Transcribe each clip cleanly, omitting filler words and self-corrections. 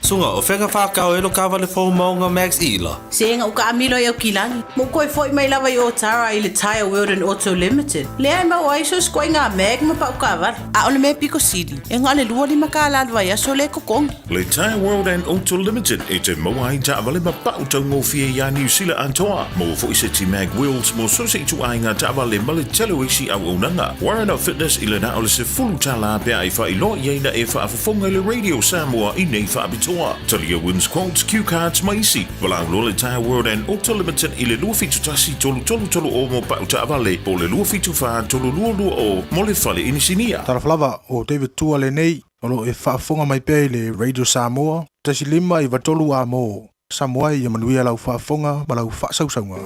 Suga, o fea na whākau e lo kāwale fou maunga Max Ila? Se ega uka amilo i Aukilani, mo koe foi mai lava i Otara i le Tyre World and Auto Limited. Lea e maua ai so skoinga a Mag ma pau kāwale. A o le mea piko sili, e nga le 25 kālā le vaiaso le kokongi. Le Tyre World and Auto Limited e te maua ai taavale ma pau taugofie iā Niu Sila atoa. Maua foi se ti Mag Wheels mo so se ituaiga taavale ma le tele o isi auaunaga. Warren of Fitness i le na o le 10 tālā pe a e faailoa i ai na e faafofoga i le Radio Samoa i nei faapitoa. Talia wins quotes, cue cards ma isi. Valaau loa le Tyre World and Auto Limited i le 271 3330 mo pau taavale po o le 274 3220 mo le fale inisinia. Talofa lava, o David Tua lenei, o lo o e faafofoga mai pea i le Radio Samoa, 1 5 93 amo. Samoa ia manuia lau faafofoga ma lau faasausauga.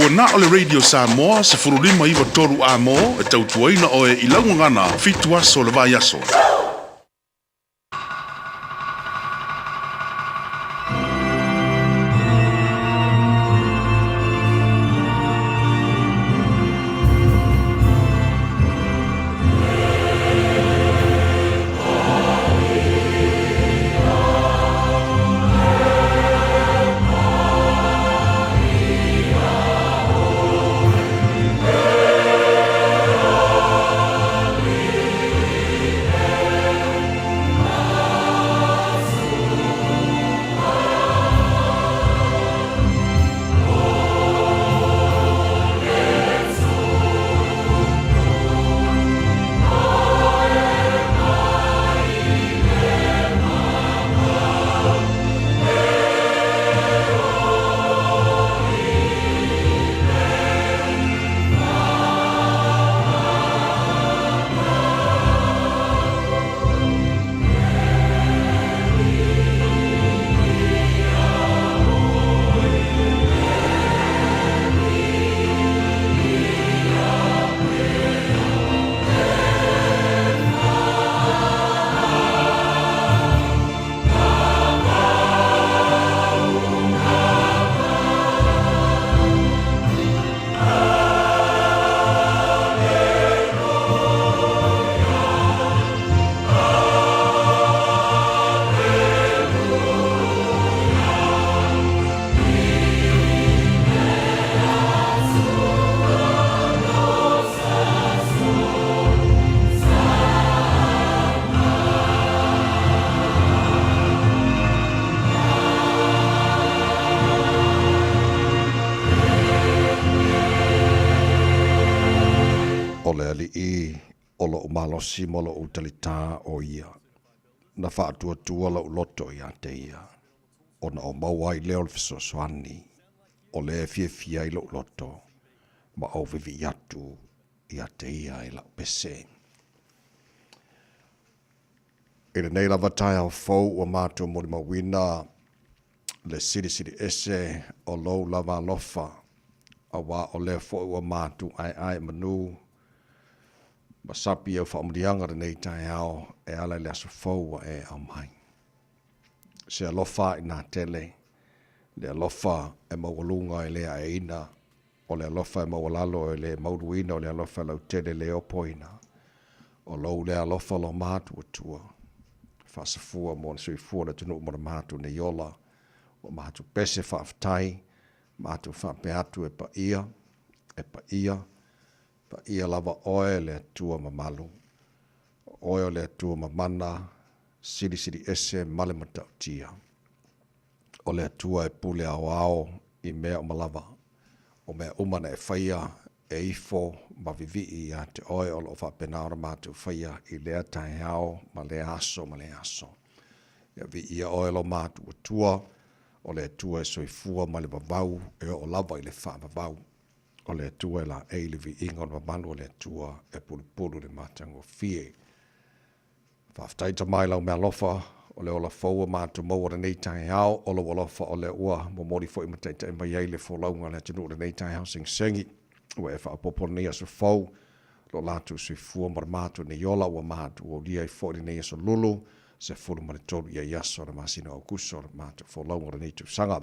Ua na o le Radio Samoa 15 93 amo e tautuaina oe i laugagana 7 aso le vaiaso. O le alii o loʻu malosi ma loʻu talitā ʻo ia, na faatuatua loʻu loto iā te ia, ona o maua ai lea o le fesoasoani. o lea e fiafia ai lou loto, ma ou vivii atu ia te ia i lau pese. I lenei lava taeao fou ua matou molimauina le silisili ese o lou lava alofa, auā o lea foi ua matou aeaemanu ma sapi au faamanuiaga lenei taeao e ala i le aso fou ua e aumai. Se alofa inā tele, le alofa e maualuga e le aeaina, o le alofa e maualalo e le mauluina, o le alofa e lautele e le opoina. O lou lea alofa lo matuatua, faasafua mo le soifua o le atunuu ma le matou nei ola. Ua matou pese faafetai, matou faapea atu e paia, e paia, paia lava oe le Atua mamalu. O oe o le Atua mamana, silisili ese ma le matautia. O le Atua e pule aoao i mea uma lava. O mea uma na e faia e ifo ma vivii ia te oe o lo o faapena ona matou faia i lea taeao ma lea aso ma lea aso. Ia viia oe lo matou Atua, o le Atua e soifua mai le vavau e oo lava i le faavavau. O le Atua e laei le viiga o le mamalu o le Atua e pulupulu i le matagofie. Faafetai Tama i lau meaalofa, o le ola fou ua matou maua lenei taeao, o lou alofa o lea ua momoli foi ma taitai mai ai le folauga a le atunuu lenei taeao segisegi. Ua e faaopoopo lenei aso fou, lo latou soifua ma le matou nei ola ua matou aulia ai foi lenei aso lulu, 13 ia i aso o le masina o Aokuso o le matou folauga o lenei tausaga.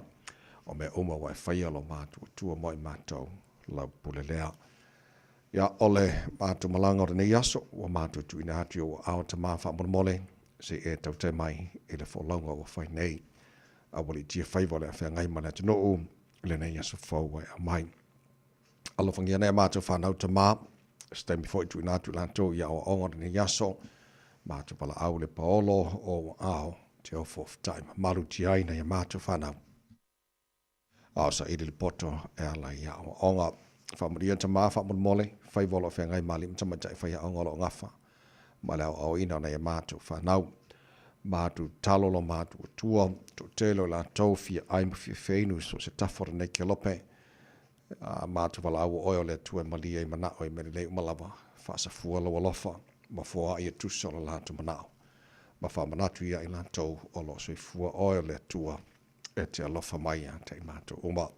O mea uma ua e faia lo matou Atua mo i matou, lau pule lea. Ia, o le matou malaga o lenei aso, ua matou tuuina atu i ou aao Tama faamolemole, se i e tautai mai i le folauga ua fai nei. A ua liitia faiva o le a feagai ma le atunuu i lenei aso fou ua e aumai. Alofagia nei a matou fanau Tama, se taimi foi tuuina atu i latou i aoaoga o lenei aso, matou valaau le paolo o ou aao, te ofo fetai mamalu tiai nai a matou fanau. A o saili le poto e ala i aoaoga. Faamanuia tama faamolemole, faiva o lo o feagai ma alii ma tamaitai faiaoga o lo o gafa ma le aoaoina o nai a matou fanau. Matou tatalo lo matou Atua, toatele o i latou fia ai ma fia feinu i so o se tafa o lenei kelope. A matou valaau o oe o le Atua e malie ai manao i mea lelei uma lava, faasafua lou alofa ma foai e tusa o lo latou manao, ma faamanatu ia i latou o lo o soifua oe o le Atua e te alofa mai ia te i matou uma.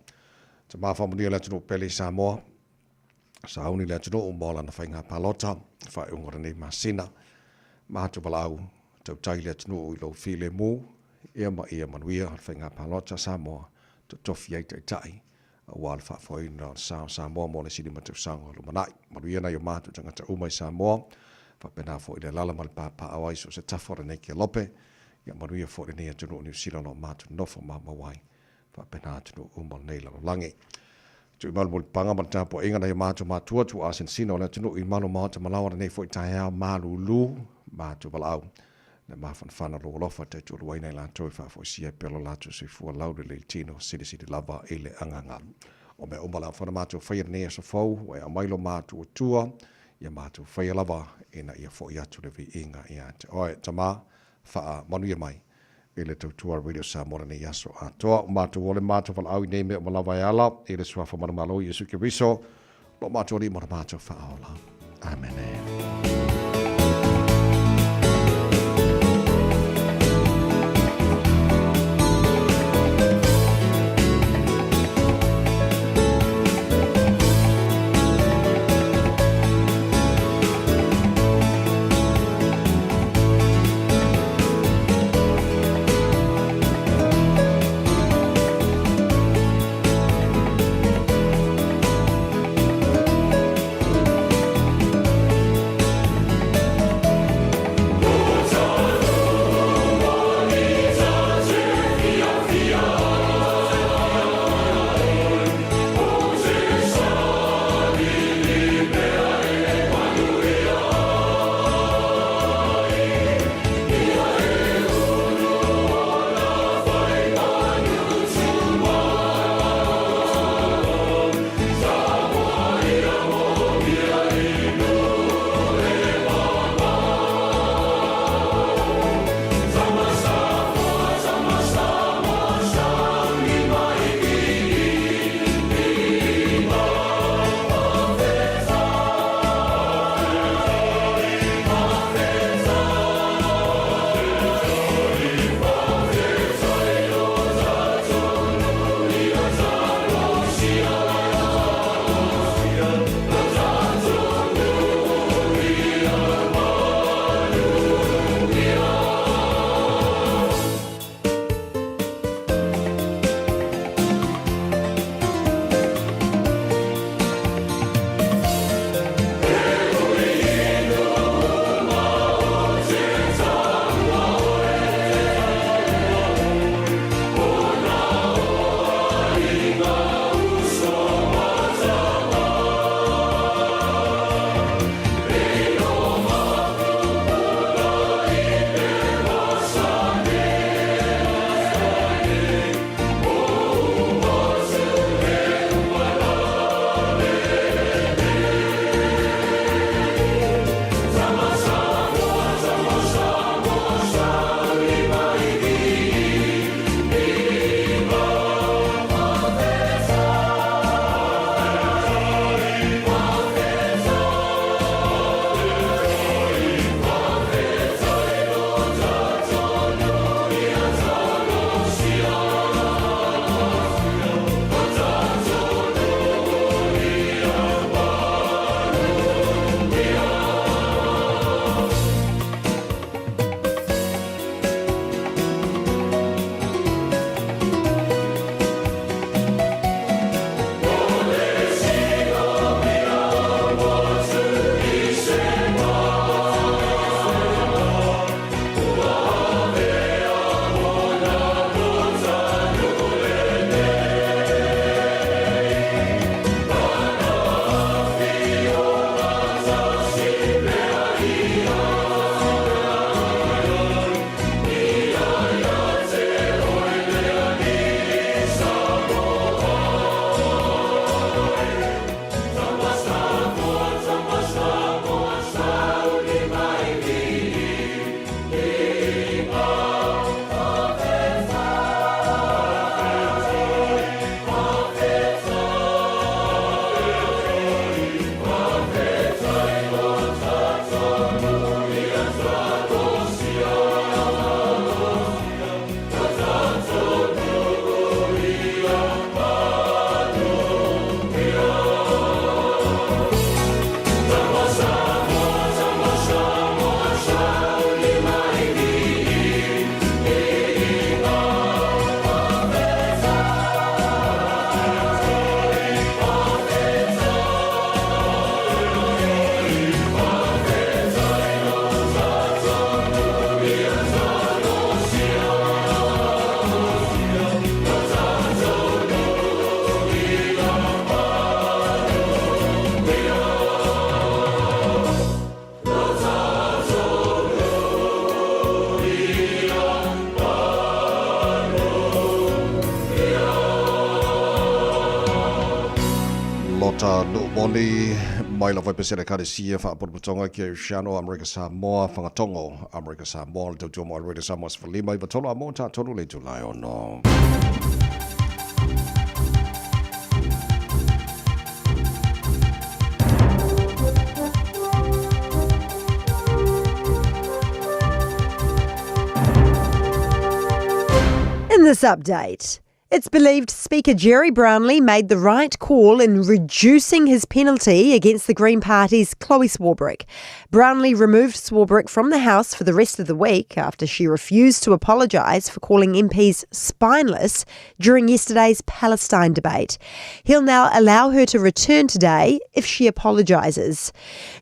Tama faamanuia le atunuu pele i Samoa, sauni le atunuu mo lana faiga palota, faaiuga o lenei masina. Matou valaau, tautai le atunuu i lou filemu, ia ma ia manuia le faiga palota Samoa, totofi ai taitai, aua le faafoeina o le sa o Samoa mo le isi 5 tausaga o lumanai. Manuia nai o matou tagata uma i Samoa, faapena foi le alala ma le papaaao ai so o se tafa o lenei kelope. Ia manuia foi lenei atunuu o Niu Sila o lo o matou nofo maumau ai, faapena atunuu uma o lenei lalolagi. Tui malu mulipaga ma le tapuaiga nai o matou matua tuua sinasina o le atunuu i malu maota malaoa lenei foi taeao malulu matou valaau le mafanafana o lou alofa taitualuaina i latou e faafoisia ai pea lo latou soifua laulelei i le tino silisili lava i le agaga. O mea uma le afona matou faia lenei aso fou ua e aumai lo matou Atua ia matou faia lava ina ia foi atu le viiga ia te oe. Tama, faamanuia mai i le tautua Radio Samoa lenei aso atoa. Ua matou ole matou valaau i nei mea uma lava e ala i le suafa manumalo Iesu Keriso, lo matou Alii ma lo matou Faaola. Amene. maota nuu moni mai lava i Pesele Ekalesia Faapotopotoga Kerisiano Amerika Samoa Fagatogo Amerika Samoa le tautua mo Radio Samoa 15 i 3 a mo tatolu le itula e ono. In this update, it's believed Speaker Gerry Brownlee made the right call in reducing his penalty against the Green Party's Chlöe Swarbrick. Brownlee removed Swarbrick from the House for the rest of the week after she refused to apologise for calling MPs spineless during yesterday's Palestine debate. He'll now allow her to return today if she apologises.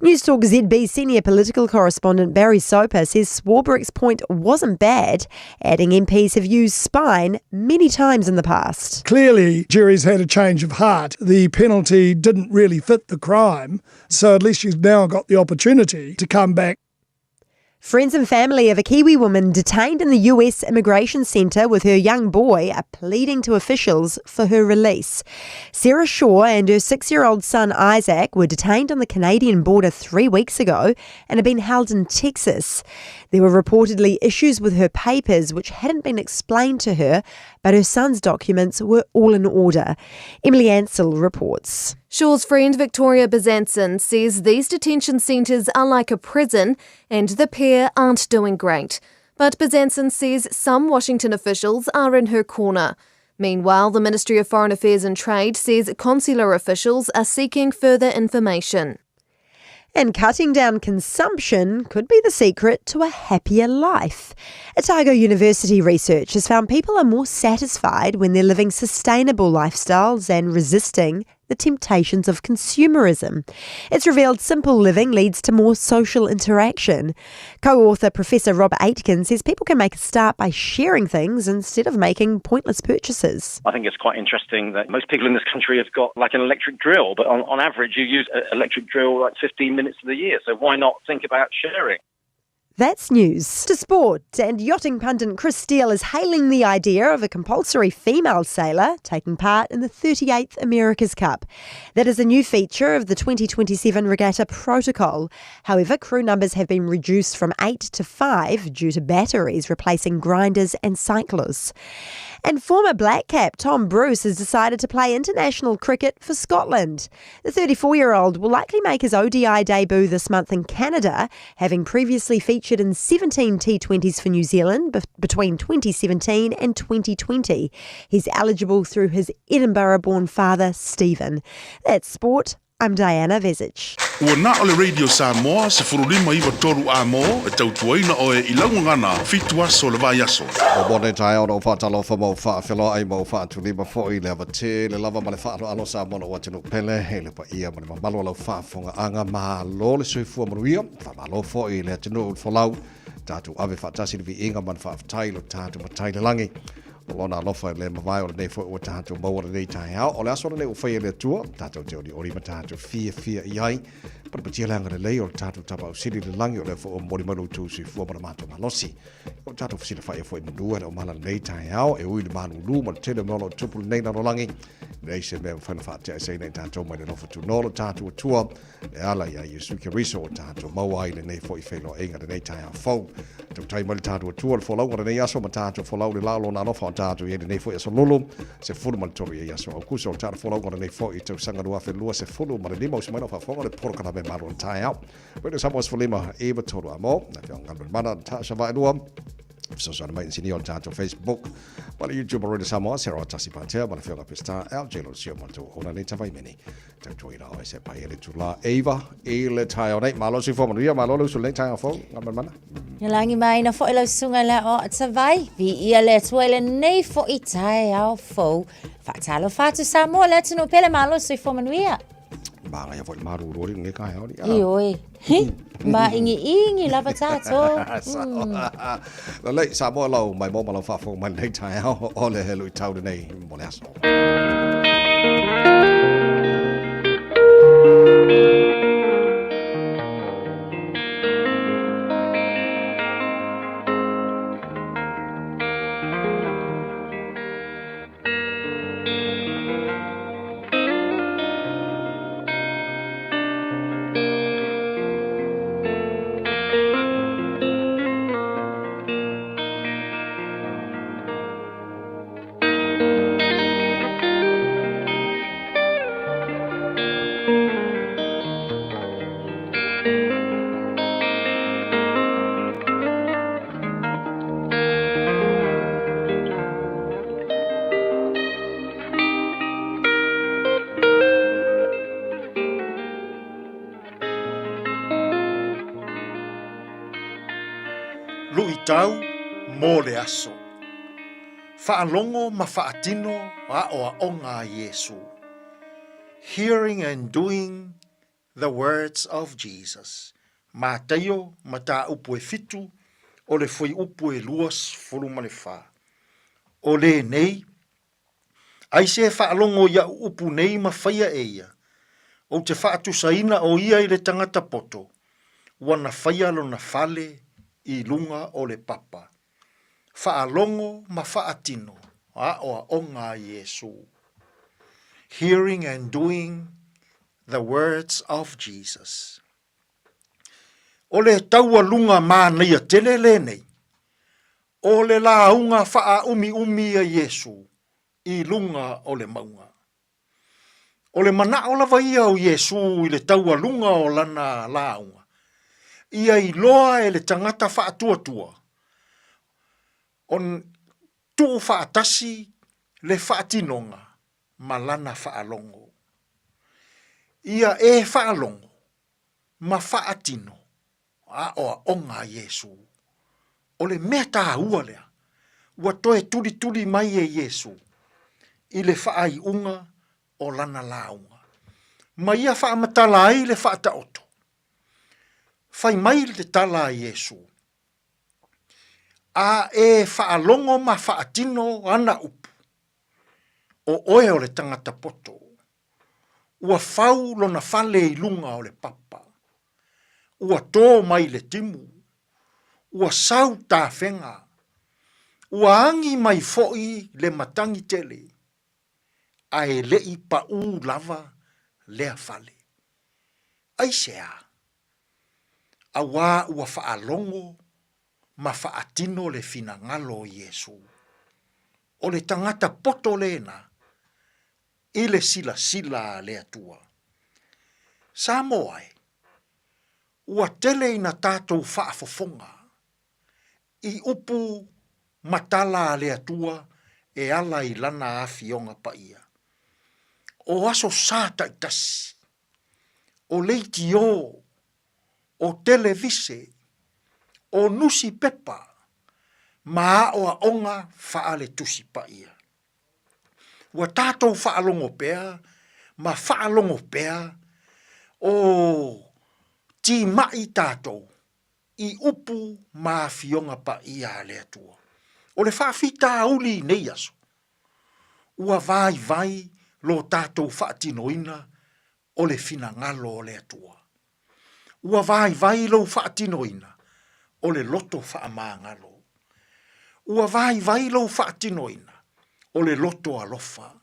News Talk ZB senior political correspondent Barry Soper says Swarbrick's point wasn't bad, adding MPs have used spine many times in the past. Clearly, Gerry's had a change of heart. The penalty didn't really fit the crime, so at least she's now got the opportunity to come back. Friends and family of a Kiwi woman detained in the US Immigration Centre with her young boy are pleading to officials for her release. Sarah Shaw and her 6-year-old son Isaac were detained on the Canadian border 3 weeks ago and have been held in Texas. There were reportedly issues with her papers which hadn't been explained to her, but her son's documents were all in order. Emily Ansell reports. Shaw's friend Victoria Bezanson says these detention centres are like a prison and the pair aren't doing great. But Bezanson says some Washington officials are in her corner. Meanwhile, the Ministry of Foreign Affairs and Trade says consular officials are seeking further information. And cutting down consumption could be the secret to a happier life. Otago University research has found people are more satisfied when they're living sustainable lifestyles and resisting the temptations of consumerism. It's revealed simple living leads to more social interaction. Co-author Professor Rob Aitken says people can make a start by sharing things instead of making pointless purchases. I think it's quite interesting that most people in this country have got like an electric drill, but on average you use an electric drill like 15 minutes of the year, so why not think about sharing? That's news. To sport, and yachting pundit Chris Steele is hailing the idea of a compulsory female sailor taking part in the 38th America's Cup. That is a new feature of the 2027 Regatta protocol. However, crew numbers have been reduced from 8 to 5 due to batteries replacing grinders and cyclers. And former Black Cap Tom Bruce has decided to play international cricket for Scotland. The 34-year-old will likely make his ODI debut this month in Canada, having previously featured in 17 T20s for New Zealand between 2017 and 2020. He's eligible through his Edinburgh-born father, Stephen. That's sport. I'm Diana Vezic. Ua na o le Radio Samoa, se furulima iwa toru a mō, e tautuaina o e i laungana, fitu aso le vai aso. O mone tae ona o whaatalofa mau whaawheloa ai mau whaatulima foi le awate le lava ma le whaalo alo sa mona o atunu pele e le paia ma le mamalo lau whaafonga anga ma lo le soifua manuia whamalo foi le atunu folau tātou ave whaatasi le viinga ma le whaaftai lo tātou matai le langi. O lona alofa le mawai o le nei foi o tātou maua le nei taeao. O le aso le nei o whai le atua, tātou te ori ori ma tātou fia fia i ai. Parapatia le anga le lei o le tātou tapa au sili le langi o le fo o mori malu tū sui fua mana mātou malosi. O tātou whasila whaia foi manua le o mana le nei taeao e ui le manu lu ma le tele mea o tupu le nei nano langi. Nei se mea whaina whaatea e sei nei tātou mai le lofa tū nolo tātou atua. E ala ia Yesu Keriso o tātou maua ai le nei foi whailo inga le nei taeao fau. Tau tai mai le tātou atua le folauga le nei aso ma tātou folau le lalo nā lofa o tātou i le nei foi aso lolo. Se fulu ma le tolu i aso au kuso o le tātou folauga le nei foi i tau sanga nua whenua se fulu ma le lima o se maina whafonga le porokana me malu o le taeao. Wena Samoa se fulima e wa tolu a mō. Na whio ngalwe mana tā sa vaelua. Fesoasoani mai insinia o le tātou Facebook ma le YouTube o Radio Samoa, se roa tasi pātea, ma le whionga pesta, LJ lo sio ma tō ona nei tawai meni. Tau tuaina o se pai ele tūlā eiva i le tae o nei. Malo si fō manuia, malo le usu nei tae o fō, ngā mana. Ia langi mai na fo i lau sunga la o tawai, vi ia le atua le nei fo i tae ao fō. Whaatalo whātu Samoa le atunu pele malo si fō manuia. Maanga ia foi maru rori nge kai hori. I oi. Ma ingi ingi lava tātou. La lei Samoa lau mai mo malau whaafo mai nei tae ao o le helu i tau nei mo le aso. Luitau mo le aso. Faalogo ma faatino aoaoga a Iesu. Hearing and doing the words of Jesus. Mataio, mataupu e fitu, o le fuaiupu e 24. O lenei, ai se faalogo i au upu nei ma faia e ia, ou te faatusaina o ia i le tagata poto, ua na faia lona fale i luga o le papa. Faalogo ma faatino aoaoga a Iesu. Hearing and doing the words of Jesus. O le taualuga manaia tele lenei, o le lauga faaumiumi a Iesu i luga o le mauga. O le manao lava ia o Iesu i le taualuga o lana lauga, ia iloa e le tagata faatuatua ona tuufaatasi le faatinoga ma lana faalogo. Ia e faalogo ma faatino aoaoga a Iesu. O le mea taua lea, ua toe tulituli mai e Iesu i le faaiuga o lana lauga. Ma ia faamatala ai le faataoto. Fai mai le tala a Iesu, A e faalogo ma faatino ana upu, o oe o le tagata poto, ua fau lona fale i luga o le papa, ua tō mai le timu, ua sau tafega, ua agi mai foi le matagi tele, ae le i paʻū lava lea fale. Aisea? Auā ua faalogo ma faatino le finagalo o Iesū. O le tagata poto lena i le silasila a le Atua. Samoa e, ua tele ina tatou faafofoga i upu ma tala a le Atua e ala i Lana Afioga Paia. O aso sa taitasi, o leitiō, o televise, o nusipepa ma aoaoga faale-Tusi Paia. Ua tatou faalogo pea ma faalogo pea o timai tatou i upu ma afioga paia a le Atua. O le faafitauli i nei aso, ua vaivai lo tatou faatinoina o le finagalo o le Atua. Ua vaivai lou faatinoina o le loto faamagalo. Ua vaivai lou faatinoina o le loto alofa.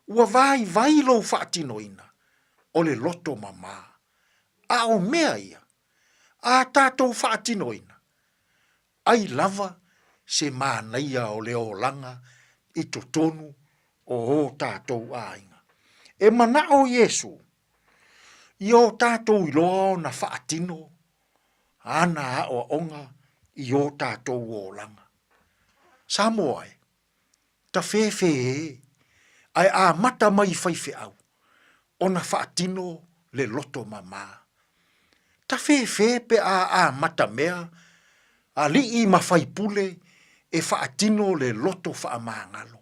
Ua vaivai lou faatinoina o le loto mamā. A o mea ia, a tatou faatinoina, ai lava se manaia o le olaga i totonu o ō tatou aiga. E manaʻo Iesū i ō tatou iloa ona faatino āna aʻoaʻoga i ō tatou olaga. Samoa e, tafēfē ē, ae amata mai i faifeau ona faatino le loto mamā. Tafēfē pe a amata mea aliʻi ma faipule e faatino le loto faamagalo.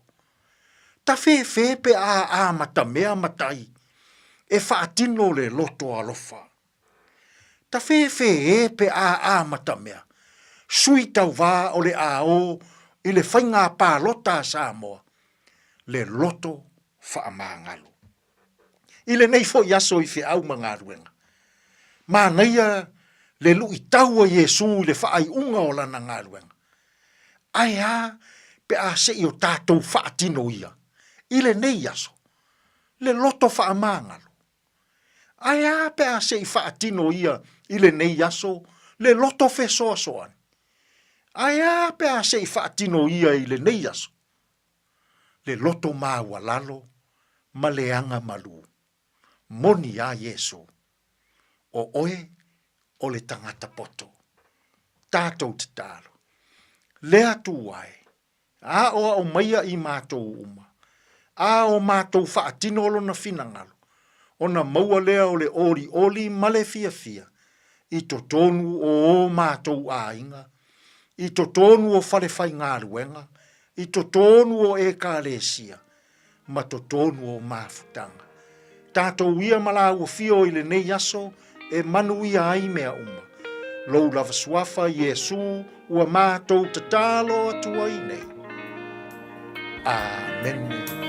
Tafēfē pe a amata mea matai e faatino le loto alofa. Tafēfē ē pe a amatamea, sui tauvā o le a ō i le faigā palota a Samoa, le loto faamagalo. I lenei foi aso i feau ma galuega, manaia le luitau a Iesū i le faaiuga o lana galuega. Ae a pe a se i o tatou faatino ia i lenei aso, le loto faamagalo? Ae a pe a se i faatino ia i lenei aso le loto fesoasoani? Ae a pe a se i faatino ia i lenei aso le loto maualalo ma le aga malū? Moni a Iesū, o oe o le tagata poto. Tatou tatalo. Le Atua e, Aoao maia i matou uma, a o matou faatino lona finagalo, ona maua lea o le olioli ma le fiafia i totonu o o matou aiga, i totonu o falefaigaluega, i totonu o Ekalesia, ma totonu o mafutaga. Tatou ia ma lāua fio i lenei aso e manuia ai mea uma. Lou lava suafa Iesū ua matou tatalo atu ai nei. Amene.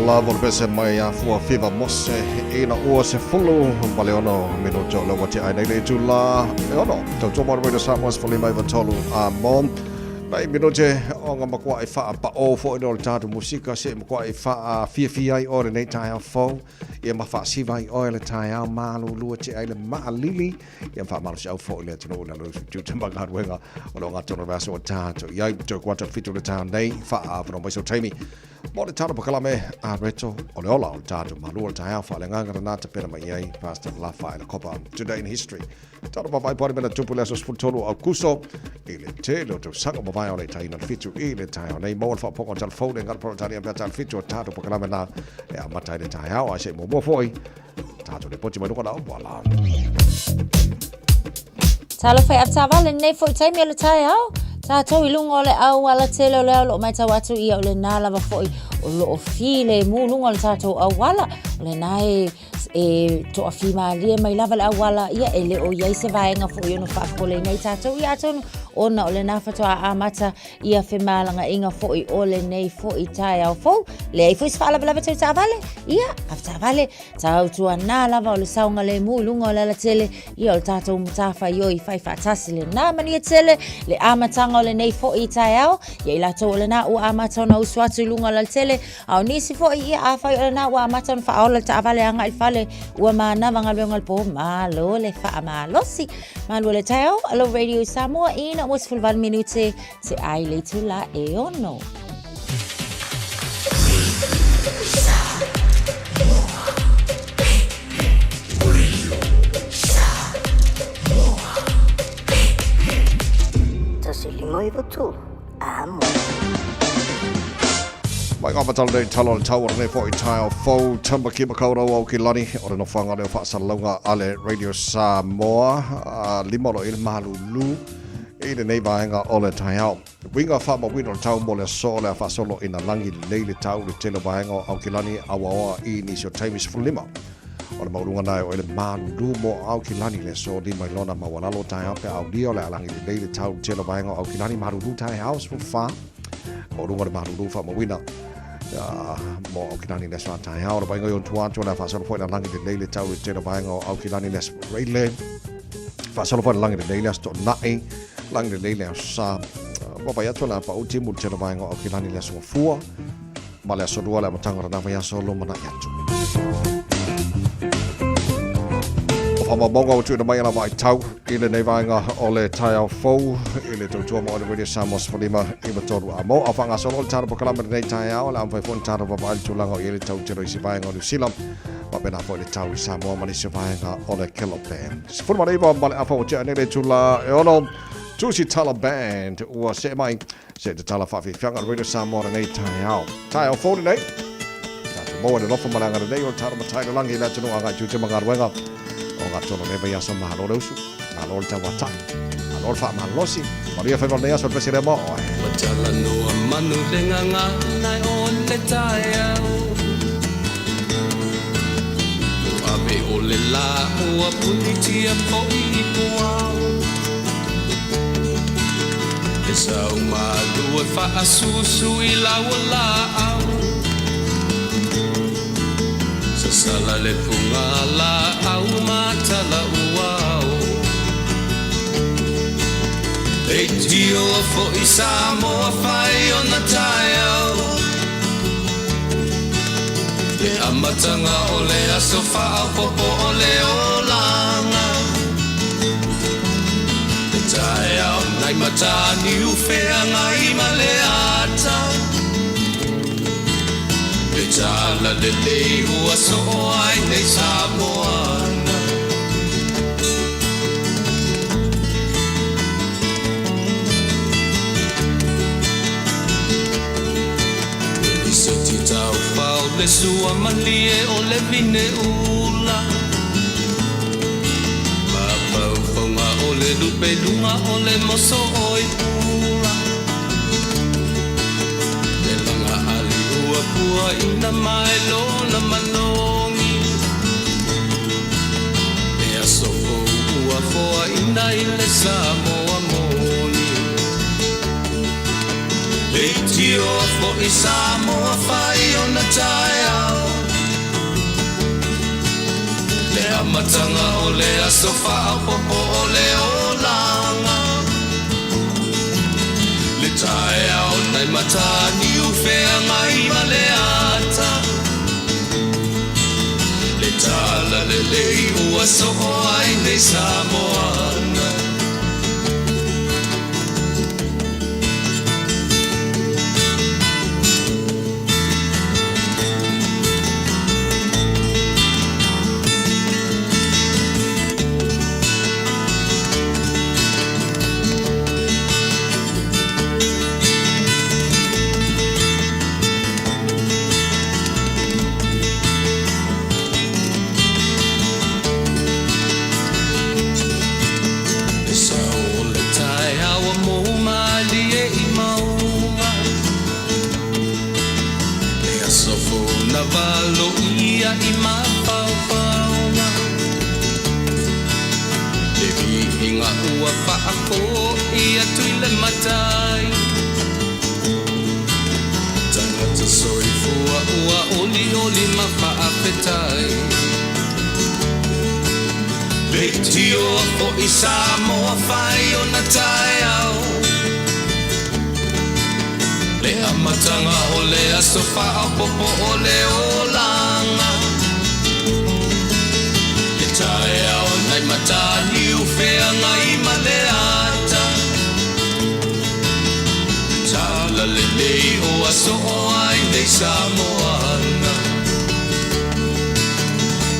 lava o le pese mai afua Fiva Mose ina ua 16 minuto o lea ua tea ai nei le itula e 6. Tautua mo le Radio Samoa 15 93 a mo. Nai minute o ngā makuaʻi whaapao foʻi o le tātou musika se makuaʻi whaafiafia ai oe lenei taeao fou. Ia ma faasiva ai oe le taeao malulu e tea ai le maalili. Ia ma faamalosiau foʻi le atunuu i lalo i tiute ma galuega o lo gatonu le vaiaso ua tatou i ai. Toe kuata le 7 o le taeao nei, faaavanoa mai sau taimi mo le talo pakalame a Reto o le ola o le tatou malu o le taeao faaleagaga lena tapena mai ai Pastor Lafaela Kopa. Today in History. Talo papai po mena tupu le aso 13 o Aukuso i le tele o tausaga mavae o le taina le 7 i le taeao nei. Maua le faaopoopoga o tala fou le gala proletarian pe a tala 7 o tatou pakalame na e amata ai le taeao ae se i muamua foi tatou lipoti mai luga o le auala. Talofa e avetaavale lenei foi taimi o le taeao. Tatou i luga o le auala tele o le ao o loo matau atu ia o lena lava foi o loo filemu luga o le tatou auala. O lena e e toafimalie mai lava le auala ia e le o i ai se vaega foi ono faapopoleina ai tatou ia atonu ona o lena faatoa amata ia femalagaaiga foi o lenei foi taeao fou. Leai foi se faalavelave tau taavale ia avetaavale tautuanā lava o le saogalemu i luga o le alatele ia o le tatou matafaioi fai faatasi lena manuia tele le amataga o lenei foi taeao ia i latou o lena ua amata ona usu atu i luga o le alatele. A o nisi foi ia afai o lena ua amata ona faaola le taavale agai i le fale, ua manava galuega o le po, malo le faamalosi. Malu o le taeao, Alo Radio Samoa ina ua 18 minute te ai le itula e 6. 1593, a mo. Mai ngā matala nei tala o le tau o lenei foi taeao fou Tamaki Makaurau au ki lani o le nofoaga lea o faasalalauga a le Radio Samoa a lima o lo i le malulu i lenei vaega o le taeao. Uiga faamauina o le tau mo le aso o le a faasolo ina lagi lelei le tau i le tele o vaega o Aukilani auaoa i nisi o taimi 15. O le maualuga na e o ele malulu mo Aukilani le aso 5 i lona maualalo taeao pe aulia o le a lagi lelei le tau i le tele o vaega o Aukilani malulu taeao 14. Maualuga o le malulu faamauina mo Aukilani le aso a taeao. O le vaaiga i ona tua atu o le a faasolo foi le lagi lelei le tau i le tele o vaega o Aukilani le aso Reile. Faasolo foi le lagi lelei le aso Toonai. Lagi lelei le aso Sa. Vaavaai atu o le a pau timu i le tele o vaega o Aukilani le aso Gafua. Ma le aso Lua le amataga o lena vaiaso lumanai atu. O faamaumauga ua tuuina mai e la vaitau i lenei vaega o le taeao fou i le tautua mo le Radio Samoa 15 93 a mo. A faagasolo le tatou polokalame i lenei taeao, o le a mafai foi ona tatou vaavaai i le tulaga o i ai le tau tele o isi vaega o Niu Sila, faapena foi le tau i Samoa ma nisi vaega o le Kelope. 19 ma le afa ua tea nei le itula e 6, Tusi Tala Band ua see mai Se tatala faafiafiaga o le Radio Samoa lenei taeao. Taeao fou lenei. Tatou maua le alofa ma le agalelei o le tatou Matai i le lagi i le atunuu agai tiute ma galuega o gatonu o lenei vaiaso. Malo le usu, malo le tauatai, malo le faamalolosi. Manuia faiva o lenei aso, le pese lea mo oe. Ua talanoa manu le gagana o le taeao Ua ave o le la ua punitia foi i puao E sau malu e faasusu i laua laau Sasala le puga laau ma tala uao Leitioa foi Samoa fai ona taeao Le amataga o le aso faaopoopo o le olaga Le taeao nai Mataniu feagai ma le ata Le tala lelei ua soo ai nei Samoana. I se titau fao le sua malie o le vine ula Mafaufauga o le lupe luga o le moso oi pula Le laga ali ua pua ina mai lona manogi Le aso fou ua foaina i le Samoa moni Leitioa. fo'i Samoa fai ona taeao. Le amataga o le aso faaopoopo o le olaga. Le taeao nai Mataniu Feagai ma le ata. Le tala lelei ua soo ai nei Samoana. Le sao o le taeao ua mou malie i mauga. Le aso fou na valoia i mafaufauga. Le viiga ua faafoi atu i le matai. Tagata soifua ua olioli ma faafetai. Le tio fo'i Samoa fai ona taeao. Le amataga o le aso faaopoopo o le olaga. Le taeao nai Mataniu Feagai ma le ata. Le tala lelei ua soo ai nei Samoana.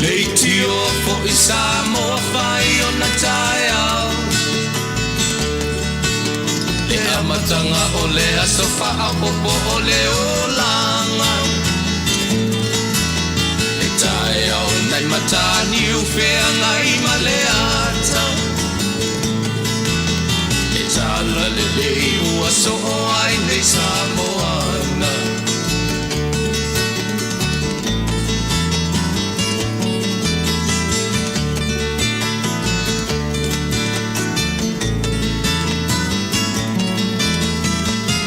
Le itio fo'i Samoa fai ona taeao. Le amataga o le aso faaopoopo o le olaga. Le taeao nai Mataniu Feagai ma le ata. Le tala lelei ua soo ai nei Samoana.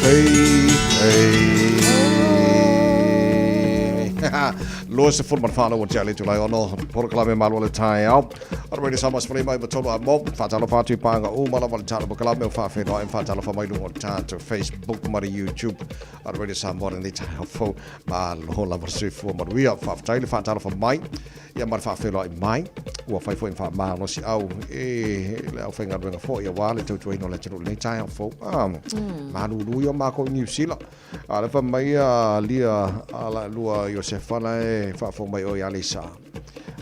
Hey, hey. 24 ua tea le itula e ono, polokalame Malo le Taeao. O le Radio Samoa 15 93 a mo, faatalofa atu i paega uma lava o le tatou polokalame o faafeiloai ma faatalofa mai luga o le tatou Facebook ma le YouTube a le Radio Samoa lenei taeao fou. Malo lava le soifua manuia. Faafetai le faatalofa mai ia ma le faafeiloai mai. Ua fai foi ma faamalosiau i le aufaigaluega foi aua le tautuaina o le atunuu i lenei taeao fou. Ah, malulu ia o makou i Niu Sila. A le fai mai a lia a la lua Iosefa la e faafofoga mai o i Aleisa.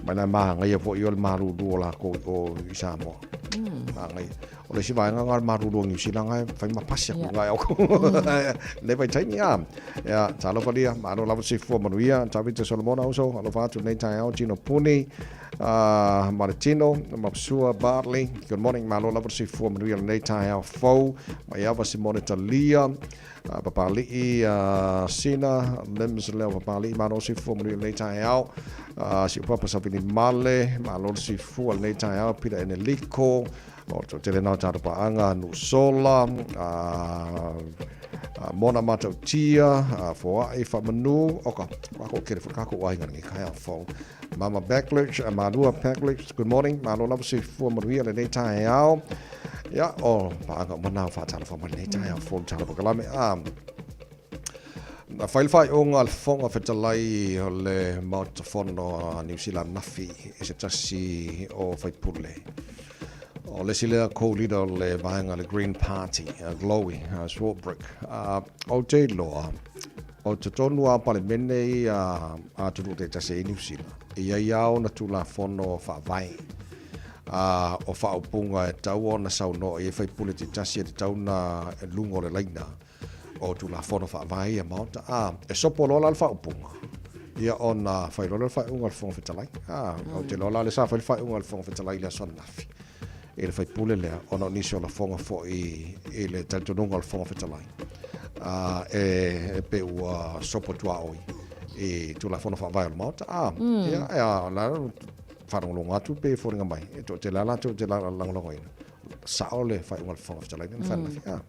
Mai la magaia foi o le malulu o lakou i o i Samoa. Magaia. O le isi vaega nga o le malulu o Niu Sila nga e fai ma pasi aku nga e au. Lenei vaitaimi a. Ia, talofa lia, malo lava le soifua manuia. Tavita Solomona uso, alofa atu lenei taeao, Tino Puni, Maretino, Mapsua Bartley. Good morning, malo lava le soifua manuia lenei taeao fou. Mai ava Simone Talia. Papali'i Sina Limbs Leo Papali'i, malo le soifua manuia lenei taeao. Siupapa Savini Male, malo le soifua lenei taeao. Peter Eneliko, o le toatele na o tatou paaga, Nuusola, Mona Matautia, Foai Faamanu, oka, kako kele foi kako aiga lenei taeao fou. Mama Backlich, Malua Backlich, good morning, malo lava soifua manuia lenei taeao. Ia, o paaga uma na o faatalofa mai lenei taeao fou le tala polokalame. A, na fai le faaiuga a le Fofoga Fetalai o le Maota Fono a Niu Sila ananafi i se tasi o faipule. O le isi lea co-leader o le vaega le Green Party, Chloe Swarbrick. Ou te iloa, o totonu lava o Palemene ia a atunuu taitasi ai i Niu Sila, e i ai lava ona Tulafono Faavae a o faaupuga e tatau ona saunoa i ai faipule taitasi e tatau ona i luga o le laina o Tulafono Faavae ia Maota. A, e sopo loa la le faaupuga, ia ona fai loa lea o le faaiuga a le Fofoga Fetalai. A, ou te iloa la lea sa fai le faaiuga a le Fofoga Fetalai i le aso ananafi i le faipule lea, ona o nisi o lafoga foi i le talitonuga o le Fofoga Fetalai, a, e pei ua sopo tuaoi i Tulafono Faavae o le Maota. A, ia, la, faalogologo atu pe foliga mai, e toatele lava latou te lagolagoina. Sao le faaiuga a le Fofoga Fetalai lea na fai ananafi. Ah.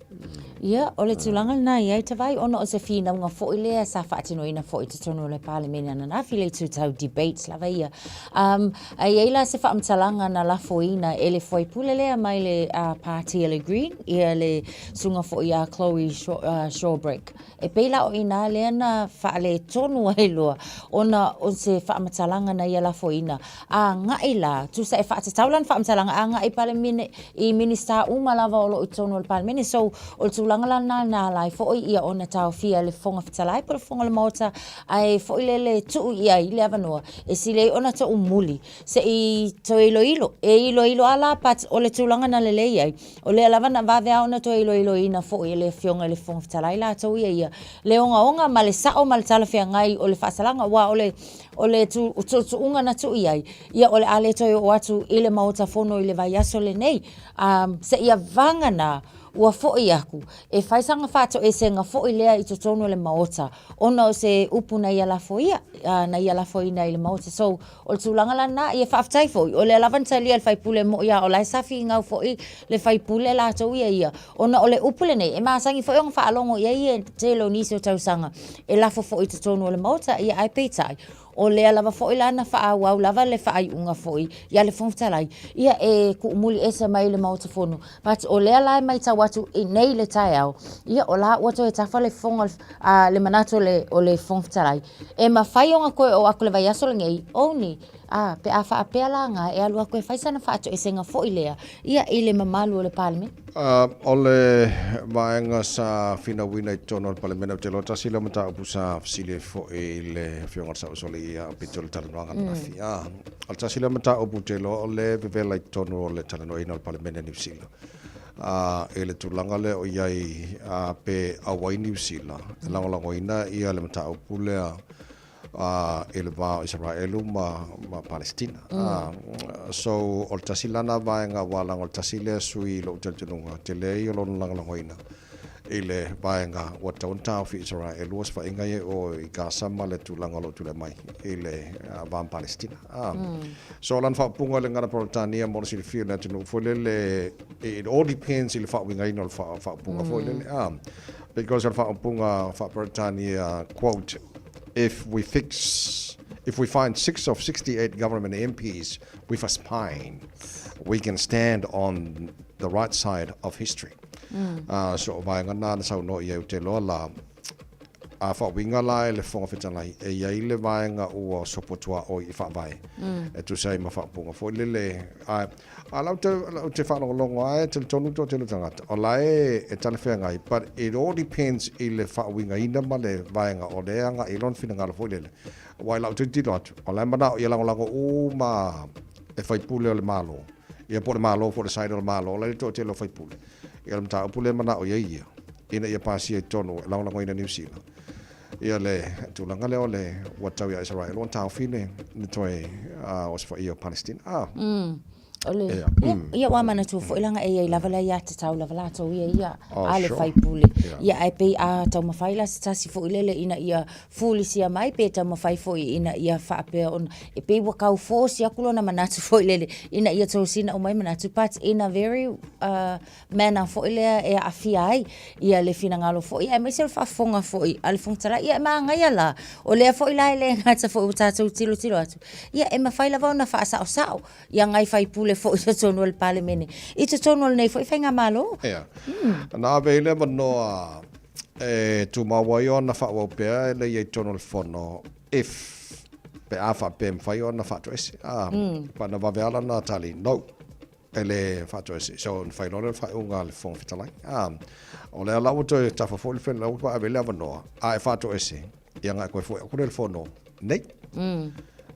Ia, o le tulaga lena e i ai Tavai, ona o se finauga foi lea sa faatinoina foi i totonu o le Palemene ananafi, le itu tau debates lava ia. Um, a i ai la se faamatalaga na lafoina e le fuaipule lea mai le uh, Pāti a le Green, ia le susuga foi ia Chloe Shaw, uh, Swarbrick. E pei la o i inā lea na faaletonu ai loa ona o se faamatalaga na ia lafoina, agai la, tusa e faatatau lana faamatalaga agai i Palemene, i Minisita uma lava o lo o i totonu o le Palemene. So, o le tulaga la lena na ala ai foi ia ona taofia e le Fofoga Fetalai po o le Fofoga o le Maota ae foi lele tuu i ai le avanoa e sili ai ona toomuli se i toe iloilo. E iloilo lava la but o le tulaga na lelei ai, O lea lava na vave a ona toe iloiloina foi e le Afioga i le Fofoga Fetalai latou ia ia le ogaoga ma le sao ma le talafeagai o le faasalaga, aua o le o le tuutuuga na tuu i ai, ia o le a le toe oo atu i le Maota Fono i le vaiaso lenei, a seia vagana ua foi aku e fai sana faatoesega foi lea i totonu o le Maota ona o se upu na ia lafoia, na ia lafoina i le Maota. So, O le tulaga la lena, ia faafetai foi, o lea lava na talia e le faipule moʻi a o la e sa finau foi le faipule latou ia ia, ona o le upu lenei, e masani foi ona faalogo i ai le tele o nisi o tausaga e lafo foi i totonu o le Maota, ia ae peitai, o lea lava foi la na faaauau lava le faaiuga foi ia le Fofoga Fetalai, ia e tuumuli ese mai le Maota Fono. But o lea la e matau atu i nei le taeao, ia o la ua toe tafa le fofoga, a, le manatu o le, o le Fofoga Fetalai, E mafai ona toe oo atu le vaiaso lenei, only, a, pe a faapea la na e alu atu e fai sana faatoesega foi lea, ia, i le mamalu o le Palemene. A, o le vaega sa finauina i totonu o le Palemene, ou te iloa tasi lea mataupu sa fesili ai foi i le Afioga i le Saosolii a o pito i le talanoaga ananafi. A, o le tasi lea mataupu ou te iloa o lea e vevela i totonu o le talanoaina o le Palemene a Niu Sila. A, i le tulaga lea o i ai a, pe auai Niu Sila e lagolagoina ia le mataupu lea a, i le va o Isaraelu ma, ma Palestina. A, so, o le tasi lana vaega aua leaga o le tasi lea sui i lou talitonuga, tele ia o lona lagolagoina i le vaega ua tatau ona taofi e Isaraelu o sefaiga ia i o i Gasa ma le tulaga o lo o tulai mai i le va ma Palestina. A, So o lana faaupuga i le gagana Peretania mo le silafia i le atunuu foi lele, it all depends i le faauigaina o le faaupuga foi lele. Ah, because o le faaupuga faa-Peretania, quote, if we fix, if we find six of 68 government MPs with a spine, we can stand on the right side of history. Ah, so o vaega na na saunoa i ai o te loa la, A faauiga la e le Fofoga Fetalai, e i ai le vaega ua sopotuaoi i faavae, e tusa ai ma faaupuga foi lele, a, a la ou la ou te faalogologo lava e talitonu le toatele o tagata, o la e, e talafeagai, but it all depends i le faauigaina ma le vaega o lea e agai i lona finagalo foi lele. Aua i lau tilotilo atu, o la e manao ia lagolago uma e faipule o le Malo, ia po o le Malo foi o le side o le Malo, o la e i le toatele o faipule. Ia le mataupu lea e manao i ai ia, ina ia pasia i totonu e lagolagoina Niu Sila ia le tulaga lea o le ua tau ia Isaraelu ona taofi le le toe osofaia o Palestina. Ah. O le, ia, ia ua manatua foi leaga e i ai lava le aiatatau lava latou ia ia oh, a le sure. faipule. Yeah. Ia ae pei a taumafai la se tasi foi lele ina ia fulisia mai pe taumafai foi ina ia faapea ona e pei ua tau force atu lona manatu foi lele ina ia tosina uma ai manatu but in a very uh, manner foi lea e aafia ai ia le finagalo foi aemaise o le faafofoga foi a le Fofoga Fetalai. Ia e magaia la, o lea foi la e le gata foi ua tatou tilotilo atu, ia e mafai lava ona faasaosao ia nai faipule foi i totonu o le Palemene, i totonu o lenei foi Faigamalo. Ia. Na ave ai le avanoa e tumau ai ona faaauau pea e le i ai i totonu o le Fono if pe a faapea e mafai ona faatoese. A, but na vave lava lana tali, no. E le faatoese. So, na fai loa lea o le faaiuga a le Fofoga Fetalai. A, o lea la ua toe tafa foi le fena, ua ave le avanoa, a e faatoese, ia na e toe foi aku lea i le fono nei.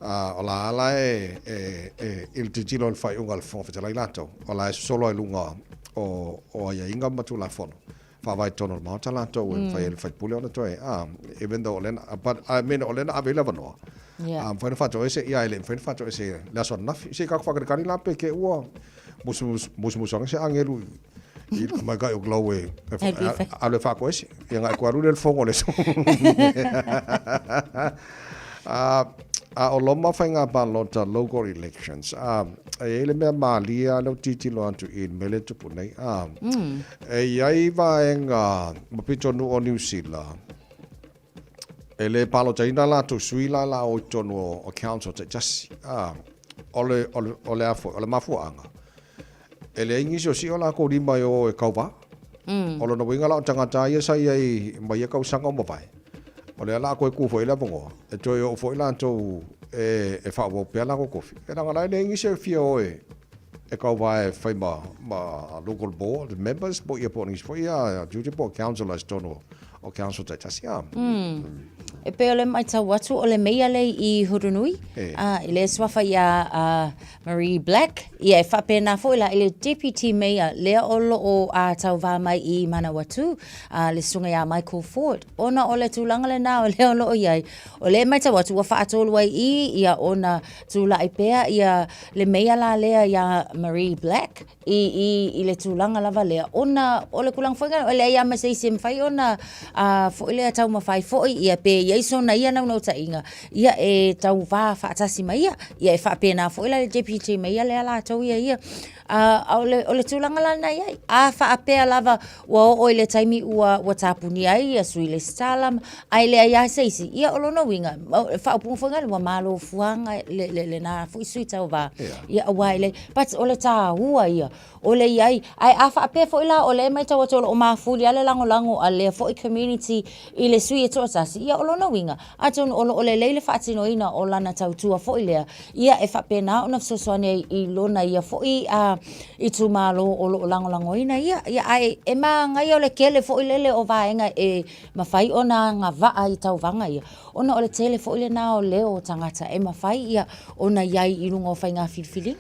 A, o la la e, e, e, i le tilotilo i le faaiuga a le Fofoga Fetalai latou, o la e sosolo ai luga o, o aiaiga ma Tulafono faavae i totonu o le Maota latou e mafai ai le faipule ona toe, a, even though o lea na, but I mean, o lea na ave ai le avanoa, a mafai ona faatoese, ia e le mafai ona faatoese i le aso ananafi. Se i tatou faakalikali la pe te i ua musumusu ane se agelu i le tamaitai o Glow e alu e faatoese. Ia na e toe alu lea i le fono o le aso. A o loma faiga palota, local elections, a, e i ai le mea malie lava lea ou tilotilo atu i le mea lea e tupu nei, a, e i ai vaega ma pitonuu o Niu Sila, e le palotaina a latou sui la la o i totonu o council taitasi, a, o le, o le, o le a foi, o le mafuaaga, e leai nisi o sii o lakou lima e o e kauvā. O lona uiga la o tagata lava ia sa i ai mai ia tausaga ua mavae, o lea o le a toe tu foi i le avanoa, e toe oo foi latou e faaauau pea latou tofi. E leaga la e leai nisi e fia o e kauvā e fai ma local board members po o nisi foi tiute po o councillors i totonu o council taitasi. E pei o le matau atu o le meia lea i Hurunui, i le suafa ia Marie Black, ia e faapena foi la i le Deputy Mayor lea o lo o tauvā mai i Manawatū, le susuga ia Michael Ford. Ona o le tulaga lena o lea o lo o i ai, o lea e matau atu ua faatolu ai i ia ona tulai pea ia le Mayor la lea ia Marie Black, i, i, i le tulaga lava lea, ona o le tulaga foi lea, e leai lava ma se isi e mafai ona a, foi lea taumafai foi ia pe i ai sona ia naunautaiga, ia e tauvā faatasi ma ia. Ia e faapena foi la le deputy ma ia lea latou ia ia. A, a o le, o le tulaga la lena e i ai. A faapea lava ua oo i le taimi ua, ua tapunia ai ia sui lesitala, ae leai lava se isi, ia o lona uiga, o le faaupuga foi lena, ua malo fuaga le, le, lena foi sui tauvā. Ia aua e leai, but o le taua ia o le i ai. Ae a faapea foi la o lea e matau atu o lo o mafuli lava le lagolago a lea foi community i le sui e toatasi, ia o lona uiga, atonu o lo o lelei le faatinoina o lana tautua foi lea, ia e faapena ona fesoasoani ai i lona ia foi itumalo o lo o lagolagoina ia. Ia ae e manaia o le tele foi lele o vaega e mafai ona agavaa i tauvaga ia, ona o le tele foi lena o leo o tagata e mafai ia ona i ai i luga o faiga filifiliga.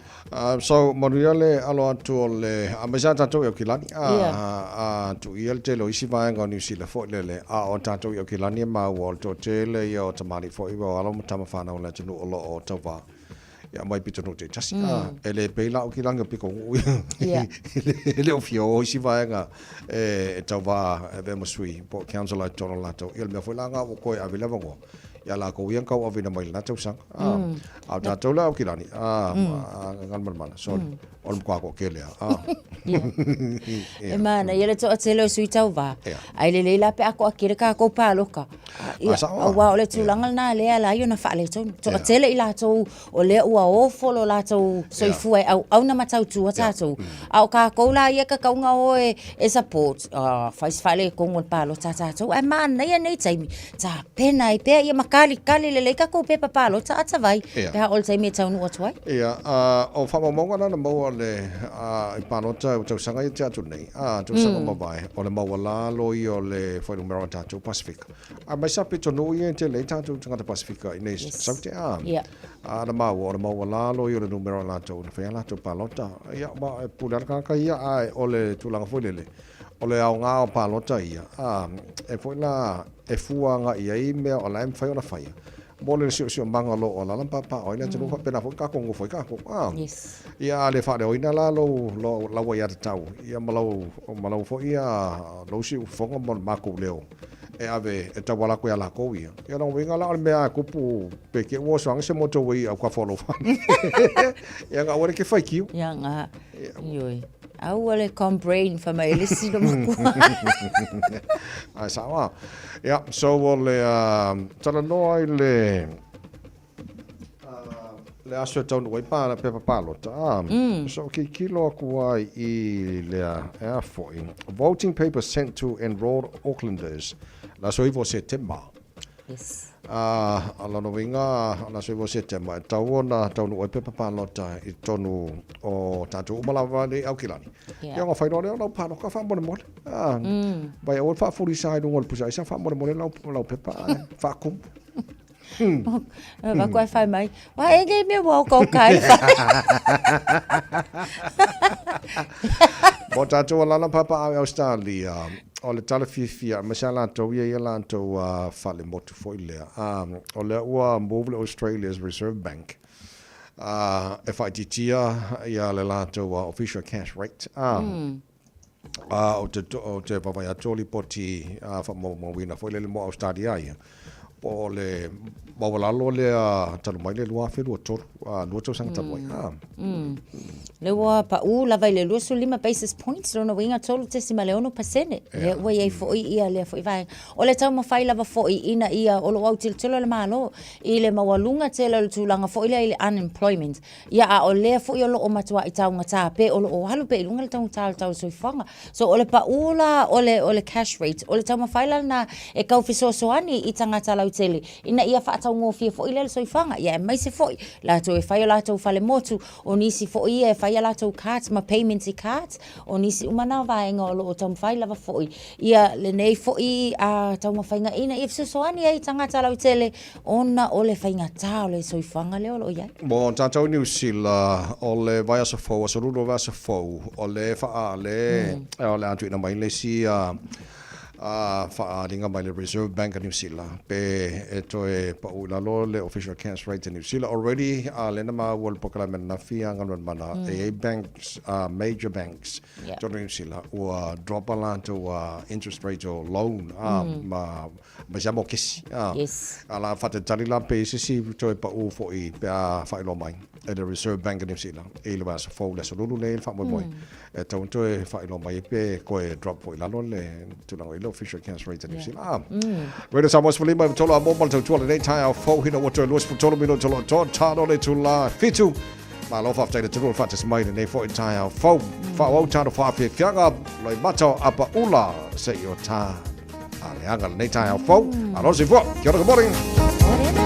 So, manuia le alo atu o le, aemaise lava tatou i Aukilani, a tuuia le tele o isi vaega o Niu Sila foi lele, a o tatou i Aukilani e maua o le toatele ia o tamalii foi o alo ma tama fanau o le atunuu o lo o tauvā ia mai pitonuu taitasi. E le pei la o Aukilani o pitonuu ia, e le o fia o isi vaega e tauvā e avea ma sui po o councillor i totonu o latou. Ia o le mea foi la lena ua toe ave le avanoa ia latou ia na tauaveina mai i lena tausaga. A o tatou la Aukilani, Galumalemana, sorry, o le matua toatele lava. E manaia le toatele o sui tauvā, ae lelei la pe a toatele tatou paloka. Ia, aua o le tulaga lena lea e ala ai ona faaletonu. Toatele i latou o lea ua ofo lo latou soifua e auauna ma tautua tatou. A o tatou la ia e tatau ona o e support, fai si faaletonu o le palota a tatou. Ae manaia nei taimi, tapena ai pea ia ma kalikali lelei tatou pepa palota atawai pe a oo i le taimi e taunuu atu ai. Ia, o faamaumauga na na maua le, i palota i tausaga ia tea atu nei, tausaga mavae, o le maualalo ia o le fuainumera o tatou Pasefika. A mai sa pitonuu ia e tele ai tatou tagata Pasefika i nei saute, a. A na maua, o le maualalo ia o le numera o latou na fai a latou palota. Ia, ma e pule lava le tagata ia, ae o le tulaga foi lele, o le aoga o palota ia, a, e foi la, e fua agai i ai mea o la e mafai ona faia mo le siosiomaga o lo o alaala ma papaaao ai le atunuu faapena foi tatou nofo ai tatou. A, ia a le faaleoina la lou, lau aiatatau ia ma lau, ma lau foi ia lou siufofoga ma le matou leo e ave e tauala atu ia latou ia. Ia lona uiga la o le mea e tupu pe te i ua oso ane se motorway i autafa o lou fale. Ia na aua le te faitio. Ia na, ioe. Aua le combrain fai mai le isi matua. Ai sao a. Ia, so o le talanoa i le le aso e taunuu ai pa pepa palota. So kikilo aku ai i le e a foi. Voting paper sent to enrolled Aucklanders. Le aso 9 o Setema. Yes. Ā, lona uiga, o le aso 9 o Setema, e tatau ona taunuu ai pepa palota i totonu o tatou uma lava nei i Aukilani. Yeah. Ia ona fai loa lea o lau paloka faamolemole. Ā, vai aua le faafulisa i luga o le pusa aisa, faamolemole lau, lau pepa ae faakumu. Va koe whai mai. Wa e nei mea ua oka ai le whai. Mo tātou alala papa au i Australia, o le tala fiafia, aemaise lava latou ia ia latou fale motu foi lea. O lea ua move le Australia's Reserve Bank e faaitiitia ia le latou official cash rate. O te, o te vaavaai atu o lipoti faamaumauina foi lele mo Australia ia. Po o le maualalo lea talu mai le 2023, 2 tausaga talu ai. Lea ua paʻu lava i le 25 basis points, lona uiga 3.6%. Lea ua i ai foi ia lea foi vaega. O le taumafai lava foi ina ia o lo o autilotilo le Malo i le maualuga tele o le tulaga foi lea i le unemployment. Ia a o lea foi o lo o matuai taugata pe o lo o alu pea i luga le taugata o le tau o le soifuaga. So o le paʻu la o le, o le cash rate, o le taumafai la lena e tau fesoasoani i tagata lautele ina ia faataugofie foi lea le soifuaga, ia aemaise foi latou e fai o latou fale motu, o nisi foi ia e fai a latou cards ma payments i cards, o nisi uma na o vaega o lo o taumafai lava foi ia lenei foi a taumafaiga ina ia fesoasoani ai i tagata lautele ona o le faigata o le soifuaga lea o lo o i ai. Mo tatou i Niu Sila, o le vaiaso fou, aso lua o le vaiaso fou, o le faa, le, o le a tuuina mai le isi faaaliga mai le Reserve Bank a Niu Sila, pe e toe pau i lalo le official cash rate a Niu Sila. Already, lea na maua i le polokalame ananafi a Galumalemana, e i ai banks, major banks, totonu o Niu Sila, ua drop a latou interest rate o loan, ma ma se amo kesi. Yes. A la faatalitali la pe i se isi toe pau foi pe a faailoa mai e le Reserve Bank of New Zealand i le vaiaso fou le aso lulu lea i le faamoemoe. E tatau ona toe faailoa mai ai pe toe drop foi i lalo le tulaga i le official cash rate a New Zealand. Radio Samoa 15 i tolu a mo ma le tautua lenei taeao fou hina ua toe 23 minute o lo o toa talo le itula 7. Malo faafetai le atunuu le faatasi mai lenei foi taeao fou. Faaauau talo faafiafiaga loimata o apaula se i o tā. A leaga lenei taeao fou. Malo le soifua. Kia ora, good morning. Morena.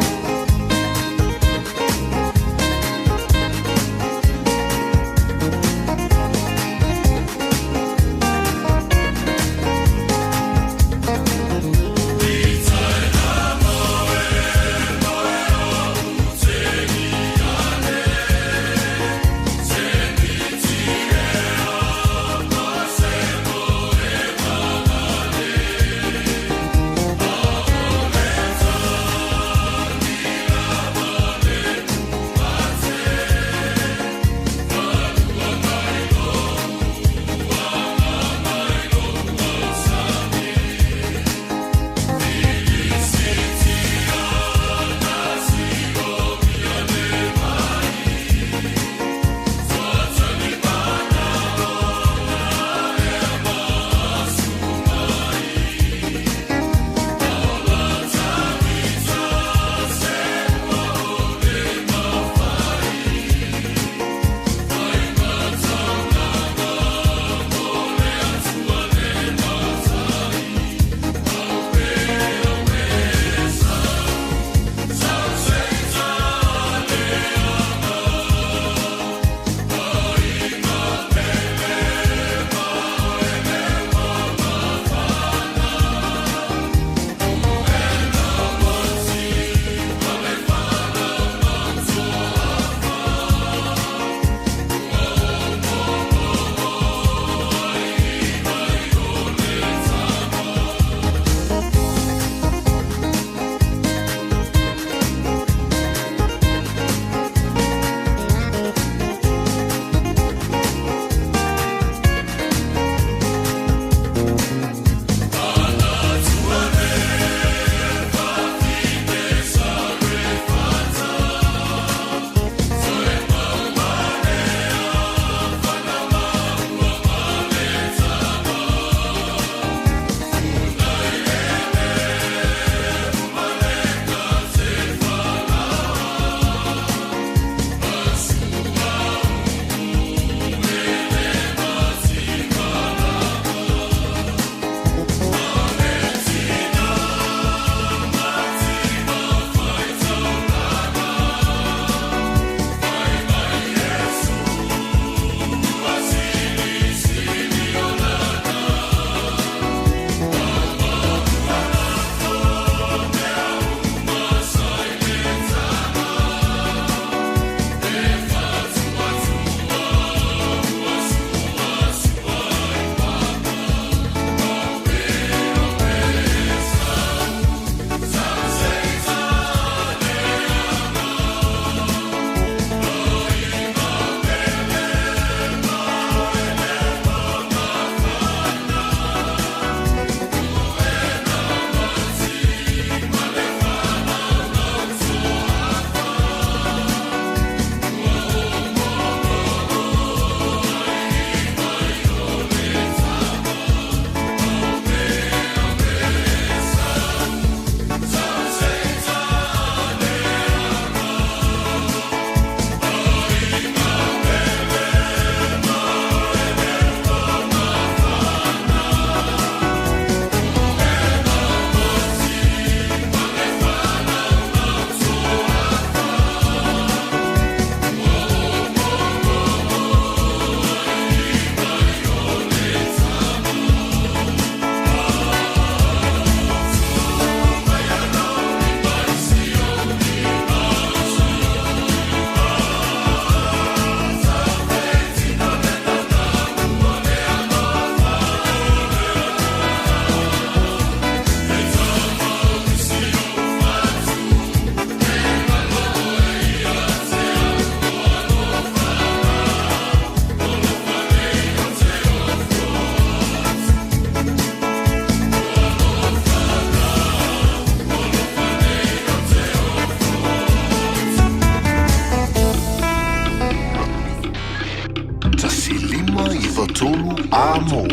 93 Amo.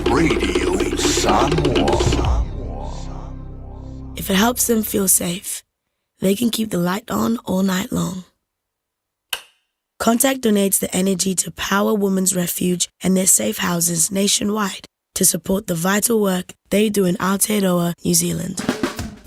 Radio Samoa. If it helps them feel safe, they can keep the light on all night long. Contact donates the energy to Power Women's Refuge and their safe houses nationwide to support the vital work they do in Aotearoa, New Zealand.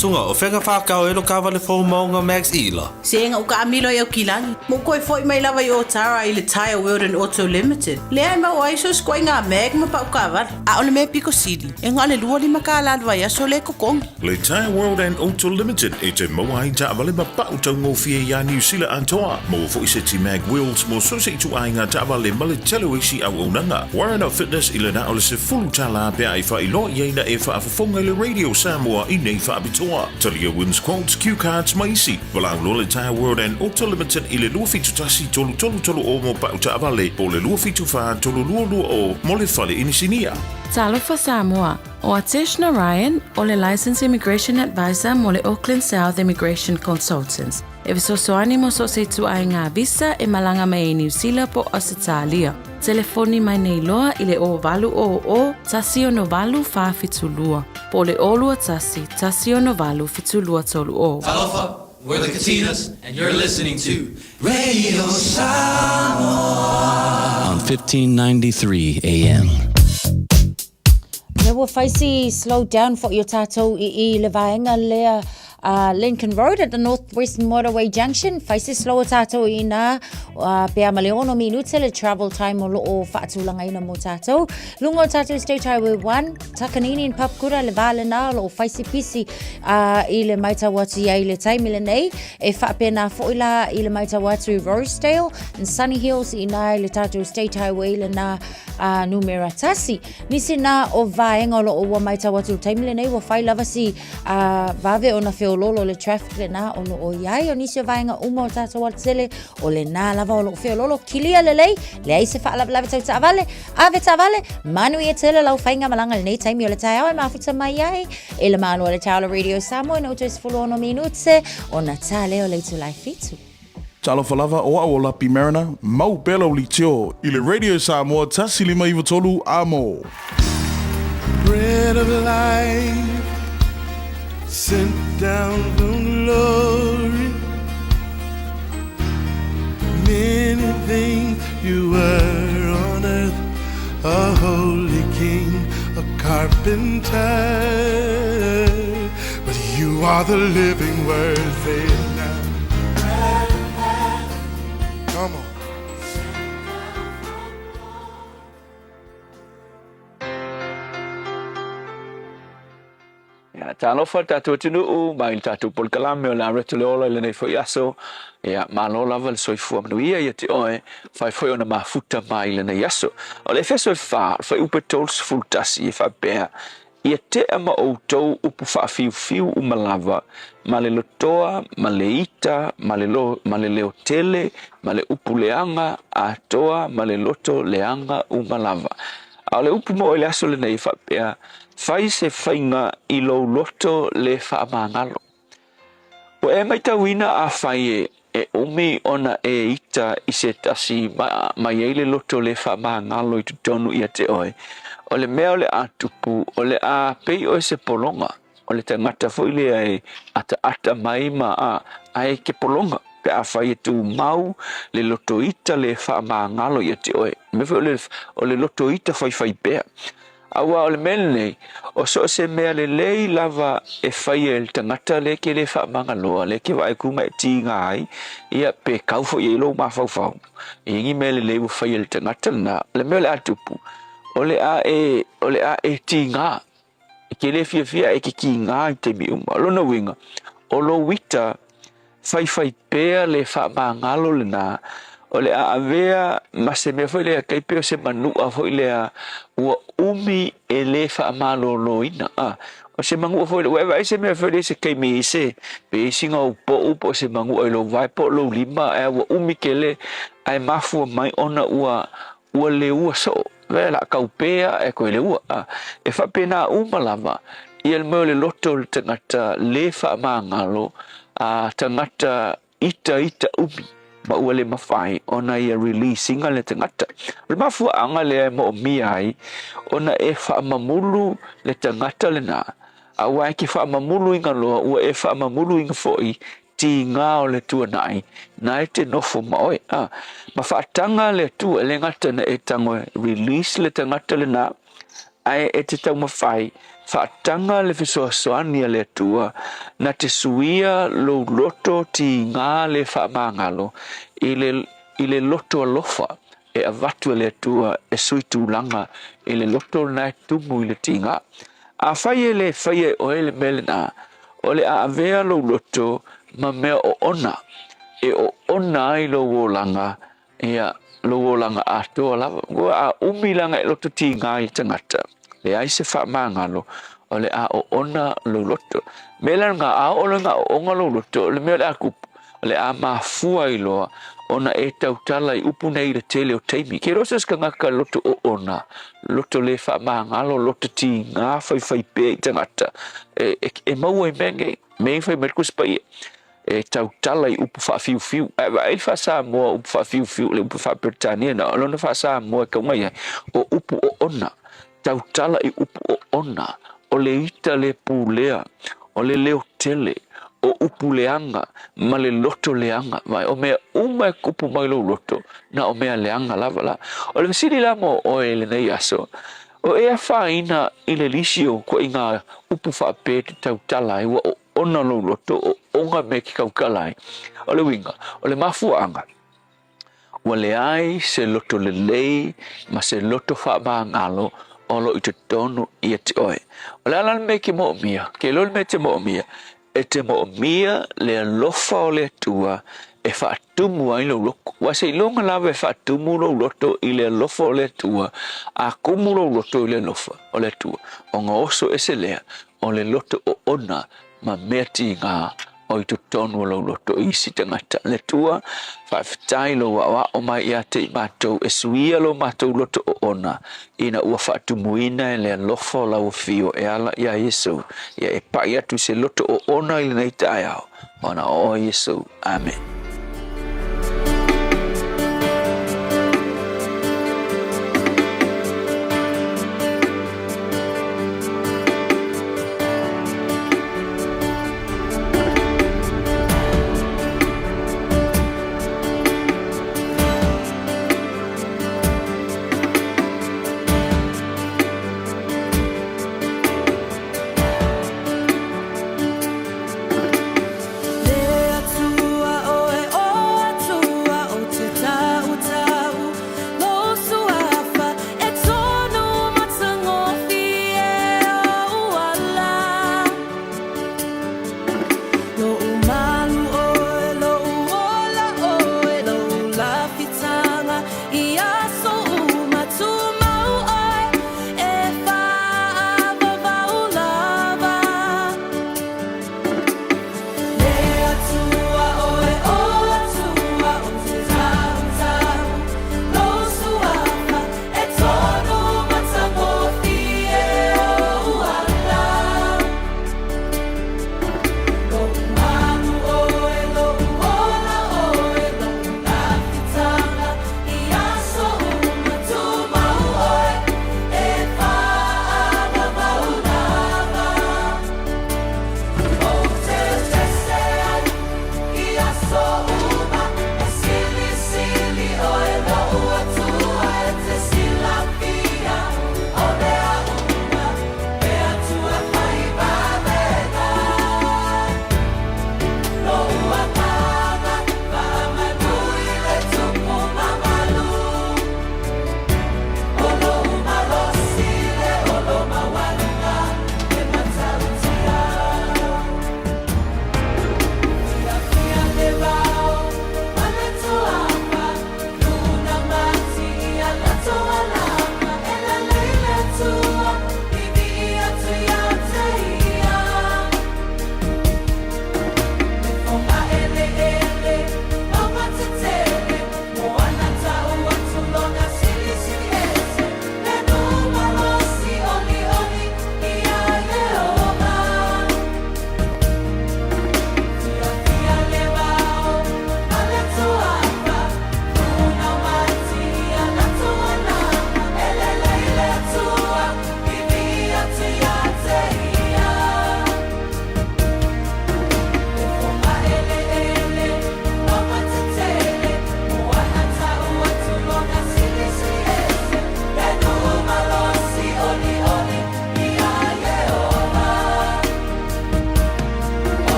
Suga, o fega whākau e lo kava le fou maunga Max Ila. Se ega uka amilo i Aukilani. Mo koe foi mai lava i Otara i le Tyre World and Auto Limited. Lea e mau ai so se ituaiga mag ma pau taavale. A o le mea piko sili, e na o le 25 kālā le vaiaso lea e totogi. Le Tyre World and Auto Limited e te maua ai taavale ma pau taugofie iā Niu Sila atoa. Maua foi seti mag wheels mo so se ituaiga taavale ma le tele o isi auaunaga. Warren Fitness i le na o le $10 pe a e faailoa i ai na e faafofoga i le Radio Samoa i nei faapitoa. Talia wins quotes, cue cards ma isi. Valaau loa le Tyre World and Auto Limited i le 271 3330 mo pau taavale po o le 274 3220 mo le fale inisinia. Talofa Samoa, o Atesh Narayan, o le Licensed Immigration Advisor mo le Auckland South Immigration Consultants. E fesoasoani mo so o se ituaiga visa e malaga mai ai Niu Sila po o Ausetalia. Telefoni mai nei loa i le 0800 168 472 po o le 021 168 7230. Talofa, we're the Katinas, and you're listening to Radio Samoa on 1593 AM. Mea ua fai si slow down foʻi o tatou i i le vaega lea Lincoln Road at the North West Motorway Junction. Fai si slow o tatou i inā pe a ma le 6 minute le travel time o loo faatulagaina mo tatou. Luga o tatou State Highway 1, Takanini and Papakura le va lena o loo fai si pisi i le maitau atu i ai le taimi lenei. E faapena foʻi la i le maitau atu i Rosedale and Sunny Hills i inā i le tatou State Highway lena numera 1. Nisi na o vaega o loo ua maitau atu i le taimi lenei ua fai lava si vave ona feololo le traffic lena o loo iai. O nisi o vaega uma o tatou alatele o lena lava o loo feololo kilia lelei, leai se faalavelave tau taavale, ave taavale, manuia tele lau faigamalaga i lenei taimi o le taeao e mafuta mai ai e le Malo o le Taolo Radio Samoa ina ua toe 16 minute ona ta lea o le itula e 7. Talofa lava, o au o Lapi Mariner, mau pea lau litio i le Radio Samoa 1593 amo. Bread of life sent down from glory. Many things you were on earth, a holy king, a carpenter. But you are the living word, say it now. Come on. Ia, talofa le tatou atunuu mai le tatou polokalame o le Areto le Ola i lenei foi aso. Ia, malo lava le soifua manuia ia te oe, fai foi ona mafuta mai i lenei aso. O le Efeso e 4, le fuaiupu e 31 e faapea, Ia tea ma outou upu faafiufiu uma lava, ma le lotoa, ma le ita, ma le lo, ma le leotele, ma le upu leaga atoa, ma le loto leaga uma lava. A o le upu moʻo i le aso lenei e faapea, Fai se faiga i lou loto le faamagalo. Ua e maitauina afai e e umi ona e ita i se tasi ma mai ai le loto le faamagalo i totonu ia te oe, o le mea o le a tupu, o le a pei oe se pologa, o le tagata foi lea e ataata mai ma a, ae ke pologa, pe afai e tumau le loto ita le faamagalo ia te oe. O le mea foi o le, o le loto ita faifai pea. Aua o le mea lenei, o so o se mea lelei lava e faia e le tagata lea ke le faamagaloa, lea ke vaai ku ma e tiga ai, ia pe kau foi i ai lou mafaufau i ni mea lelei ua faia e le tagata lena, o le mea o le a tupu, o le a e, o le a e tiga. E ke le fiafia e ke kiga i taimi uma. O lona uiga, o lou ita faifai pea le faamagalo lena, o le a avea ma se mea foi lea tai pei o se manua foi lea ua umi e le faamaloloina. A o se manua foi lea, ua e vaai se mea foi lea i se taimi i se, pe i sina ou poʻu po o se manua i lou vae po o lou lima, ae ua umi tele ae mafua mai ona ua ua leua soo, le a kau pea e koe leua. A e faapena uma lava ia le mea o le loto o le tagata le faamagalo, a tagata itaita umi. ma ua le mafai ona ia release ina le tagata. O le mafuaaga lea e moomia ai ona e faamamulu le tagata lena, auā e te faamamuluina loa ua e faamamuluina foʻi tigā o le tuanai na e te nofo ma oe. A, ma faataga le Atua e le gata na e tago e release le tagata lena, ae e te taumafai faataga le fesoasoani a le Atua na te suia lou loto tigā le faamagalo i le, i le loto alofa e avatu e le Atua e sui tulaga i le loto lena e tumu i le tigā. Afai e lē faia e oe le mea lenā, o le a avea lou loto ma mea oona e oona ai lou olaga, ia, lou olaga atoa lava. Ua a umi laga e loto tigā i le tagata, leai se faamagalo, o le a oona lou loto. Mea la lena, a oo loa ina ooga lou loto, o le mea o le a tupu, o le a mafua ai loa ona e tautala i upu nei i le tele o taimi. Ke iloa so o se tagata loto oona, loto lē faamagalo, loto tigā faifaipea i tagata, e, e, e maua i mea nei. Mea i fai mai le Tusi Paia, e tautala i upu faafiufiu. Ae vaai le faa-Samoa upu faafiufiu, le upu faa-Peretania na o lona faa-Samoa e tauga i ai, o upu oona. Tautala i upu oona, o le ita le pulea, o le leo tele, o upu leaga ma le loto leaga. Vaai, o mea uma e kupu mai lou loto, na o mea leaga lava la. O le fesili la mo oe i lenei aso, o e afaina i le lisi o ituaiga upu faapea e te tautala ai, ua oona lou loto, o oga mea e te tautala ai. O le uiga, o le mafuaaga, ua leai se loto lelei ma se loto faamagalo o lo o i totonu ia te oe. O le a la le mea e te moomia? Ke iloa le mea e te moomia? E te moomia le alofa o le Atua e faatumu ai lou loto. Aua seiloga lava e faatumu lou loto i le alofa o le Atua, a tumu lou loto i le alofa o le Atua, ona oso ese lea o le loto oona ma mea tigā o i totonu o lou loto i isi tagata. Le Atua, faafetai lou aoao mai ia te i matou e suia lo matou loto oona ina ua faatumuina e le alofa o lau afio e ala iā Iesu, ia e paʻi atu i se loto oona i lenei taeao, ona o oe Iesu. Amene. Le Atua oe.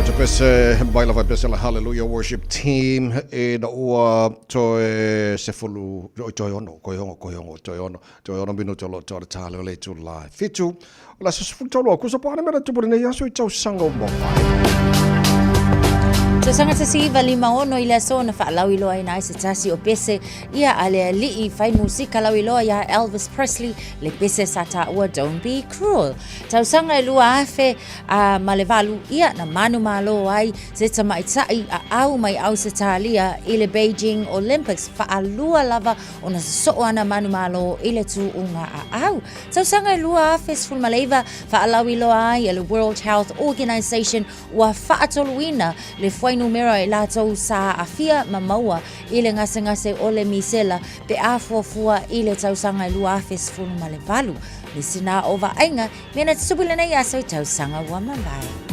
te pese mai lava pese la Hallelujah Worship Team e na ua toe sefulu oi toe ono koe hongo koe hongo toe ono toe ono minuta o lo toa le tale o le itu la fitu o la sefulu tolu o kusa po ane mera tupu nei aso i tausaga o mavae. Tausaga 1956 i le aso na faalauiloa ai na se tasi o pese ia a le ali'i fai musika lauiloa iā Elvis Presley le pese sa taua Don't Be Cruel. Tausaga e 2000 a ma le valu ia na manumalo ai se tamaitai aau mai Ausetalia i le Beijing Olympics faalua lava ona sosoo ana manumalo i le tuuga aau. Tausaga e 2019 faalauiloa ai e le World Health Organization ua faatoluina le fuainumera i latou sa aafia ma maua i le gasegase o le misela pe a fuafua i le tausaga e 2018. Le sina o vaaiga mea na tutupu i lenei aso i tausaga ua mavae.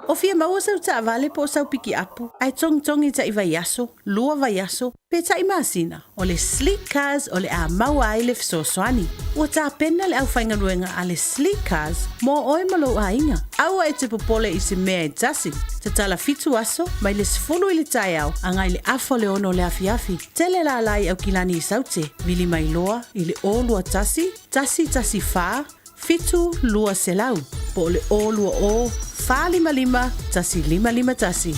O fia maua sau taavale po o sau pikiapu, ae togitogi taʻi vaiaso, lua vaiaso, pe taʻi masina, o le Sleek Cars o le a maua ai le fesoasoani. Ua tapena le aufaigaluega a le Sleek Cars mo oe ma lou aiga. Aua e te popole i se mea e tasi. Tatala fitu aso, mai le 10 i le taeao agai le afa o le 6 o le afiafi. Tele lala i Aukilani i Saute, vili mai loa i le 021 114 7 200 po o le 020 455 1551.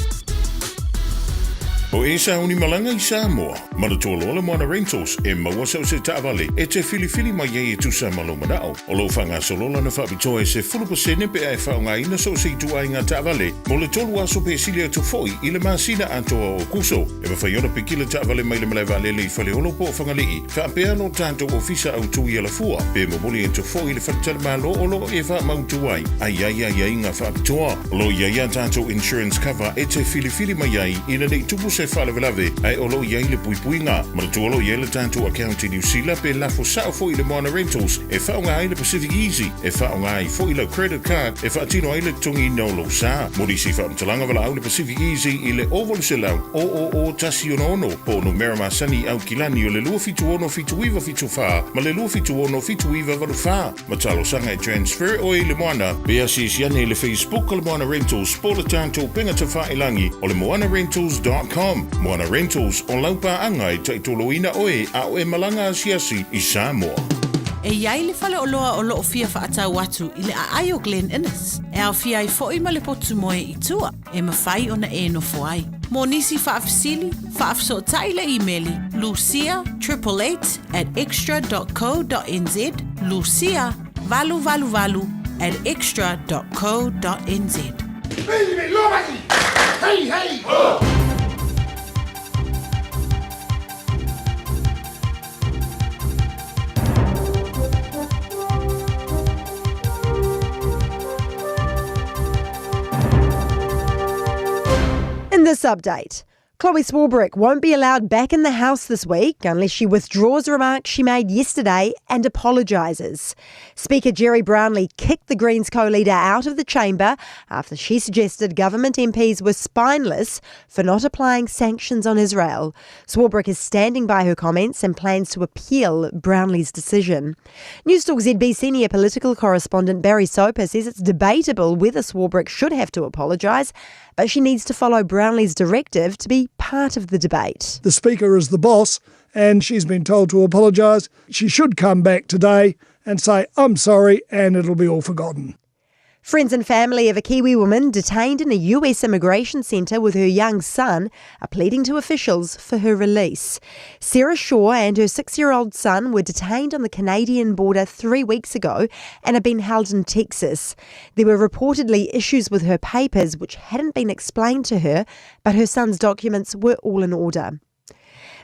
O e sauni malaga i Samoa, manatua loa le Moana Rentals e maua so o se taavale e te filifili mai ai e tusa ma lou manao. O lo o faagasolo lana faapitoa e 10% pe a e faaaogaina so o se ituaiga taavale mo le tolu aso pe sili atu foi i le masina atoa o Aokuso. E mafai ona piki le taavale mai le malae vaalele i Faleolo po o Fagalii, faapea lo tatou ofisa autu i Alafua, pe momoli atu foi i le faletalimalo o lo o e faamautu ai, a i ai aiaiga faapitoa. O lo o i ai a tatou insurance cover e te filifili mai ai ina ne i tupu se faalavelave, ae o lo o i ai le puipuiga. Manatua o lo o i ai le tatou account i Niu Sila pe lafo sao foi i le Moana Rentals e faaaoga ai le Pacific Easy, e faaaoga ai foi lau credit card e faatino ai le totogiina o lou sa. Mo nisi faamatalaga valaau le Pacific Easy i le 0800 000 166 po o numera masani i Aukilani o le 276 7974 ma le 276 7984. Ma talosaga e transfer oe i le Moana pe asiasi ane i le Facebook o le Moana Rentals po o le tatou upega tafailagi o le moanarentals.com. Moana Rentals, o lau paaga e taitoloina oe a o e malaga asiasi i Samoa. E i ai le faleoloa o lo o fia faatau atu i le aai o Glen Innes, e aofia ai foi ma le potu moe i tua e mafai ona e nofo ai. Mo nisi faafesili, faafesootai le imeli lucia 888 at xtra dot co dot nz, lucia 888 at xtra dot co dot nz. Hey, hey! Ho! In this update, Chloe Swarbrick won't be allowed back in the House this week unless she withdraws remarks she made yesterday and apologises. Speaker Gerry Brownlee kicked the Greens co-leader out of the chamber after she suggested government MPs were spineless for not applying sanctions on Israel. Swarbrick is standing by her comments and plans to appeal Brownlee's decision. Newstalk ZB senior political correspondent Barry Soper says it's debatable whether Swarbrick should have to apologise, but she needs to follow Brownlee's directive to be part of the debate. The Speaker is the boss, and she's been told to apologise. She should come back today and say, I'm sorry, and it'll be all forgotten. Friends and family of a Kiwi woman detained in a US immigration centre with her young son are pleading to officials for her release. Sarah Shaw and her 6-year-old son were detained on the Canadian border 3 weeks ago and have been held in Texas. There were reportedly issues with her papers which hadn't been explained to her, but her son's documents were all in order.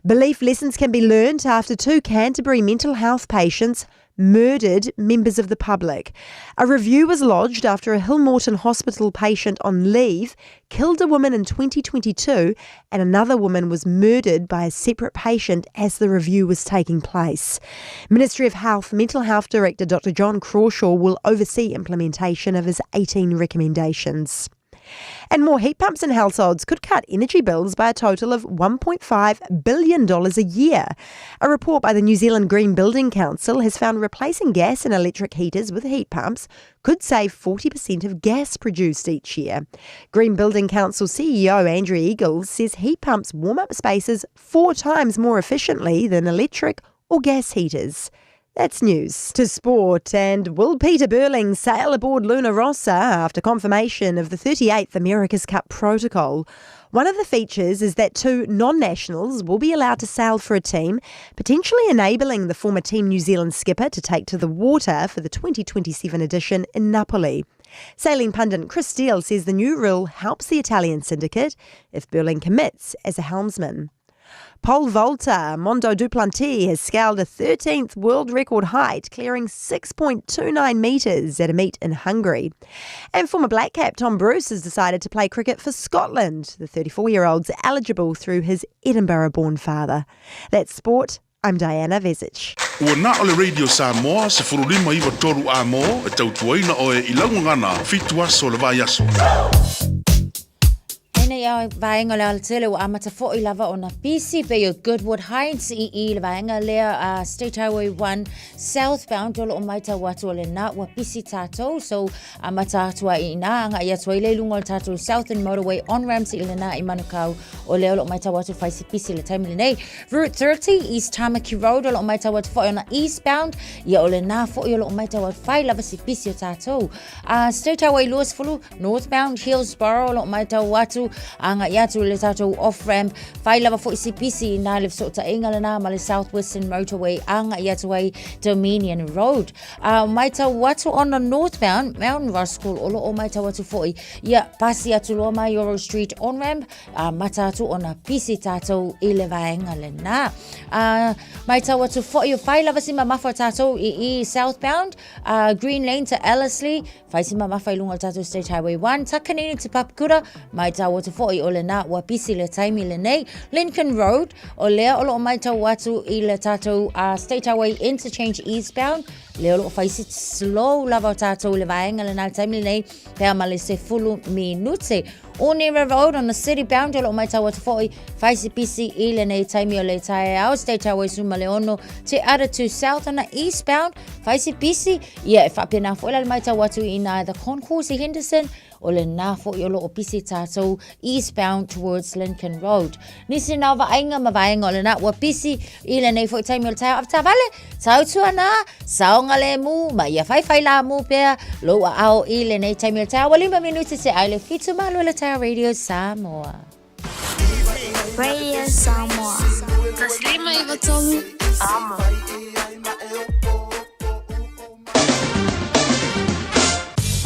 Belief lessons can be learned after 2 Canterbury mental health patients murdered members of the public. A review was lodged after a Hillmorton Hospital patient on leave killed a woman in 2022 and another woman was murdered by a separate patient as the review was taking place. Ministry of Health Mental Health Director Dr. John Crawshaw will oversee implementation of his 18 recommendations. And more heat pumps in households could cut energy bills by a total of $1.5 billion a year. A report by the New Zealand Green Building Council has found replacing gas and electric heaters with heat pumps could save 40% of gas produced each year. Green Building Council CEO Andrew Eagles says heat pumps warm up spaces 4 times more efficiently than electric or gas heaters. That's news. To sport, and will Peter Burling sail aboard Luna Rossa after confirmation of the 38th America's Cup protocol? One of the features is that 2 non-nationals will be allowed to sail for a team, potentially enabling the former Team New Zealand skipper to take to the water for the 2027 edition in Napoli. Sailing pundit Chris Steele says the new rule helps the Italian syndicate if Burling commits as a helmsman. Pole vaulter Mondo Duplantis has scaled a 13th world record height, clearing 6.29 metres at a meet in Hungary. And former Black Cap Tom Bruce has decided to play cricket for Scotland. The thirty-four-year-old's eligible through his Edinburgh-born father. That's sport. I'm Diana Vezic. Ua na o le Radio Samoa, 1593 a mō, e tautuaina oe i lau gagana, 7 aso le vaiaso. Nei a vaenga o le alatele ua amata fo'i lava ona pisi pei o Goodwood Heights i i le vaenga lea a State Highway 1 southbound o lo o maitau atu o lena ua pisi tātou so amata atu ai i nā anga i atu ai le lunga o le tātou Southern Motorway on ramps i lena i Manukau o lea o lo o maitau atu whai si pisi le taimi lenei Route 30 East Tamaki Road o lo o maitau atu fo'i ona eastbound ia o lena fo'i o lo o maitau atu whai lava si pisi o tātou State Highway 20 northbound Hillsborough o lo o maitau atu. Agai atu i le tatou off-ramp, fai lava foi si pisi i nā le fesootaiga lena ma le South Western Motorway agai atu ai Dominion Road. A matau atu on the northbound Mount Roskill o lo o matau atu foi ia pasi atu loa mai Euro Street on-ramp a mata atu ona pisi tātou i le vaega lena. A matau atu foi o fai lava si mamafa tātou i, i southbound Green Lane to Ellerslie, Fai si mamafa i luga o le tatou State Highway 1, Takanini to Papakura, matau atu foi o lena ua pisi le taimi lenei. Lincoln Road, o lea o lo o matau atu i le tatou State Highway Interchange Eastbound, lea o lo o fai si slow lava o tatou i le vaega lena le taimi lenei, pea ma le 10 minute. Onera Road on the city bound o lo o matau atu foi, fai si pisi i lenei taimi o le taeao, State Highway 16, Te Atatū South on the eastbound, fai si pisi, Ia, e faapena foi la le matau atu i ina The Concourse i Henderson, o lena foi o lo o pisi tātou eastbound towards Lincoln Road. Nisi na o vaaiga ma vaega o lena ua pisi i lenei foi taimi o le taeao avetaavale, tautua nā, saogalemu, ma ia whaiwhai la mū pea, lou aao i lenei taimi o le taeao. Ua 5 minuti te ai le 7 malu o le taeao Radio Samoa. Radio Samoa. 153 Amo.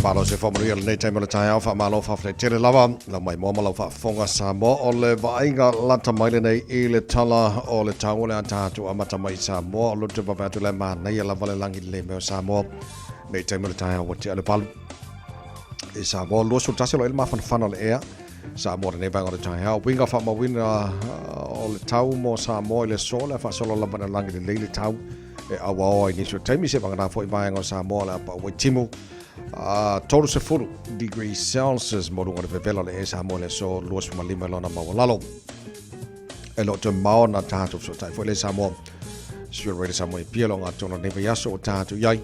Malo se whamanuia lenei taimi o le taeao, whamalo whawhai tele lava, lau mai moa ma lau whaafonga Samoa o le vaaiga lata mai lenei i le tala o le tau o le a tātou amata mai Samoa o lote vave atu le manaia lava le langi le mea o Samoa nei taimi o le taeao ua tea le palu i Samoa 21 o lo ele mafanafana o le ea Samoa lenei vaega o le taeao. Uiga faamauina o le tau mo Samoa i le aso le faasolo lava na lagi lelei le tau e auaoa i nisi o taimi se vagana foi vaega o Samoa le apa ua timu 30 degrees Celsius mo luga o le vevela o le e Samoa i le aso 25 lona maualalo. E lo te mao na tātou fesootai foi le Samoa. Sure Radio Samoa e pia lo ngā tōna nei vaiaso o tātou iai.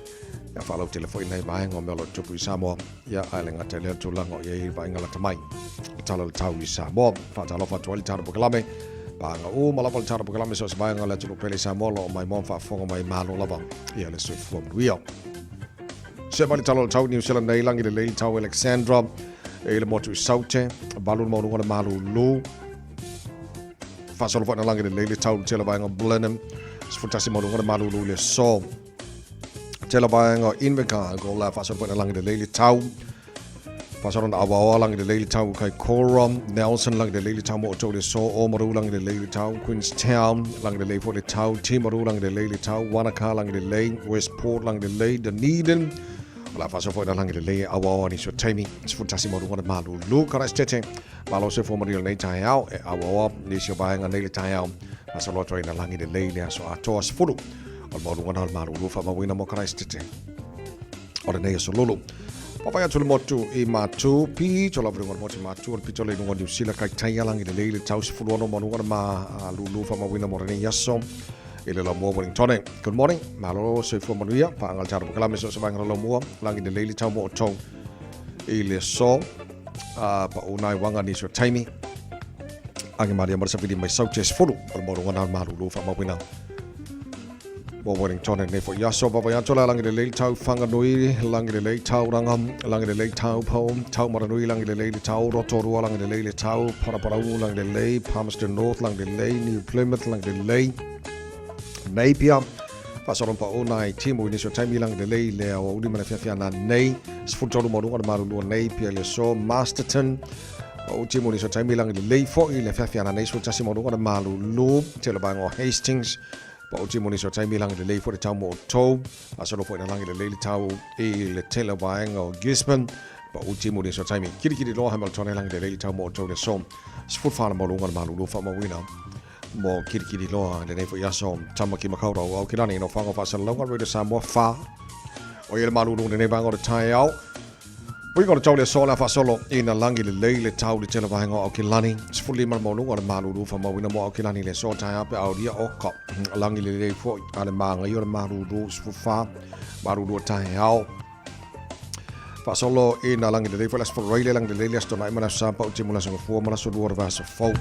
Ia whaalautele foi nei vaega o mea o lo o tupu i Samoa. Ia ae le gata i lea tulaga o i ai vaaiga lata mai. Le tala o le tau i Samoa. Faatalofa atu ai le tala pokalame. Paga uma lava le tala pokalame so o se vaega o le atunuu pele i Samoa lo o maimoa ma faafofoga mai malo lava. Ia le soifua manuia. Se mai le tala o le tau i New Zealand nei lagi lelei le tau Alexandra i le motu i Saute. Valu le maualuga o le malulu. Faasolo foi na lagi lelei le tau i le tele vaega o Blenheim. 11 maualuga o le malulu i le aso. Tela vaega o Invercargill la faasolo foi na lagi lelei le tau. Faasolo na Awaoa lagi lelei le tau Kaikoura, Nelson lagi lelei le tau mo o le aso, Oamaru lagi lelei le tau, Queenstown lagi lelei foi le tau, Timaru lagi lelei le tau, Wanaka lagi lelei, Westport lagi lelei, Dunedin o la faasolo foi na lagi lelei Awaoa nisi o taimi, 11 maualuga le malulu. Karaisitete, malo se fua manuia lenei taeao, e Awaoa nisi o vaega nei le taeao, faasolo atu ai na lagi lelei le aso atoa 10. O le maualuga na o le malulu faamauina mo Karaisitete. O lenei aso lulu. Papai atu le motu i Matu, pito lava i luga o le motu i Matu, o le pito le i luga o Niu Sila, kai taia lagi lelei le tau 16 maualuga le malulu faamauina mo lenei aso i le laumua Wellingtone. Good morning, malo soifua manuia, paaga le talo pokalame so o se vaega o le laumua, lagi lelei le tau mo outou i le aso, pau nai waga nisi o taimi. Age malia ma le safili mai Saute 10 o le maualuga na o le malulu faamauina. Mo Wellington nei foi aso vavai atu la langi lelei tau Whanganui, langi lelei Tauranga, langi lelei Taupo, Taumaranui, langi lelei le tau Rotorua, langi lelei le tau Paraparaumu, langi lelei Palmerston North, langi lelei New Plymouth, langi lelei Napier. Faasolo pa o nai timu i nisi o taimi langi lelei le aoauli ma le fiafia na nei 13 maualuga le malulua Napier le aso Masterton o timu i nisi o taimi langi lelei foi le fiafia na nei 11 maualuga le malulu tele vaega o Hastings Pa o timu nisi o taimi langi lelei foi le tau mo outou. Faasolo foi na langi lelei le tau i le tele vaega o Gisborne. Pa o timu nisi o taimi kirikiri loa Hamilton langi lelei le tau mo outou le aso. 14 le maualuga le malulu faamauina mo kirikiri loa lenei foi aso. Tamaki Makaurau Aokelani no whango whaasalalauga Radio Samoa 4. O ia le malulu lenei vaega o le taeao. Uiga o le tau le aso le a faasolo ina lagi lelei le tau le tele vaega o Aokelani. 15 le maualuga o le malulu faamauina mo Aokelani le aso taeao pe aulia o ka lagi lelei foi a le māgai o le malulu 14 malulu o taeao. Faasolo ina lagi lelei foi le aso Faraile lagi lelei le aso Tona'i ma le aso Sa pau timu le aso Gafua ma le aso Lua o le vaiaso fou.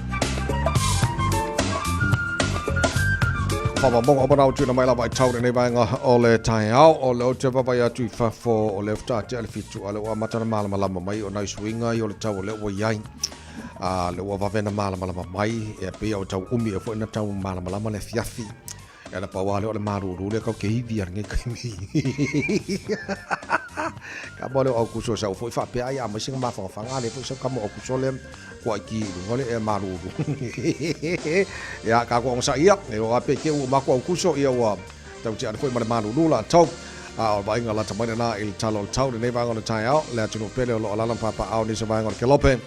Faamaumauga uma na ua tuuina mai lava i tau lenei vaega o le taeao. O lea ou te vaavaai atu i fafo, o lea faatoa tea le 7, a o lea ua amata ona malamalama mai o nai suiga ia o le tau o lea ua i ai. A o lea ua vave ona malamalama mai, e pei ua tau umi ea foi ona tau malamalama le afiafi. Ia na pau lava lea o le malulu lea kau ke ivi a lenei taimi. Ka mo le au kuso sa foi faapea ai a mai singa mafangafaga le foi sa ka mo au kuso le kua iki i luga le e malulu. Ia ka ko sa ia e o ape ke u ma ko au kuso ia ua tau te foi ma le malulu la tau. A o vaaiga lata mai lena i le tala o le tau lenei vaega o le taeao le atunuu pele o lo o alaala ma papaaao nisi o vaega o le Kelope.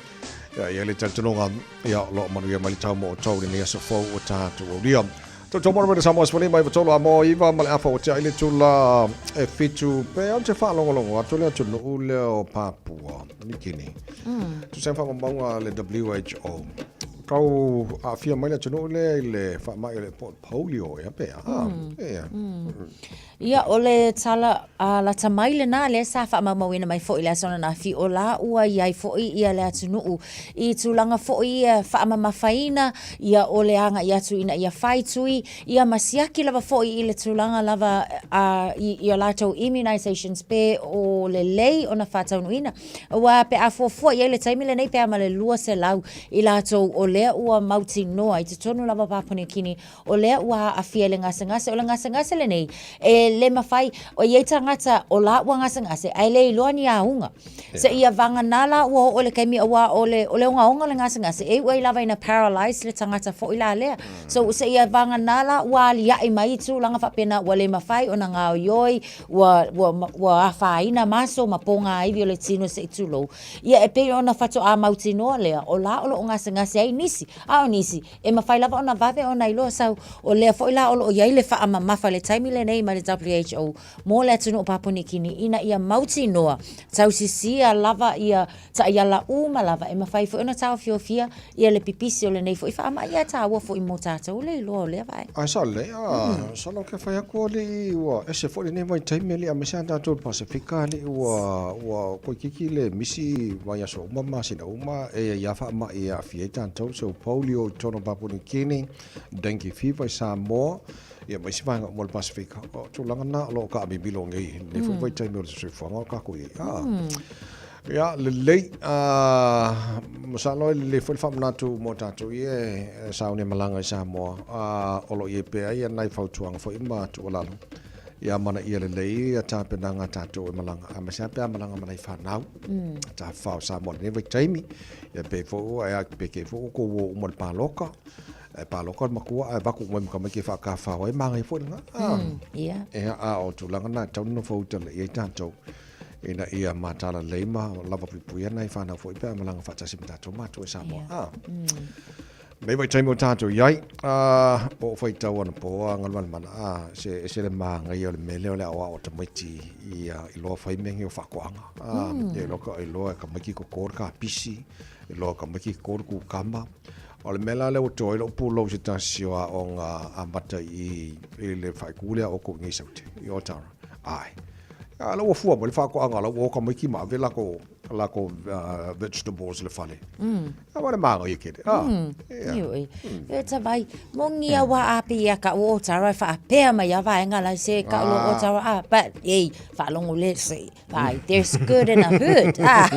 Ia i ai le talitonuga ia o lo o manuia mai le tau mo outou i lenei aso fou ua tatou aulia. Toutou moana mai le Samoa 15 i 3 a mo 9 ma le afa ua tea i le tula e 7 pe au te faalogologo atu le atunuu lea o Papua Nikini. Tusa ai ma faamaumauga a le WHO. Kau aafia mai le atunuu lea i le faamai o le polio ea pe a? Ea. Ia, o le tala a lata mai lena lea sa faamaumauina mai foi i le aso ananafi, o la ua i ai foi ia le atunuu i tulaga foi ia faamamafaina, ia o le agai atu ina ia fai tui, ia ma siaki lava foi i le tulaga lava a i a latou immunizations pe o lelei ona faataunuuina. Aua pe a fuafua i ai le taimi lenei pe a ma le 200 i latou o lea ua mautinoa i totonu lava o Papua Niu Kini O lea ua aafia i le gasegase. O le gasegase lenei, e le mafai, o i ai tagata o la ua gasegase, ae le iloa ni auga. Seia vagana la ua oo i le taimi aua o le, o le ogaoga o le gasegase, e iu ai lava ina paralyze le tagata foi la lea. So, seia vagana la ua aliae mai tulaga faapena ua le mafai ona gaoioi, ua, ua, ua afaina maso ma pogaiwi o le tino se i tulou. Ia e pei ona faatoa mautinoa lea, o la o lo o gasegase ai nisi, a o nisi, E mafai lava ona vave ona iloa sau. O lea foi la o lo o i ai le faamamafa i le taimi lenei mai le WHO mo le atunuu o Papua Nikini ina ia mautinoa tausisia lava ia taiala uma lava e mafai foi ona taofiofia ia le pipisi o lenei foi faamai ae taua foi mo tatou le iloa o lea vaega. Ae sao lelei, a masalo ke fai atu alii ua ese foi lenei vaitaimi alii aemaise a tatou i le Pasefika alii ua ua toeitiiti le misi vaiaso uma ma masina uma e ia faamai e aafia ai tatou so polio i totonu o Papua New Guinea, dengue fever i Samoa, ia ma isi vaega uma o le Pasefika. O tulaga na o lo o taamimilo nei i lenei foi vaitaimi o le soifuaga o tatou i ai. Ah. Ia, lelei, masalo e lelei foi le faamanatu mo tatou ia e sauni e malaga i Samoa, o lo o i ai pea ia nai fautuaga foi ma tuualalo ia amanaia lelei ia tapenaga a tatou e malaga, aemaise lava pe a malaga ma nai fanau, tafafao Samoa i lenei vaitaimi, ia pe foi ua, e pe kei foi ua tou o uma i le paloka, e paloka le matua ae avatu uma ai ma tamaiti e faatafafao ai, manaia foi lena. Ia, a o tulaga na e tatau ona nofo uta lelei ai tatou ina ia mataala lelei ma lava puipuia nai fanau foi pe a malaga faatasi ma tatou matua i Samoa. Nei vaitaimi o tatou i ai, po o faitau anapo a Galumalemana, a, se ese le māngaia o le mea lea o le aoao o tamaiti i, iloa fai mea nei o faatoaga. Iloa ka, iloa e tamaiti toto le kapisi, iloa e tamaiti toto le kukama. O le mea la lea ua to ai lou pulou i se tasi o aoga amata i, i le faaitu lea o outou i nei i Saute, i Otara. Ae. A la ua fua mai le faatoaga la ua o tamaiti ma ave lako lako vegetables le fale. A wale māngaia kele. Ah. Yeah. Ioi. E ta vai, mongi a wa api ia ka o tara whaapea mai a vaenga lai se ka o o tara a, but ei, whaalongo le se, vai, there's good in a hurt. Ah.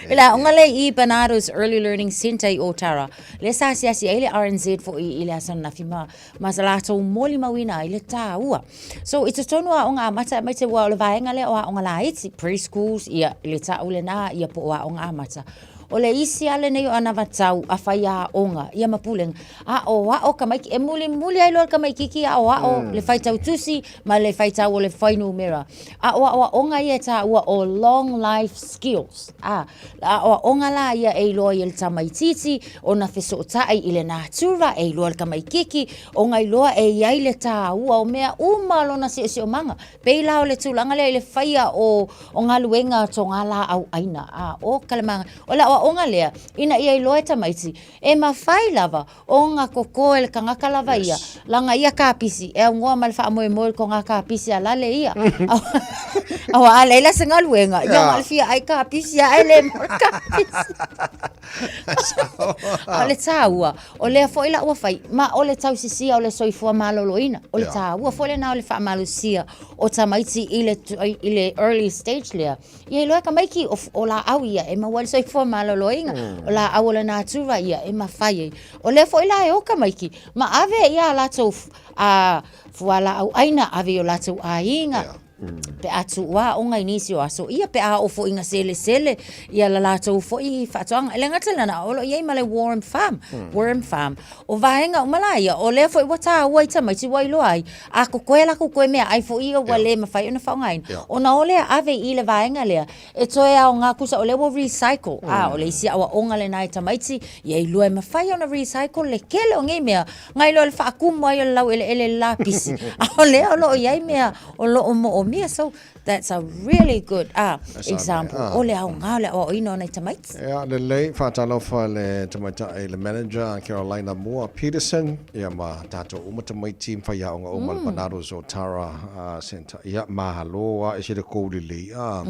Ila, onga le i Bernardo's Early Learning Centre i Otara. Le sa asiasi ai le RNZ fo i i le aso ananafi ma, ma sa latou molimauina ai le tāua. So, i totonu o aoga amata, aemaise ua o le vaega lea o aoga laiti, pre-schools, ia, le ta'u lena, ia po o aoga amata. O le isi lava lenei o anavatau a faiaoga, ia ma pulega, aoao tamaiti, e mulimuli ai loa le tamaititi aoao le faitau tusi ma le faitau o le fuainumera. A o aoaoga ia e tāua o long life skills, a, aoaoga la ia e iloa ai e le tamaititi ona fesootai i le natura, e iloa e le tamaititi ona iloa e i ai le tāua o mea uma o lona siosiomaga. Pei la o le tulaga lea i le faia o, o galuega a togalaauaina, a o ka le maga, o le aoaoga. aoaoga lea ina ia iloa e tamaiti e mafai lava ona koko e le tagata lava ia lana ia kapisi e aunoa ma le faamoemoe i le toga kapisi a lale ia. Aua a leai la se galuega, ia na o le fia ai kapisi ae le maua le kapisi. A o le taua, o lea foi la ua fai, ma o le tausisia o le soifua maloloina. O le taua foi lena o le faamalosia o tamaiti i le, i le early stage lea. Ia iloa e tamaiti o, o laau ia e maua ai le soifua maloloina, o laau o le natura ia e mafai ai. O lea foi la e o tamaiti ma ave ia latou a fualaau aina, ave i o latou aiga. Pe a tuua aoga i nisi o aso, ia pe a oo foi ina selesele ia la latou foi faatoaga. E le gata i lena, o lo o i ai ma le worm farm, worm farm. O vaega uma la ia, o lea foi ua taua i tamaiti ua iloa ai, a kokoe lakou koe meaai foi ia ua le mafai ona faaaogaina, ona o lea ave i le vaega lea e toe aoga tusa o lea ua recycle. A, o le isi aoaoga lena i tamaiti, ia iloa e mafai ona recycle le tele o nei mea, nai lo le faatumu ai o le laueleele i le lapisi, a o lea o lo o i ai mea o lo o moomia. So, that's a really good example o le aoga o le aoaoina o nai tamaiti. Ia, lelei, faatalofa le tamaitai le manager Carolina Moore Peterson, ia ma tatou uma tamaiti ma faiaoga uma le Barnardo's o Tara Centre. Ia, mahalo a, ese le kou lelei a.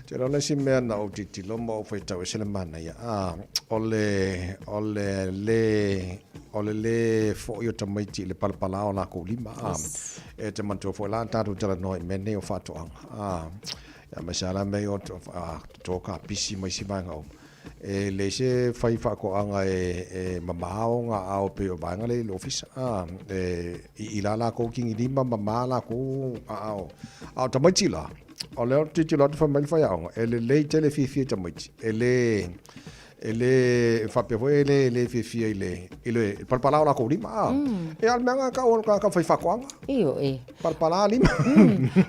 Te o le isi mea na ou tilotilo ma ou faitau ese le manaia a, o le, o le le, o le le foi o tamaiti i le palapala o lakou lima a. E te manatua foi la tatou talanoa i mea nei o faatoaga a. Ia aemaise lava la mea ia o toto kapisi ma isi vaega uma. E leai se fai faatoaga e mamao ona aao pei o vaega lea i le ofisa. E i la lakou kigilima mama lakou aao. A o tamaiti la, o lea ou te tilotilo atu fai mai le faiaoga, e lelei tele fiafia i tamaiti. E le E le faapea foi e le, le fiafia i le, i le palapala o lakou lima. A. E a le mea nga kau o ka fai faatoaga. Io e. Palapala lima.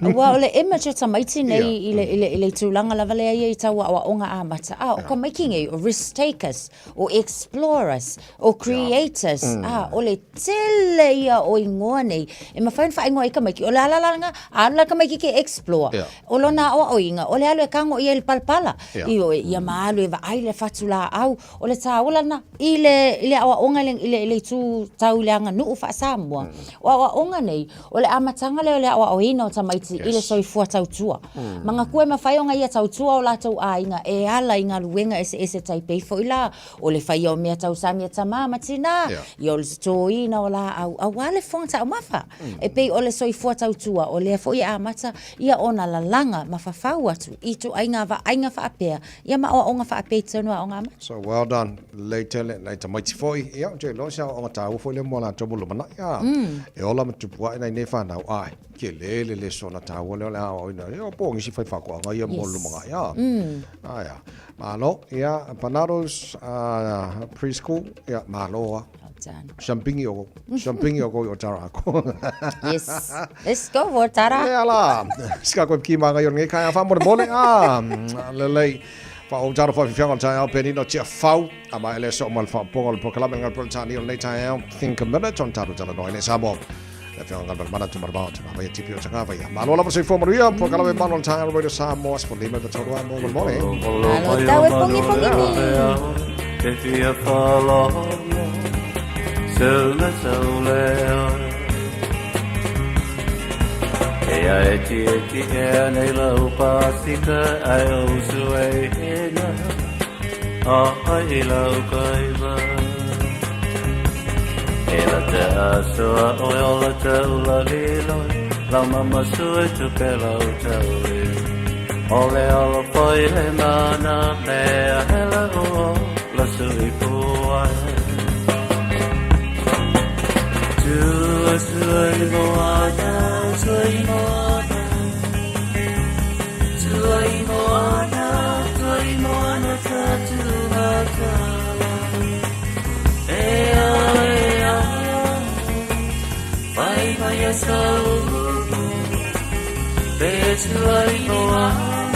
Aua o le image o tamaiti nei i le, i le, i le tulaga lava lea ia i tau aoaoga amata. A, o tamaiti nei, o risk takers, o explorers, o creators, a, o le tele ia o igoa nei e mafai ona faaigoa ai tamaiti. O le ala la lena, a alu la tamaiti ke explore, O lona aoaoina, o le alu e tago i ai i le palapala, ioe, ia ma alu e vaai le fatu laau, o le taula lena i le, i le aoaoga i le, i le, i le itu tau i le aganuu faa-Samoa. O aoaoga nei, o le amataga lea o le aoaoina o tamaiti i le soifua tautua. Manatua e mafai ona ia tautua o latou aiga e ala i galuega eseese tai pei foi la o le faia o mea tausami a tama ma tina, ia o le totoina o laau aua le fofoga taumafa. E pei o le soifua tautua, o lea foi e amata ia ona lalaga ma fafau atu i ituaiga vaaiga faapea, ia ma aoaoga faapea i totonu o aoga amata. So well done, lelei tele, nai tamaiti foi, ia ou te iloa o se aoaoga taua foi lea mo latou mo lumanai, a, e ola ma tupu ae nai nei fanau, ae, tele le lesona taua lea o le aoaoina, ia po o nisi fai faatoaga ia mo lumanai, a, ae a, malo, ia, Barnardo's Preschool, ia, malo a. Siampingi o siampingi o ko i o tara ako. Yes. Let's go for tara. E ala. Sika koe ki manga i o ngai kai a whamore mole. Ah, lelei. Fa o tara fa fianga o tai au penino tia fau. A mai le so mal fa ponga le prokalame ngal pro tani o nei tai au. Think a minute on taro tara noi le Samoa. Le fianga ngal mana tu marabao tu mabaya tipi o tanga vai. Malo lava se fo maruia prokalame malo tai au radio Samoa se fo lima pa toro a mo mole. Alo tau e pongi pongi ni. Te fia whalolo, se le sau lea. E a e ti e ti e a nei lau pasika ai o su e hena, a ai lau kaiva. E la te asoa o e ola te ula liloi, lau mama su e tu pe lau tau e. O le alo foi le mana mea hela o la sui puai. Tua sui moana, sui moana, sui moana, sui moana ta tu hatala. E a e a, vai vai a sau. Pe tuai moana,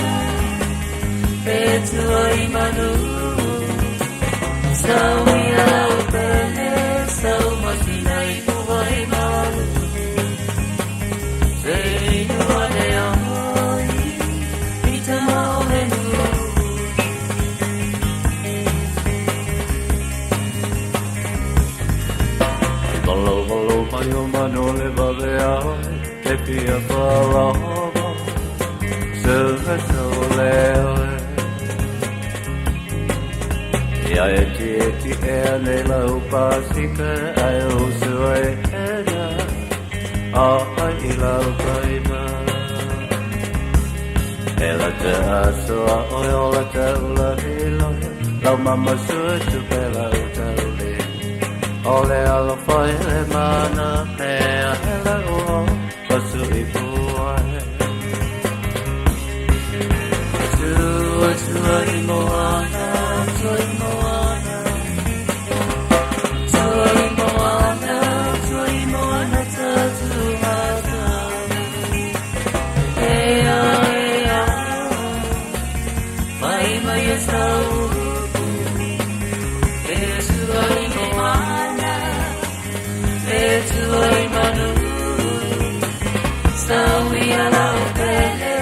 pe tuai manu. Sau ia o pele, sau masina i puai malu. Se inua le ai, i te maole nu. Ae tietie nei lau pasika ai usu ai hena A ai i lau paima E la te aso a oi o la te ula hilohe Lau mama sua tu pe lau taule O le alofa i le mana mea hele o Pasu i puai Tua tua i moana Tua i moana Tua i moana Tua i moana Tatu matau Ea ea Mai mai e sau E tua i moana E tua i manu Sau ia lau pele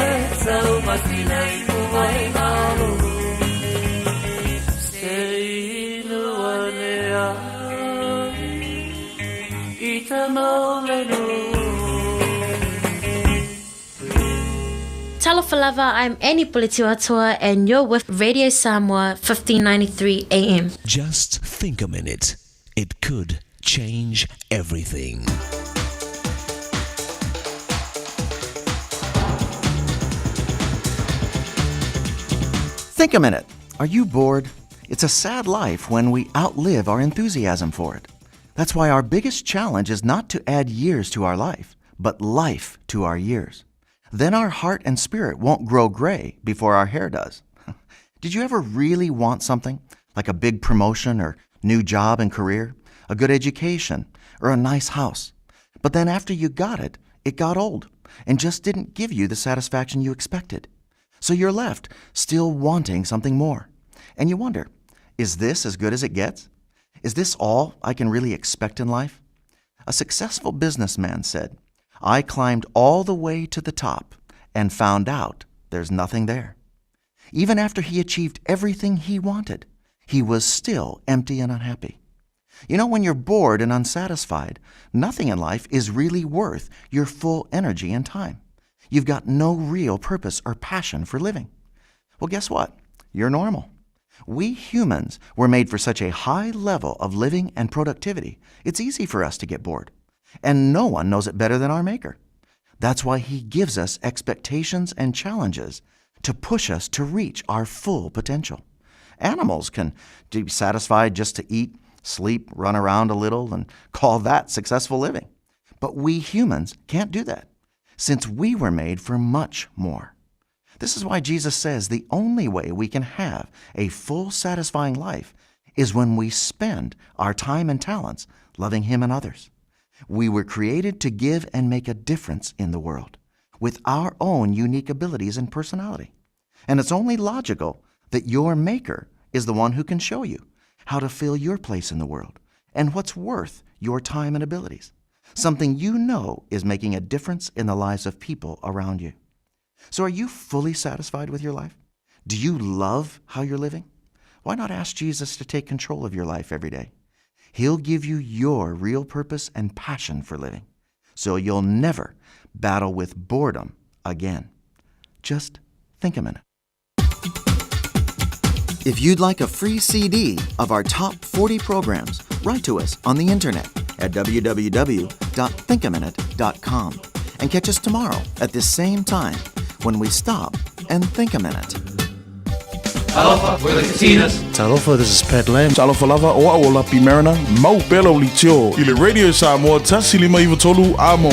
Sau masina i puai malu Se inu ane ai I ta maulenu Talofa lava, I'm Annie Puletiuatoa and you're with Radio Samoa 1593 AM. Just think a minute. It could change everything. Think a minute. Are you bored? It's a sad life when we outlive our enthusiasm for it. That's why our biggest challenge is not to add years to our life, but life to our years. Then our heart and spirit won't grow gray before our hair does. Did you ever really want something, like a big promotion or new job and career, a good education, or a nice house? But then after you got it, it got old and just didn't give you the satisfaction you expected. So you're left still wanting something more. And you wonder, is this as good as it gets? Is this all I can really expect in life? A successful businessman said, I climbed all the way to the top and found out there's nothing there. Even after he achieved everything he wanted, he was still empty and unhappy. You know, when you're bored and unsatisfied, nothing in life is really worth your full energy and time. You've got no real purpose or passion for living. Well, guess what? You're normal. We humans were made for such a high level of living and productivity, it's easy for us to get bored. And no one knows it better than our Maker. That's why He gives us expectations and challenges to push us to reach our full potential. Animals can be satisfied just to eat, sleep, run around a little, and call that successful living. But we humans can't do that, since we were made for much more. This is why Jesus says the only way we can have a full, satisfying life is when we spend our time and talents loving Him and others. We were created to give and make a difference in the world with our own unique abilities and personality. And it's only logical that your Maker is the one who can show you how to fill your place in the world and what's worth your time and abilities, something you know is making a difference in the lives of people around you. So, are you fully satisfied with your life? Do you love how you're living? Why not ask Jesus to take control of your life every day? He'll give you your real purpose and passion for living, so you'll never battle with boredom again. Just think a minute. If you'd like a free CD of our top 40 programs, write to us on the internet at www.thinkaminute.com and catch us tomorrow at this same time when we stop and think a minute. Talofa, we're the Katinas. Talofa, this is Pat Lam. Talofa lava, o au o Lapi Mariner, mau pea lau litio i le Radio Samoa 1593 Amo.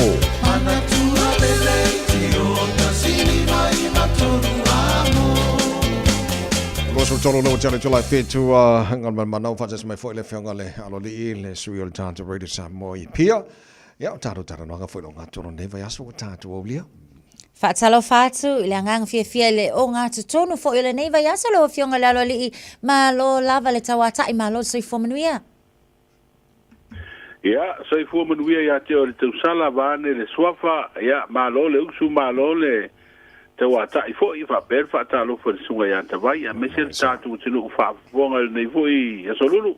Tolu no tele tula whetu a ngal man manau whatas mai foi le whionga le aloli le sui o le tātou Radio Samoa i pia. Ia o tātou tara noanga foi lo ngā toro nei vai aso o tātou aulia. Faatalofa atu i le agaga fiafia i le ogatotonu foi o lenei vaiaso lau Afioga i le Aloalii, malo lava le tauata'i, malo le soifua manuia. Ia, soifua manuia ia te oe le tausala, vaeane le suafa, ia, malo le usu, malo le tauata'i foi, faapea le faatalofa i le Susuga ia Tavai, aemaise le tatou atunuu faafofoga i lenei foi aso lulu.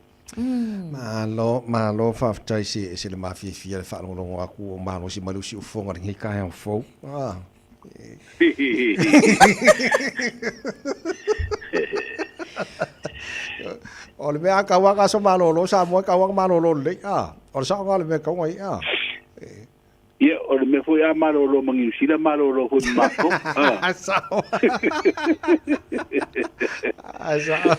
Malo, malo faafetai se ese le mafiafia le faalogologo aku o malosi mai lou siufofoga i lenei taeao fou. Ah. O le mea a tau a aso malōlō Samoa e tau a malōlō lelei a. O le saoga o le mea e tatau ona i ai a. Ia, o le mea foi a malōlō ma Niu Sila, malōlō foi ma matou. A. Sao. Ae sao.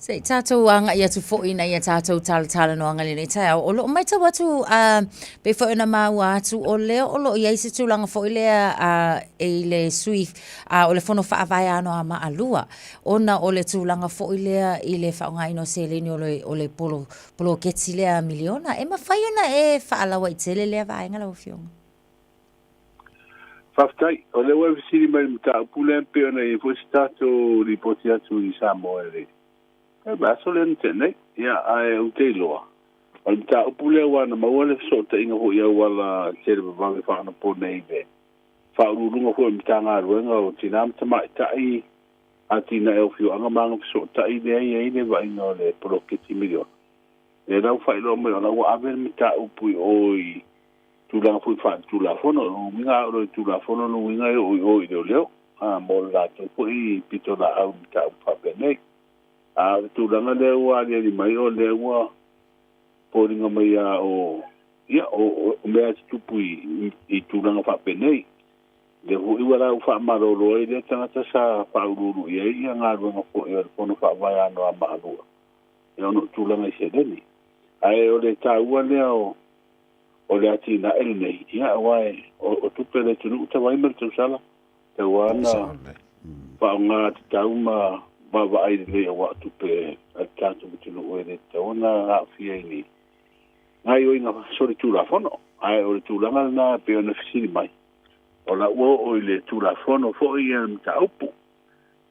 Se i tātou agai atu foi ina ia tātou talatalanoaga i lenei taeao. O loo maitau atu a pei foi ona maua atu o lea o loo i ai se tulaga foi lea a i le sui a o le fono faavae ano a Maalua ona o le tulaga foi lea i le faaaogaina o seleni o le o le polo poloketi lea miliona. E mafai ona e faalauaitele lea vaega lau Afioga? Faafetai. O lea ua e fesili mai i le mataupu lea e pei ona i ai foi se tatou lipoti atu i Samoa i le vaiaso lea na tea nei. Ia, ae ou te iloa, o le mataupu lea aua na maua le fesootaiga foi i auala televavave faaonaponei i le Faauluuluga foi o le Matagaluega o Tina ma Tamaitai, Atinae o Afioaga ma Agafesootai lea e i ai le vaaiga o le poloketi miliona. Lea la ua faailoa mai o la ua ave le mataupu i o i tulaga foi faaletulafono. O lona uiga a oo loa i Tulafono, o lona uiga e oo i o i leoleo mo le latou foi pitolaau i mataupu faapenei. A o le tulaga lea ua aliali mai o lea ua foliga mai lava o, ia, o mea e tutupu i tulaga faapenei. Lea foi ua la ua faamalolo ai lea tagata sa faauluulu i ai ia galuega foi o le Fono Faavae Anoamaa 2 ia ona o tulaga i seleni. Ae o le taua lea o o le atinae lenei, ia aua o tupe a le atunuu tau ai ma le tausala, tau lava na faaaoga tatau ma vaavaai lelei aua o tupe a le tatou atunuu e le tatau ona aafia i ni gaoioiga solitulafono. Ae o le tulaga lena e pei ona fesili mai, o la ua oo i le Tulafono foi ia le mataupu.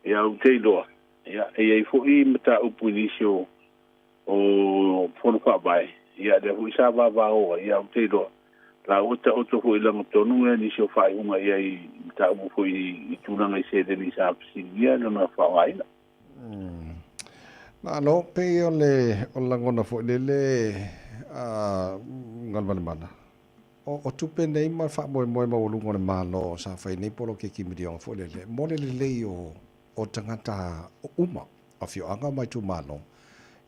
Ia ou te iloa, ia e i ai foi mataupu i nisi o o Fono Faavae, ia lea foi sa vavao ai, ia ou te iloa, la ua taoto foi i lagatonu ia nisi o faaiuga i ai i mataupu foi i tulaga i seleni sa fesiligia lona faaaogaina. Malo, pei o le o le lagona foi lele a Galumalemana, o tupe nei ma le faamoemoe maualuga o le Malo sa fai nei poloketi miliona foi lele mo le lelei o tagata uma, afioaga ma itumalo.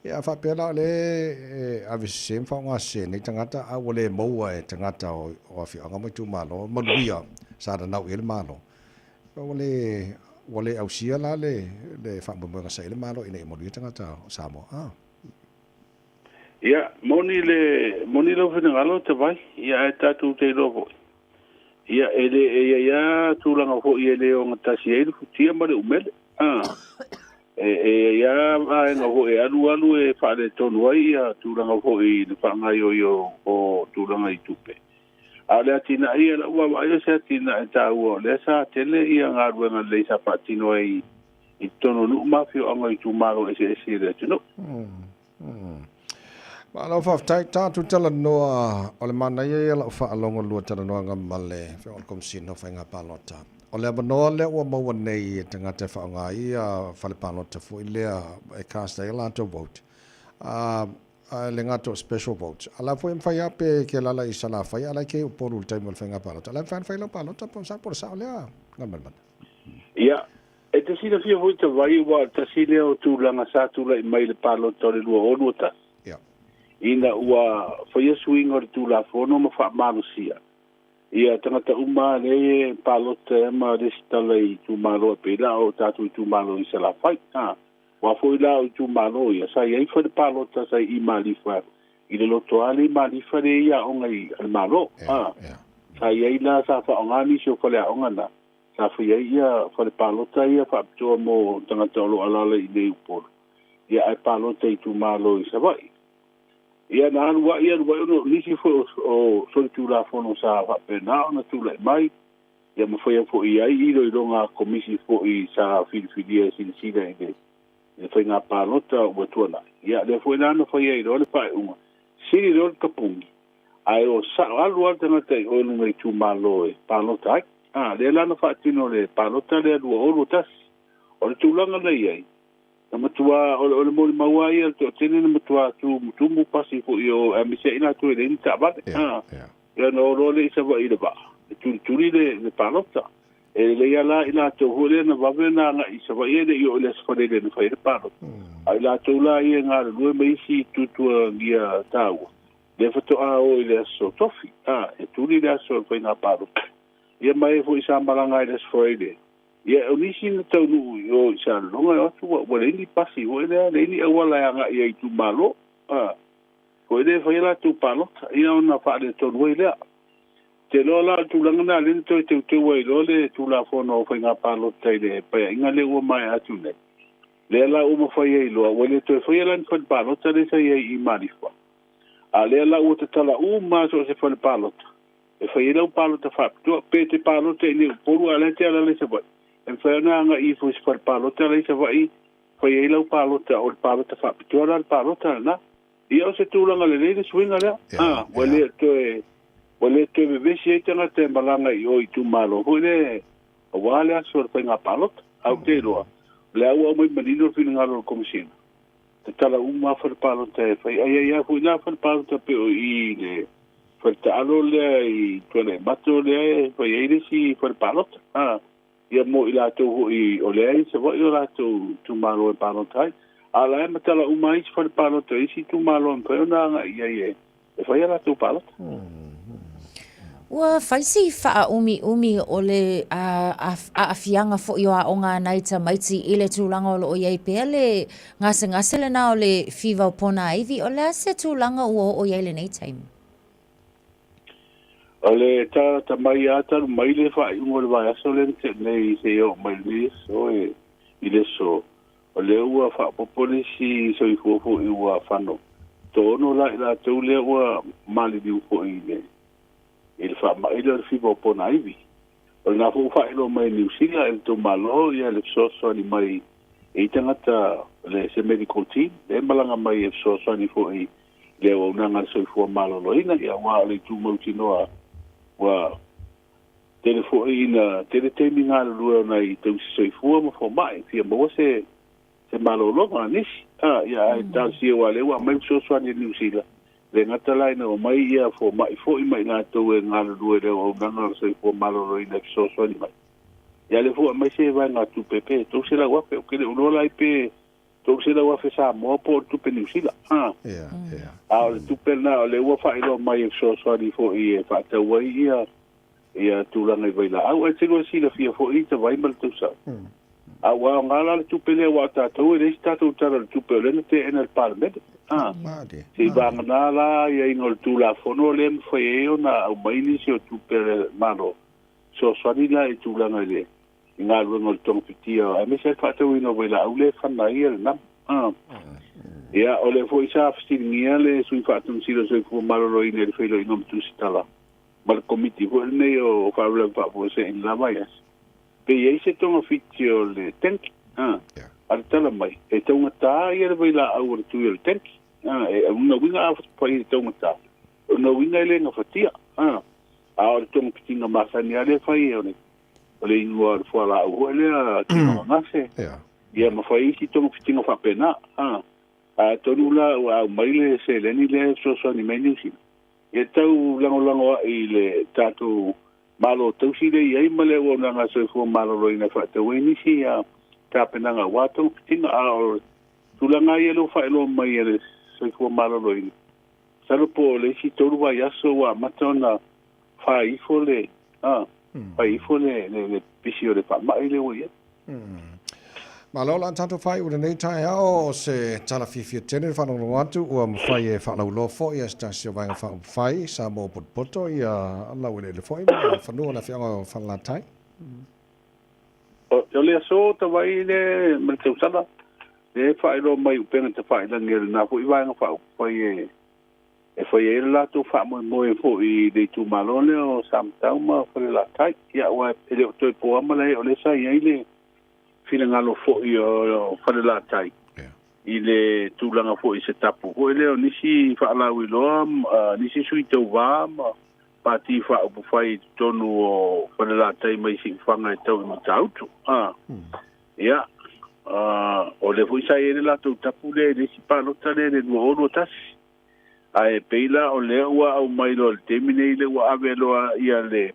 Ia a faapea la o lea e ave sese ma faaaoga sese nei tagata a ua le maua e tagata o afioaga ma itumalo manuia sa nanau i ai le Malo, ua le ua le ausia la le le faamoemoega sa i ai le Malo ina ia manuia tagata o Samoa. Ah. Ia, moni le moni lau finagalo Tavai, ia ae tatou te iloa foi. Ia, e le e i ai lava tulaga foi e le ogatasi ai le futia ma le umele. A, e e i ai lava vaega foi e alu alu e faaletonu ai ia tulaga foi i le faagaoioi o tulaga i tupe. A o le atinae ia, lau vaavaai o se atinae taua, o lea sa tele ia galuega lelei sa faatino ai i totonu o nuu ma afioaga o itumalo eseese i le atunuu. Malo faafetai. Tatou talanoa, o le manaia ia o lau faalogo lua talanoaga ma le Afioga i le Komesina o Faiga Palota. O le avanoa lea ua maua nei e tagata e faaaoga ai ia fale palota foi lea e cast ai a latou vote, a le gata o special votes, a la foi e mafai lava pe e te alaala i Salafai a la e te i Upolu i le taimi o le faiga palota, a la e mafai ona fai lau palota po o le sao lea, Galumalemana? Ia, E te silafia foi Tavai aua o le tasi lea o tulaga sa tulai mai i le palota o le 2021, ina ua faia suiga o le Tulafono ma faamalosia ia tagata uma lea e palota ma resitala i itumalo e pei la o tatou itumalo i Salafai. Aua foi la o itumalo ia sa i ai foi le palota sa i Malifa i le lotoa le i Malifa lea i aoga i a le Malo. Sa i ai la sa faaaoga nisi o faleaoga na Sa fai ai ia fale palota ia faapitoa mo tagata o lo o alaala i inei i Upolu, ia ae palota i itumalo i Savaii. Ia na alu ai alu ai ona o nisi foi o solitulafono sa faapena ona tulai mai, ia ma faia foi i ai iloiloga a komisi foi sa filifilia e silasila i le faiga palota ua tuanai. Ia lea foi la na fai ai loa le faaiuga, sili loa le tapuni Ae o sao alu lava le tagata i o i lona itumalo e palota ai. A, lea la na faatino le palota lea 2021. O le tulaga na i ai, na matua, o le molimau lava ia o le toatele na matua tumutumu pasi foi o aemaise ai i latou e leai ni taavale. A, ia ona o loa lea i Savaii i le vaa, e tulituli le palota. E lelei a la i latou foi lea na vave ona agai i Savaii e le i oo i le Aso Faraile na fai ai le palota. A o i latou la ia e galulue ma isi tuatuagia taua, lea faatoa o i le aso Tofi, a, e tuli le aso o le faiga palota. Ia ma e foi sa malaga ai i le Aso Faraile, ia o nisi na taunuu i o i Salelologa e o atu ua leai ni pasi foi lea, leai ni auala e agai ai i itumalo, a, foi lea e fai a latou palota, ia ona faaletonu ai lea. Te iloa la o le tulaga lena lea na toe teuteu ai loa le Tulafono o Faiga Palota i le Paeaiga lea ua maea atu nei. Lea la ua mafai ai loa, ua le toe faia la ni fale palota lea sa i ai i Malifa, a lea la ua tatala uma lava so o se fale palota e fai ai lau palota faapitoa. Pe te palota i nei Upolu a o la e te alaala i Savaii, e mafai ona agai ifo i se fale palota la i Savaii fai ai lau palota, o le palota faapitoa la le palota lena. Ia o se tulaga lelei le suiga lea, a ua le toe ua le toe vevesi ai tagata e malaga i o i itumalo foi lea aua le aso o le faiga palota. Ae ou te iloa, o lea ua aumai manino le finagalo o le Komesina, tatala uma lava fale palota e fai ai ai lava foi la fale palota pei o i i le fale taalo lea i Tuanaimato lea e fai ai le isi fale palota. A ia mo i latou foi o lea e i Savaii o latou itumalo e palota ai. A o la e matala uma ai isi fale palota o isi itumalo e mafai ona agai i ai e fai a latou palota. Ua fai si faaumiumi o le aafiaga foi o aoga a nai tamaiti i le tulaga o lo o i ai pea le gasegase lena o le fiva o ponaivi. O le a se tulaga ua oo i ai lenei taimi? O le talata mai a talu mai le faaiuga o le vaiaso lea na tea nei seia oo mai lenei aso e i le aso, o lea ua faaopoopo le isi soifua foi ua fano toaono la i latou lea ua maliliu foi i le i le faamai lea o le fiva o ponaivi. O lena foi ua faailoa mai e Niu Sila e le tou Malo ia le fesoasoani mai i tagata le se medical team lea e malaga mai e fesoasoani foi i le auaunaga a le soifua maloloina, ia aua o le itu mautinoa ua tele foi ina tele taimi galulue o nai tausi soifua ma fomai fia maua se se malologa a nisi. A, ia ae talosia aua o lea ua aumai le fesoasoani a Niu Sila, le gata la ina omai ia fomai foi ma i latou e galulue i le auaunaga o le soifua maloloina e fesoasoani mai. Ia lea foi ua aumai se vaegatupe pe $300,000, ou te le o iloa la ai pe $300,000 Samoa po o le tupe Niu Sila. A, a o le tupe lena o lea ua faailoa mai e fesoasoani foi e faatau ai ia ia tulaga i vailaau. Ae te lua silafia foi i ta vai ma le tausau. A ua aoga la le tupe lea aua o tatou e leai se tatou Tala o le Tupe o lea na teena e le Palemene. A, se i vagana la aiaiga o le Tulafono lea e mafai ai ona aumai nisi o tupe a le Malo, fesoasoani la i tulaga i le i galuega o le togafitia aemaise ai le faatauina o vailaau lea e fana ai le namu. A. Ia, o lea foi sa fesiligia le sui faatonsila o le Soifua Maloloina i le feiloaiga o Matusitala ma le Komiti foi lenei o Faalavelave Faafuasei i le la vaiaso, pe i ai se togafiti o le tenki. A. A le tala mai, e taugata ia le vailaau o le tui o le tenki. A, e lona uiga a fai e taugata, o lona uiga e le gafatia. A, a o le togafitiga masani lava lea e fai o le o le ingoa o le fualaau foi lea tino gase. Ia ma fai isi togafitiga faapena. A, atonu la ua aumai le seleni lea e fesoasoani mai Niu Sila, ia tau lagolagoa'i i le tatou Malo tausi lea i ai ma le auaunaga soifua maloloina e faatau ai nisi tapenaga aua togafitiga. A o tulaga lava ia lea ua faailoa mai e le soifua maloloina, masalo po o le isi tolu vaiaso ua amata ona fai ifo le fai ifo le pisi o le faamai lea ua i ai. Malo la tatou faaiu i lenei taeao o se tala fiafia tele le faalogologo atu ua mafai e faalauiloa foi e se tasi o Vaega Faaupufai Samoa Potopoto ia laueleele foi ma fanua o le afioaga o Falelatai. O le aso tavai le ma le tausala lea e faailoa mai upega tafailagi a lena foi Vaega Faaupufai e fai ai le latou faamoemoe foi i le itumalo lea o Samatau ma Falelatai. Ia aua e le o toe po lava malae o lea sa i ai le finagalo foi o Falelatai i le tulaga foi i se tapu foi lea o nisi faalauiloa, nisi sui tauva ma pati faaupufai i totonu o Falelatai mai Siufaga e tau i Matautu. Ia, o lea foi sa i ai le latou tapu lea i le isi palota lea i le 2021. Ae pei la o lea ua aumai loa i le taimi nei lea ua ave loa ia le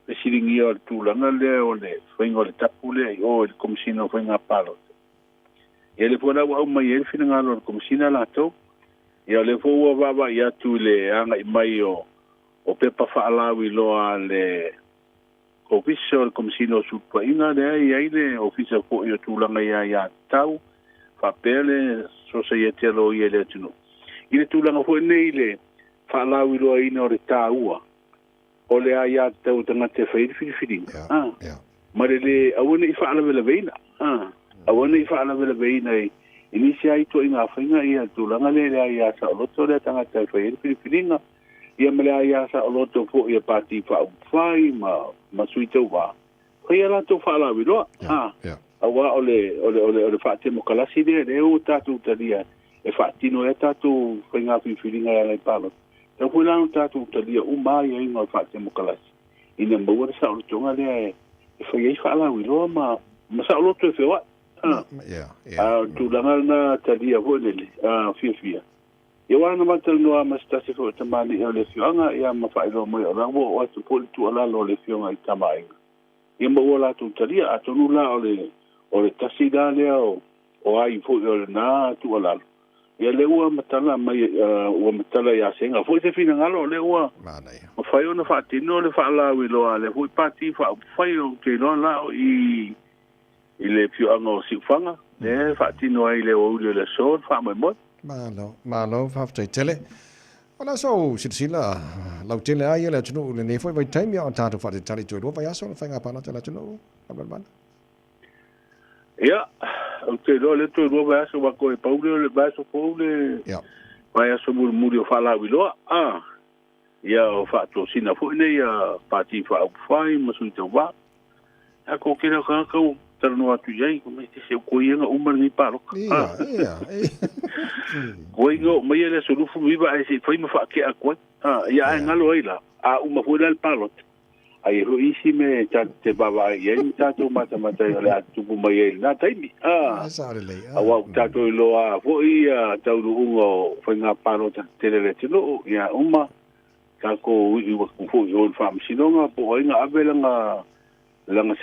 fesiligia o le tulaga lea o le faiga o le tapu lea i o i le Komesina o Faiga Palota. Ia le foi la ua aumai ai le finagalo o le Komesina latou. Ia o lea foi ua vaavaai atu i le aga'i mai o pepa faalauiloa a le Ofisa o le Komesina o Sulufaiga lea e i ai le Ofisa foi o Tulaga i Aiatatau faapea le Sosaiete a Loia i le atunuu. I le tulaga foi lenei i le faalauiloaina o le taua o le aiatatau a tagata e fai ai le filifiliga, ma le lē aua ne i faalavelaveina, aua ne i faalavelaveina i nisi lava ituaiga faiga ia tulaga lea i le aia saoloto lea tagata e fai ai le filifiliga, ia ma le aia saoloto foi a pati faaupufai ma sui tauvā, fai a latou faalauiloa, auā o le o le o le o le faatemokalasi lea lea ua tatou talia e faatino ai a tatou faiga filifiliga e ala i palota. Tatau foi la ona tatou talia uma aiaiga o le faatemokalasi ina maua le saolotoga lea e fai ai faalauiloa ma saoloto e feoai. A o le tulaga lena talia foi lele fiafia. Ia aua na matalanoa ma se tasi foi o tamalii o le afioaga, ia ma faailoa mai o la ua oo atu foi le tuualalo a le afioga i Tama Aiga. Ia ma ua latou talia, atonu la o le tasi la lea o ai foi o lena tuualalo. Ia lea ua matala mai ua matala ia Sega foi se finagalo o lea ua mafai ona faatino le faalauiloa a lea foi pati faaupufai. Ou te iloa la o i i le afioaga o Siufaga lea e faatino ai i le aoauli o le aso le faamoemoe. Malo, malo, faafetai tele. O le a sou silasila lautele ai le atunuu i lenei foi vaitaimi a o tatou faatalitali toe 2 vaiaso le faiga palota a le atunuu, Faamolemole. Ia, ou te iloa lea toe 2 vaiaso aua toe pau lea o le vaiaso fou le vaiaso mulimuli o faalauiloa. Ia o faatosina foi nei a Pati Faaupufai ma Sui Tauvā. A ko tele o tagata ua talanoa atu i ai, mai te se koe ia na uma lenei palota. Ia, ia, ia. Koe ia o mai le aso 29 ae se i fai ma faatea atu ai. Ia ae galo ai la, a uma foi la le palota. Ai e foi isi mea tatou te vaavaai i ai ma tatou matamata ai o le a tutupu mai ai i lena taimi. Aua ua tatou iloa foi ia taunuuga o faiga palota tetele a le atunuu, ia uma tatou iu atu foi i o i le faamasinoga po o ai na ave lana $10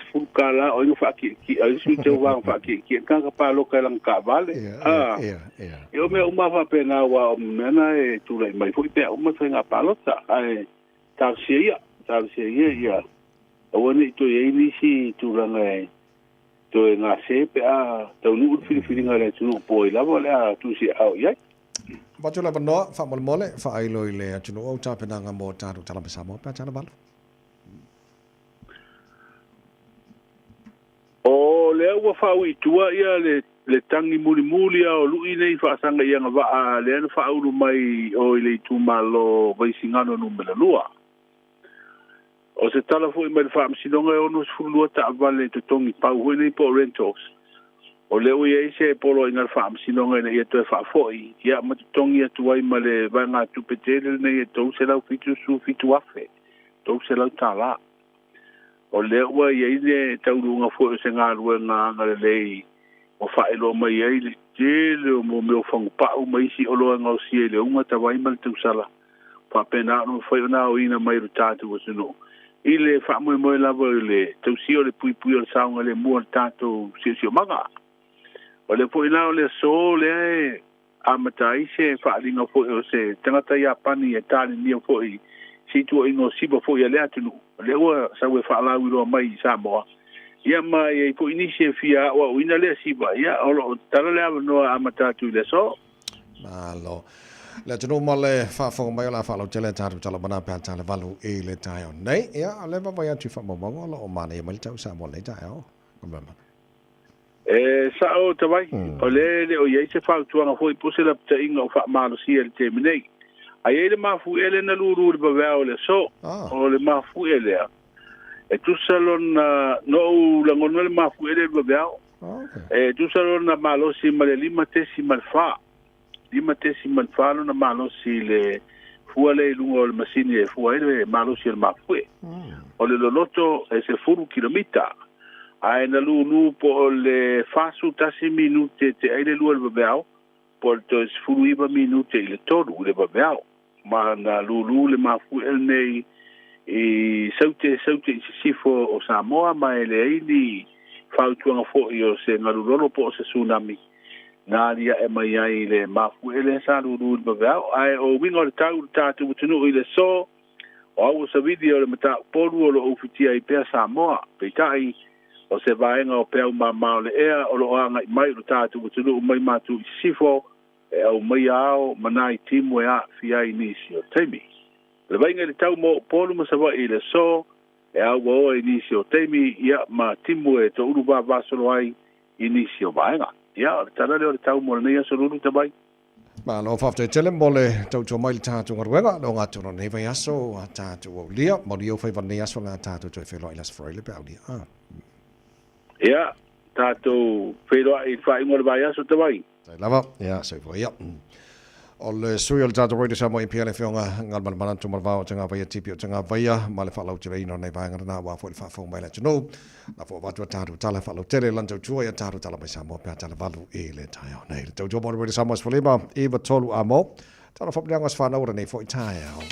o ai na faatietie ai sui tauva na faatietie tagata palota i lana taavale. Ia o mea uma lava faapena aua o mea na e tulai mai foi pe a uma le faiga palota. Ae talosia ia, talosia ia ia aua ne i toe i ai nisi tulaga e toe gase pe a taunuu le filifiliga a le atunuu po o ai lava o le a tuusiaao i ai. Avatu le avanoa, faamolemole, faailo i le atunuu au tapenaga mo tatou Tala ma Samoa pe a tala valu. O lea ua faaui i tua ia le tagi mulimuli a o lui nei faasaga i agavaa lea na faaulu mai o i le itumalo Vaisigano numera 2. O se tala foi mai le Faamasinoga e 62 taavale totogi pau foi nei po o rentals. O lea ua i ai se poloaiga a le Faamasinoga ina ia toe faafoi ia ma totogi atu ai ma le vaegatupe tele lenei e $377,000, $300. O lea ua i ai le taunuuga foi o se galuega agalelei ua faailoa mai ai le tele o mea o fagupau ma isi oloa e gaosia i le uga tavai ma le tausala, faapena ona mafai ona aoina mai e lo tatou atunuu i le faamoemoe lava i le tausia o le puipuia o le saogalemu o le tatou siosiomaga. O lea foi la o le aso lea e amata ai se faaaliga foi o se tagata Iapani e talenia foi se ituaiga o siva foi a lea atunuu, o lea ua sau e faalauiloa mai i Samoa, ia ma e i ai foi nisi e fia aoaoina lea siva, ia o lo o tatala le avanoa e amata atu i le aso. Malo. Le atunuu ma le faafofoga mai o le a faalautele a tatou tala mana pe a tala valu i le taeao nei. Ia, o lea vaavaai atu i faamaumauga o lo o manaia mai le tau Samoa i lenei taeao. E sao Tavai, o lea e le o i ai se fautuaga foi po o se lapataiga o faamalosia i le taimi nei. A i ai le mafuie lea na lulu i le vaveao o le aso, o le mafuie lea, e tusa lona, na ou lagona le mafuie lea i le vaveao, e tusa lona malosi ma le 5.4, 5.4 lona malosi i le fua lea i luga o le masini e fua ai le malosi o le mafuie. O le loloto e 10 kilomita, ae na lulu po o le 41 minute te ai le 2 i le vaveao, po o le toe 19 minute i le 3 i le vaveao. Ma na lulu le mafuie lenei i Saute, Saute i sisifo o Samoa ma e leai ni fautuaga foi o se galu lolo po o se tsunami na alia'e mai ai le mafuie lea sa lulu i le vaveao. Ae o uiga o le tau i le tatou atunuu i le aso, o aua savili o le mataupolu o lo o ufitia ai pea Samoa. Peitai, o se vaega o peau māmā o le ea o lo o agai mai i lo tatou atunuu mai matu i sisifo e aumaia ao ma nai timu e aafia ai nisi o taimi. O le vaaiga i le tau mo Upolu ma Savaii i le aso, e auaoa i nisi o taimi, ia, ma timu e toulu vavasolo ai i nisi o vaega. Ia, o le tala lea o le tau mo lenei aso lulu tamai. Malo faafetai tele mo le tautua mai i le tatou galuega le ogatotonu o lenei vaiaso a tatou aulia. Manuia ou faiva lenei aso le a tatou toe feiloai i le Aso Faraile pe a aulia. Ah. Ia, tatou feiloai i le faaiuga o le vaiaso tamai. Tai lava, ia, soifua ia. O le sui o le tatou Radio Samoa MPL le Afioga Galumalemana Tumalevao o Tagavaia Tipi o Tagavaia ma le faalauteleina o lenei vaega lena aua foi le faafofoga mai a le atunuu. La foi avatu a tatou tala faalautele lana tautua ia tatou tala mai Samoa pe a tala valu i le taeao nei. Le tautua mo le Radio Samoa 15 93 a mo. Tala faapiliaga o se whanau o lenei foi taeao.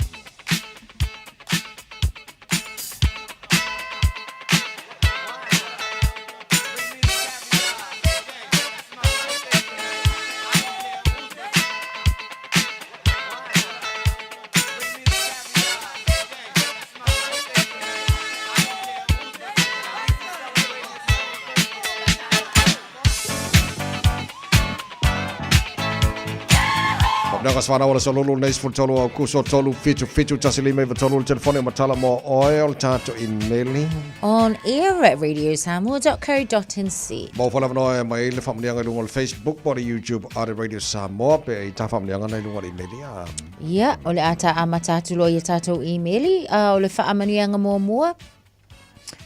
Naka swana wala sa lulu nei sefulu tolu Aukuso 3 7 7 1 5 9 3 le telefone o matala mo oe o le tatou imeli. On air at radiosamoa.co.nz. Mo whala wanoa e mai le whaamanianga i lunga o le Facebook po o le YouTube a le Radio Samoa pe i tā whaamanianga nei lunga o le imeli a. Ia, o le a tā amata atu loa i a tātou imeli, a o le whaamanianga muamua.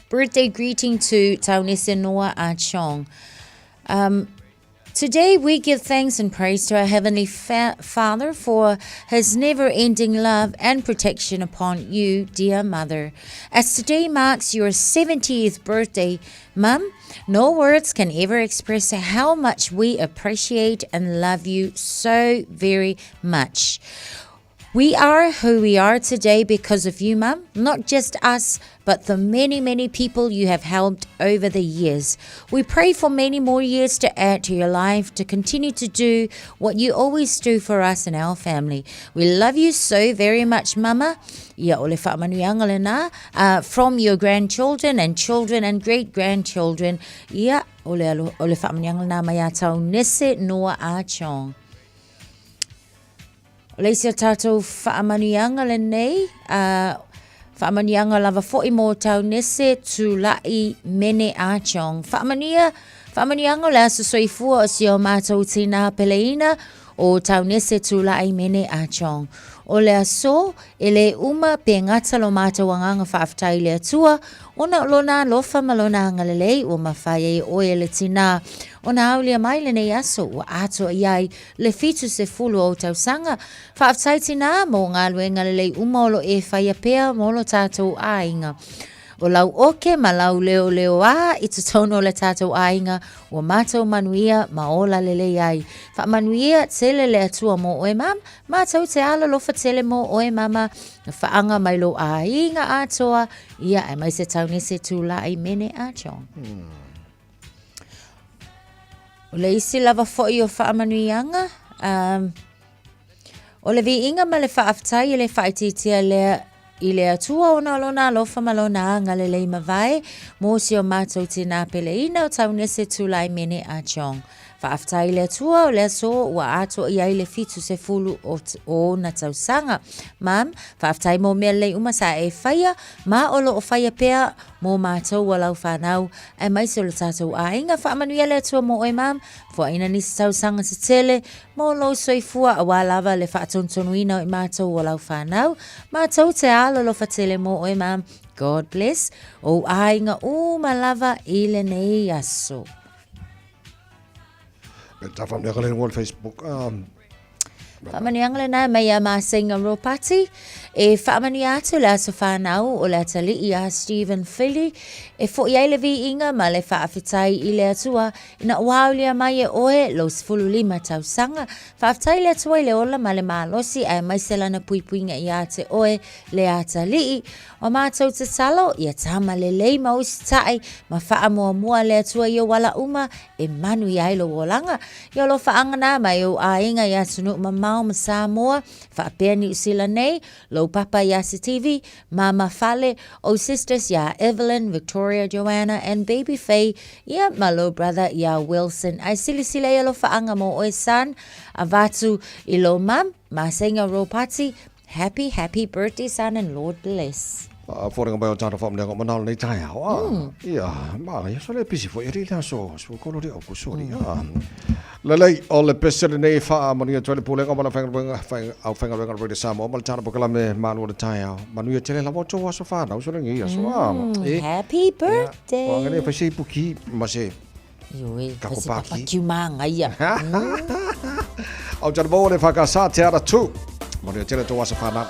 Birthday greeting to Taunese Noa A Chong. Today we give thanks and praise to our Heavenly Father for His never-ending love and protection upon you, dear mother. As today marks your 70th birthday, Mum, no words can ever express how much we appreciate and love you so very much. We are who we are today because of you, Mum. Not just us, but the many, many people you have helped over the years. We pray for many more years to add to your life, to continue to do what you always do for us and our family. We love you so very much, Mama. Ia o le faamanuiaga lena, from your grandchildren and children and great-grandchildren. Ia o le, o le faamanuiaga lena mai a Taunese Noa A Chong. O le isi o tātou faamanuiaga lenei, a faamanuiaga lava foi mō Taunese Tula'i Mene A Chong. Faamanuia, faamanuiaga o le aso soifua o si o mātou tina peleina o Taunese Tula'i Mene A Chong. O le aso, e le uma pe gata lo mātou agaga faafetai i le Atua, ona o lona alofa ma lona agalelei ua mafai ai oe e le tina ona aulia mai lenei aso ua atoa i ai le 70 o ou tausaga. Faafetai tinā mō galuega lelei uma o lo e whaia pea mō lo tātou āinga. O lau oke ma lau leoleoā i totonu o le tātou āinga, ua mātou manuia ma ola lelei ai. Faamanuia tele le Atua mō oe mama, mātou te alolofa tele mō oe mama, na whaanga mai lo āinga atoa, ia e mai se taunese tūla'i mene a John. O le isi lava foi o faamanuiaga, um, o le viiga ma le faafetai e le faaitiitia lea i le Atua ona o lona alofa ma lona agalelei mavae mo si o mātou tinā peleina o Taunese Tulai Mene A Chong. Faafetai i le Atua o le aso ua atoa i ai le 70 o, o ona tausaga. Mum, faafetai mo mea lelei uma sa e whaia, ma o lo o whaia pea mō mātou o lau whānau, aemaise o le tātou āinga. Faamanuia le Atua mō oe mām, fuaina nisi tausaga tetele, mō lou soifua auā lava le faatontonuina o i mātou o lau whānau. Mātou te alolofa tele mō oe mām. God bless ou āinga uma lava i lenei aso. Me tā whamnea ka le Facebook. Faamanuiaga lena mai ia Maseiga Ropati, e faamanuia atu le aso fanau o le atalii ia Stephen Fili, e fo'i ai le viiga ma le faafetai i le Atua ina ua aulia mai e oe lou 15 tausaga. Faafetai i le Atua i le ola ma le malosi aemaise lana puipuiga ia te oe le atalii. O matou tatalo ia tama lelei ma usitai ma faamuamua le Atua i ou ala uma e manuia ai lou olaga. Ia o lo faaagana mai ou aiga i atunuu mamao ma Samoa, faapea Niu Sila nei, lou papa iā Sitivi, mama Fale, ou sisters iā Evelyn, Victoria, Joanna and baby Faye, ia ma lou brother iā Wilson. Ae silasila i alofaaga mo oe son, avatu i lou mum, Maseiga Ropati, Happy happy birthday son and Lord bless. A fōringa mai o tāna whaamneanga o manao nei taeao. A, ia, ma, ia so le pisi foi, eri le aso, so kolo le au sori. A, lelei, o le pese lenei wha manuia tole pulenga mana whaingaluenga, au whaingaluenga Radio Samoa, ma le tāna pokalame malu o le taeao. Manuia tele lava o tō aso whānau, so lengi, aso, a, e. Happy birthday. Ia, o angane whai se ipuki, ma se, Ioe, Kako whai se pāki. papakiu māngaia. Au tana maua le whakasā te ara tū. Manuia tele tō aso whānau.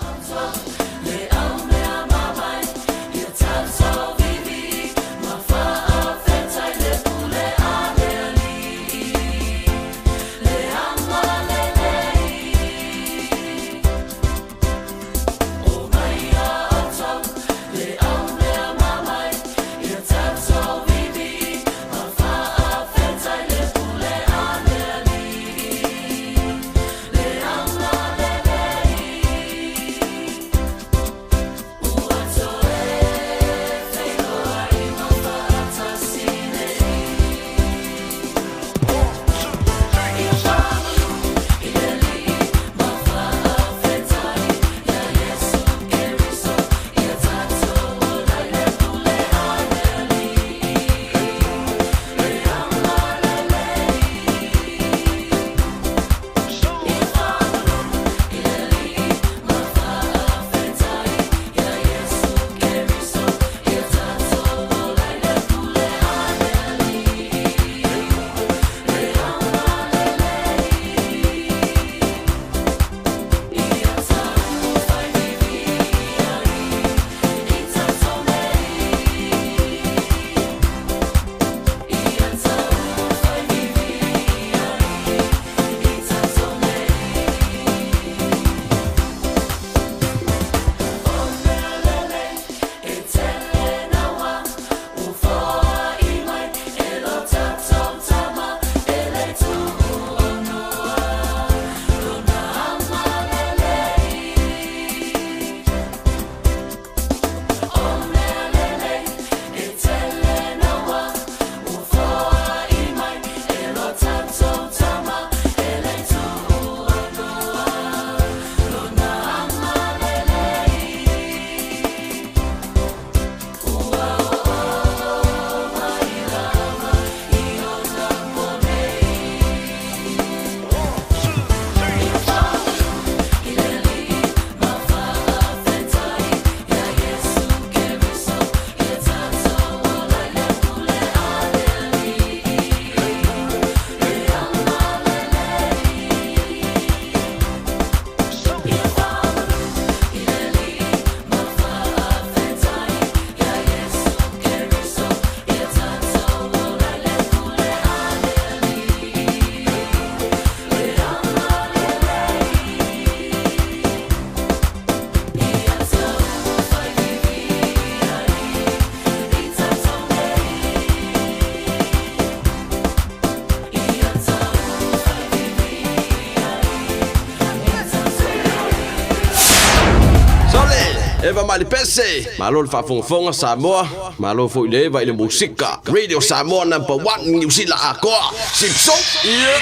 Sole, Eva Malipese, malo le faafogafoga Samoa, malo foi le Eva i le musika. Radio Samoa number 1 Niu Sila atoa. Sipso, yeah.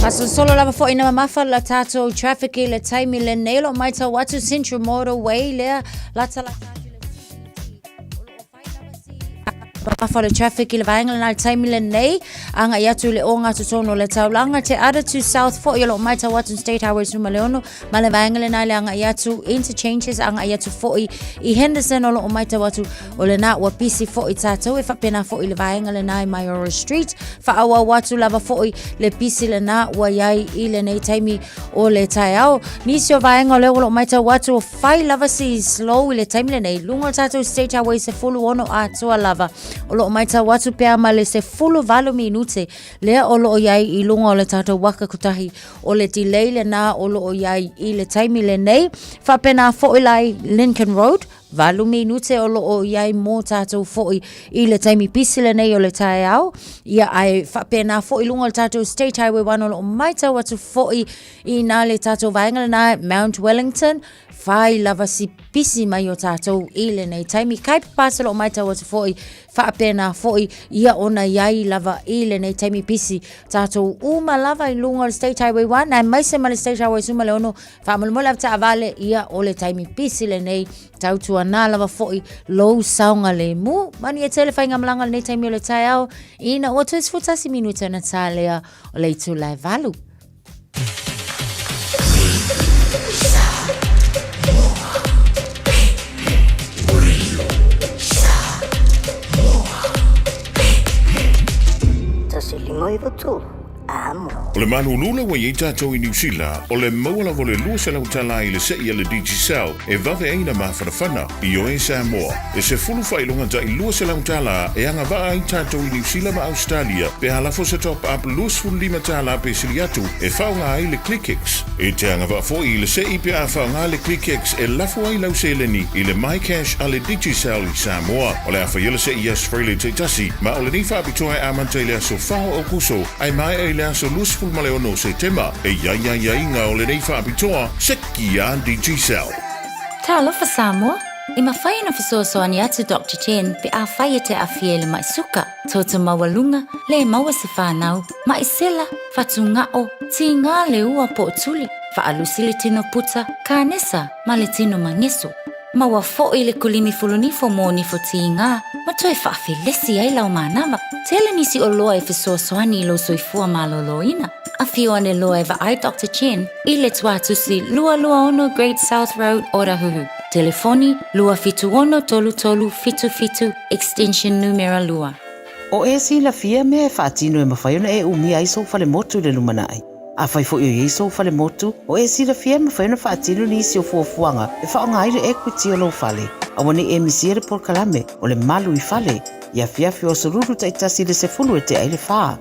Faasolosolo lava foi ina mamafa la tatou traffic i le taimi lenei o lo o matau atu Central Motorway lea latalata atu i le CBD. Mamafa o le traffic i le vaega lena i le taimi lenei, agai atu i le ogatotonu o le taulaga, Te Atatū South foi o lo o matau atu State Highway 16 ma le vaega lena i le agai atu interchanges, agai atu foi i Henderson o lo o matau atu o lena ua pisi foi tatou e faapena foi le vaega lena i Maioro Street, faaauau atu lava foi le pisi lena ua i ai i lenei taimi o le taeao. Nisi o vaega o lea o lo o matau atu o fai lava si slow i le taimi lenei, luga o le tatou State Highway 16 atoa lava. O lo o matau atu pea ma le 18 minute lea o lo o i ai i luga o le tatou waka kotahi o le delay lena o lo o i ai i le taimi lenei. Faapena foi la i Lincoln Road, 8 minute o lo o i ai mō tātou foi i le taimi pisi lenei o le taeao. Ia, ae faapena foi i luga o le tatou State Highway 1 o lo o matau atu foi i nā le tatou vaega lena Mount Wellington, whai lava si pisi mai o tātou i lenei taimi. Kai Pass o lo o matau atu foi, faapena foi ia ona i ai lava i lenei taimi pisi. Tātou uma lava i luga o le State Highway 1, aemaise ma le State Highway 16, Faamolemole ave taavale, ia o le taimi pisi lenei, tautuanā lava foi lou saogalemu. Manuia tele faigamalaga lenei taimi o le taeao, ina ua toe 11 minute ona tā lea o le itula e 8. Tasi lima iwa tolu. Amo. O le malūlū la ua i ai tatou i Niu Sila, o le maua lava o le 200 tala i le se'i a le Digicel e vave ai na mafanafana. Ioe Samoa, e 10 faailoga ta'i 200 tala e agavaa ai tatou i Niu Sila ma Ausetalia pe a lafo se top up 25 tala pe sili atu e faaaoga ai le ClickX. E te agavaa foi i le se'i pe a faaaoga le ClickX e lafo ai lau seleni i le MyCash a le Digicel i Samoa. O le a faia le se'i i aso Friday taitasi, ma o lenei faapitoa e amata i le aso 4 o Aokuso ae maea i le aso 26 o Setema. E i ai aiaiga o lenei faapitoa, seki a Digicel. Talofa Samoa! E mafai ona fesoasoani atu Doctor Chen pe afai e te aafia i le mai suka, toto maualuga, le maua se fanau, mai sela, fatugao, tiga le ua po o tuli, faalusi le tino puta, kanesa ma le tino mageso. Maua foi le kulimi fulunifo mo nifo tiga ma toe faafelesi ai lau manava. Tele nisi oloa e fesoasoani i lou soifua malōlōina. Afio ane loa e vaai Doctor Chen i le Tuatusi 226 Great South Road, Otahuhu. Telefoni, 276 3377, extension numera 2. O e silafia mea e faatino e mafai ona e umia ai sou falemotu i le lumanai. Afai foi o i ai sou falemotu, o e silafia e mafai ona faatino nisi o fuafuaga e faaaoga ai le equity o lou fale. Aua ne i e misia le polokalame o le Malu i Fale i afiafi o aso lulu taitasi i le 10 e tea ai le 4.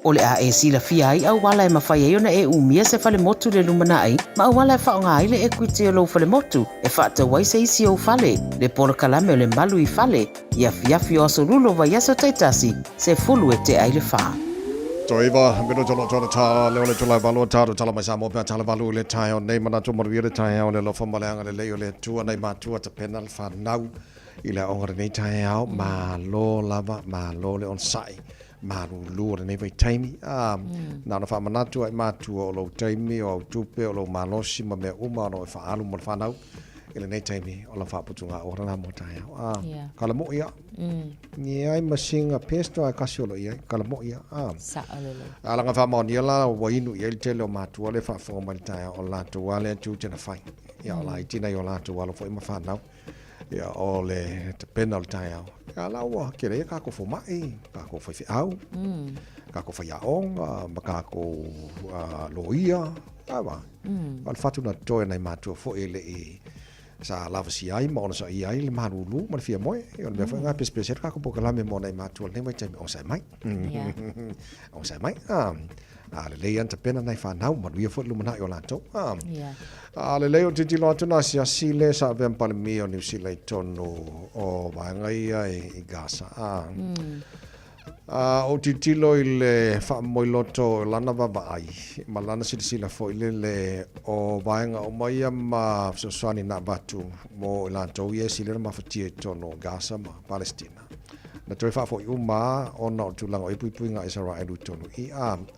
O le a e silafia ai auala e mafai ai ona e umia se falemotu i le lumanai ma auala e faaaoga ai le equity o lou falemotu e faatau ai se isi ou fale, le polokalame o le Malu i Fale i afiafi o aso lulu o vaiaso taitasi, 10 e tea i le 4. Toiva, minuta lo tona tā, leo le tula valu tātou tala mai Samoa pea tala valu i le taeao nei manatu manuia le taeao le alofa ma le agalelei o le Atua nei matua tapena le whanau i le aoga lenei taeao malo lava malo le onosai malūlū o lenei vaitaimi a na ona faamanatu ai matua o lou taimi o au tupe o lou malosi ma mea uma o lo e faaalu mo le whanau i lenei taimi o la faaputuga ora la mo taeao a yeah. kala mo ia ni ai masinga pesto ai kasi o lo ia kala mo ia a a langa faamaonia la ua inu i ai le tele o matua le faafofoga mai le taeao o latou lava lea tiute na fai ia o la tina i o latou alo foi ma whanau ia o le tapena o le taeao ia la ua kele ia kākou fomaʻi kākou faifeau kākou faiaoga ma kākou loia awa o le fatu na totoe nai matua foi e leʻi sa lavasia ai ma onosaia ai le malūlū ma le fia moe. O le mea foi lena e pesepese ai le kākou polokalame mo nai matua i lenei vaitaimi, onosai mai. Onosai mai. A lelei lava ona tapena nai fanau, manuia foi le lumanai o latou. A lelei o tilotilo atu na asiasi le sa avea ma Palemia o Niu Sila i totonu o vaega ia i Gaza. A ou tilotilo i le faamoemoe-loto o lana vaavaai ma lana silasila foi lele o vaega uma ia ma fesoasoani na avatu mo i latou ia e sili ona mafatia i totonu o Gaza ma Palestina. Na toe faafoi uma lava ona o le tulaga o i ai puipuiga a Isaraelu i totonu i i.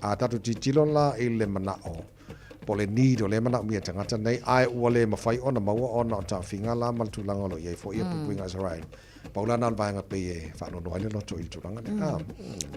A tatou tilotilo la i le manao Po o le need o lea e manaomia e tagata nei, ae ua le mafai ona maua ona o taofiga la ma le tulaga o lo o i ai foi puipuiga a Israel. Pau la na o le vaega pei e faanoanoa ai le loto i le tulaga lea.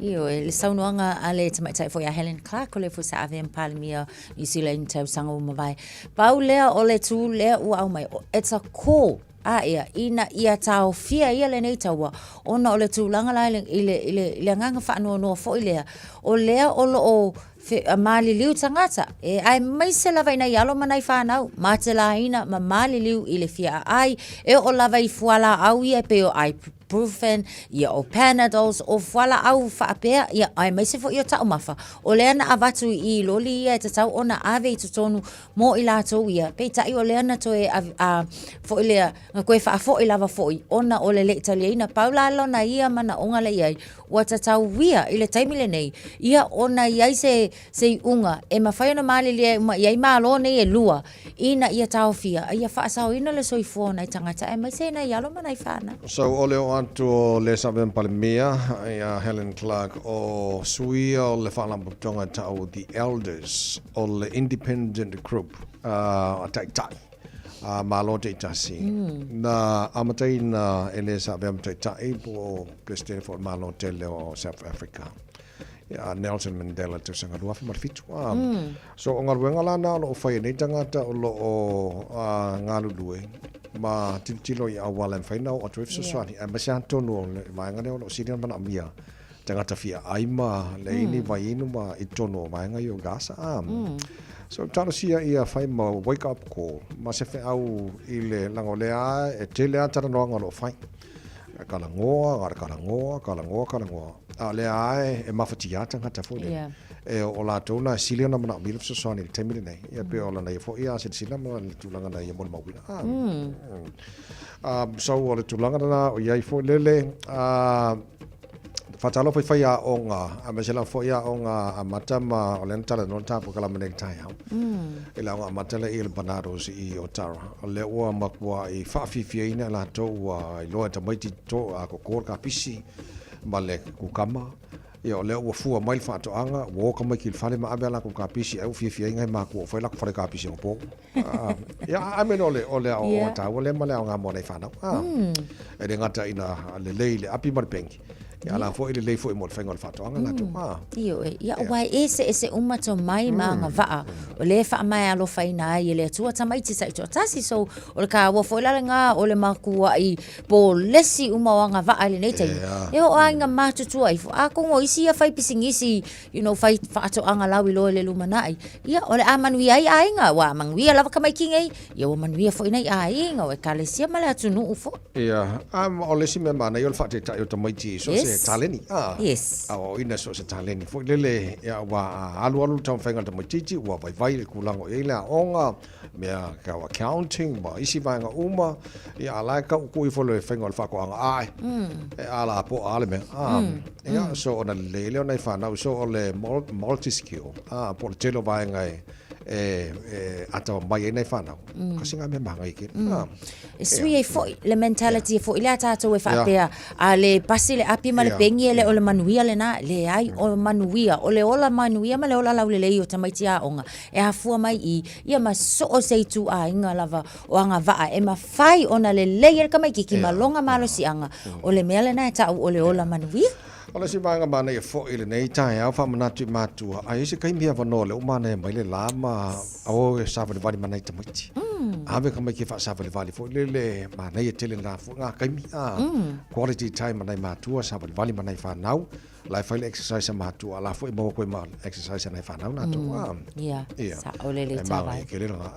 Ioe, le saunoaga a le tamaitai foi a Helen Clark, o le foi sa avea ma Palemia Niu Sila i ni tausaga ua mavae. Pau lea o le tū lea ua aumai, it's a call a ia, ina ia taofia ia lenei taua, ona o le tulaga la i le, i le, i le, i le agaga faanoanoa foi lea, o lea o lo o fe, maliliu tagata, e aemaise lava i nai alo ma nai fanau, matelaina ma maliliu i le fia aai, e oo lava i fualaau ia e pei o ibuprofen, ia o Panadols, o fualaau faapea, ia aemaise foi o taumafa, o lea na avatu i loli ia e tatau ona ave i totonu mo i latou ia, peitai o lea na toe a, foi lea, na toe faafoi lava foi ona o le le i taliaina. Pau la lona ia manaoga lea i ai, ua tatau ia i le taimi lenei, ia ona i ai se, se iuga e mafai ona malilie uma i ai Malo nei e lua, ina ia taofia a ia faasaoina le soifua o nai tagata aemaise nai alo ma nai fanau. So o le oo atu o le Sa Avea Palemia ia Helen Clark o sui o le Faalapotopotoga e tau The Elders o le Independent Group a Taitai a Malo Taitasi na amataina e le Sa Avea ma Taitai po o Peresetene foi o le Malo tele o South Africa ia Nelson Mandela i le tausaga 2007. So o galuega la na o lo o fai e nei tagata o lo o galulue ma tilotilo i auala e mafai ona oo atu ai fesoasoani aemaise atonu o le vaega lea o lo o sili ona manaomia tagata fiaai ma le ini vaiinu ma i totonu o vaega ia o Gaza. So talosia ia fai ma wake up call ma se feau i le leaga o lea e tele lava talanoaga o lo o fai. Kalagoa, kalagoa, kalagoa, kalagoa. A o lea lava e mafatia tagata foi lele. Yeah. E o latou na e sili ona manaomia le fesoasoani i le taimi lenei. Ia pei o lana ia foi a silasila ma le tulaga na ia molimauina. Ah. So o le tulaga lena o i ai foi lele. Faatalofa i faiaoga, aemaise lava foi aoga amata ma o lea na talanoa le ta polokalame nei i le taeao. I le aoga amata lea i le Barnardo's i Otara. O lea ua matuai faafiafiaina i latou ua iloa e tamaiti to a koko le kapisi ma le kukama. Ia o lea ua fua mai le faatoaga, ua o tamaiti i le fale ma ave a latou kapisi ai ua fiafiaina e matua ua fai latou fale kapisi anapo. Ia, I mean o le o le aoaoga taua lea ma le aoga mo nai fanau. E le gata ina lelei le api ma le pengi. Ia a la foi lelei foi mo le faiga o le faatoaga latou. Ioe, ia aua e eseese uma tomai ma agavaa o lea e faamaealofaina ai e le Atua tamaiti taitoatasi. So, o le taua foi la lena o le matuai polesi uma o agavaa i lenei taimi. E oo lava ina matutua ifo, atonu o isi ia fai pisinisi you know, fai faatoaga lauiloa i le lumanai, ia, o le a manuia ai aiga, ua manuia lava tamaiti nei, ia ua manuia foi nai aiga, o ekalesia ma le atunuu foi. Ia, a, o le isi mea manaia o le faataitai o tamaiti i so o se taleni. A, aoaoina i so o se taleni foi lele, ia, aua a alualu le taumafaiga a le tamaitiiti, ua vaivai le tulaga o i ai le aoga, mea tau accounting ma isi vaega uma, ia a la e tau tuu ifo le faiga o le faatoaga ae, e ala poa lava le mea. Ia, so ona lelei lea o nai fanau, so o le multi skill, po o le tele o vaega e e atamamai ai nai fanau, kasi ngā mea manaia tele. E sui ai foi le mentality e foi lea tātou e faapea, a le pasi le api ma le pengi e le o le manuia lena, leai, o manuia, o le ola manuia ma le ola laulelei o tamaiti aoga, e afua mai i ia ma so o se ituaiga lava o agavaa e mafai ona lelei ai le tamaitiiti ma lona malosiaga, o le mea lena e ta'u o le ola manuia. O le isi vaega manaia foi i lenei taeao faamanatu i matua, a i ai se taimi avanoa o lea ua manaia mai le la ma o e savalivali ma nai tamaiti. Ave tamaiti e faasavalivali foi lele manaia tele na foi ngā taimi. Quality time ma nai matua, savalivali ma nai whanau. La e fai le exercise a matua, a la foi maua koe ma exercise a nai whanau latou. Ia, sa'o lelei E manaia tele lena.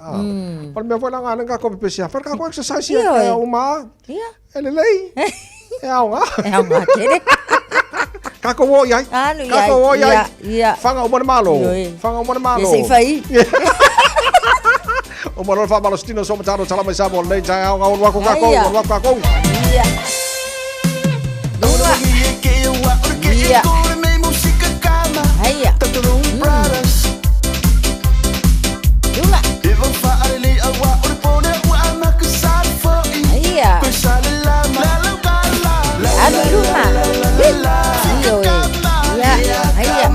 O le mea foi la ngā ngai kākou pepesi a fai le kākou exercise ia e uma. E lelei. E aoga. E aoga tele. Kākou o i ai. Alu i ai. Kākou o i ai. Ia, ia. Whanga uma le malo. Whanga uma le malo. Ia se i fai. O malo le whaamalositino so matano tala mai Samoa lenei taeao ngā olu aku kākou, olu aku kākou. Ia. Lunga. Ia. Haia. Lunga. Haia. Alu i luma. Ioe. Ia. Haia.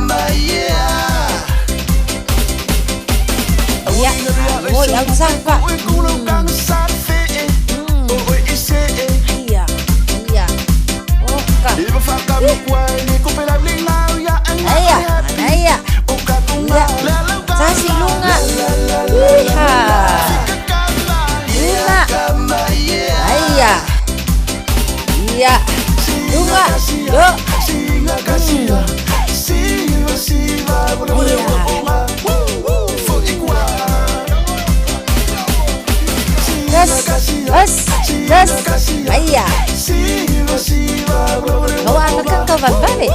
Valevale.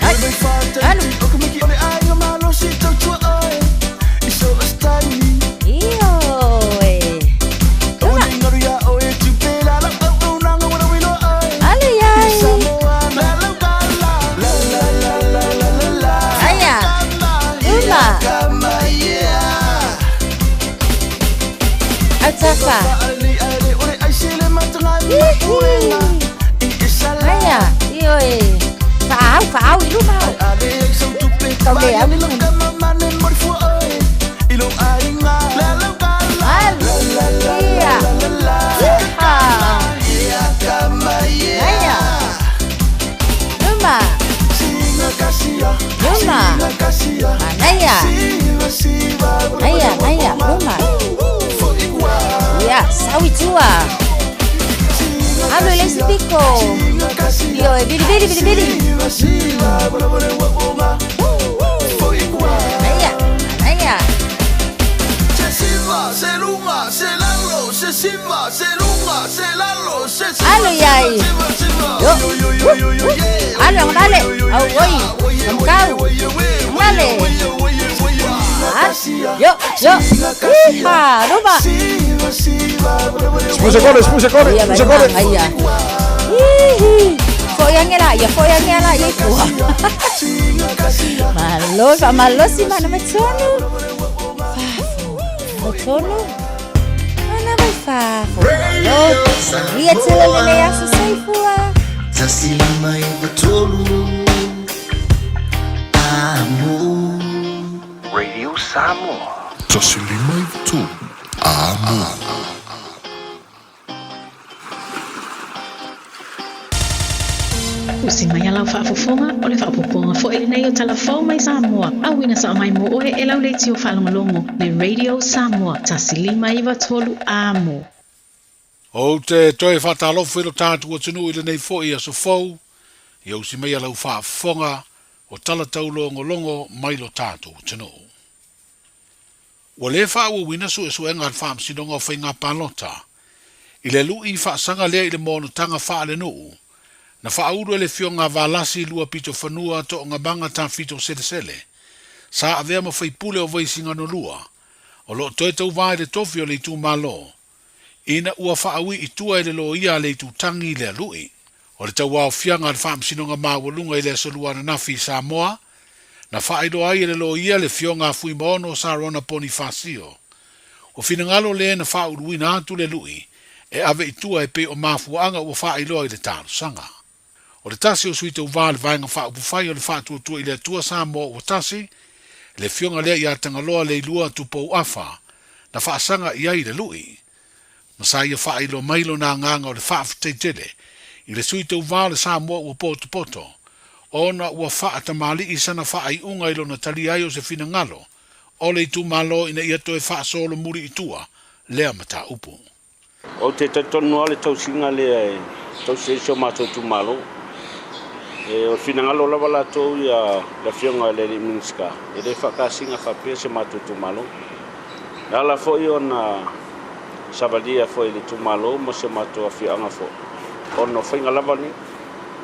Ai, alu. Ioe. Tuma. Alu iai. Aia. Tuma. Autafa. Ihi. Aia. Ioe. Faau, faau i luma. Kau le au. Alu. Ia. Iha. Aia. Luma. Luma. Manaia. Aia, aia, luma. Ia, sau i tua. Alu i le isi piko. Ioe, vili, vili, vili, vili. Aia, aia. Alu iai. Yo. Alu ang lale. Au oi. Ang kau. Ang lale. Yo, yo. Iha, luma. Spuse kore, spuse kore, Ia, spuse kore. Aia. Hihi. Foi ange la, ia foi ange la, ia tua. Malo, fa malo si mana mai tonu. Fafo. O tonu. Mana mai fafo. Malo. Ia tele le aso saifua. 1593 Amo. Radio Samoa. 1593 Amo. Usi mai a lau faafofoga o le faapopoga fo'i lenei o talafou mai Samoa. Auina sa'a mai mo oe e lau leitio faalogologo le Radio Samoa 1593 Amo. O te toe whātalofu i lo tātu o tunu i lenei fo'i aso fou, ia usi mai a lau faafofoga o tala taulogologo mai lo tātou atunuu. Ua lē faaauauina suesuega a le faamasinoga o faiga palota i le lu'i faasaga lea i le monotaga faalenuu na faaulu e le Afioga a Valasi lua pito fanua toogamaga tafito selesele sa avea ma faipule o Vaisigano 2 o loo toe tauvā i le tofi o le itumālō ina ua faaui'i tua e le loia a le itutagi lea lu'i. O le tauaofiaga a le faamasinoga maualuga i le aso lua ananafi i Samoa na faailoa ai e le loia le Afioga a Fuimaono Sarona Ponifasio. Ua finagalo lē na faauluina atu le lu'i e ave i tua e pei o mafuaaga ua faailoa i le talosaga. O le tasi o sui tauvā le vaega faaupufai o le Faatuatua i le Atua Samoa ua tasi, le Afioga lea ia Tagaloa Leilua Tupou Afa na faasaga i ai le lu'i. Ma sa ia faailoa mai lona agaga o le faafetai tele i le sui tauvā o le Samoa ua potopoto ona ua faatamali'i sana faaiuga i lona talia ai o se finagalo o le itumālō ina ia toe faasolomuli i tua lea mataupu. Ou te talitonu lava le tausiga lea e tausi ai si o matou itumalo. E, o le finagalo lava latou ia le Afioga i le alii Minisita, e le faakasiga faapea si o matou itumalo. E ala foi ona savalia foi i le itumalo ma si o matou afioaga foi, ona o faiga lava nei.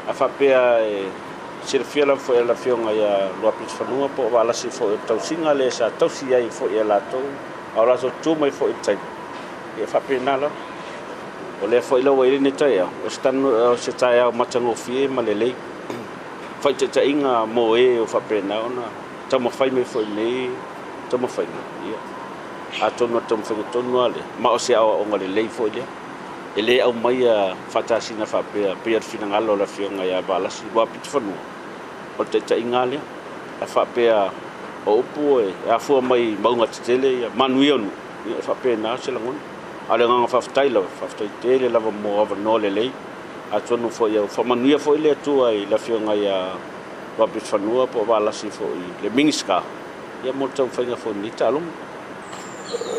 A faapea e silafia lava foi e le Afioga ia Luapitofanua po o Valasi foi o le tausiga lea sa tausi ai foi e latou, a o latou tu mai foi i le taimi, ia faapena lava. O lea foi la ua i ai lenei taeao, o se tanu, o se taeao matagofie ma lelei. Faitaitaiga mo e o faapena ona taumafai mai foi i lenei taumafaiga, ia atonu o le taumafaiga tonu lava lea, ma o se aoaoga lelei foi lea. E le aumaia faatasina faapea pei o le finagalo o le Afioga ia Valasi Luapitofanua, o le taitaiga lea. A faapea o upu e afua mai mauga tetele ia manuia o nuu, ia e faapena se lagona. A o le agaga faafetai lava, faafetai tele lava mo avanoa lelei. Atonu foi ia faamanuia foi le Atua i le Afioga ia Luapitofanua po o Valasi foi le Minisita, ia mo le taumafaiga foi o lenei taaloga.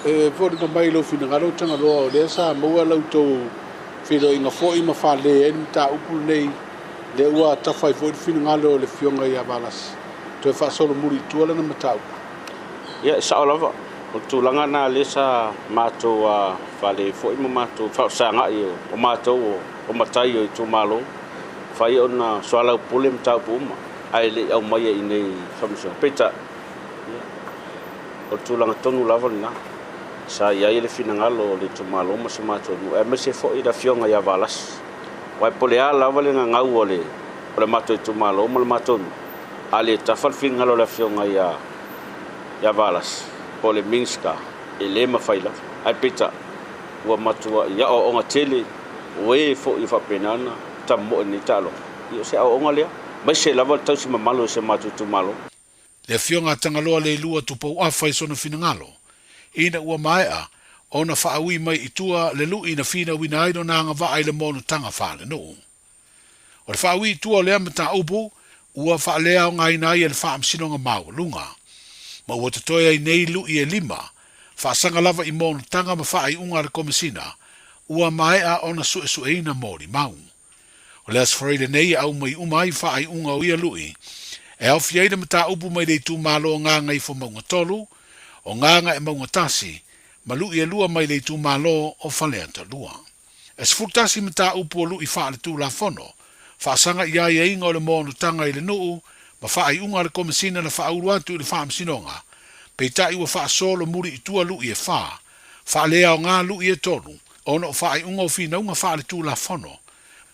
E foliga mai i lou finagalo Tagaloa o lea sa maua la outou feiloaiga foi ma faalē ai le mataupu lenei, lea ua tafa ai foi le finagalo o le Afioga ia Valasi toe faasolomuli i tua lana mataupu. Ia, e sao lava. O le tulaga lena lea sa matou fale ai foi ma matou faafesagai o matou o matai o itumalo, mafai ona soalaupule mataupu uma ae le i aumaia i inei i Faamasinoga. Peitai, o le tulaga tonu lava lena sa i ai le finagalo o le itumalo ma si o matou nuu aemaise foi le Afioga ia Valasi. Aua po o le a lava le gagau o le matou itumalo ma le matou nuu, a le tafa le finagalo o le Afioga ia ia Valasi po o le Minisita, e le mafai lava. Ae peitai, ua matuai aoaoga tele o e foi e faapena ona tamoe i lenei taaloga. Ia o se aoaoga lea, aemaise lava le tausi mamalu o si o matou itumalo. Le Afioga a Tagaloa Leilua Tupou Afa i sona finagalo, ina ua maea ona faaui mai i tua le lui na finauina ai lona agavaa i le monotaga faalenuu. O le faaui i tua o lea mataupu ua faaleaogaina ai e le Faamasinoga Maualuga, ma ua totoe ai nei lui e lima, faasaga lava i monotaga ma faaiuga a le Komesina ua maea ona suesueina molimau. O le Aso Faraile nei e aumai uma ai faaiuga o ia lui, e aofia ai le mataupu mai le itumalo o Gagaifomauga 3, o Gagaemauga 1, ma lui e lua mai le itumalo o Faleata 2. E 11 mataupu o lui faaletulafono, faasaga i aiaiga o le monotaga i le nuu ma faaiuga a le Komesina na faaulu atu i le Faamasinoga, peitai ua faasolo muli i tua lui e fa, faaleaoga lui e tolu, ona o faaiuga o finauga faaletulafono,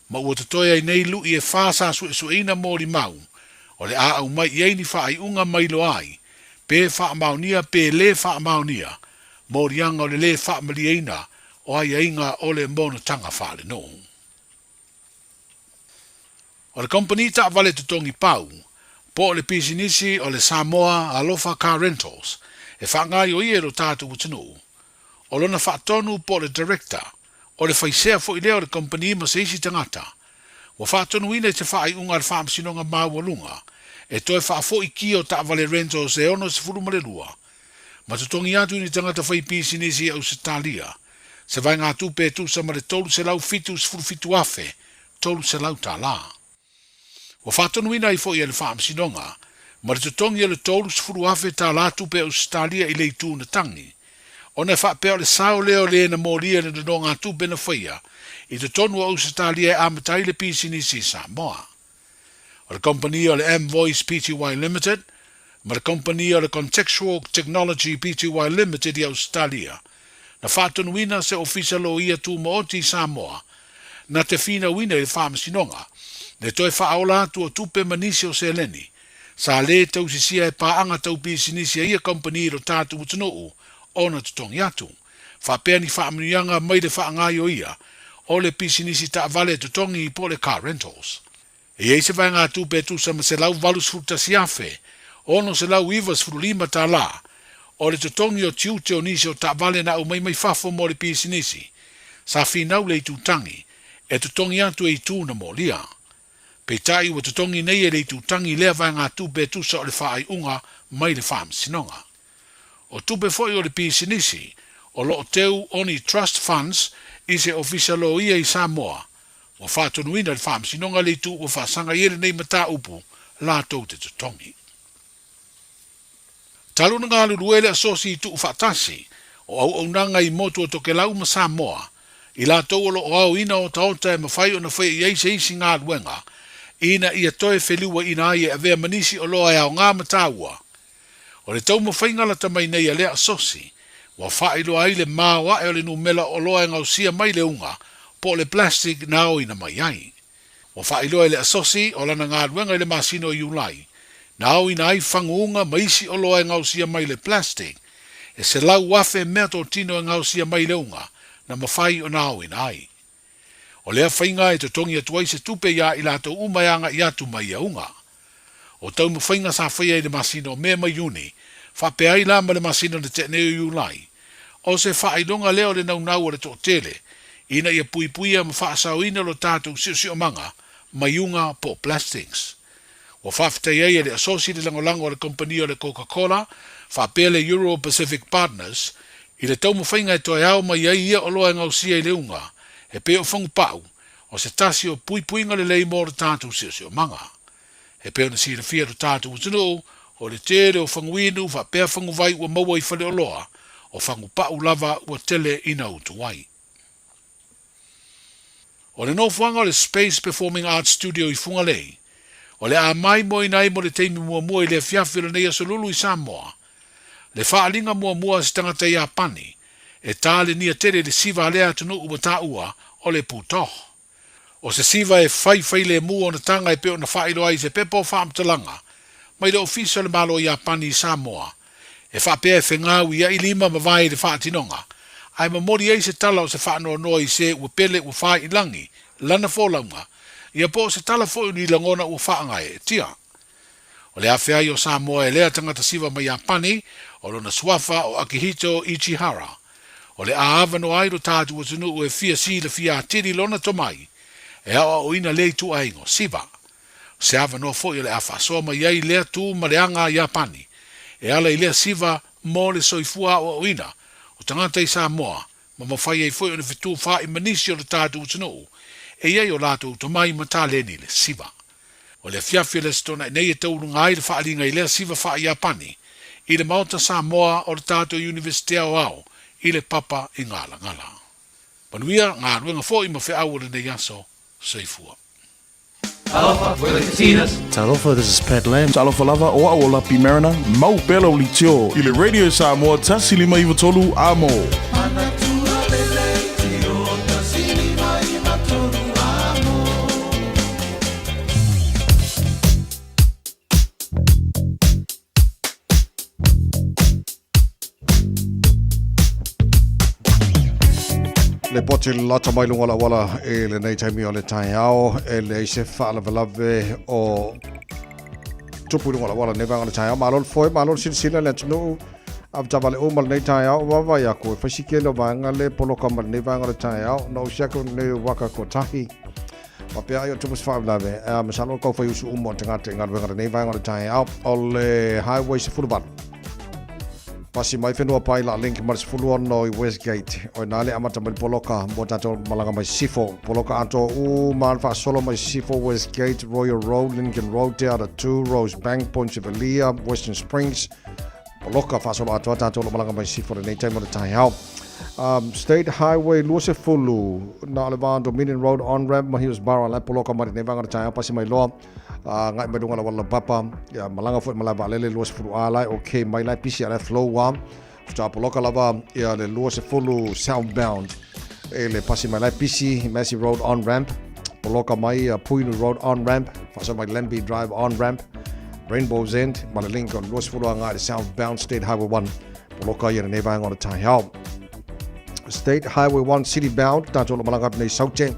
ma ua totoe ai nei lui e fa sa suesueina molimau, o le a aumai i ai ni faaiuga mailoa ai, pe faamaonia pe le faamaonia, moliaga o le lē faamalieina o aiaiga o le monotaga faalenuu. O le kamupani taavale totogi pau, po o le pisinisi o le Samoa Alofa Car Rentals, e faagaoioia i lo tatou atunuu. O lona faatonu po o le director, o le faisea foi lea o le kamupani ma se isi tagata, ua faatonuina i se faaiuga a le Faamasinoga Maualuga e toe faafoi kia o taavale rentals e 62 ma totogi atu i ni tagata faipisinisi i Ausetalia se vaegatupe e tusa ma le $377,300. Ua faatonuina ai foi e le Faamasinoga ma le totogi o le $30,000 tupe Ausetalia i le itu na tagi, ona e faapea o le sao lea o le na molia i le nonogatupe na faia i totonu o Ausetalia e amata ai le pisinisi i Samoa. O le kamupani o le M-Voice Pty Limited ma le kamupani o le Contextual Technology Pty Limited i Ausetalia na faatonuina se ofisa loia tumaoti i Samoa na te finauina i le Faamasinoga le toe faaola atu o tupe ma nisi o seleni sa lē tausisia e paaga tau pisinisi a ia kamupani i lo tatou atunuu ona totogi atu faapea ni faamanuiaga mai le faagaoioia o le pisinisi taavale totogi po o le car rentals. E i ai se vaegatupe e tusa ma $181,695 o le totogi o tiute o nisi o taavale na aumai mai fafo mo le pisinisi sa finau le itutagi e totogi atu e itu na molia. Peitai ua totogi nei e le itutagi lea vaegatupe e tusa o le faaiuga mai le Faamasinoga. O tupe foi o le pisinisi o lo o teu o ni trust funds i se ofisa loia i Samoa, ua faatonuina e le Faamasinoga le itu ua faasaga i ai lenei mataupu latou te totogi. Talu ona galulue le Asosi i Tuufaatasi o Auaunaga i Motu o Tokelau ma Samoa, i latou o lo o aoina otaota e mafai ona faia i ai se isi galuega ina ia toe feliuaina ai e avea ma nisi oloa e aoga ma taua. O le taumafaiga lata mai nei a lea Asosi, ua faailoa ai le maoae o le numela o oloa e gaosia mai le uga po o le plastic na aoina mai ai. Ua faailoa e le Asosi o lana galuega i le masina o Iulai, na aoina ai faguuga ma isi oloa e gaosia mai le plastic, e 100,000 meatotino e gaosia mai le uga na mafai ona aoina ai. O lea faiga e totogi atu ai se tupe iā i latou uma e agaʻi atu ma ia uga. O taumafaiga sa faia i le masina o Me ma Iuni, faapea ai la ma le masina na tea nei o Iulai, o se faailoga lea o le naunau o le toatele ina ia puipuia ma faasaoina lo tatou siosiomaga mai uga po o plastics. Ua faafetai ai e le Asosi le lagolago a le kamupani o le Coca-Cola faapea le Euro Pacific Partners i le taumafaiga e toe ao mai ai ia oloa e gaosia i le uga e pei o fagupau o se tasi o puipuiga lelei mo le tatou siosiomaga. E pei ona silafia e lo tatou atunuu, o le tele o faguinu faapea faguvai ua maua i faleoloa, O Fagupa'u lava ua tele ina utu ai. O le nofoaga o le Space Performing Arts Studio i Fugalei, o le a maimoaina ai mo le taimi muamua i le afiafi o lenei aso lulu i Samoa, le faaaliga muamua a se tagata Iapani e talenia tele i le siva a lea atunuu ua taua o le Butoh. O se siva e faifailemu ona taga e pei ona faailoa ai i se pepa o faamatalaga mai le Ofisa o le Malo o Iapani i Samoa, e faapea e fegaui ai lima ma vae i le faatinoga, ae momoli ai se tala o se faanoanoa i se ua pele ua fai i lagi lana folauga, ia po o se tala foi o ni lagona ua faagaeetia. O le afe ai o Samoa e lea tagata siva mai Iapani, o lona suafa o Akihito Ichihara. O le a avanoa ai lo tatou atunuu e fia silafia atili lona tomai, e aoaoina lea ituaiga o siva. O se avanoa foi o le a faasoa mai ai lea tu ma le aga a Iapani, e ala i lea siva mo le soifua aoaoina o tagata i Samoa ma mafai ai foi ona fetufaai ma nisi o lo tatou atunuu e i ai o latou tomai ma taleni le siva. O le afiafi o le Aso Toonai nei e tauuluga ai le faaaliga i lea siva faa-Iapani i le Maota Samoa o le tatou Iunivesite Aoao i le Papa i Galagala. Manuia galuega foi ma feau o lenei aso. Soifua. Talofa, we're the Katinas. Talofa, this is Pat Lam. Talofa lava, o a'u o Lapi Mariner, mau pea lau leitio i le Radio Samoa 153 Amo. Le poti lata mai luga o le auala i lenei taimi o le taeao e leai se faalavelave o tupu i luga o le auala i lenei vaega o le taeao. Malo le foe, malo le silasila i le atunuu avetaavale uma lenei taeao. Ua vaavaai atu e fai si tele o vaega le poloka ma lenei vaega o le taeao. Na ou siaki o lenei waka kotahi. Faapea ai o tupu se faalavelave, masalo o tau fai usu uma o tagata i galuega lenei vaega o le taeao o le Highway 18. Pasi mai Whenuapai la link ma le 16 i Westgate. O ina le amata mai le poloka mo tatou malaga mai Sisifo. Poloka atoa uma le faasolo mai Sisifo, Westgate, Royal Road, Lincoln Road, Te Ara 2, Rosebank, Point Chevalier, Western Springs, Poloka faasolo atoa tatou lo malaga mai Sisifo lenei taimi o le taeao. State Highway 20, na o le va Dominion Road on ramp ma Hillsborough la poloka mai lenei vaega o le taeao pasi mai loa ngai mai luga o le auala laupapa ia malaga foi malae vaalele 20 A la e okay mai la e pisi a la e flow a faatoa poloka lava ia le 20 southbound e le pasi mai la e pisi Massey Road on ramp poloka mai ia Puinu Road on ramp faasolo mai Lambie Drive on ramp Rainbow's End ma le Lincoln 20 a ngai le southbound State Highway 1 poloka ia lenei vaega o le taeao. State Highway 1 City Bound tatou lo malaga atu nei Saute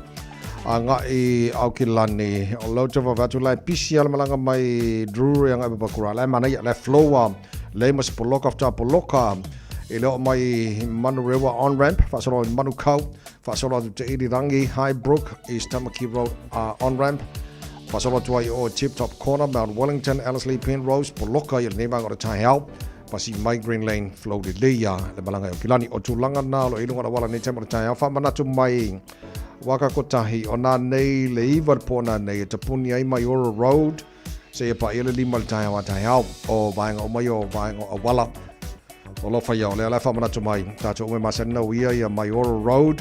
agai Aukilani o lau te vave atu lai pisi ala malaga mai Drury agai Papakura lai manaia lai flow a lei ma se poloka faatoa poloka e le oo mai Manurewa on ramp faasolo i Manukau faasolo atu Te Irirangi Highbrook East Tamaki Road on ramp faasolo atu ai o Tip Top Corner Mount Wellington Ellerslie Penrose poloka i lenei vaega o le taeao pasi mai Green Lane flow lelei a le malaga i Aukilani o tulaga na o lo i luga o le auala nei taimi o le taeao faamanatu mai Waka kotahi, o nā nei le iwa le pō nā nei e tapuni ai Maiora Road, seia paia le lima le taeao a taeao o vaega uma ia o vaega o auala. O lo whai o lea la whamanatu mai, tātou ume masani na uia ia Maiora Road,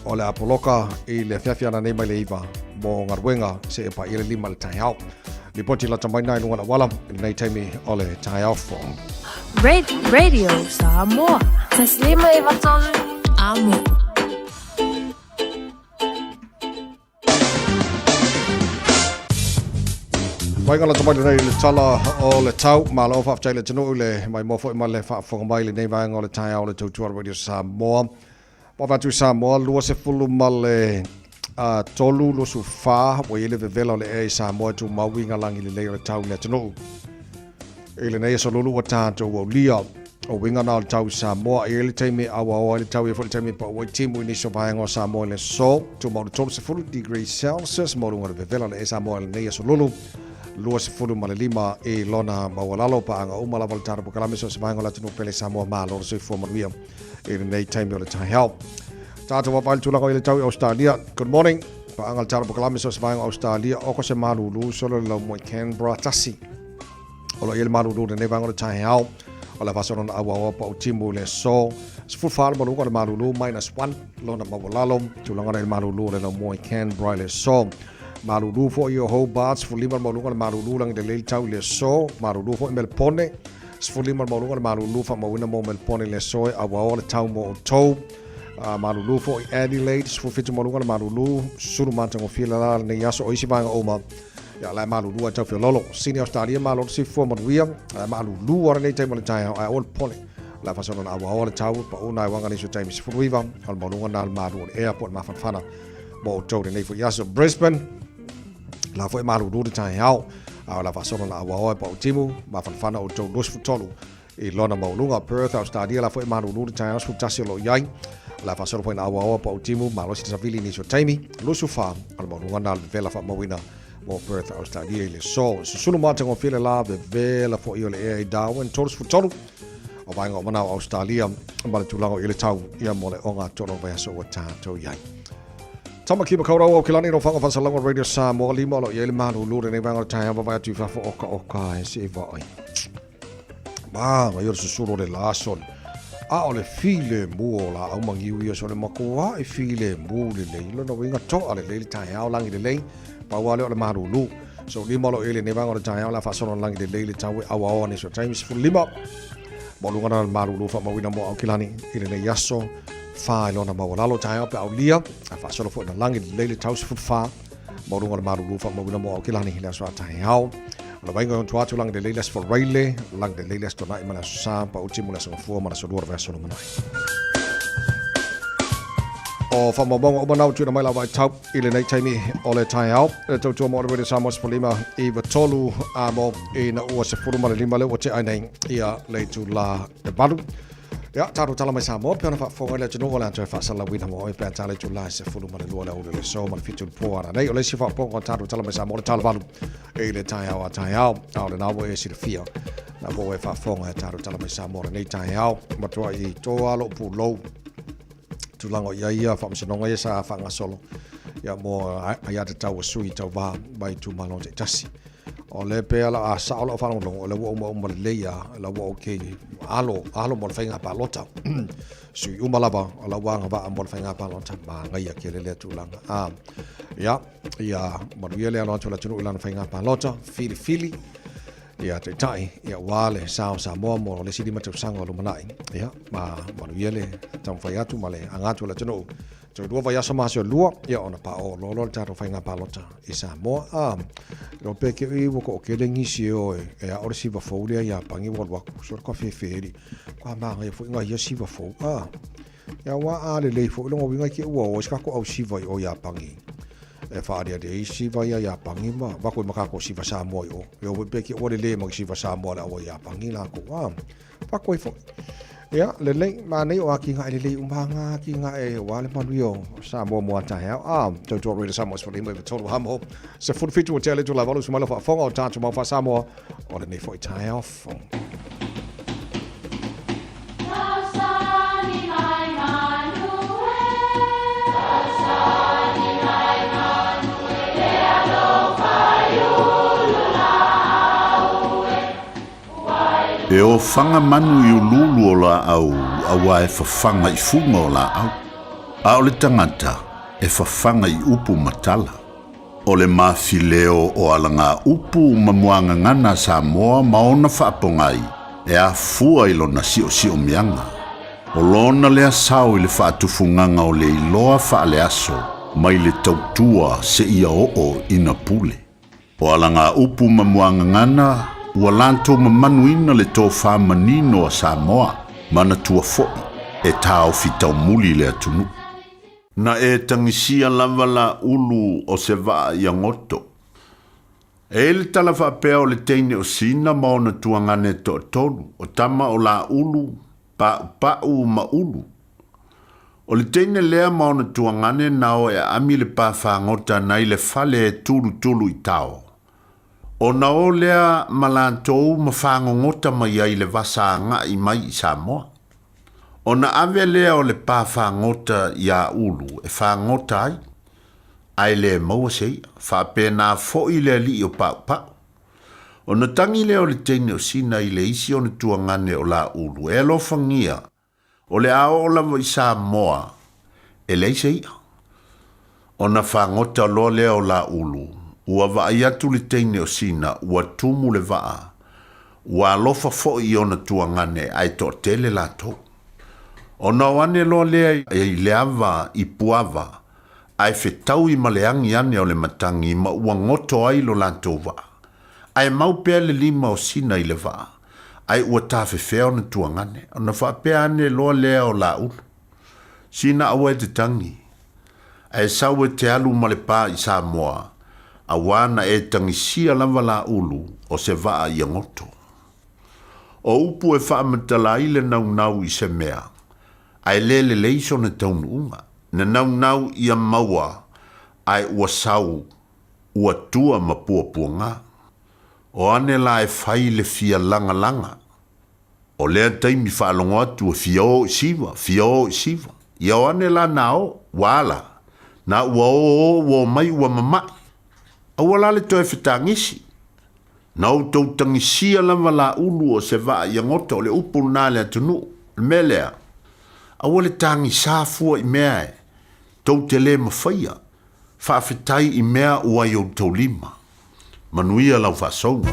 o le apoloka i le afiafi ana nei mai le iwa mo ngaruenga seia paia le lima le taeao. Lipoti lata mai nai lunga la wala, i lenei taimi o le taeao fo. Radio Samoa. Taslima e vatolu amo. Mai ngala tamai lenei le tala o le tau, malo faafetai le atunuu le maimoa foi ma le faafofoga mai lenei vaega o le taeao o le tautua Radio Samoa. Vaavatu Samoa, 20 ma le 3, 24, ua i ai le vevela o le ea i Samoa e tumau i ngā lagi lelei o le tau i le atunuu. I lenei aso lulu ua tātou aulia, o uiga na o le tau i Samoa, e i ai le taimi e auaoa ai le tau, e i ai foi le taimi e pau ai timu i nisi o vaega o Samoa i le aso, tumau le 30 degrees Celsius, maualuga le vevela o le ea i Samoa i lenei aso lulu, 25 i lona maualalo, paaga uma lava o le tatou polokalame so o se vaega o le atunuu pele Samoa malo le soifua manuia. I lenei taimi o le taeao. Tātou vaavaai le tulaga o i le tau i Australia. Good morning. Paaga le tala polokalame so se vaega o Australia. Oko se malūlū solo le lau mo i Canberra tasi. O lo o i ai le malūlū lenei vaega o le taeao. O le faasolo na auaoa pautimu i le aso. 14 le maualuga o le malulu, minus 1 lona maualalo. Tulaga lea i le malulu o le laumua i Canberra i le aso. Malulu foi o Hobart, 15 le maualuga o le malulu lagi lelei le tau i le aso. Malulu foi Melepone, 15 le maualuga o le malulu faamauina mo Melepone i le aso e auaoa le tau mo outou. Malulu foi Adelaide, 17 maualuga o le malulu, sulu matagofie le la lenei aso o isi vaega uma. Ia la e malulu ai tau fiololo. Sini Australia malo le sifua manuia. La e malulu ara nei taimi o le taeao ae aua le popole. La faasolo na auaoa le tau pa una e wanga nei so taimi 19 o le maualuga na le malu o le ea po o le mafanafana mo outou lenei foi aso. Brisbane la foi malulu le taeao. A o la faasolo na auaoa e pa utimu mafanafana outou 23 i lona maualuga. Perth, Australia la foi malulu le taeao 11 o lo o i ai. La faasolo foi na auaoa pa utimu malosi le savili nisi o taimi 24 o le maualuga na le vevela faamauina mo Perth, Australia i le aso. Susulu matagofie le la vevela foi o le ea i Darwin 33 o vaega o manao Australia ma le tulaga o i le tau ia mo le oga tolo vaiaso ua tatou i ai. Tamaki Makaurau au kilani no whanga whasalanga Radio Samoa lima o lo i ai le malulu lenei vaega o le taeao vavae atu i fafo oka oka e se vaai. Ma, mai o le susulu o le Larson. A o le filemu o laau magiu ia so le makuā e filemu lelei. Lona uiga toa lelei le taeao lagi lelei. Pau lava lea o le malulu. So lima o lo i lenei vaega o le taeao le a faasolo lagi lelei le tau e auaoa nei so taimi 15. Maualuga na le malulu faamauina mo Aukilani i lenei aso. Fa i lona maualalo taeao pe aulia. A faasolo foi na lagi lelei le tau 14. Maualuga o le malulu faamauina mo Aukilani i le aso a taeao. O le vaaiga o tua atu lagi lelei le aso Faraile, lagi lelei le aso Tona'i ma le aso Sa, Pa'uti mo le aso Gafua ma le aso Lua o le vaiaso lumanai. O faamaumauga uma na ua tuuina mai lau vaitau i lenei taimi o le taeao. E tautua mo le Radio Samoa 15 i 3 a mo ina ua 15 lea ua tea ai nei ia le itula e 8. Ia, tatou tala mai Samoa, pe ona faafofoga i le atunuu o le a toe faasalalauina mo oe pe a tala itula e 12 le aoauli o le aso ma le 7 i le po ana nei. O le isi faaopoopoga o tatou tala mai Samoa o le tala valu i le taeao a taeao. A o lena ua e silafia, na ua e faafofoga e tatou tala mai Samoa lenei taeao. Matua i toa lou pulou tulaga o i ai ia faamasinoga ia sa faagasolo ia mo aiatatau a sui tauva mai itumalo taitasi. O le pea la a sao lau faalogologo, o lea ua uma uma lelei a, la ua okay alo, alo mo le faiga palota. Sui uma lava, o la ua agavaa mo le faiga palota, manaia tele lea tulaga. A, ia, ia manuia le alo atu o le atunuu i lana faiga palota, filifili, ia taitai, ia ua le sa o Samoa mo le isi 5 tausaga o lumanai. Ia, ma manuia le taumafai atu ma le aga atu o le atunuu. Toe 2 vaiaso ma aso e 2, ia ona paʻo loa loa le tatou faiga palota i Samoa. A, lo pe ke i ua toʻatele nisi e o e, e aʻo le siva fou lea ia Pangi ua alu atu, so le kafefe ka māngaia foi ngai ia siva fou. A, ia ua a lelei foi longa uiga i ke ua o ai se kako au siva i o ia Pangi. E whaariari ai siva ia ia Pangi ma, wako i makako siva Samoa i o. Ia ua pe ke ua lele ma siva Samoa le awa ia Pangi la ko. A, Whakoi foi. Ia, lelei, mānei o aki ngā e lelei uma ngā aki ngā e wā le manuia o Samoa mo a taeao. A, tautua roe le Samoa se whalima i tolu hamo. Se furu fitu o te ale tula valu sumala whaafonga o tātou mau wha Samoa o lenei foi taeao fou. E ofaga manu i uluulu o laau auā e fafaga i fuga o laau, a o le tagata e fafaga i upu ma tala. O le mafileo o alagaupu ma muagagana a Samoa ma ona faapogai e afua i lona siosiomiaga. O lona lea sao i le faatufugaga o le iloa faaleaso mai le tautua seia oo ina pule. O alagaupu ma muagagana ua latou mamanuina le tofa manino a Samoa, manatua foi e taofi taumuli le atunuu. Na e tagisia lava la ulu o se vaa ia goto. E i le tala faapea o le teine o Sina ma ona tuagane e toatolu, o tama o Laulu, Paʻupaʻu ma Ulu. O le teine lea ma ona tuagane na o e aami le pā fagota nai le fale e tulutulu i tao. Ona o lea ma latou ma fagogota mai ai le vasa agaʻi mai i Samoa. Ona ave lea o le pā fagota iā Ulu e fagota ai, ae le maua se iʻa. Faapena foi le alii o Paʻupaʻu. Ona tagi lea o le teine o Sina i le isi ona tuagane o Laulu, E alofagia, o le a oo lava i Samoa, e leai se i'a. Ona fagota loa lea o Laulu, ua vaai atu le teine o Sina ua tumu le vaa, ua alofa foi i ona tuagane ae toatele latou. Ona o ane loa lea i le ava i Puava, ae fetaui ma le agi ane o le matagi ma ua goto ai lo latou vaa. Ae mau pea le lima o Sina i le vaa, ae ua tafefea ona tuagane. Ona faapea ane loa lea o Laulu, Sina aua e te tagi, ae sau e te alu ma le pa i Samoa, auā na e tagisia lava Laulu o se vaa ia goto. O upu e faamatala ai le naunau i se mea, ae le lelei sona taunuuga. Na naunau ia maua, ae ua sau, ua tua ma puapuaga. O ane la e fai le fia lagalaga. O lea taimi faalogo atu e fia o i Siva, fia o i Siva. Ia o ane la na o, ua ala. Na ua o o ua omai ua mama'i. Aua la le toe fetagisi. Na outou tagisia lava Laulu o se vaa ia gota o le upu lena a le atunuu. O le mea lea, aua le tagisa fua i mea e tou te le mafaia. Faafetai i mea ua i outou lima. Manuia lau faasouga.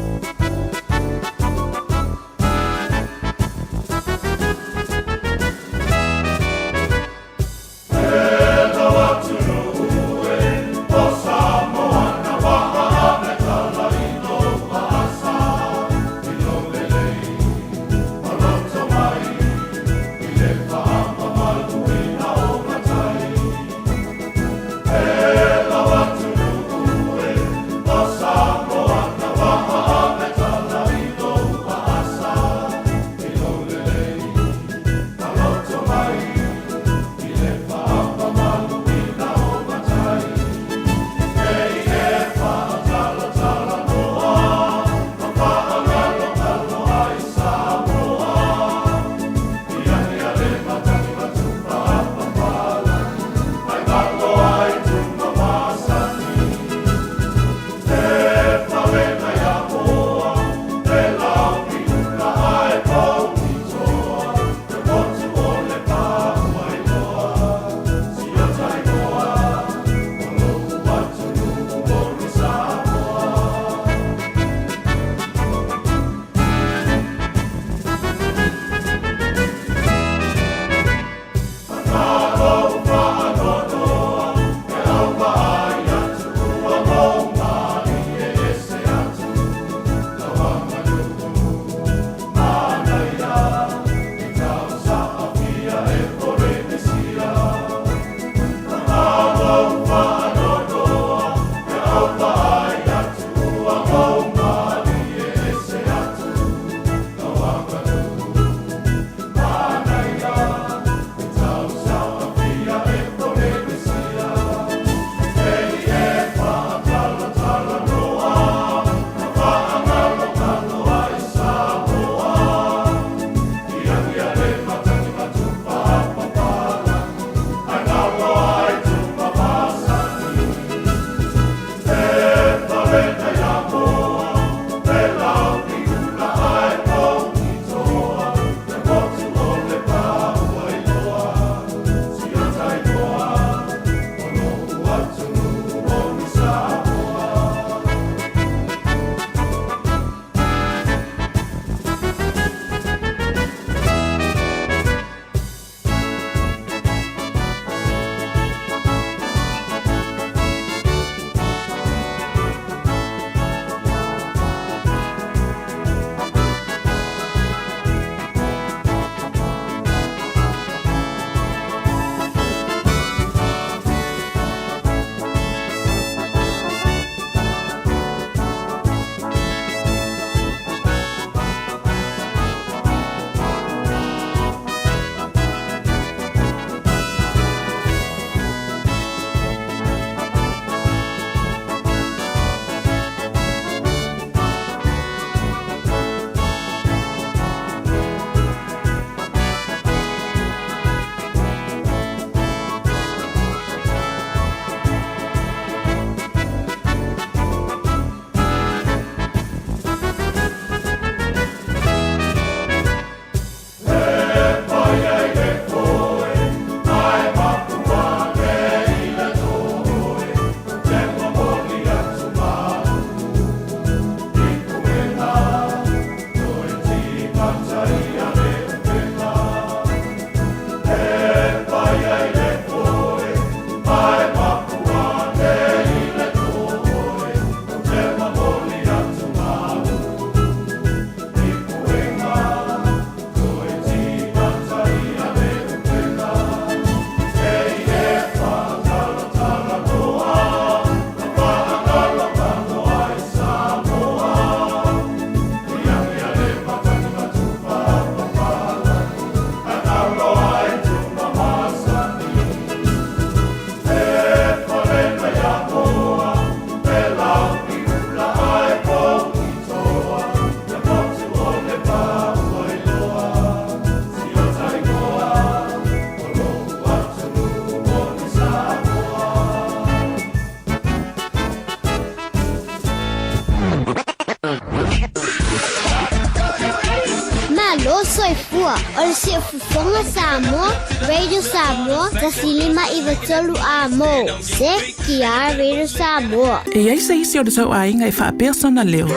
Samoa. O le Siufofoga Samoa, Radio Samoa, 1593 Amo. Se ki Radio Samoa. E iai se isi o le tou aiga e faapea sona leo.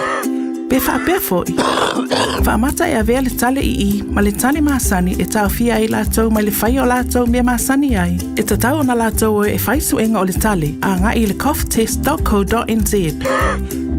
Pe faapea foi. Faamata e avea le tale i i ma le tale masani e taofia ai latou mai le faia o latou mea masani ai. E tatau ona latou o e fai suega o le tale agai i le coughtest.co.nz.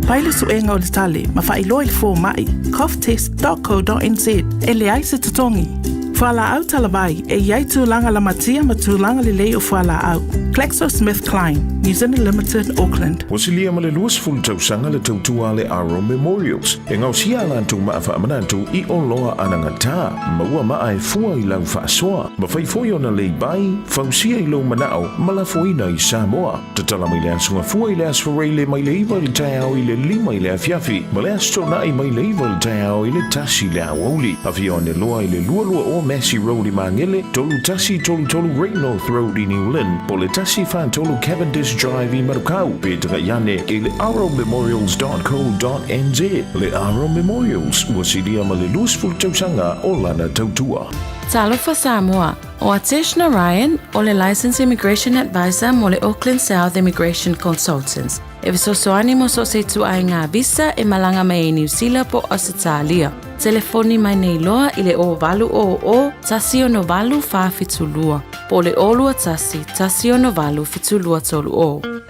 Fai le suega o le tale ma faailoa i le fomai coughtest.co.nz e leai se totogi. Fualaau talavai e i ai tulaga lamatia ma tulaga lelei o fualaau. GlaxoSmithKline, New Zealand Limited, Auckland. Ua silia ma le 20 tausaga le tautua a le Aro Memorials e gaosia a latou maa faamanatu i oloa anagata. Maua maa e fua i lau faasoa. Mafai foi ona lei bai, fausia i lou manao ma lafoina i Samoa. Tatala mai le Aso Gafua i le Aso Faraile mai le 9 i le taeao i le 5 i le afiafi ma le Aso Toonai mai le 9 i le taeao i le 1 i le aoauli. Afio ane loa i le 220 Massey Road i Magele, 3133 Great North Road i New Lynn, po o le 143 Cavendish Drive i Manukau, pe tagai ane i le arrowmemorials.co.nz. Le Arrow Memorials, ua silia ma le 20 tausaga o lana tautua. Talofa Samoa, O Atesh Narayan, o le Licensed Immigration Advisor mo le Auckland South Immigration Consultants, e fesoasoani mo so o se ituaiga visa e malaga mai ai Niu Sila po o Ausetalia. Telefoni mai nei loa i le 0800 168 472 po o le 021 168 7230.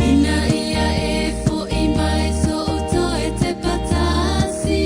Ina ia e fo'i mai so'u toe te patasi.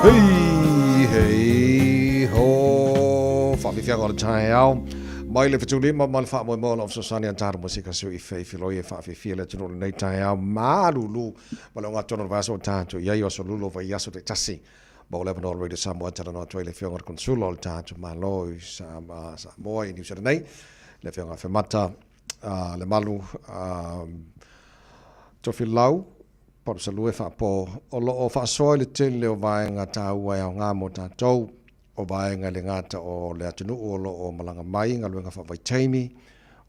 Hei, hei, ho, faafiafiaga o le taeao. Mai le fetulima ma le faamoemoe o lau fesoasoani a tatou musika sui i feifiloi e faafiafia le atunuu i lenei taeao malulu ma le ogatotonu o le vaiaso ua tatou i ai o aso lulu o vaiaso taitasi. Maua le avanoa o le Radio Samoa e talanoa atu ai le Afioga i le Konesula o le tatou Malo i Samoa i Niu Sila nei, le Afioga Afemata Lemalu Tofilau Palusalue faapo o lo o faasoa i le tele o vaega taua e aoga mo tatou, o vaega e le gata o le atunuu o lo o malaga mai i galuega faavaitaimi,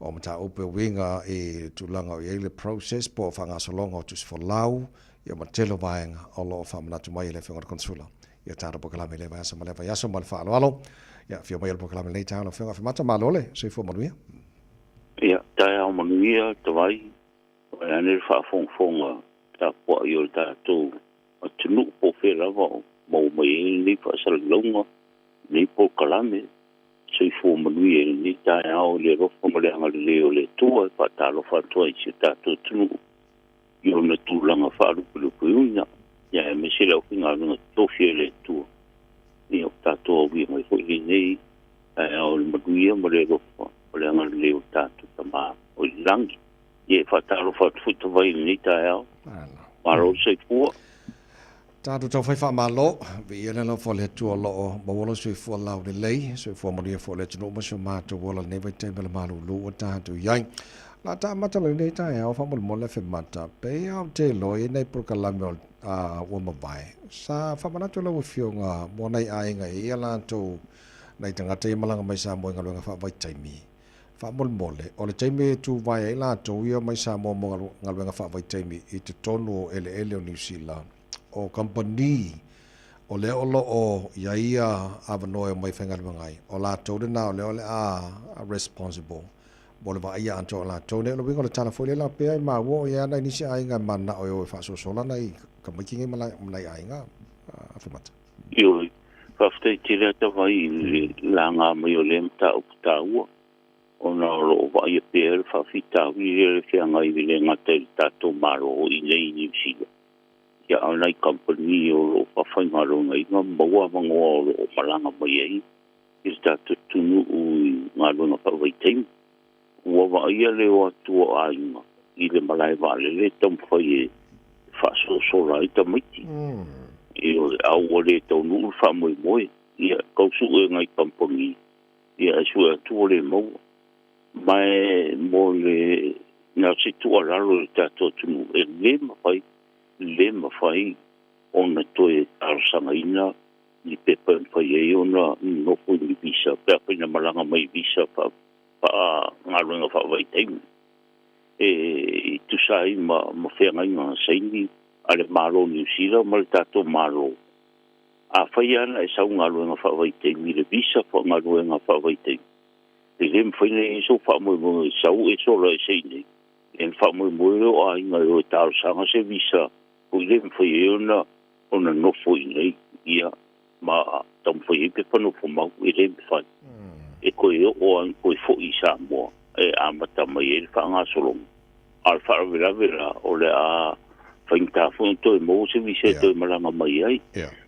o mataupu e uiga i le tulaga o i ai le process po o faagasologa o tusi folau, ia ma le tele o vaega o lo o faamanatu mai e le Afioga i le Konesula i a tatou polokalame i lea vaiaso ma lea vaiaso. Ma le faaaloalo, ia afio mai o le polokalame i lenei taeao lau Afioga Afemata, malo le soifua manuia. Ia, taeao manuia Tavai, Vaeane le faafogafoga tapuai o le tatou atunuu po o fea lava o maua mai ai lenei faasalalauga, lenei polokalame. Soifua manuia i lenei taeao i le alofa ma le agalelei o le Atua e faatalofa atu ai i si o tatou atunuu i ona tulaga faalupelupeina, ia aemaise le aufaigaluega totofi a le Atua. Ia ua tatou aulia mai foi lenei taeao i le manuia ma le alofa ma le agalelei o le tatou Tama o i le lagi. Ia e faatalofa atu foi Tavai i lenei taeao. Malo le soifua. Tatou taufai faamalo, viia le alofa o le Atua o lo o maua lou soifua laulelei, soifua manuia foi le atunuu ma si o matou ola i lenei vaitaimi o le malulu ua tatou i ai. O le a taamata lenei taeao faamolemole Afemata, pei lava ou te iloa e i ai nai polokalame o ua mavae. Sa faamanatu lau Afioga mo nai aiga e i ai a latou nai tagata ia malaga mai Samoa i galuega faavaitaimi. Faamolemole, o le taimi e tuvae ai latou ia mai Samoa mo galuega faavaitaimi i totonu o eleele o Niu Sila, o kamupani o lea o lo o i ai ia avanoa e omai e faigaluega ai, o latou lena o lea o le a responsible mo le vaaia atoa o latou nei. O le uiga o le tala foi lea la pea e maua o i ai lava nai nisi aiga e mananao e o e faasoasola nai tamaiti nei ma nai aiga Afemata. Ioe, faafetai tele ata vai i le laga mai o lea mataupu taua, ona o lo o vaaia pea le faafitauli lea le feagai e le gata i le tatou Malo i inei i Niu Sila, ia a o nai kamupani o lo o faafaigaluegaina ma maua avanoa o lo o malaga mai ai i le tatou atunuu i galuega faavaitaimi. Ua vaaia le o atu o aiga i le malae vaalele e taumafai e faasoasola ai tamaiti. Ioe, a ua le taunuu le faamoemoe, ia tau sue nai kamupani, ia e sue atu ua le maua. Ma e mo le na o se tuualalo i le tatou atunuu, e le mafai, le mafai ona toe talosagaina ni pepa e mafai ai ona nonofo i ni visa pe afai na malaga mai i visa faa-galuega faavaitaimi e tusa ai ma feagaiga saini a le Malo o Niu Sila ma le tatou Malo. Afai lava na e sau galuega faavaitaimi i le visa galuega faavaitaimi, e le mafai ona i ai sou faamoemoe e sau e sola ese i inei. E na faamoemoe lea o aiga e o e talosaga se visa foi le mafai ai ona nofo i inei ia ma taumafai ai pepa nofo mau, e le mafai. E toe oo lava ina toe foi i Samoa e amata mai ai le faagasologa. A o le faalavelave la, o le a faigata foi ona toe maua se visa e toe malaga mai ai.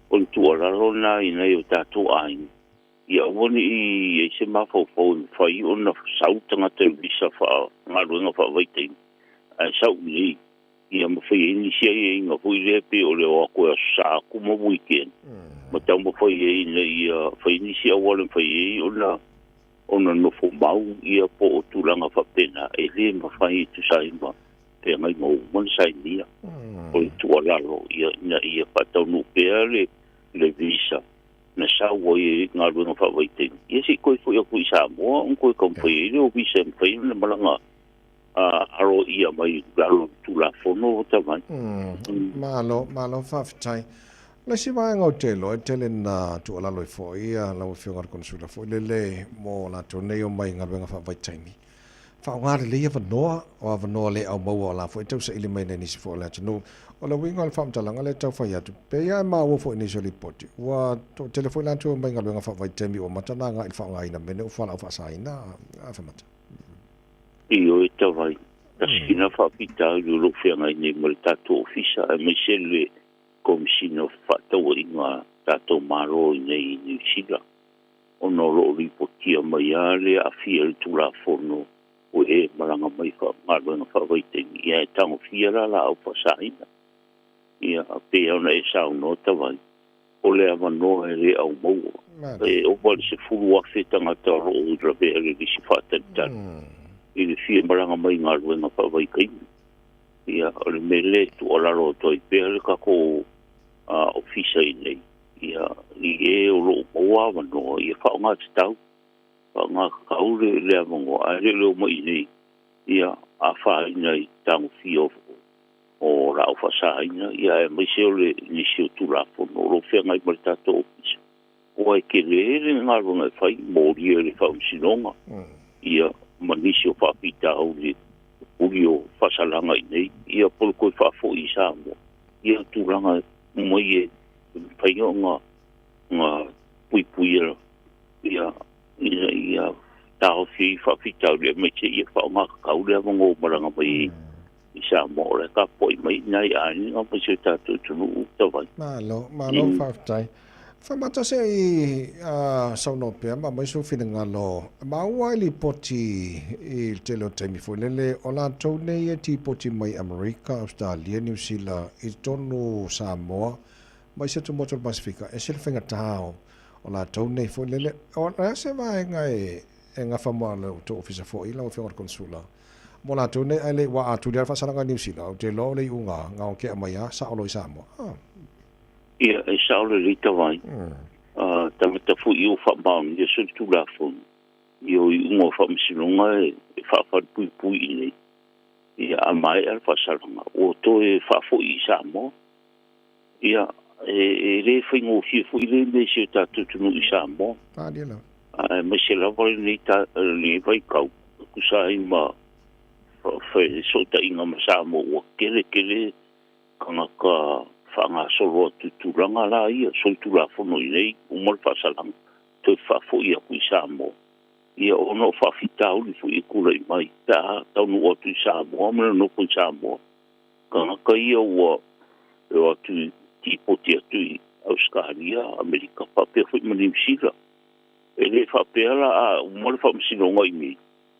O le tuualalo lena i nai o tatou aiga, ia aua ne i i ai se mafaufau e mafai ona sau tagata i visa faagaluega faavaitaimi ae sau i inei ia ma fai ai nisi aiaiga foi lea pei o le o atu e aso Sa atu ma weekend ma taumafai ai ina ia fai nisi auala e mafai ai ona ona nofo mau ia po o tulaga faapena e le mafai e tusa ai ma feagaiga ua uma ona sainia. O le tuualalo ia ina ia faataunuu pea le le visa na sau ai i galuega faavaitaimi ia se i toe foi atu i Samoa ona toe taumafai ai lea o visa e mafai ona malaga aloaia mai i lalo o le Tulafono o Tavai. Malo, malo faafetai. O le isi vaega ou te iloa e tele na tuualalo ai foi lau Afioga i le Konesula foi lele mo latou nei omai i galuega faavaitaimi, faaaoga lelei avanoa, o avanoa le aumaua o la foi e tausaili mai nei nisi foi o le atunuu. O le uiga o le faamatalaga lea e tau fai atu, pei lava e maua foi i nisi o lipoti, ua toatele foi latou e omai i galuega faavaitaimi ua amata ona agai i le faaaogaina mea nei o fualaau faasaina, Afemata. Ioe Tavai, tasi lena faafitauli o lo o feagai nei ma le tatou Ofisa aemaise le Komesina o Fefaatauaiga. tatou Malo i nei i Niu Sila ona o loo lipotia mai a le aafia i le Tulafono o e malaga mai galuega faavaitaimi ia e tagofia la laau faasaina. Ia pei ona e saunoa Tavai, o le avanoa e lē aumaua e ova le 10,000 tagata o loo i lavea le lisi faatalitali i le fia malaga mai galuega faavaitaimi. Ia o le mea lea e tuualalo atu ai pea le takou ofisa i nei ia i e o loo maua avanoa ia faaaogā tatau faaaogā le le avanoa ae le le omai nei ia afaina i tagofia o laau faasaina ia aemaise o le nisi o Tulafono o loo feagai ma le tatou ofisa ua e kelē le galuega e fai molia i le faamasinoga ia ma nisi o faafitauli puli o faasalaga i nei ia po le toe faafo'i i Samoa ia tulaga mai e mafai ona puipuia ia ina ia taofi faafitauli aemaise ia faaaogā le avanoa malaga mai i Samoa o le tapuai mai nai aiga ma si o tatou atunuu Tavai. Malo, malo faafetai. Faamata se i saunoa pea ma mai sou finagalo. Maua i lipoti i le tele o taimi foi lele o latou nei e tipoti mai Amerika, Australia, Niu Sila i totonu Samoa ma isi atu motu o le Pasifika e ese le faigata o latou nei foi lele. O le a se vaega e gafa ma le tou ofisa foi lau Afioga i le Konsula mo latou nei ae le ua atuli lava le faasalaga i Niu Sila ou te iloa o le iuga gaotea mai lava sao loa i Samoa. Ia, e sao lelei Tavai. Tagata foi o faamaonia se Tulafono ia o iuga o faamasinoga e faafalepuipui i nei. Ia, a maea le faasalaga, ua toe faafo'i i Samoa. Ia, e lē faigofie foi le mea i si o tatou atunuu i Samoa. Aemaise lava lenei vaitau, tusa ai ma fesootaiga ma Samoa ua tele tele tagata faagasolo atu i tulaga la ia solitulafono i nei uma le faasalaga toe faafo'i atu i Samoa ia ona o faafitauli foi e tulai mai pe a taunuu atu i Samoa ma le nofo i Samoa. Tagata ia ua e o atu i tipoti atu i Ausetalia, Amerika faapea foi ma Niu Sila. E lē faapea la a uma le faamasinoga i nei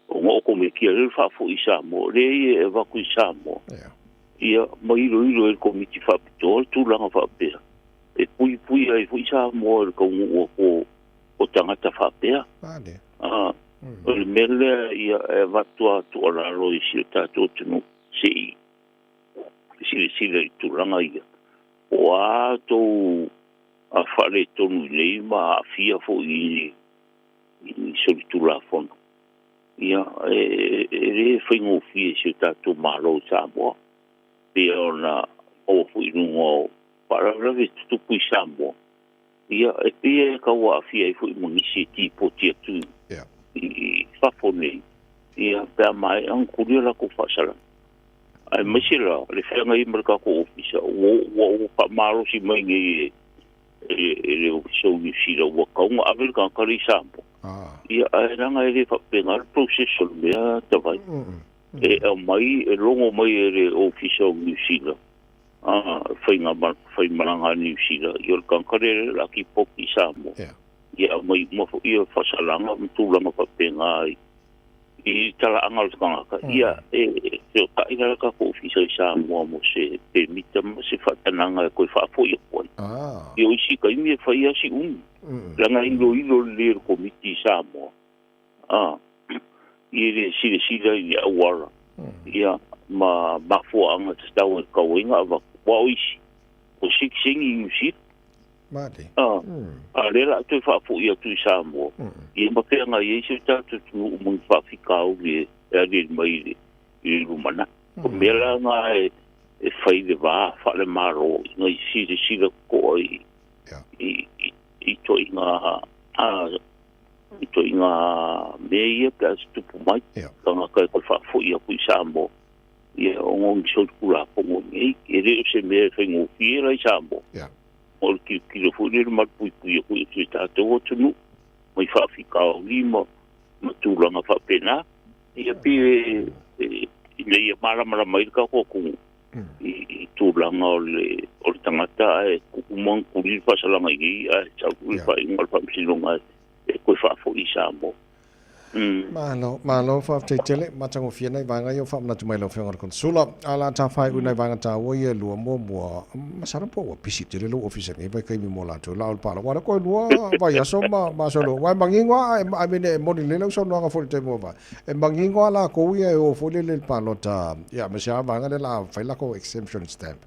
ona otomekia lea le faafo'i i Samoa leai e avatu i Samoa ia ma iloilo e le Komiti Faapitoa le tulaga faapea e puipui ai foi Samoa i le taunuu atu o tagata faapea. O le mea lea ia e avatu a tuualalo i si o tatou atunuu se'i silasila i tulaga ia po o a tou faaletonu i nei ma aafia foi i solitulafono. Ia e lē faigofie i si o tatou Malo i Samoa pei ona maua foi i luga o faalavelave tutupu i Samoa. Ia e pei e tau aafia ai foi ma nisi e tipoti atu i fafo nei ia pe a maea ona tuli o latou faasalaga. Aemaise la le feagai ma le tatou ofisa ua faamalosi mai nei e le ofisa o Niu Sila ua tatau ona ave le tagata lea i Samoa. Ia ae leaga e lē faapena le process o le mea Tavai. E aumai e logo mai e le ofisa o Niu Sila faimalaga a Niu Sila ia o le tagata lea le a tipoti i Samoa. Ia aumai uma foi ia faasalaga ma tulaga faapena i talaaga o le tagata. Ia e feotai la le tatou ofisa i Samoa mo se pemita ma se faatanaga e toe faafo'i atu ai. Ia o isi taimi e fai lava si umi leaga e iloilo lelei e le Komiti i Samoa i le silasila i le auala ia ma mafuaaga tatau e tatau ai ona avatu. Aua o isi o sitiseni i Niu Sila. A lea o le a toe faafo'i atu i Samoa ia ma feagai ai si o tatou atunuu ma ni faafitauli e aliali mai i le lumanai. O mea la na e fai le va faalemalo ina ia silasila totoa i itoaiga mea ia pe a tutupu mai tagata e toe faafo'i atu i Samoa ia ona o ni solitulafono nei. E le o se mea e faigofie la i Samoa. O le tilotilo foi lea i le malupuipuia foi o si o tatou atunuu mai faafitauli ma tulaga faapena. Ia pei ina ia malamalama ai le tatou atunuu i tulaga o le o le tagata ae uma ona tuli le faasalaga i inei ae sau foi le faaiuga a le Faamasinoga e toe faafoi i Samoa. Malo, malo, faafetai tele, matagofie nai vaega ia ua faamanatu mai e lau Afioga i le Konsula. A o le a tafaiu i nai vaega taua ia e lua, muamua, masalo po ua pisi tele lou ofisa i lenei vaitaimi mo latou la o le palota, aua o lea toe lua vaiaso ma ma aso e lua, aua e manino lava, I mean e moni lelei lau saunoaga foi i le taimi ua mavae, e manino lava latou ia e o foi lele i le palota, ia aemaise lava vaega lea o le a fai latou exemption stamp.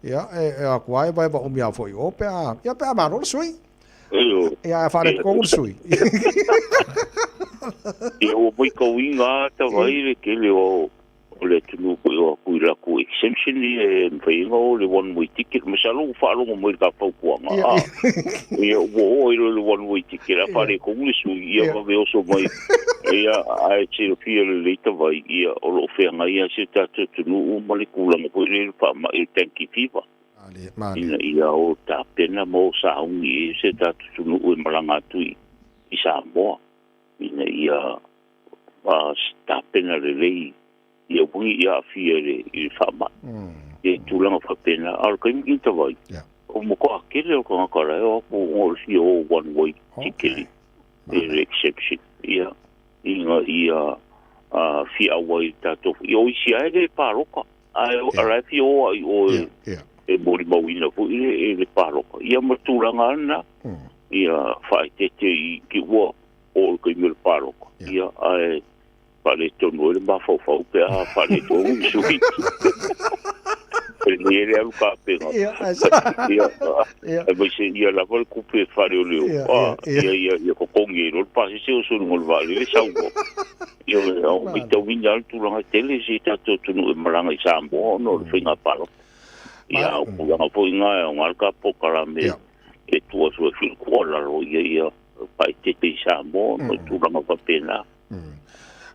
Ia, e o atu lava e vaeva umi lava foi i o pe a, ia pe a malo le sui. Ia, a faaletonu le sui. Ia, ua matauina lava tavai le tele o o le atunuu foi o atu i latou exemption ia e mafai ai ona o le one way ticket. Masalo ua faalogo mai i le ta fautuaga, a, ia ua oo ai loa i le one way ticket a faaletonu le sui, ia vave oso mai. Ia, ae silafia lelei tavai, ia o lo o feagai lava si o tatou atunuu ma le tulaga foi lea i le faamai o le dengue fever. Ina ia o tapena ma o sauni i ai si o tatou atunuu e malaga atu i Samoa, ina ia tapena lelei ia aua ne i aafia i le faamai. Ia tulaga faapena. A o le taimi lenei tavai, o matua tele o tagata la e o atu ona o le fia o one way ticket i le exception. Ia, ina ia fia auai i le tatou, ia o isi lava e le palota. Ae o la e fia o ai o e molimauina foi le le palota. Ia ma tulaga lava lena. Ia faaeteete i te ua oo i le taimi o le palota. Ia ae faaletonu ai le mafaufau pe a faaletonu le sui. E le alu kapena. Ia, aemaise ia lava le tupe e faaleoleo. Ia, ia, ia totogi ai loa le pasese o sulu mo le vaalele sau loa. Ia, o matauina lava le tulaga tele i si tatou atunuu e malaga i Samoa ona o le faiga palota. Ia, a o tulaga foi na e aoga le ta polokalame e tuu atu ai foi le tuualalo ia ia faaeteete i Samoa ona o tulaga faapena.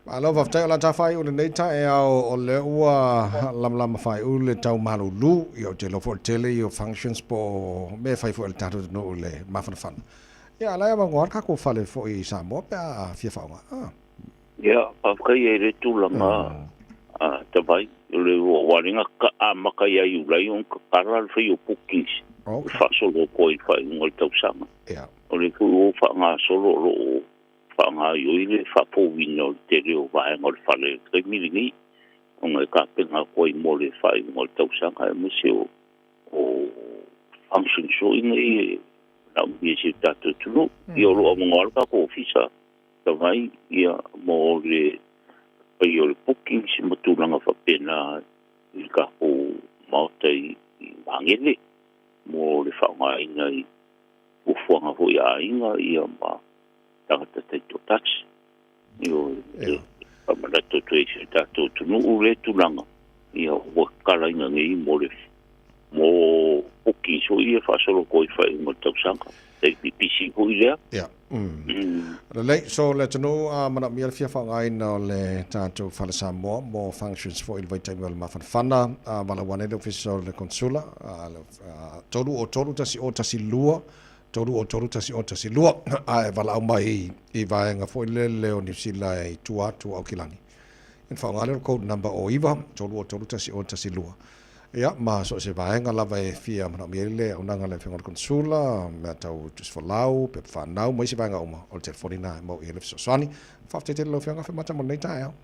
Malo faafetai o le a tafaai'u lenei taeao o lea ua lamalama faai'u le tau malulu ia ou te iloa foi o le tele ia o functions po o mea e fai foi a le tatou atunuu i le mafanafana ia a la e avanoa le tatou fale foi i Samoa pe a fia faaaoga a. Ia faafetai ai le tulaga a Tavai o le ua le na amata ia Iulai ona tatala le fai o bookings e faasolo atu ai i le faaiuga o le tausaga. O lea foi ua faagasolo o lo o faagaoioi le faafouina o le tele o vaega o le fale i le taimi lenei, ona e tapena atu ai mo le faaiuga o le tausaga aemaise o functions foi nei e manaomia e si o tatou atunuu. Ia o lo o avanoa le tatou ofisa tavai ia mo le faia o le bookings ma tulaga faapena i le tatou Maota i Magele mo le faaaogaina i fuafuaga foi a aiga ia ma tagata taitoatasi. Ioe, e faamanatu atu ai i si o tatou atunuu lea tulaga, ia ua tatalaina nei mo le mo bookings foi ia faasolo atu ai i le faaiuga o le tausaga. Taimi pisi foi lea. Ia. Lelei, so le atunuu a manaomia le fia faaaogaina o le tatou Fale Samoa mo functions foi i le vaitaimi o le mafanafana, a valaau ane le Ofisa o le Konesula, 303 1012 303 1012, ae valaau mai i vaega foi lele o Niu Sila i tua atu o Aukilani, ona faaaoga lea o le code number o 9 303 1012. Ia, ma so o se vaega lava e fia manaomia ai le auaunaga a le Afioga i le Konesula, mea tau tusi folau, pepa fanau ma isi vaega uma, o le telefoni lena e maua i ai le fesoasoani. Faafetai tele i lau Afioga Afemata mo lenei taeao.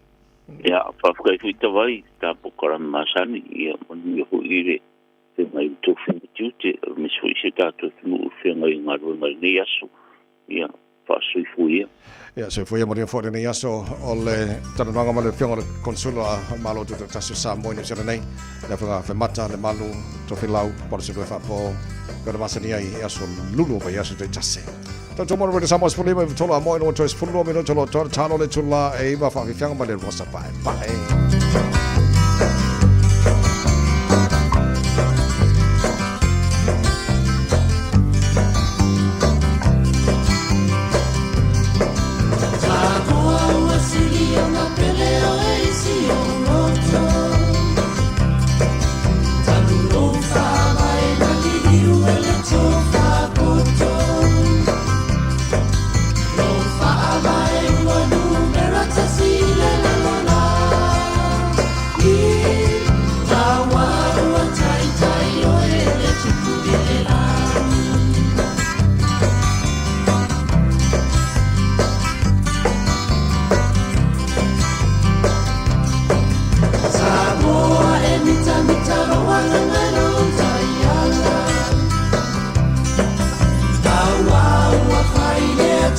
Ia, faafetai foi Tavai i ta polokalame masani, ia manuia foi i le feagai ma tou faiga tiute, aemaise foi si o tatou atunuu i le feagai i galuega i lenei aso. Ia, faasoifua ia. Ia, soifua ia manuia foi lenei aso o le talanoaga ma le Afioga i le Konesula o le Malo Tutoatasi o Samoa i Niu Sila nei, le Afioga Afemata Lemalu Tofilau Paulose Lue Faapo, pei ona masani ai i aso lulu o vaiaso taitasi. Tatou mo le Radio Samoa 15 i tolu a moe no toe 12 minuto lo toe talo le tula e iwa whaafifianga ma le rosa pae pae.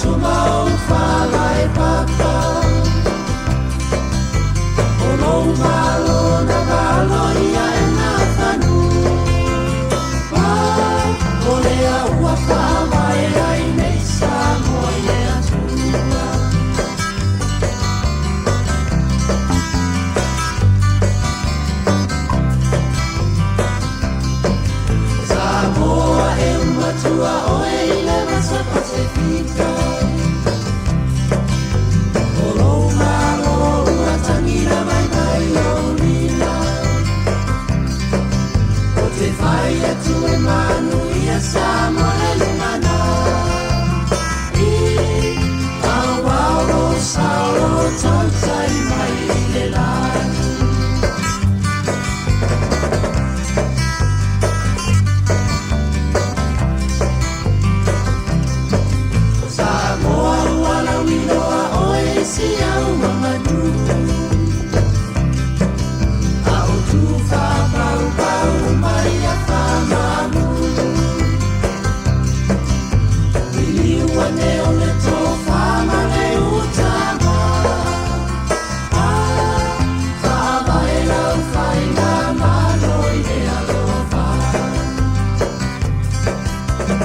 tumau whalae papa O lou malo na valo ia e nā whanu Pa, o lea ua whawae ai nei Samoa i le Atua. Samoa e umatua oe i le vasa Pasifika. O lou malo ua tagila mai mai ou lima. O te fai atu e manuia Samoa le lumanai. I auau lo sao lo tautai mai i le lagi. Samoa ua lauiloa oe i siau ma manu. A o tu whapaupau mai a whamamu. Liliu ane o le tofa ma le utaga. A whaavae lau whainga malo i le alofa.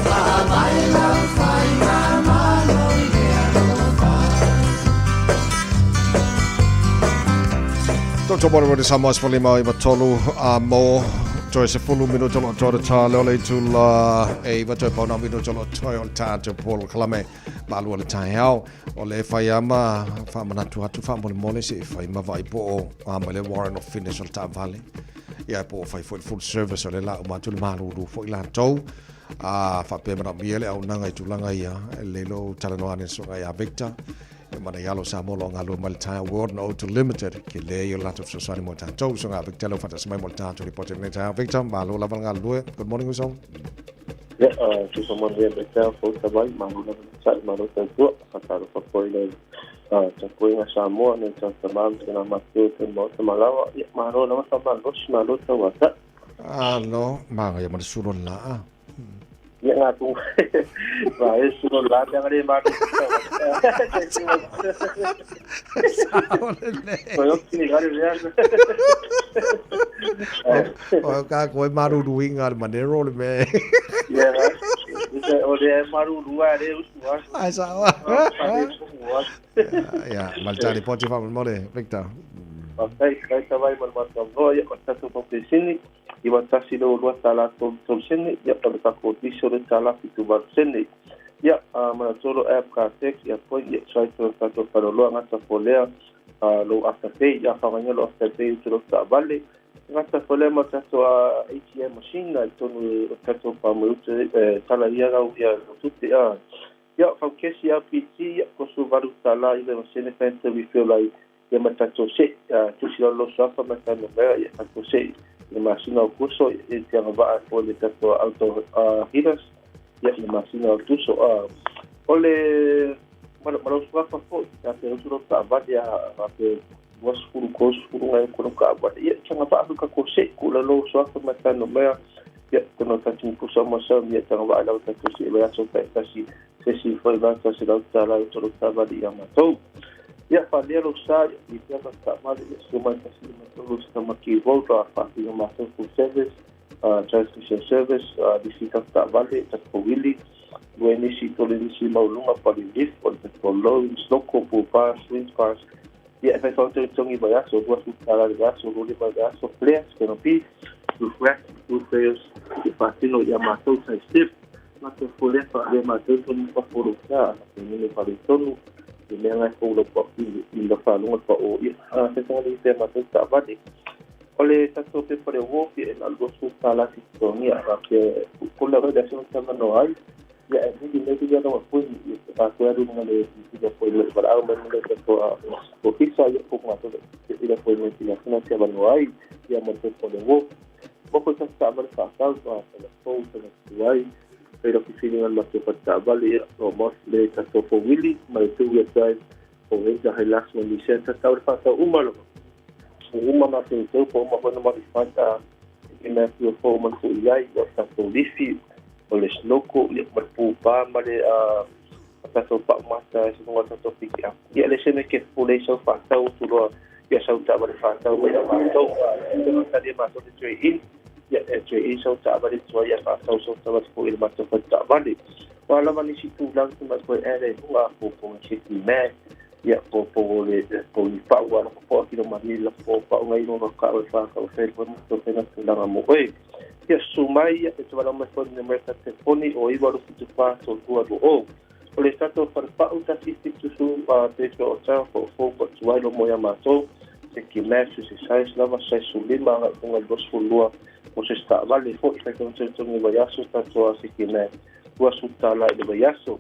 Whaavae lau whainga malo i le alofa. Toto mora mo Samoa 15 93 a mo toe 10 minuta lo toe ta le ole tula e iva toe pauna minuta lo toe o le tātou polokalame malua le taeao o le fai ama faamanatu atu faamolemole se i fai ma vaai po o a ma le warrant of fitness o le taavale ia po o fai foi le full service o le la uma atu le malulu foi latou a faapea manaomia le auaunaga i tulaga ia e lelei lou talanoa ane le susuga ia Victor e mana i alo Samoa lo galue mai le Tire World and Auto Limited ke le i o le latou fesoasoani mo tatou susuga Victor lau faatasi mai mo le tatou lipoti lenei taeao. Victor, malo lava le galulue. Good morning uso. Ia, tusa manuia le taeao fou tavai, malo lava le tai, malo tautua, faatalofa foi le tapuaiga Samoa, nei tau tama ma tina matutua i tonu maota malawa, ia, malo lava faamalolosi, malo tauatai. Alo, magaia ma le sulu o le laa. Ia ngā tunga. Va e sulo la te ngare ma Sao lelei. Ko yo kini gare lea. O ka koe maruruinga le manero le me. Ia o le marurua le usu a. Ai sao. Ia, ma le tali poti faamolemole, Victor. Faafetai, kai tavai ma le matou avanoa, ia o le tatou paupesini, 91 le 2 tala 33 sene, ia o le tatou diesel le tala 78 sene. Ia, manatua lo app car tax, ia point, ia try to tatou faleoloa gata folea lou afterpay, ia faaaogaina lou afterpay utu lou taavale. Gata folea ma tatou ATM machine i tonu o tatou faamoe utu tala ia gau ia lou tupe a. Ia, faukesi LPG, ia, 38 tala 9 ma sene fanta refill ai ia ma tatou se'i tusi lalo suafa ma tanomea ia tatou se'i i le masina o kuso e te agavaa po le tatou auto heaters ia i le masina o tuso o le malau suafa fo'i a pe utu lou taavale a pe 20 30 ngai kono kaavale ia tagavaa foi tatou se'i ku'ulalo suafa ma tanomea ia kono tatou pusa ma sa ia tagavaa lau tatou se'i vaiaso ta'itasi se isi foi vata $100 i tolu taavale ia matou. Ia faalea lou sa i pea ma taavale ia sumai 153 Tamaki Road a faafina matou full service transmission service nisi tatou taavale tatou wili lua nisi tolu nisi mauluga pali lift o le tatou low snoko pool bars swing cars ia e fai fautogitogi vaiaso $20 le vaiaso 25 vaiaso flares canopy roof rack roof rails ia faatino ia matou tai step matou folea faalea matou tonu fafo lou sa nini faletonu i mea ngai fou lau i la faalogo le pa'o ia fesoasoani pea matou taavale o le tatou pepa le uofi e na $20 se totogia faapea pule le aso tamanoa ai ia e vili me vili ana pui i a koe alu nga le i poi le valaau mai le tatou ofisa ia po matou i le poi mai i sina te avanoa ai ia mo le pepa le uofi mo ko sa taavale faatau ma le fou tana tuai ai lo filiga le matou faletaavale ia o mo le tatou fouili ma le two-wheel drive o Ranger Hilux ma Nissan tatau le faatau uma lava uma matou tau po uma foi na modify ta i mea fia fou ma le fo'i ai o tatou lifi o le snoko ia ma le pupa ma le Tatou pa'umata e se luga tatou piki'au. Ia le se mea ke pule i sau fa'atau tuloa ia sau ta'avale fa'atau mai a matou talia matou le trade in. Ia e trade in sau ta'avale tuai ia fa'atau sau ta'avale fo'i le matou fale ta'avale. Ua lava nisi tulaga tu mai fo'i ele luga po city man ia po po le po ni pa'u ala po kilo mani la po pa'u ngai no ka o fa ka o fe po mo fe na tulaga mo oi. Ia su mai ia e tuala mai fo'i ne mai ta telefoni o iwa lu fitu fa to tua o o le tatou falepa'u tasi fitu su a te o ta fo fo po tuai lo mo ia matou se ki match se size lava sai su lima nga unga los fu lua o se sta vale fo i ka te tongi vai aso tatou a se ki match ua su tala i le vai aso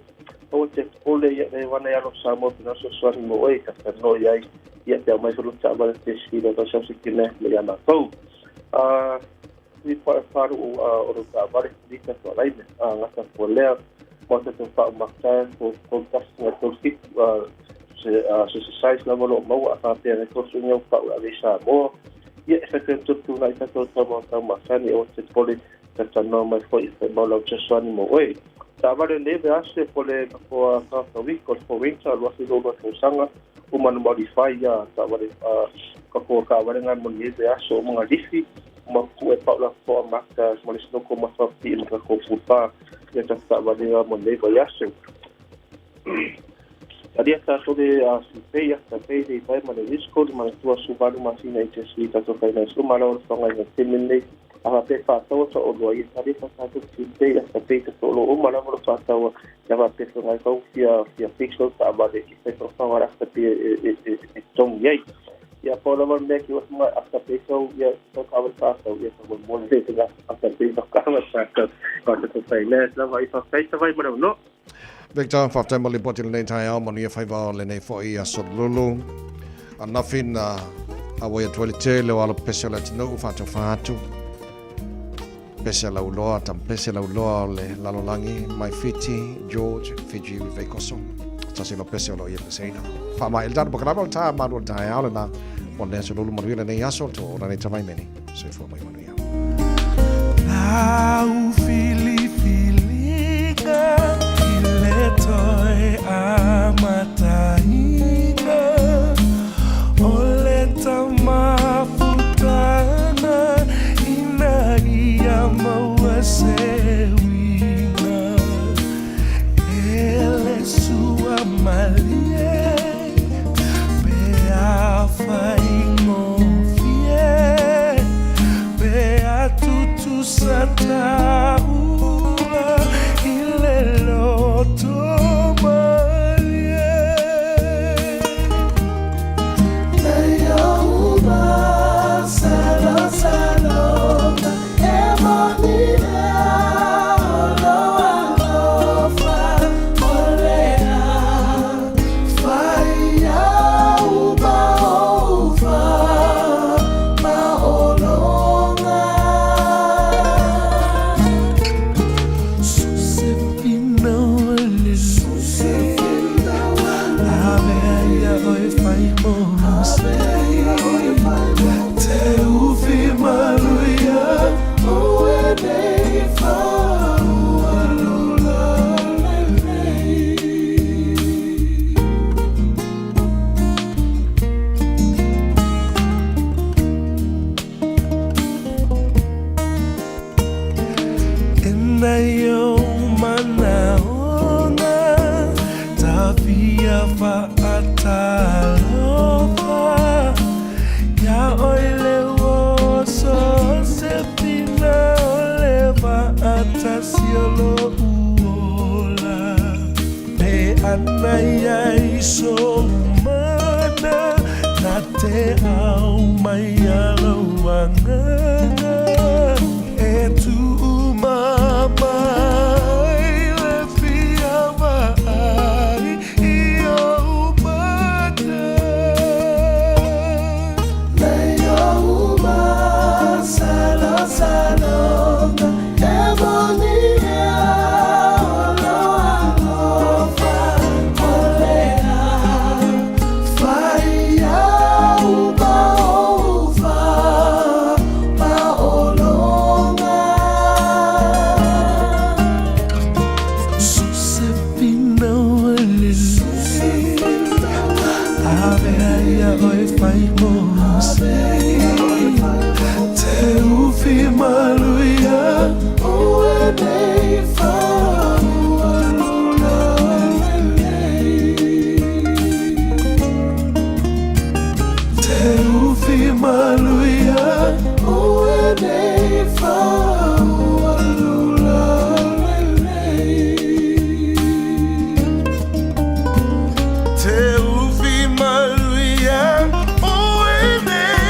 o te pole ia e wana ia lo sa mo pina so swani mo oi ka no ia ia te mai so ta vale te si lo ta se ki match le ia matou a ni pa faru o o ta vale ni ka to lai me a ngata polea mo te te pa makta ko ko tas na ko fit se se se size lava lo mo a fa pe ne ko su ni pa a le sa mo ia e fa tu tu na ta to ta mo ta ma sa ni o te pole ta ta no mai fo i fe mo lo che swani mo oi ta vale le ve ase pole ko a ka week ko fo winter lo fi lo to sanga o manu modify ia ta vale ka ko ka vale ngai mo ni ve aso mo nga lifi ma ku e pa la fo ma ka mo le snoko ma fa pi ma ko fu pa ia ta ta vale mo le vai aso Alia ta so de a si pe ia ta pe de vai ma le disco ma le tua su valu ma sina i te si ta to kai na su ma lo so ngai te mene a pe fa to so o lo ia ta de fa ta to si pe ia ta pe to lo o ma la lo fa ta o ia va pe so ngai ko fia fia fixo ta va de ki pe so fa ra ta pe e e e tong ia ia po lo me ki o ma a ta pe so ia to ka va fa so ia to mo le te ga a ta pe so ka va sa ka ka te pe le la vai fa pe ta vai mo no. Victor, whaftai mo le poti lenei tai ao, manuia whaiva o lenei fo i aso lulu. A nafi na a wai atu le tele o alo pese o le atunuu whātou whātu. Pese lau loa, tam pese lau loa o le lalolangi, mai Fiti, George, Fiji, Veikoso. Tasi lo pese o lo ia peseina. Wha mai el dana pokalama o tā maru o le tai ao le nā. Mo le aso lulu manuia lenei aso, to o lenei tawai meni. Soifua mai manuia. Lau fili filiga i le toe a mataina o le tamafutana ina ia maua se uiga e le sua malie pe a faigofie pe a tutusa taua i le loto malie. Leiouma selo selona e moni ea o lo alofa o lea faia upa oufa ma olonga. Susefina wale Avea oi fai mo Te ufi maluia o e nei fa ualula lelei. Ena yo manaona ta fia fa'atalofa ia oi le oso se fina o le fa'atasi o lo uola pe ana ia i so mana na te au mai alo agaga e tu'umamai le fia va'ai i ou mata. Leiouma selo selona e moni ea o lo alofa o lea faia upa oufa ma fai mo se Te ufi maluia Oe nei fa Te ufi maluia Oe nei fa Te ufi maluia Oe nei fa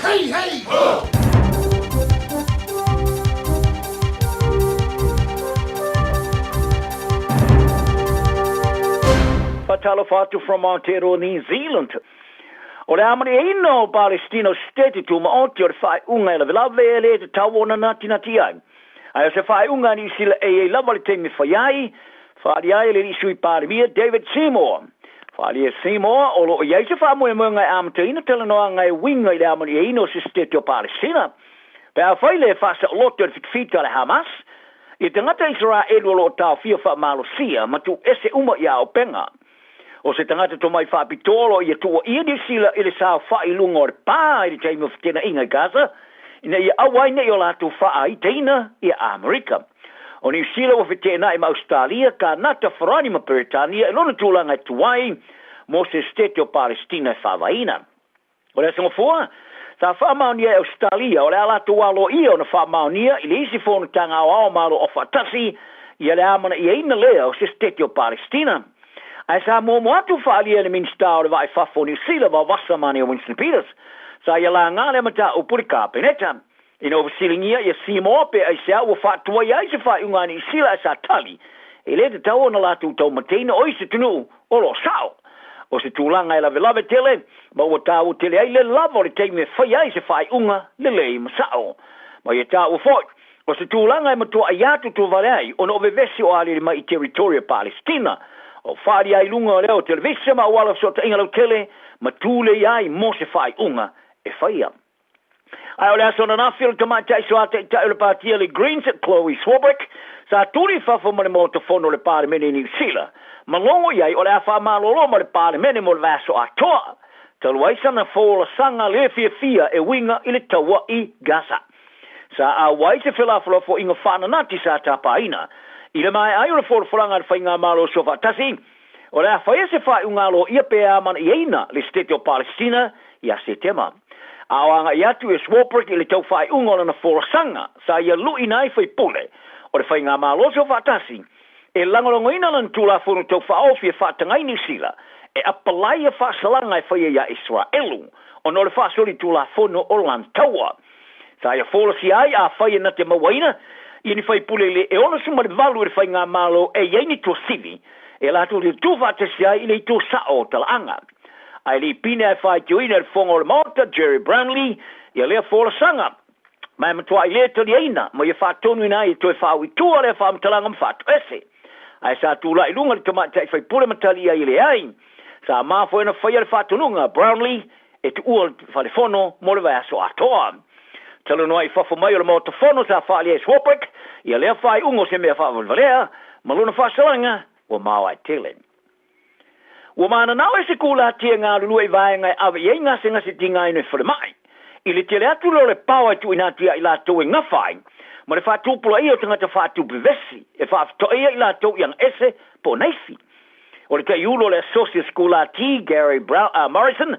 Hey, hey! Ho! Faatalofa atu from Aotearoa New Zealand. O le amalieina o Palestina o Setete Tumaoti o le faaiuga e lavelave e le tatau ona natinati ai. Ae o se faaiuga a Niu Sila e i ai lava le taimi e fai ai, faaalia ai e le alii Sui Palemia David Seymour. Faaalia e Seymour o lo o i ai se faamoemoega e amataina talanoaga e uiga i le amalieina o se Setete o Palestina pe afai le faasaoloto e le fitafita a le Hamas i tagata Isaraelu o lo o taofia faamalosia ma tuuese uma i auupega. O se tagata tomai faapitoa o lo o ia tuuaia Niu Sila i le saofai i luga o le pa i le taimi o fetenaʻiga i Gaza ina ia aua ai nei o latou faaitaina ia Amerika. O Niu Sila ua feteenai ma Ausetalia, Kanata, Farani ma Peretania i lona tulaga e tuai mo se Setete o Palestina e faavaeina. O le Aso Gafua, sa faamaonia e Ausetalia o le a latou aloaia ona faamaonia i le isi fonotaga aoao Malo Aufaatasi ia le amanaiaina lea o se Setete o Palestina. Ae sa muamua atu faaalia e le Minisita o le Vaa i Fafo o Niu Sila Vaovasa Mania Winston Peters, sa ia laga lea mataupu i le Kapeneta. Ina ua fesiligia ia Seymour pe aisea ua faatuaia ai se faaiuga a Niu Sila ae sa tali, e le tatau ona latou taumateina o isi atunuu o lo o sao. O se tulaga e lavelave tele, ma ua taua tele ai le lava o le taimi e faia ai se faaiuga lelei ma sao. Ma ia taua foi, o se tulaga e matua aiatutuvale ai ona o vevesi o aliali mai i territory o Palestina, o faaalia ai i luga o lea o televisa ma auala o fesootaiga lautele ma tulei ai mo se faaiuga e faia. Ae o le aso ananafi o le tamaitai soa taitai o le Patia le Greens, Chloe Swarbrick, sa tuli i fafo ma le Maota Fono o le Palemene i Niu Sila, ma logo i ai o le a faamalolo ma le Palemene mo le vaiaso atoa, talu ai sana folasaga le fiafia e uiga i le taua i Gaza. Sa auai se felafolafoaiga faananati sa tapaina i le maea ai o le folafolaga a le Faigamalo Soofaatasi, o le a faia se faaiuga aloaia pe amanaiaina le Setete o Palestina ia Setema. A o agai atu ia Swarbrick i le tau faaiuga o lana folasaga sa ia luʻina ai faipule o le Faigamalo Soofaatasi e lagolagoina lana Tulafono Tau Faaofi e faataga ai Niu Sila e apalai ia faasalaga e faia iā Iseraelu ona o le faasolitulafono o lana taua. Sa ia folasia ai afai e na te mauaina ia ni faipule le e 68 i le Faigamalo e i ai ni tuasivi e latou te tu faatasi ai i le itu sao o talaaga. Ae le i pine ae faitioina e le Fofoga o le Maota, Gerry Brownlee, ia lea folasaga, ma e matuai le taliaina ma ia faatonuina ai e toe faaui i tua lea faamatalaga ma faatoese. Ae sa tulai i luga le tamaitai faipule ma tali ai e leai. Sa mafua ona faia le faatonuga a Brownlee e tuua le fale fono mo le vaiaso atoa. Talanoa i fafo mai o le Maota Fono sa faaalia e Swarbrick ia lea faaiuga o se mea faavalevalea ma lona faasalaga ua maoae tele. Ua mananao e se kulatia e galulue i vaega e ave i ai gasegase tigaina i falemai. I le tele atu lea o le paoa e tuuina atu ia i latou e gafa ai, ma le faatupulaia o tagata faatupe vesi e faafetoaia i latou i agaese po o naifi. O le taiulu o le Asosi o Sikulati, Gary Brown, Morrison,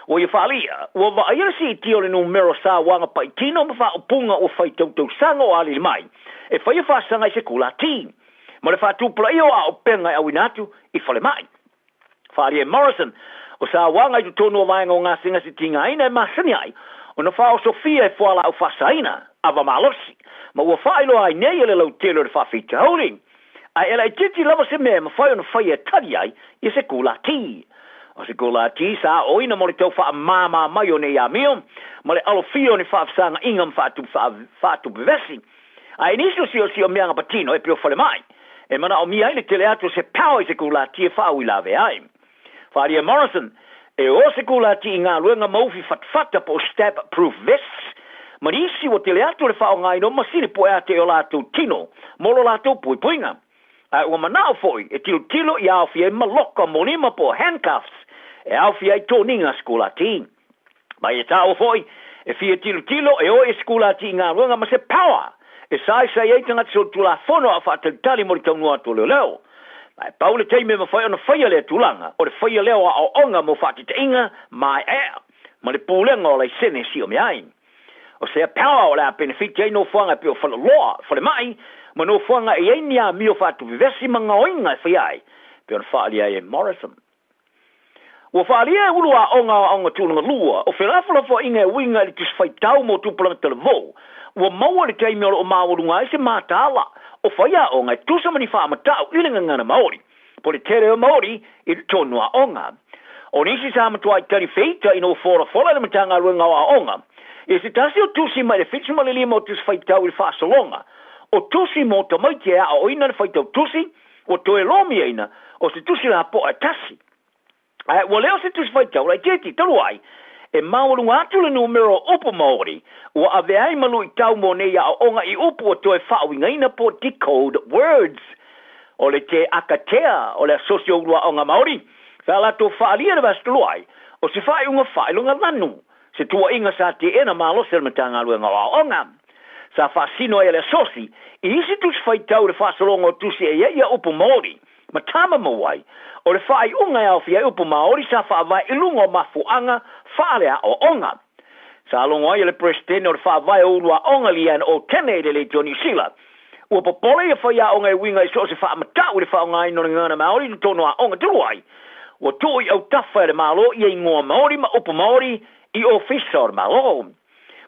ua ia faaalia, ua vaaia le siitia o le numera o sauaga paitino ma faaupuga ua fai tautausaga o alili mai e faia faasaga i se kulati, ma le faatupulaia o auupega e auina atu i falemai. Faaalia e Morrison, o sauaga i totonu o vaega o gasegase tigaina e masani ai ona faaosofia e fualaau faasaina, ava malosi, ma ua faailoa ai nei e le lautele o le faafitauli. Ae e laitiiti lava se mea e mafai ona faia e tali ai ia se kulati. O se kulati sa aoina mo le tau faamāmā mai o nei amio ma le alofia o ni faafesagaʻiga ma faatupevesi. Ae i nisi o siosiomeaga patino e pei o falemai, e manaomia ai le tele atu o se power i se kulati e faauilavea ai. Faaalia e Morrison, e o se kulati i galuega ma ufi fatafata po o stab proof vests, ma nisi ua tele atu le faaaogaina o masini pueate i o latou tino mo lo latou puipuiga. Ae ua manao foi e tilotilo ia aofia ai maloka molima po o handcuffs e aofia ai toniga a sikulati. Ma ia taua foi e fia tilotilo e o i sikulati i galuega ma se power e saisai ai tagata solitulafono a o faatalitali mo le taunua atu o leoleo. Ma e pau le taimi e mafai ona faia lea tulaga, o le faia lea o aoaoga mo faataitaiga maeaea ma le pulega o laisene e siomia ai. O sea power o le a penefiti ai nofoaga e pei o faleoloa, falemai, ma nofoaga e i ai ni amio faatuvevesi ma gaoiga e faia ai, pei ona faaalia ai e Morrison. Ua faaalia e ulu aoga o Aoga Tulaga Lua o felafolafoaiga e uiga i le Tusi Faitau mo Tupulaga Talavou, ua maua i le taimi o lo o maualuga ai se mataala o faiaoga e tusa ma ni faamatau i le gagana Maori, po o le te reo Maori i totonu o aoga. O nisi sa matuai tali feita ina ua folafola e le Matagaluega o Aoga i se tasi o tusi mai le 75 o Tusi Faitau i le faasologa o tusi mo tamaiti e aoaoina le faitau tusi ua toe lomiaina o se tusi lapoa e tasi. Ae ua le o se tusi faitau laitiiti talu ai, e maualuga atu le numera o upu Maori ua avea ai ma luitau mo nei aoaoga i upu ua toe faauigaina po decode words. O le te akatea o le Asosi o Ulu Aoga Maori, sa latou faaalia le vaiaso talu ai, o se faaiuga faailoga lanu, se tuuaiga sa teena malosi a le Matagaluega o Aoaoga. Sa faasino ai e le Asosi i isi tusi faitau i le faasologa o tusi e i ai ia upu Maori ma tama mau ai, o le faaiuga e aofia ai upu Maori sa faavae i luga o mafuaaga faaleaoaoga. Sa logo ai e le Peresetene o le Faavae o Ulu Aoga Leanne Otene i le Leitio Niu Sila, ua popole ia faiaoga e uiga i so o se faamatau i le faaaogaina o le gagana Maori i totonu o aoga talu ai, ua tuu i autafa e le Malo ia igoa Maori ma upu Maori i ofisa o le Malo.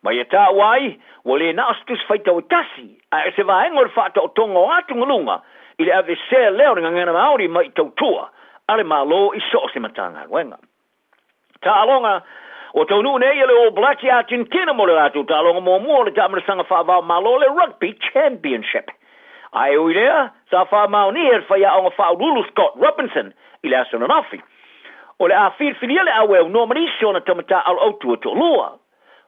Ma ia taua ai, ua le na o se tusi faitau e tasi, ae o se vaega o le faataotoga o atugaluga i le aveesea lea o le gagana Maori mai i tautua a le Malo i so o se Matagaluega. Taaloga, Ua taunuu nei le All Blacks i Argentina mo le latou taaloga muamua o le taamilosaga faava-o-Malo le Rugby Championship. Ae ui lea, sa faamaonia e le faiaoga faauluulu Scott Robinson i le aso ananafi. O le a filifilia le au e aunoa ma nisi o ana tama taaalo autu e toalua.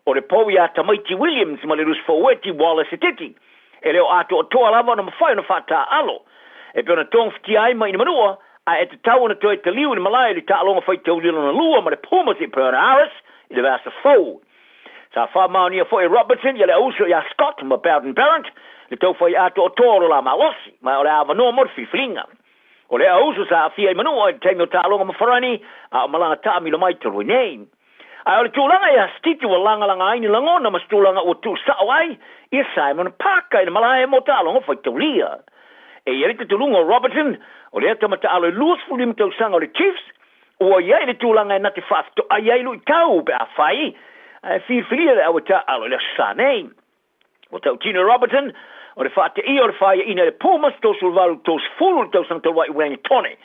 O le pou iā tamaiti Williams ma le lusi foueti Wallace Etiti, e le o atoatoa lava ona mafai ona faataaalo e pei ona togafitia ai mai i Manua, ae e tatau ona toe taliu i le malae i le taaloga faitaulia lona lua ma le Pumas i Buenos Aires i le vaiaso fou. Sa faamaonia foi e Robertson ia le auuso iā Scott ma Beauden Barrett le taufai atoatoa o lo la malosi, ma o le avanoa mo le filifiliga. O le auuso sa aafia i Manua i le taimi o taaloga ma Farani a o malaga taamilo mai talu ai nei. Ae o le tulaga ia Stiti ua lagalaga ai ni lagona ma se tulaga ua tuusao ai ia Simon Parker i le malae mo taaloga faitaulia. E i ai le talitonuga o Robertson, o lea tama taalo e 25 tausaga o le Chiefs, ua i ai le tulaga e na te faafetoai ai luitau pe afai ae filifilia le au e taaalo i le Aso Sa nei. Ua tautino e Robertson, o le faateia o le faiaina i le Pumas 38 30 i le tausaga talu ai i Wellingtone.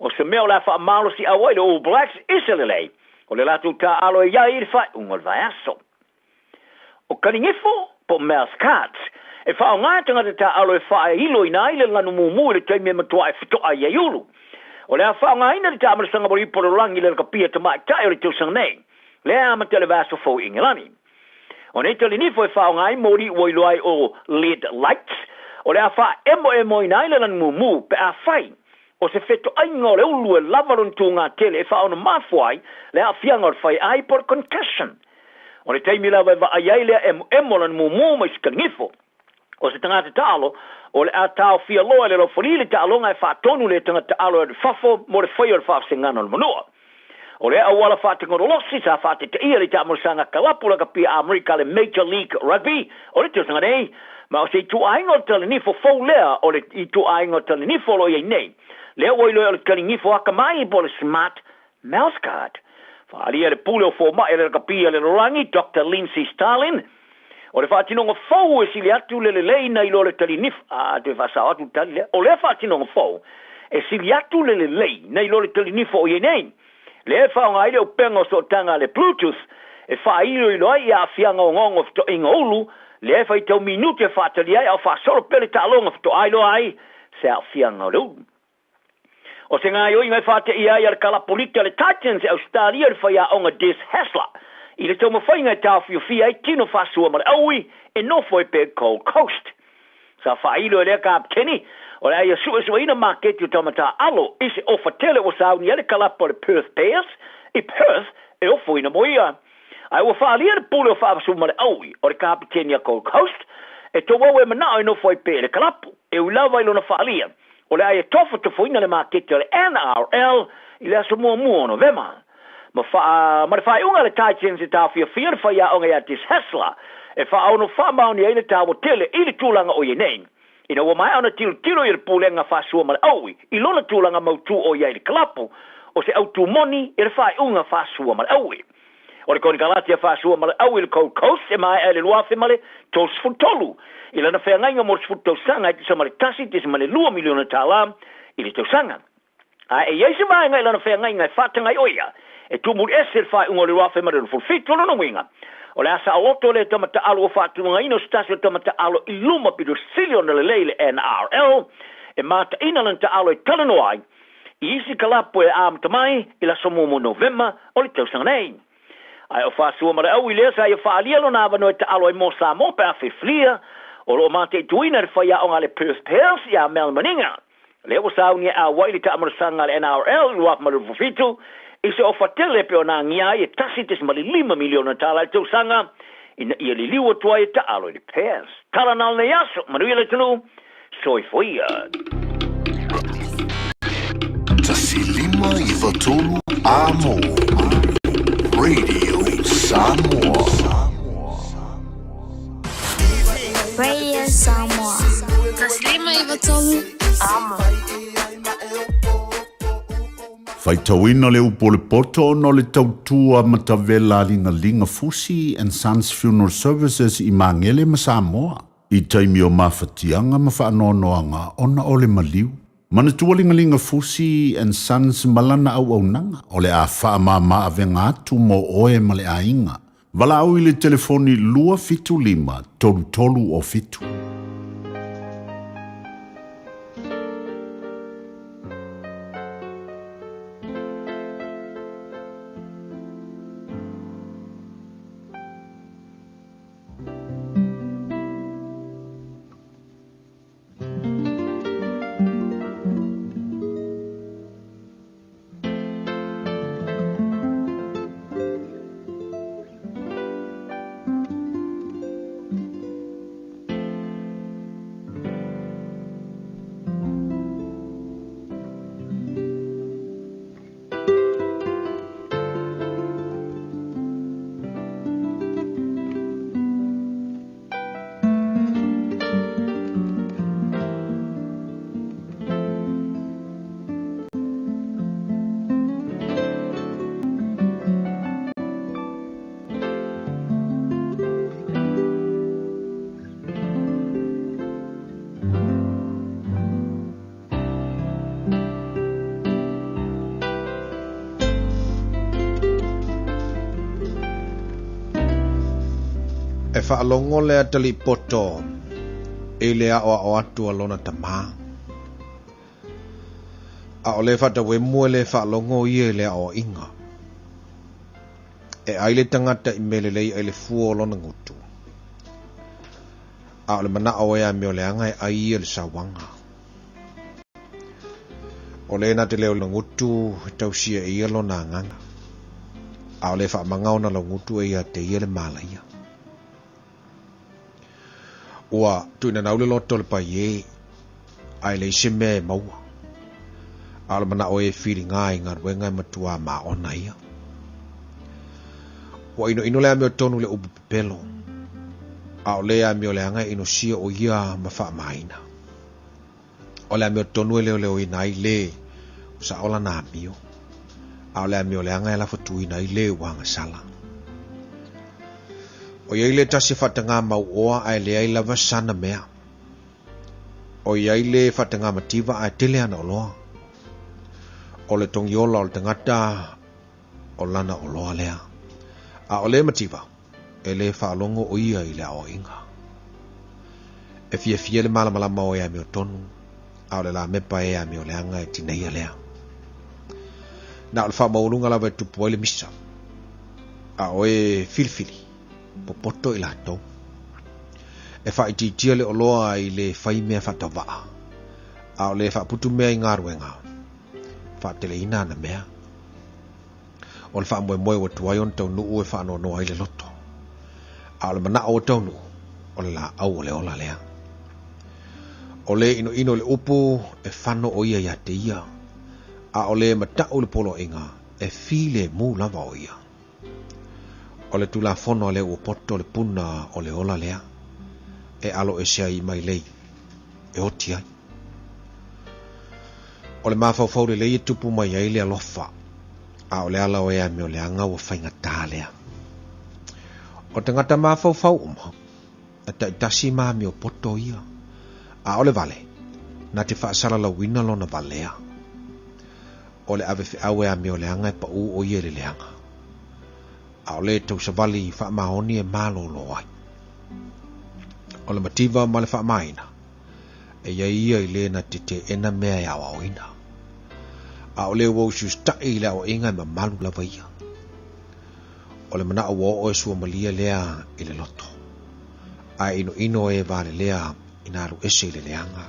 O se mea o le a faamalosiau ai le All Blacks i se lelei o le latou taaalo e i ai i le faaiuga o le vaiaso. O Kaligifo po o mouth cards e faaaoga e tagata taaalo e faailoina ai le lanu mumu i le taimi e matuai fetoai ai ulu. O le a faaaogaina le taamalasaga molipo lalolagi i le lakapia tamaitai o le tausaga nei, lea e amata i le vaiaso fou i Ingelani. O nei talinifo e faaaoga ai moli ua iloa ai o led lights, o le a faaemoemoina ai le lanu mumu pe afai o se fetoaiga o le ulu e lava lona tuga tele e faaonomafua ai le aafiaga o le faiai po o le concussion. O le taimi lava e vaai ai lea emoemo o lanu mumu mai se taligifo o se tagata taalo, o le a taofia loa e le laufali le taaloga e faatonu lea tagata taalo e alu i fafo mo le faia o le faavasegana o le manua. O lea auala faatekonolosi sa faataitaia le taamolosaga kalapu lakapia Amerika le Major League Rugby o le tausaga nei, ma o se ituaiga o le talinifo fou lea o le ituaiga o talinifo o lo o i ai nei, lea ua iloa o le talinifo akamai po o le smart mouth guard. Faaalia le pule o fomai o le lakapia le lalolagi Doctor Lindsay Starlin, O le faatinoga fou e sili atu le lelei nai lo le talinifo, a toe faasao atu le tali lea, o lea faatinoga fou e sili atu le lelei nai lo le talinifo o i ai nei, lea e faaaoga ai le upega o sootaga a le Bluetooth e faailoilo ai i aafiaga ogaoga o fetoaiga ulu Lea e faitau minute e faatali ai a o faasolo pea le taaloga faatoa iloa ai se aafiaga o le ulu. O se gaoioiga e faateia ai a le kalapu lita a le Titans e Ausetalia le faiaoga Des Hasler i le taumafaiga e taofiofia ai tino faasua ma le aui e nofo ai pea i Gold Coast. Sa faailo e lea kapeteni o le a ia suesueina maketi o tama taaalo i se ofa tele ua sauni ai le kalapu a le Perth Bears i Perth e ofoina mo ia. Ae ua faaalia le pule o Faavasua ma le aui o le kapeteni a Gold Coast e touau e manao e nofo ai pea i le kalapu, e ui lava i lona faaalia o le a ia tofotofoina le maketi o le NRL i le aso muamua o Novema. Ma faa, ma le faaiuga a le Titans e taofiofia le faiaoga ia Des Hasler e faaono faamaoni ai le taua tele i le tulaga o i ai nei. Ina ua maea ona tilotilo i le Pulega faasua ma le aui i lona tulaga mautū o i ai i le kalapu, o se autū moni i le faaiuga faasua ma le aui. O le konekarate a faasua ma le aui i le Gold Coast e maea i le 2033 i lana feagaiga mo le 10 tausaga e tusa ma le $1.2 miliona tālā i le tausaga. Ae e i ai se vaega i lana feagaiga e faataga ai o ia e tuumuliese i le faaiuga o le 2027. O lona uiga, o le a saoloto lea tama taaalo ua faatulagaina o se tasi o tama taaalo i luma pito sili ona lelei i le NRL e mataina lana taaalo e talanoa ai i isi kalapu e amata mai i le aso 1 o Novema o le tausaga nei. Ae o Faasua ma le aui lea sa ia faaalia lona avanoa e taalo ai mo Samoa pe a filifilia, o lo o mataituina e le faiaoga a le Perth Pairs ia Mel Maninga. Lea ua saunia e auai le taamalosaga a le NRL i 2027 i se ofa tele pei ona agia ai e $1.5 miliona tala i le tausaga ina ia liliu atu ai e taalo i le Pairs. Tala na o lenei aso, manuia le atunuu, soifua ia. 1593 Amo Radio Samoa. Radio Samoa. 1593 Amo. Faitauina le upu o le poto ona o le tautua matavela a Ligaliga Fusi and Sons Funeral Services i Magele ma Samoa i taimi o mafatiaga ma faanoanoaga ona o le maliu. Manatua Ligaliga Fusi and Sons ma lana auaunaga o le a faamama avega atu mo oe ma le aiga. Valaau i le telefoni 275 33 o 7. E faalogo le atalii poto i le aʻoaʻo atu a lona tamā. A o le faatauemu e lē faalogo ia i le aʻoaʻiga. E ʻai le tagata i mea lelei ai le fua o lona gutu. A o le manaʻo e amioleaga e ʻai ia le sauaga. O le na te leo gutu e tausia e ia lona agaga. A o le faamaga ona laugutu e ia te ia le malaia. Ua tuuina nau le loto o le paiē ae leai se mea e maua. A o le manaʻo e filiga i galuega e matuā maona ia. Ua inoino le amiotonu i le upu pepelo, a o le amioleaga e inosia o ia ma faamaina. O le amiotonu e leoleoina ai lē ua saʻo lana amio, a o le amioleaga e lafatuina ai lē ua agasala. O iai le tasi e faatagā mauoa ae leai lava sana mea. O iai le faatagā mativa ae tele ana oloa. O le togiola o le tagata o lana oloa lea. A o le mativa, e lē faalogo o ia i le aoaiga. E fiafia le malamalama o e amiotonu, a o le lamepa e amioleaga e tineia lea. Na o le faamaualuga lava e tupu ai le misa, a o e filifili, popoto i latou. E faaitiitia le oloa i le fai mea faatauvaa, a o le faaputu mea i galuega, faateleina ana mea. O le faamoemoe ua tuai ona taunuu e faanoanoa ai le loto, a o le manao ua taunuu, o le laau o le ola lea. O le inoino i le upu e fano o ia iā te ia, a o le mataʻu i le poloaiga e filemu lava o ia. O le tulafono a le ua poto le puna o le ola lea, e alo ese ai mai lei, e oti ai. O le mafaufau lelei e tupu mai ai le alofa, a o le ala o e amioleaga ua faigata lea. O tagata mafaufau uma, e taitasi ma amio poto ia, a o le vale, na te faasalalauina lona valea. O le ave feau e amioleaga e paʻū o ia i le leaga. A o le tausavali faamaoni e malōlō ai. O le mativa ma le faamaina, e iai ia i le na te teena mea e aoaoina. A o le ua usiusitaʻi i le aoaiga e mamalu lava ia. O le manao ua oo e suamalie lea i le loto. A e inoino e valelea ina alu ese i le leaga.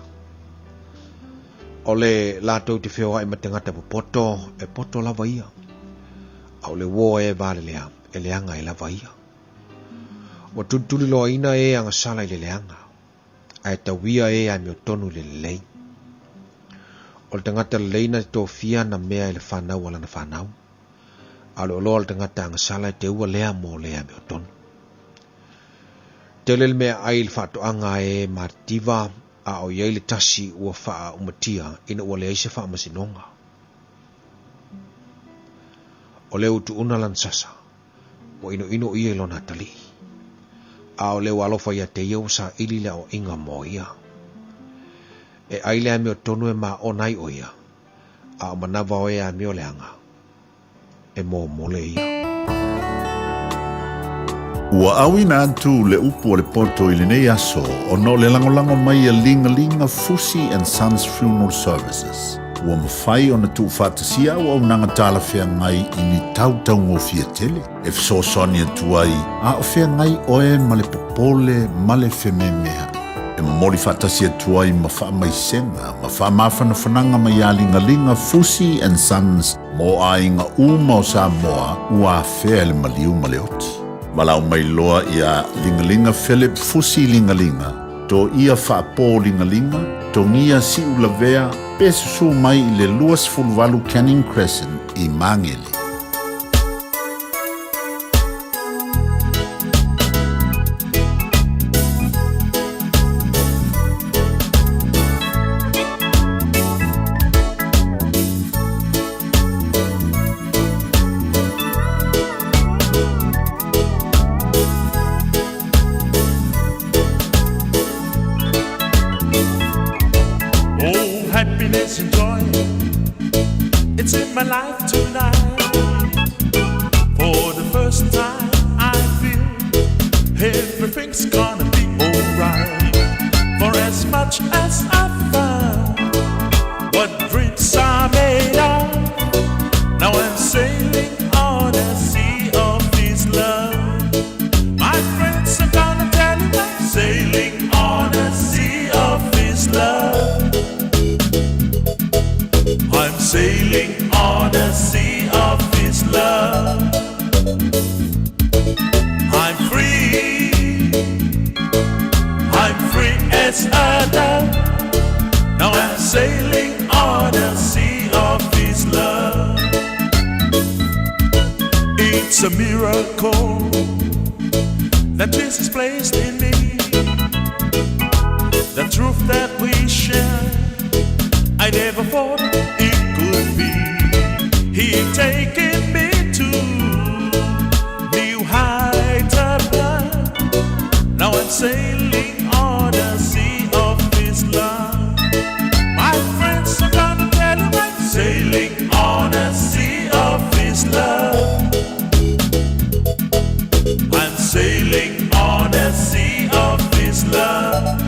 O le latou te feoai ma tagata popoto e poto lava ia. A o le uo e valelea e leaga ai lava ia. Ua tulituliloaina e agasala i le leaga, ae tauia e amiotonu i le lelei. O le tagata lelei na te tofia na mea i le fanau a lana fanau. A o le oloa o le tagata agasala e teua lea mo le amiotonu. Tele le mea ai i le faatoaga e matitiva a o iai le tasi ua faaumatia ina ua leai se faamasinoga. O le ua tuuna lana sasa, ua inoino ia i lona atalii. A o le ua alofa ia te ia ua saili le aoaiga mo ia. E ai le amiotonu e maona ai o ia, a o manava o e amioleaga, e momole ia. Ua auina atu le upu a le poto i lenei aso ona o le lagolago mai a Ligalinga Fusi and Sons Funeral Services. Ua mafai ona tuufaatasia auaunaga talafeagai i ni tautaugofie tele e fesoasoani atu ai a o feagai oe ma le popole ma le fememeaʻi. E momoli faatasi atu ai ma faamaisega ma faamafanafanaga mai iā Ligaliga Fusi and Sons mo aiga uma o Samoa ua afea i le maliu ma le oti. Valaau mai loa iā Ligaliga Philip Fusi Ligaliga, Toia Faapō Ligaliga, Togia Siulavea, pe susū mai i le 28 Canning Crescent i Magele. Oh, happiness and joy, it's in my life tonight. For the first time, I feel everything's gonna be alright. For as much as I found what dreams are made of, now I'm sailing on a sea of this love. My friends, I'm gonna tell you I'm sailing on a sea of this love. I'm sailing on a sea of this love. I'm free. I'm free as a dove. Now I'm sailing on a sea of this love. It's a miracle that Jesus placed in me. The truth that we share, I never thought it could be. He taken me to new heights above. Now I'm sailing on a sea of His love. My friends, I'm gonna tell you I'm sailing on a sea of His love. I'm sailing on a sea of His love.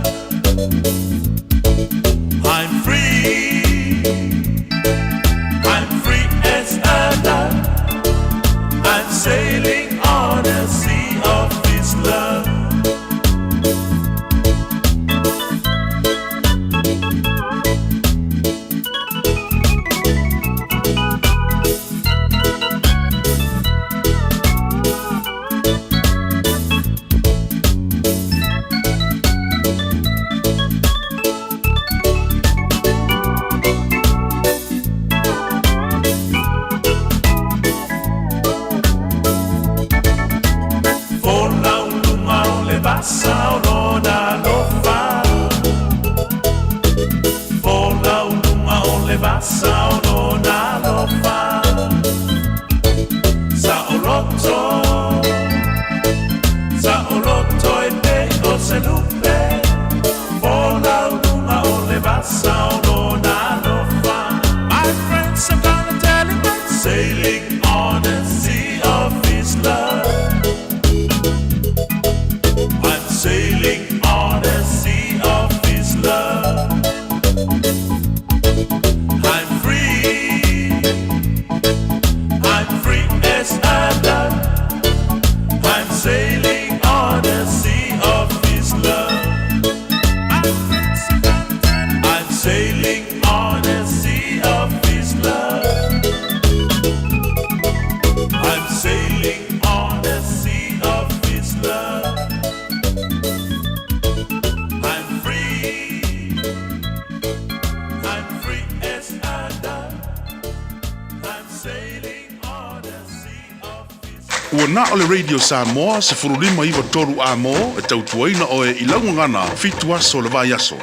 Na o le Radio Samoa 15 9 3 Amo e tautuaina oe i lau gagana 7 aso o le vaiaso.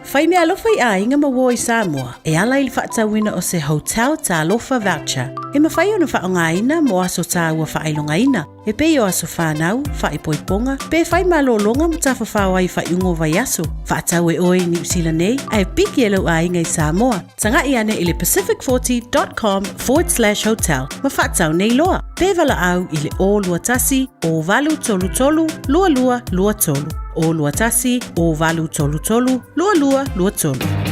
Fai meaalofa i aiga ma uo i Samoa e ala i le faatauina o se Hotel Talofa Voucher e mafai ona faaaogaina mo aso taua faailogaina e pei o aso fanau, faaipoipoga, pe fai malōlōga ma tafafao ai i faaiuga o vaiaso. Faatau e oe i Niu Sila nei ae piki e lou aiga i Samoa. Taga'i ane i le pacific40.com/hotel ma faatau nei loa. Pe valaau i le 021 0833 2223. 021 0833 2223.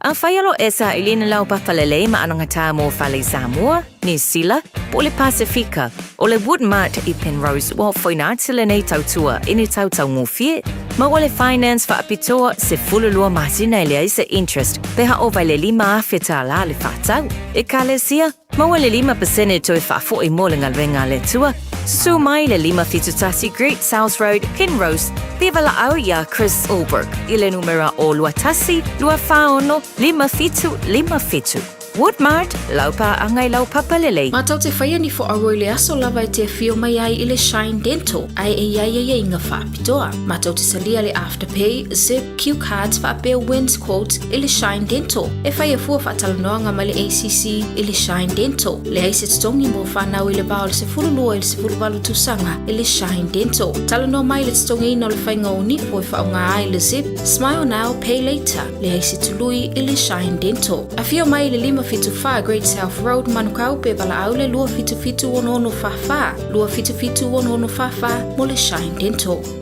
Afai o lo o e sailiina lau papa lelei ma anagatā mo fale i Samoa, Niu Sila, po o le Pasifika, o le Woodmart i Penrose ua ofoina atu lenei tautua i ni tau taugofie. Maua le finance faapitoa 12 masina e leai se interest pe ha ova i le $5,000 tālā le faatau. Ekalesia, maua le 5% toe faafo'i mo le galuega a le Atua. Susu mai le 571 Great South Road, Penrose, pe valaau iā Chris Allbrook i le numera o 21 246 5757. Woodmart, lau paaga i lau papa lelei. Matou te faia ni foauo i le aso lava e te afio mai ai i le Shine Dental, ae e i ai aiaiga faapitoa. Matou te talia le Afterpay, Zip, Q Cards faapea Wins Quotes i le Shine Dental. E faia fua faatalanoaga ma le ACC i le Shine Dental. Leai se totogi mo fanau i le va o le 12 i le 18 tausaga i le Shine Dental. Talanoa mai i le totogiina o le faiga o nifo e faaaoga ai le Zip, Smile Now, Pay Later. Leai se tului i le Shine Dental. Afio mai i le 574 Great South Road, Manukau pe valaau le 277 6644, 277 6644 mo le Shine Dental.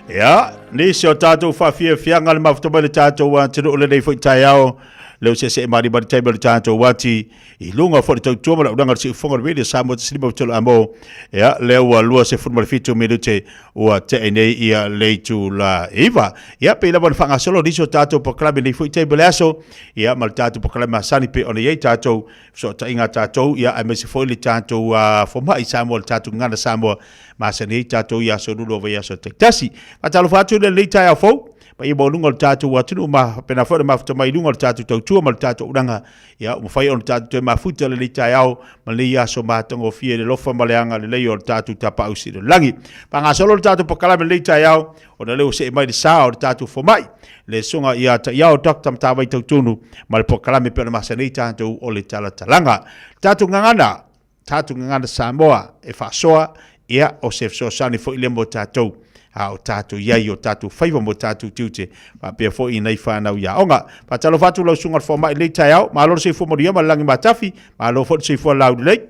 Ia, nisi o tatou faafiafiaga le mafuta mai le tatou atunuu lenei foi taeao, lea ua seesee malimali taimi o le tatou ati i luga foi le tautua ma le auaunaga a le Siufofoga o le Radio Samoa 153 Amo. Ia, lea ua 27 minute ua tea nei ia le itula 9. Ia, pei lava ona faagasolo nisi o tatou polokalame i lenei foi taimi o le aso, ia ma le tatou polokalame masani pei ona i ai tatou fesootaiga a tatou, ia aemaise foi le tatou fomai Samoa, le tatou gagana Samoa masani ai tatou i aso lua o vaiaso taitasi. Faatalofa atu i lenei taeao fou, paia maualuga o le tatou atunuu ma faapena foi ona mafuta mai i luga o le tatou tautua ma le tatou auaunaga. Ia, ua mafai ona tatou toe mafuta i lenei taeao ma lenei aso matagofie i le alofa ma le agalelei o le tatou Tapaau Sili o le Lagi. Faagasolo le tatou polokalame i lenei taeao, ona lea ua see mai le sa o le tatou fomai, le susuga ia Taiao Doctor Matavai Tautunu ma le polokalame pei ona masani ai tatou o le talatalaga. Le tatou gagana, tatou gagana Samoa e faasoa, ia, o se fesoasoani foi lea mo tatou, a o tatou i ai i o tatou faiva ma o tatou tiute, faapea foi i nai fanau i aoga. Faatalofa atu lau susuga i le fomai i lenei taeao, malo le soifua manuia ma le lagi matafi, malo foi le soifua laulelei.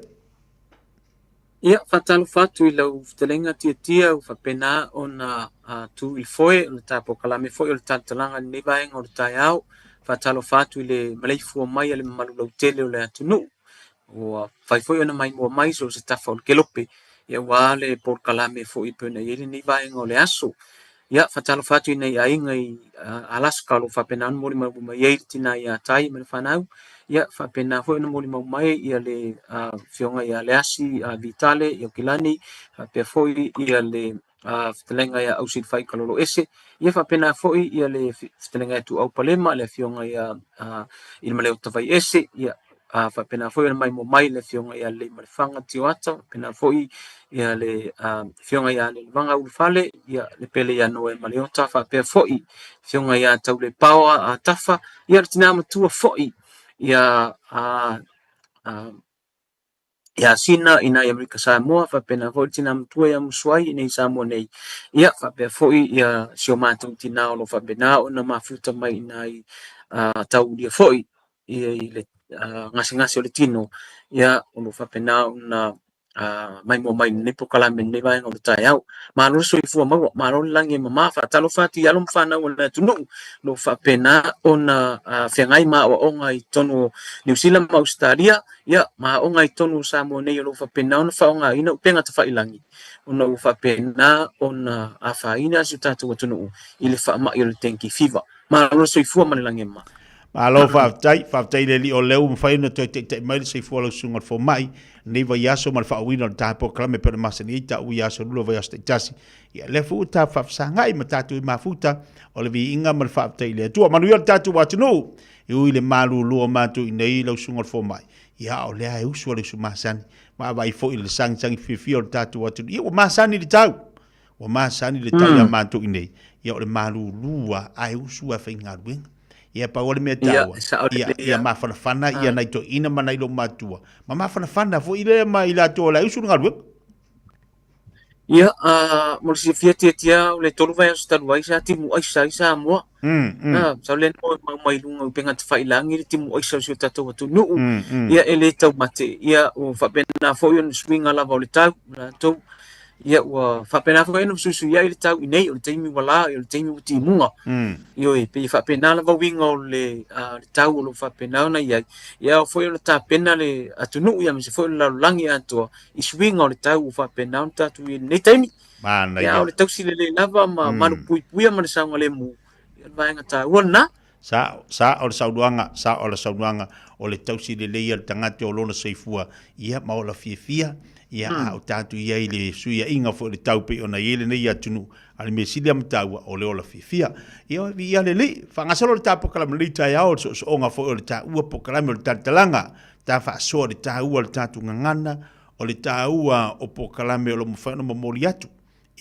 Ia, faatalofa atu i lau fetalaiga Tiatia ua faapena ona tu i le foe o le ta polokalame foi o le talatalaga i lenei vaega o le taeao. Faatalofa atu i le maleifua mai a le mamalu lautele o le atunuu. Ua mafai foi ona maimoa mai so o se tafa o le kelope aua le polokalame foi e pei ona i ai lenei vaega o le aso. Ia, faatalofa atu i nai aiga i Alaska o lo o faapena ona molimau mai ai le tina ia Tai ma le fanau. Ia, faapena foi ona molimau mai ia le afioga ia Leasi Vitale Ioki-Lani, faapea foi ia le fetalaiga ia Ausilafai Kaloloese. Ia faapena foi ia le fetalaiga ia Tuuau Palema, le afioga ia Ilamaleota Vaiese. Ia faapena foi ona maimoa mai le afioga ia Leleimalefanga Tioata, faapena foi ia le afioga ia Lelevaga Ulufale, ia le pele ia Noe Maleota, faapea foi afioga ia Taulepaoa Tafa, ia le tina matua foi ia ia Sina i nai Amerika Samoa, faapena foi le tina matua ia Musuai i nei Samoa nei, ia faapea foi ia si o matou tina o lo o faapena ona mafuta mai i nai taulia foi i le gasegase o le tino, ia o lo o faapena ona maimoa mai i lenei polokalame i lenei vaega o le taeao. Malo le soifua maua, malo le lagi e mama, faatalofa atu i alo ma fanau o le atunuu o lo o faapena ona feagai ma aoaoga i totonu o Niu Sila ma Ausetalia, ia ma aoga i totonu o Samoa nei o lo o faapena ona faaaogaina upega tafailagi ona ua faapena ona afaina si o tatou atunuu i le faamai o le dengue fever. Malo le soifua ma le lagi e mama. Malo faafetai, faafetai i le Alii o lea ua mafai ona toe taitai mai le soifua o lau susuga i le fomai, lenei vaiaso ma le faaauauina o le ta polokalame pei ona masani ai ta ui aso lua vaiaso taitasi. Ia lea foi ua ta faafesagai ma tatou i mafuta o le viiga ma le faafetai i le Atua. Manuia le tatou atunuu, e ui i le malulu o matou i nei lau susuga i le fomai, ia o lea e usu a le usu masani, vaavaai foi i le sagisagi fiafia o le tatou atunuu. Ia ua masani le tau. Ua masani le tau ia matou i nei, ia o le malulu lava, ae usu lava e faigaluega. Ia pau lava le mea taua, ia, ia mafanafana ia nai toeaiina ma nai loomatua, ma mafanafana foi lea ma i latou o la e usu le galuega. Ia, mo le silafia Tiatia, o le 3 vaiaso talu ai sa timu aisa ai Samoa. Sa le noe mau mai luga o upega tafailagi le timu aisa o si o tatou atunuu. Ia, e le taumate. Ia, ua faapena foi ona suiga lava o le tau, latou. Ia ua faapena foi ona fesuisuiai le tau i nei, o le taimi ua la, o le taimi ua timuga. Ioe, e pei e faapena lava uiga o le, le tau o lo o faapena ona i ai. Ia ao foi ona tapena le atunuu ia aemaise foi o le lalolagi atoa i suiga o le tau ua faapena ona tatou i ai i lenei taimi. Manaia. Ia, o le tausi lelei lava ma malupuipuia ma le saogalemu, ia o le vaega taua lena. Sa, sa o le saunoaga, sa o le saunoaga, o le tausi lelei a le tagata o lona soifua, ia ma ola fiafia, ia a o tatou i ai i le suiaiga foi o le tau pei ona i ai lenei atunuu, a o le mea sili lava ma taua, o le ola fiafia. Ia, viia le Alii, faagasolo le ta polokalame i lenei taeao, o le soosooga foi o le taua polokalame o le talatalaga, ta faasoa i le taua o le tatou gagana, o le taua o polokalame o lo o mafai ona momoli atu.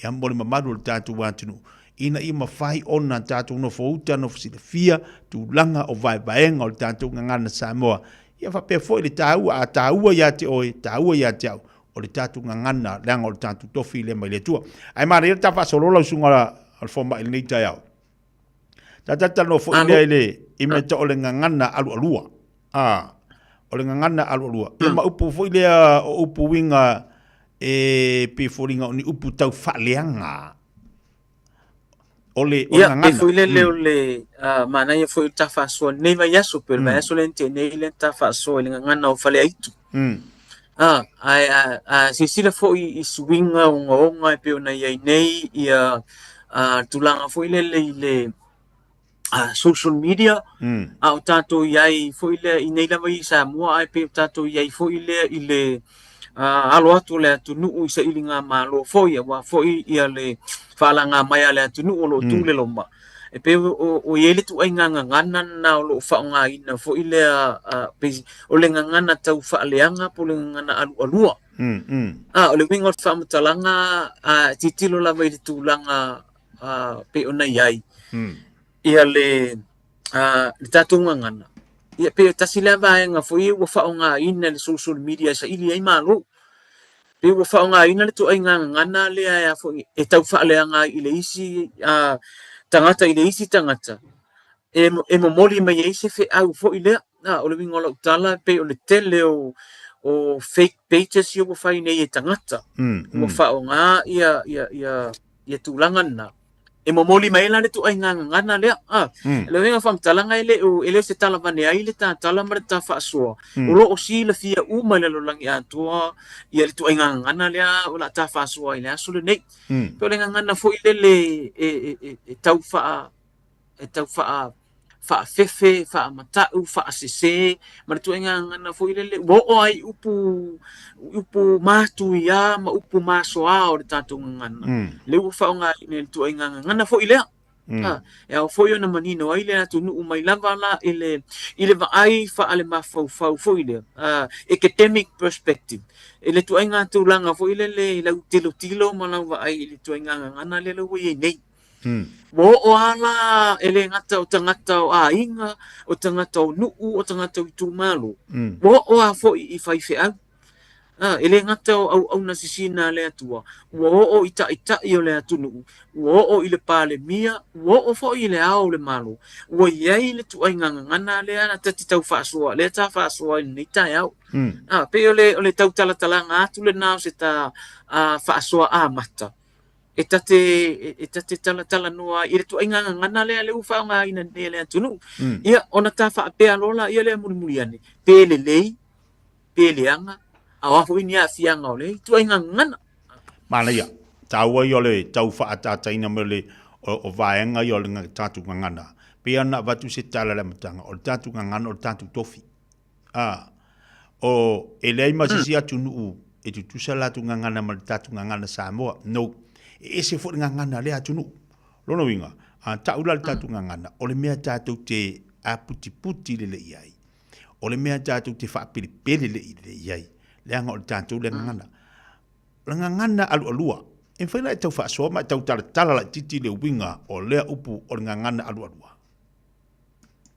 Ia mo le mamalu o le tatou atunuu, ina ia mafai ona tatou nofouta, nofo silafia tulaga o vaevaega o le tatou gagana Samoa. Ia faapea foi le taua, a taua ia te oe, taua ia te au, o le tatou gagana, leaga o le tatou tofi lea mai le Atua. Ae manaia le ta faasolo lau susuga o le fomai i lenei taeao. Ta talatalanoa foi lea i le i mea tau o le gagana alualua. A, o le gagana alualua. Ia ma upu foi lea o upu uiga e pei foliga o ni upu tau faaleaga. O le o Ia, gagana. e foi lele o le manaia foi o le ta faasoa i lenei vaiaso, pei o le vaiaso lea na tea nei lea na ta faasoa i le gagana o Faleaitu. Ah, ae a, a silasila foi i suiga ogaoga e pei ona i ai nei ia tulaga foi lele i le social media, a o tatou i ai foi lea i nei lava i Samoa, ae pei o tatou i ai foi lea i le alo atu o le atunuu i sailigamalo foi, aua foi ia le faalaga mai a le atunuu o lo o tuleloma. E pei o i ai le ituaiga gagana lena o lo o faaaogaina foi lea, pei o le gagana tau faaleaga po o le gagana alualua. O le uiga o le faamatalaga, tilotilo lava i le tulaga pei ona i ai ia le tatou gagana. Ia pei o tasi lea vaega foi ua faaaogaina le social media e saili ai malo. Pei ua faaaogaina le ituaiga gagana lea e foi e tau faaleaga ai i le isi tagata i le isi tagata e momoli mai ai se feau foi lea. O le uiga o lau tala pei o le tele o fake pages ia ua fai nei e tagata. Ua faaaoga ia tulaga lena. E momoli mai ai la le ituaiga gagana lea. Le uiga o le faamatalaga e le o e le o se tala avane ai le ta tala ma le ta faasoa. O lo o silafia uma i le lalolagi atoa ia le ituaiga gagana lea o le a ta faasoa i le aso lenei. Pei o le gagana foi lele e tau faa e tau faa faafefe, faamata'u, faasese, ma le ituaiga gagana foi lele ua oo ai i upu, upu matuia ma upu masoa o le tatou gagana. Lea ua faaaogaina i le ituaiga gagana foi lea. E ao foi ona manino ai le atunuu mai lava la i le, i le vaai faalemafaufau foi lea, academic perspective, i le ituaiga tulaga foi lele i lau tilotilo ma lau vaai i le ituaiga gagana lea ua i ai nei. Ua oo lava la e le gata o tagata o aiga, o tagata o nuu, o tagata o itumalo, ua oo lava foi i faifeau. E le gata o auauna sisina a le Atua, ua oo i taitai o le atunuu, ua oo i le Palemia, ua oo foi i le Ao o le Malo. Ua i ai le ituaiga gagana lea na ta te tau faasoa, lea ta faasoa i lenei taeao. Pei o le tautalatalaga atu lena o se ta faasoa amata. E ta te, e ta te talatalanoa ai i le ituaiga gagana lea lea ua faaaogaina nei e le atunuu. Ia, ona ta faapea loa laia lea mulimuli ane, pe lelei, pe leaga, a o a foi ni aafiaga o lea ituaiga gagana. Manaia, taua ia o le tau faaataataina mai o le o vaega ia o le tatou gagana. Pei ona avatu se tala i le amataga, o le tatou gagana o le tatou tofi. A, o, e leai ma se isi atunuu e tutusa latou gagana ma le tatou gagana Samoa. No. E ese foi le gagana a lea atunuu. Lona uiga, a tau la le tatou gagana, o le mea tatou te aputiputi lelei ai, o le mea tatou te faapelepele lelei i ai, leaga o le tatou lea gagana. O le gagana alualua, e mafai la e tau faasoa ma e tau talatala laitiiti le uiga o lea upu o le gagana alualua.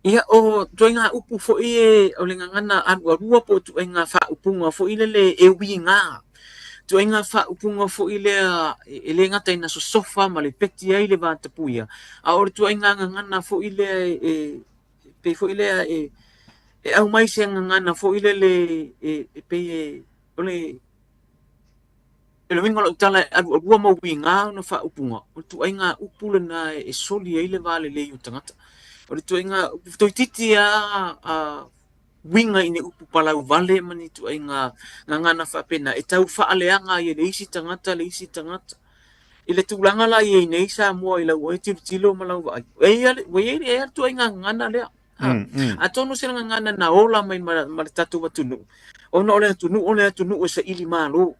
Ia, o ituaiga upu foi e, o le gagana alualua po o ituaiga faaupuga foi lele e uiga. Ituaiga faaupuga foi lea e le gata ina sosofa ma lepeti ai le vatapuia, a o le ituaiga gagana foi lea e pei foi lea e aumai se gagana foi lele e pei e o le O le uiga o lau tala e alualua ma uiga ona faaupuga, o le ituaiga upu lena e soli ai le va lelei o tagata. O le ituaiga upu toeitiiti lava uiga i ni upu palau vale ma ni ituaiga gagana faapena e tau faaleaga ai e le isi tagata le isi tagata. I le tulaga la i ai nei Samoa i lau oe tilotilo ma lau vaai, ua i ai le ituaiga gagana lea. Atonu se gagana na ola mai ma le tatou atunuu, ona o le atunuu o le atunuu e saili malo.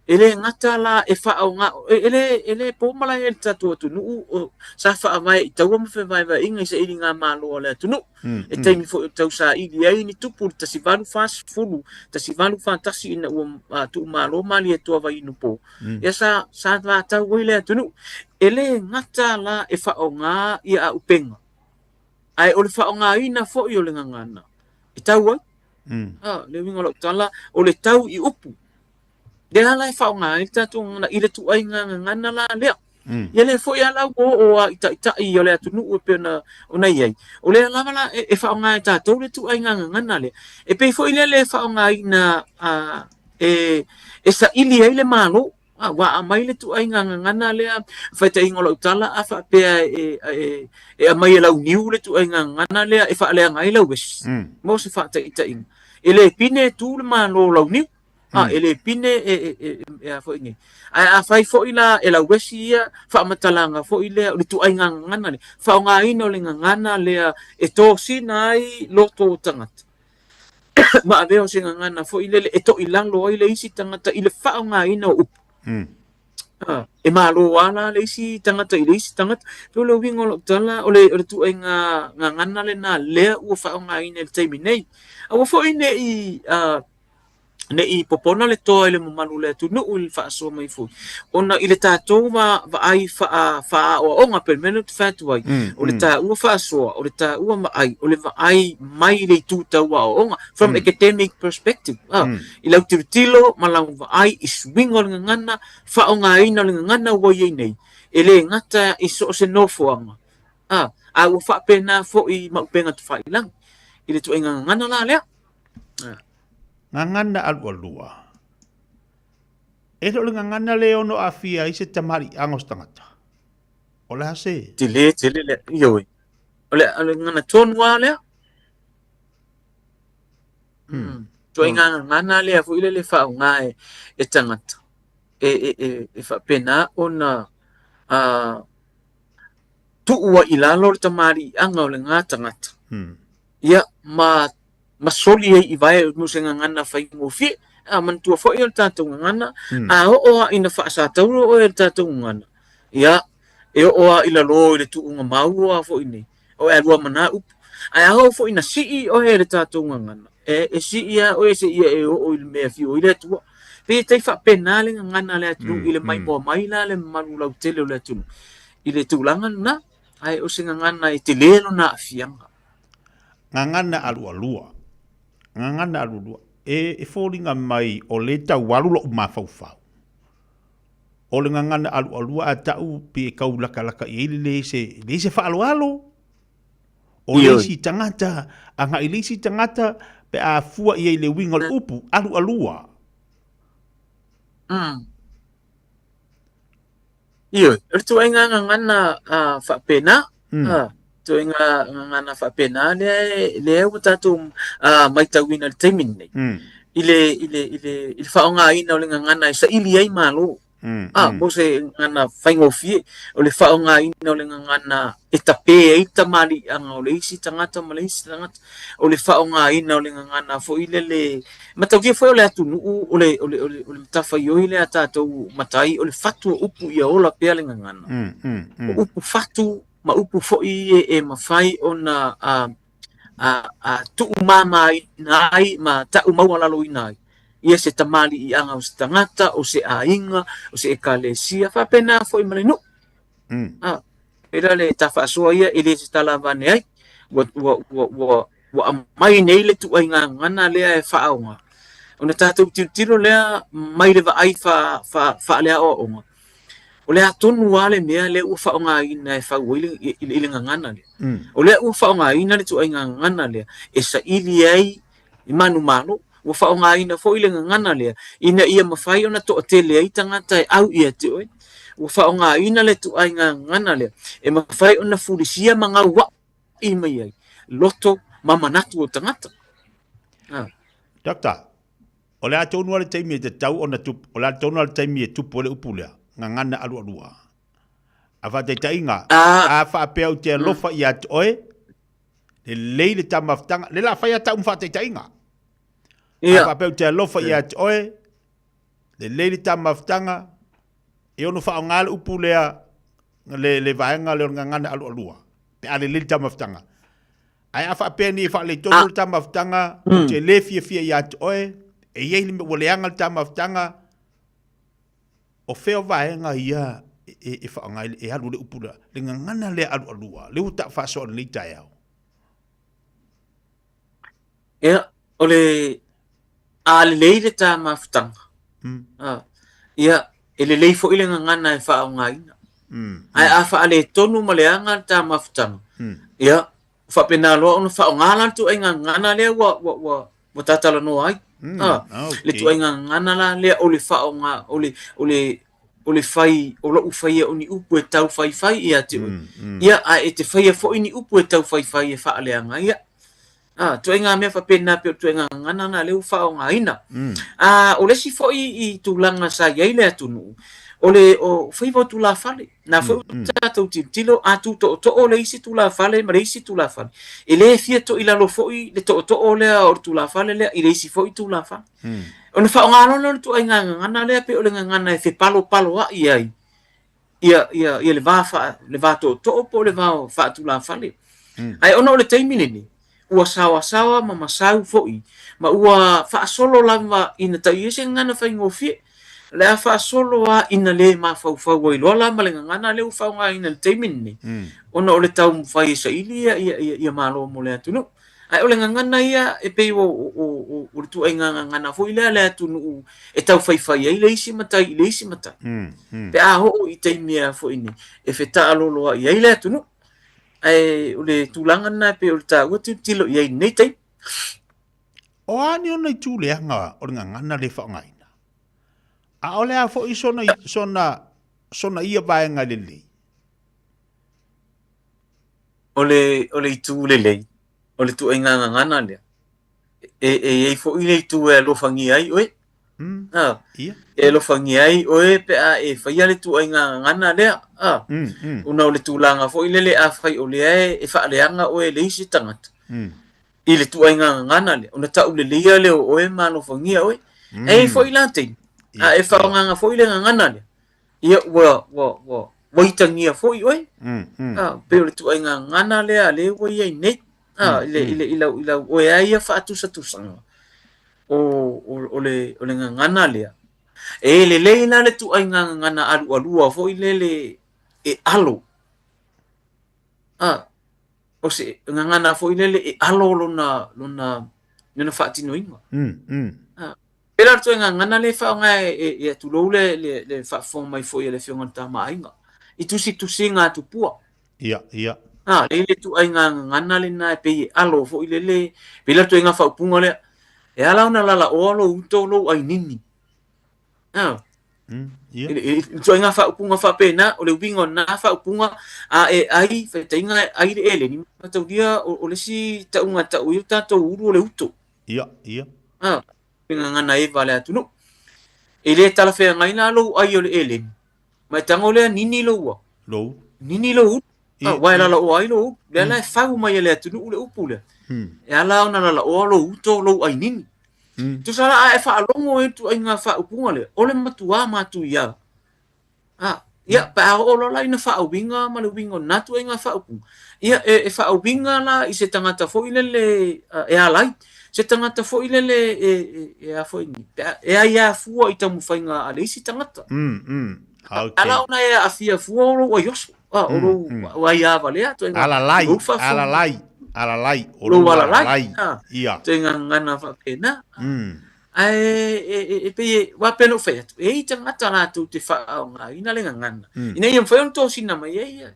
E le gata la e faaaoga, e le po malae ai le tatou atunuu o sa faavae i taua ma fevaevaeaiga i sailiga malo a le atunuu. E taimi foi o tausaili ai ni tupu i le 1840, 1841 ina ua tuumalo Malietoa Vaiinupo. Ia sa vatau ai le atunuu. E le gata la e faaaoga ia auupega, ae o le faaaogaina foi o le gagana e tau ai. Le uiga o lau tala, o le tau i upu. Lea la e faaaoga ai le tatou gagana i le ituaiga gagana la lea. Ia lea foi lava la ua oo lava i taitai o le atunuu e pei ona i ai. O lea lava la e faaaoga e tatou le ituaiga gagana lea. E pei foi lea e faaaogaina e saili ai le Malo. Ua aumai le ituaiga gagana lea, faitaʻiga o lau tala a faapea e, e, e aumai e launiu le ituaiga gagana lea e faaleaga ai lauesi, mo se faataitaiga. E le pine e tu le Malo o launiu, e le pine e, e, e, e a foi nei. Ae afai foi la e lauesi ia faamatalaga foi lea o le ituaiga gagana lea, faaaogaina o le gagana lea e tosina ai loto o tagata. Ma avea o se gagana foi lele e toilalo ai le isi tagata i le faaaogaina o upu. E malo lava la le isi tagata i le isi tagata. Pei o le uiga o lau tala, o le, o le ituaiga gagana lena lea ua faaaogaina i le taimi nei. Aua foi ne i ne i popona le toa i le mamalu o le atunuu i le faasoa mai foi, ona i le tatou vaai faaaoaoga pei o le mea lea ou te fai atu ai, o le taua faasoa, o le taua vaai, o le vaai mai i le itu tau aoaoga, from academic perspective, i lau tilotilo ma lau vaai i suiga o le gagana, faaaogaina o le gagana ua i ai nei, e le gata i so o se nofoaga, a ua faapena foi ma upega tafailagi i le ituaiga gagana la lea. Gagana alualua. E le o le gagana lea e ono aafia ai se tamaliiaga o se tagata. O le a se? Tele tele lea, ioe. O le, o le gagana tonu lava lea. Ituaiga gagana lea foi lele e faaaoga e, e tagata. E, e, e, e faapena ona tuu ai i lalo le tamaliiaga o lena tagata. Ia, ma ma soli ai i vae mo se gagana faigofie. A manatua foi o le tatou gagana, a oo lava ina faasatauro oe e le tatou gagana, ia, e oo lava i lalo i le tuuga maua foi nei, o e alua ma nā upu. Ae a oo foi ina sii oe e le tatou gagana, e sii lava oe seia e oo i le mea e fiu ai le Atua. Pei e tai faapena le gagana a le atunuu i le maimoa mai la le mamalu lautele o le atunuu i le tulaga lena, ae o se gagana e tele lona aafiaga. Gagana alualua. Gagana alualua. E, e foliga mai o le tau alu loʻu mafaufau. O le gagana alualua a ta'u pe e kau lakalaka i ai le leai se, leai se faaaloalo. O le isi tagata, agai i le isi tagata pe a fua i ai i le uiga o le upu, alualua. Ioe, o le ituaiga gagana faapena, ituaiga gagana faapena lea lea ua tatou matauina i le taimi lenei, i le i le i le i le faaaogaina o le gagana e saili ai malo. Mo se gagana faigofie, o le faaaogaina o le gagana e tape ai le tamaliiaga o le isi tagata ma le isi tagata, o le faaaogaina o le gagana foi lele Matautia foi o le atunuu, o le, o le, o le, o le matafaioi lea a tatou matai, o le fatu o upu ia ola pea le gagana. O upu fatu ma upu foi e, e mafai ona a, a, a tuumamaina ai ma taumaualaloina ai ia se tamaliiaga o se tagata, o se aiga, o se ekalesia, faapena foi ma le nuu. E la le ta faasoa ia e le se tala avane ai. Ua, ua, ua, ua, ua aumai nei le ituaiga gagana lea e faaaoga. Ona tatou tilotilo lea mai le vaai fa, fa, faaleaoaoga, o le a tonu lava le mea lea ua faaaogaina e fau ai le, i, i le gagana lea. O lea ua faaaogaina le ituaiga gagana lea e saili ai i manumalo, ua faaaogaina foi le gagana lea ina ia mafai ona toatele ai tagata e au ia te oe. Ua faaaogaina le ituaiga gagana lea e mafai ona fulisia ma gaua'i mai ai loto ma manatu o tagata. Doctor, o le a tonu lava le taimi e tatau ona tupu, o le a tonu lava le taimi e tupu ai le upu lea, gagana alualua. A faataitaiga, a faapea ou te alofa ia te oe, Lelei le tamafutaga, le la fai a tau ma faataitaiga. Ia. A faapea ou te alofa ia te oe, lelei le tamafutaga, e ono faaaoga le upu lea, le, le vaega lea o le gagana alualua, pe a lelei le tamafutaga. Ae a faapea nei e faaletonu le tamafutaga, ou te le fiafia ia te oe, e i ai le mea ua leaga le tamafutaga, O fea o vaega ia e faaaoga ai e alu le upu lea, le gagana lea alualua, lea ua tau faasoa i lenei taeao? Ia, o le a lelei le ta mafutaga, ia, e lelei foi le gagana e faaaogaina. Ae a faaletonu ma leaga le ta mafutaga, ia, faapena loa ona faaaoga la le ituaiga gagana lea ua, ua, ua, ua tatalanoa ai. Le ituaiga gagana la lea o le faaaoga, o le, o le, o le fai o lo'u faia o ni upu e taufaifai ia te oe, ia, ae e te faia foi ni upu e taufaifai e faaleaga ai a'u. A, ituaiga mea faapena pei o le ituaiga gagana lena lea ua faaaogaina. A, o le isi foi i tulaga sa i ai le atunuu, o le o faiva o tulafale. Na foi ua tatou tilotilo, a tu tootoo le isi tulafale ma le isi tulafale, e le fia toilalo foi le tootoo lea o le tulafale lea i le isi foi tulafale. Ona faaaoga loa lea o le ituaiga gagana lea pei o le gagana e fepalopaloai ai ia, ia, ia le va, faa, le va tootoo po o le va faatulafale. Ae ona o le taimi lenei, ua saoasaoa ma masau foi, ma ua faasolo lava ina tai ai se gagana faigofie. O le a faasolo lava ina le mafaufau ai loa la ma le gagana lea ua faaaogaina i le taimi lenei, ona o le taumafai e saili ia, ia, ia, ia malo mo le atunuu. Ae o le gagana ia e pei o, o, o, o le ituaiga gagana foi lea a le atunuu e taufaifai ai le isi matai i le isi matai. Pe a oo i taimi a foi nei, e fetaaloloai ai le atunuu. Ae o le tulaga lena e pei o le taua tilotilo i ai i lenei taimi. O a ni ona itu leaga o le gagana le faaaogaina? Aʻole a foi sona, sona, sona ia vaega lelei. O le, o le itu lelei, o le ituaiga gagana lea, e, e i ai foi le itu e alofagia ai oe. A, Ia. e alofagia ai oe pe a e faia le ituaiga gagana lea. A, ona o le tulaga foi lele afai o lea e, e faaleaga oe e le isi tagata, i le ituaiga gagana lea, ona tauleleia lea o oe ma alofagia oe. E i ai foi la taimi, a e faaaogaina foi le gagana lea, ia ua, ua, ua, ua itagia foi oe. A, pei o le ituaiga gagana lea lea ua i ai nei. A, i le, i le, i lau, i lau oe lava ia faatusatusaga o, o, o le, o le gagana lea. E lelei la le ituaiga gagana alualua foi lele e alo. A, o se gagana foi lele e alo lona, lona, lona faatinoina. A, pei la o le ituaiga gagana lea e faaaoga e, e, e tulou le, le, le faafofoga mai foi a le Afioga i le Tama a Aiga, i tusitusiga a tupua. Ia, ia. A, le le ituaiga gagana lena e pei e alo foi lele, pei la le ituaiga faaupuga lea, e ala ona lalaoa lou uto lou ainini. A, ia. I le ituaiga faaupuga faapena, o le uiga o lena faaupuga, a e ai, faitaiga e ai le eleni, mataulia o, o le isi tauga e tau ai o tatou ulu o le uto. Ia, ia. A, le gagana eva a le atunuu. E le talafeagai la lou ai o le eleni, Ma e tago lea nini lou ua. Lou. Nini lou ulu. Ah, aua e lalaoa ai lou ulu. Lea la e fau mai e le atunuu le upu lea. E ala ona lalaoa lou uto lou ainini. Tusa la a e faalogo ai i le ituaiga faaupuga lea, o le matuā matuia. Ah, ia, pe a oo loa la ina faauiga ma le uiga o lena ituaiga faaupuga, ia, e, e faauiga la i se tagata foi lele e ala ai, se tagata foi lele e, e, e a foi nei, pe a, e aiā fua i taumafaiga a le isi tagata. Okay. Ala ona e aafia fua o lou aioso, a, o lou aiā valea, ituaiga, Alalai, lou faafofoga. alalai, alalai, o Lou lou alalai, alalai. a, Ia. ituaiga gagana faapena. Ae e, e, e pei e, aua pei ona ou fai atu, e i ai tagata latou te faaaogaina le gagana, ina ia mafai ona tosina mai ai ia,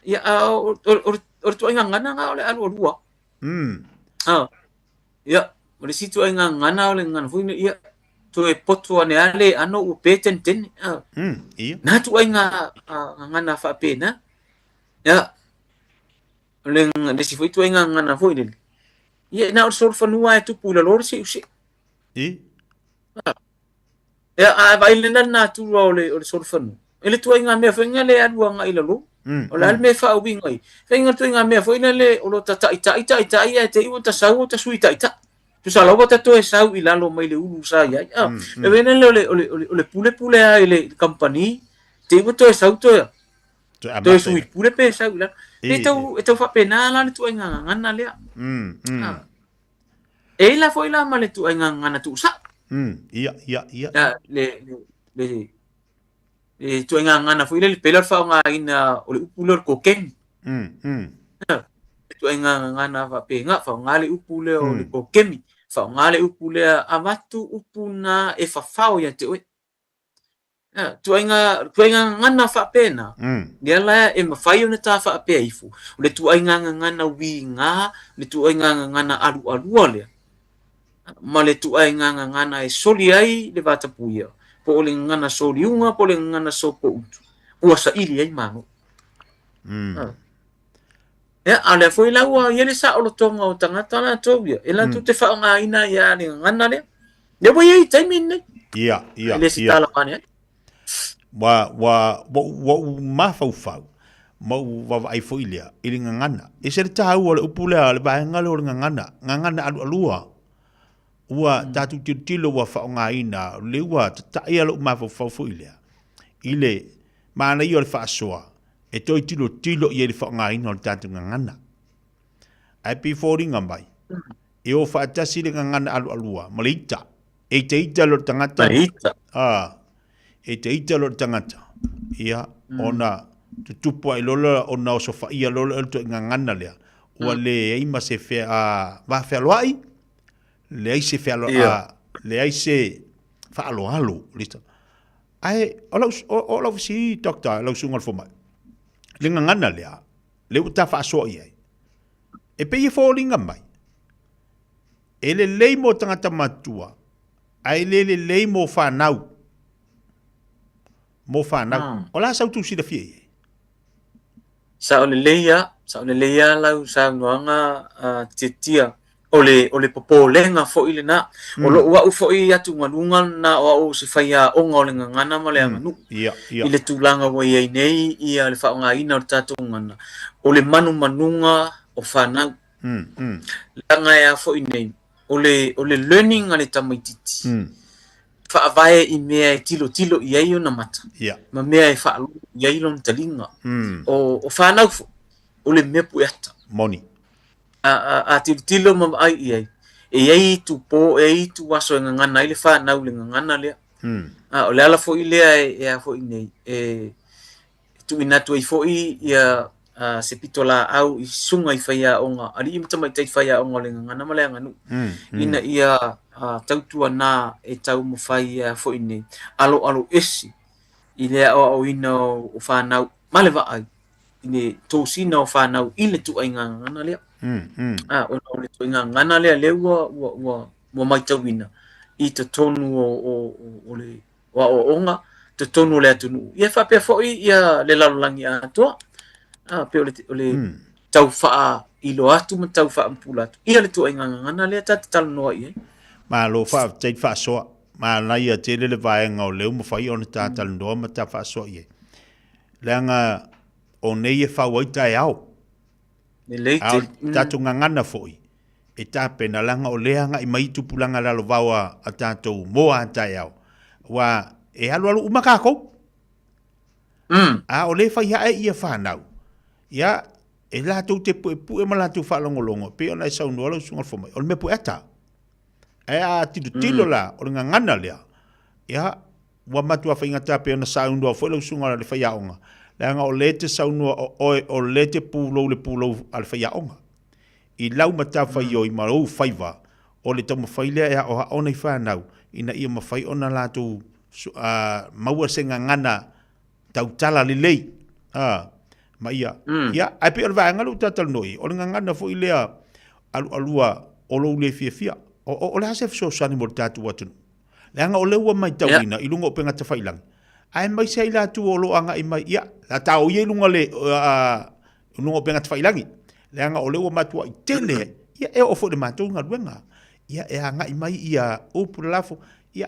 ia a o, o, o, o le ituaiga gagana lena o le alualua. A, ia, o le isi ituaiga gagana o le gagana foi lea, ia, toe poto ane lava le aano ua petenetene. A, Ia. na ituaiga gagana faapena. Ia, o le, le isi foi ituaiga gagana foi lele, ia, na o le solofanua lava e tupu i lalo o le seuseu. I? A, ia, a vaai lena le natura o le, o le solofanua. E le ituaiga mea foi lena e alu agai i lalo. O le a le mea e faauiga ai? Faiga le ituaiga mea foi lele o lo ta taitai taitai ae te i ua ta sau ua ta sui taitai. Tusa la ua ta toe sau i lalo mai le ulu sa i ai. Ah, le mea lele o le, o le, o le, o le pulepule lava i le kamupani, te i ua toe sau toe, toe sui pule pe sau i lalo. E tau, e tau faapena la le ituaiga gagana lea. Ah. E i ai la foi la ma le ituaiga gagana tuusao. Ia, ia, ia. Le, le, le, le ituaiga gagana foi lele, pei la o le faaaogaina o le upu lea o le kokeni. Le ituaiga gagana faapena, faaaoga le upu lea o le kokeni, faaaoga le upu lea, avatu upu na e fafao ia te oe. Ituaiga, ituaiga gagana faapena, lea la e mafai ona ta faapea ifo, o le ituaiga gagana uiga, le ituaiga gagana alualua lea, ma le ituaiga gagana e soli ai le vatapuia. po o le gagana soliuga po o le gagana sopoutu ua saili ai malo. Ia, a o lea foi la ua i ai le saolotoga o tagata latou ia, e latou te faaaogaina ia le gagana lea. Lea ua i ai i taimi lenei. Ia, ia, E le se ia. tala vane ai. Ua, ua, ua, ua ou mafaufau, ma ou vaavaai foi lea i le gagana. E ese le taua o le upu lea, le vaega lea o le gagana, gagana alualua. Ua tatou tilotilo ua faaaogaina, o lea ua tata'i lou mafaufau foi lea i le manaia o le faasoa e toe tilotilo i ai i le faaaogaina o le tatou gagana. Ae pei e foliga mai, e o faatasi le gagana alualua ma le ita. E ita ita loa le tagata. Ma le ita. A, e ita ita loa le tagata. Ia, ona tutupu ai loa lea, ona osofaia loa lea o le ituaiga gagana lea, ua leai ma se fea, a, va fealoai, leai se fealo, a, leai se faaaloalo. Ae o lau, o lau fesili Doctor, lau susuga i le fomai, le gagana lea, lea ua ta faasoa i ai, e pei e foliga mai, e lelei mo tagata matutua, ae le lelei mo fanau. Mo fanau. O le a sau tou silafia i ai? Sao lelei lava, sao lelei lava lau saunoaga Tiatia. O le, o le popolega foi lena. O lou au foi atugaluga lena o au o se faiaoga o le gagana ma le aganuu. Ia, ia. I le tulaga ua i ai nei ia le faaaogaina o le tatou gagana, o le manumanuga o fanau. Leaga e a foi nei, o le, o le learning a le tamaitiiti, faavae i mea e tilotilo i ai ona mata, yeah. ma mea e faalogo i ai lona taliga. O, o fanau foi, o le mea pueata. Moni. A, a, a tilotilo ma vaai i ai, e i ai itu po, e i ai itu aso e gagana ai le fanau i le gagana lea. A, o le ala foi lea e, e a foi nei, e, e tuuina atu ai foi ia a, se pitolaau i susuga i faiaoga, alii ma tamaitai faiaoga o le gagana ma le aganuu, ina ia a, tautuana e taumafai a foi nei, aloalo ese i le aoaoina o, o fanau ma le vaai i le tosina o fanau i le tuaiga gagana lea. A, ona o le tuaiga gagana lea lea ua, ua, ua, ua maitauina i totonu o, o, o, o le o aoaoga totonu o le atunuu. Ia faapea foi ia le lalolagi atoa. A, pei o le, o le tau faailoa atu ma tau faamapula atu ia le tuaiga gagana lea ta te talanoa i ai. Malo faafetai le faasoa. Manaia tele le vaega o lea ua mafai ona ta talanoa ma ta faasoa i ai. Leaga o nei e fau ai taeao. Lelei A o tele. le tatou gagana foi e tapena leaga o lea e agai mai tupulaga lalovaoa a tatou mo a taeao. Aua e alualu uma tatou. A o lea e fai ae ia fanau, ia, e latou te puepue ma latou faalogologo, e pei ona e saunoa lau Susuga i le Fomai, o le mea pueata. Ae a tilotilo la, o le gagana lea, ia, Ua matua faigata pei ona saunoa foi lau susuga le faiaoga, leaga o lea e te saunoa o oe o lea e te pulou le pulou a le faiaoga. I lau matafaioi ma ou faiva, o le taumafai lea e aoao nai fanau ina ia mafai ona latou maua se gagana tautala lelei. Ma ia, ia, ae pei o le vaega lea ua ta talanoa i ai, o le gagana foi lea alualua o lou le fiafia. O le a se fesoasoani mo le tatou atunuu? Leaga o lea ua matauina i luga o upega tafailagi, aemaise ai latou o lo o agai mai, ia, la ta o ia i luga le, luga o upega tafailagi, leaga o lea ua matuai tele, ia, e oo foi i le matou galuega, ia, e agai mai ia upu lalafo, ia,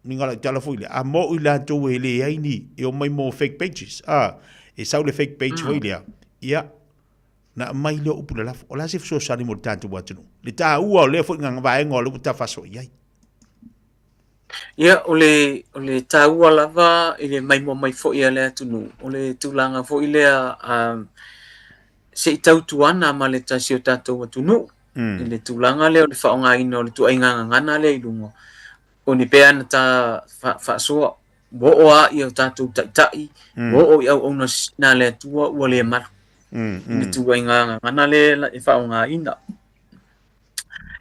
ni ngala i tala foi lea, a mo i latou e leai ni, e omai mo fake pages, a, e sau le fake page foi lea, ia, na aumai lea o upu lalafo, o le a se fesoasoani mo le tatou atunuu? Le taua o lea foi vaega o lea ua tafasoa i ai. Ia, o le, o le taua lava i le maimoa mai foi a le atunuu, o le tulaga foi lea um, se i tautuana ma le tasi o tatou atunuu i le tulaga lea o le faaaogaina o le tuaiga gagana lea i luga, o ni pea na ta faasoa, ua oo lava ia o tatou taitai, ua oo i auauna sisina a le Atua ua le malu i le tuaiga gagana lea e faaaogaina.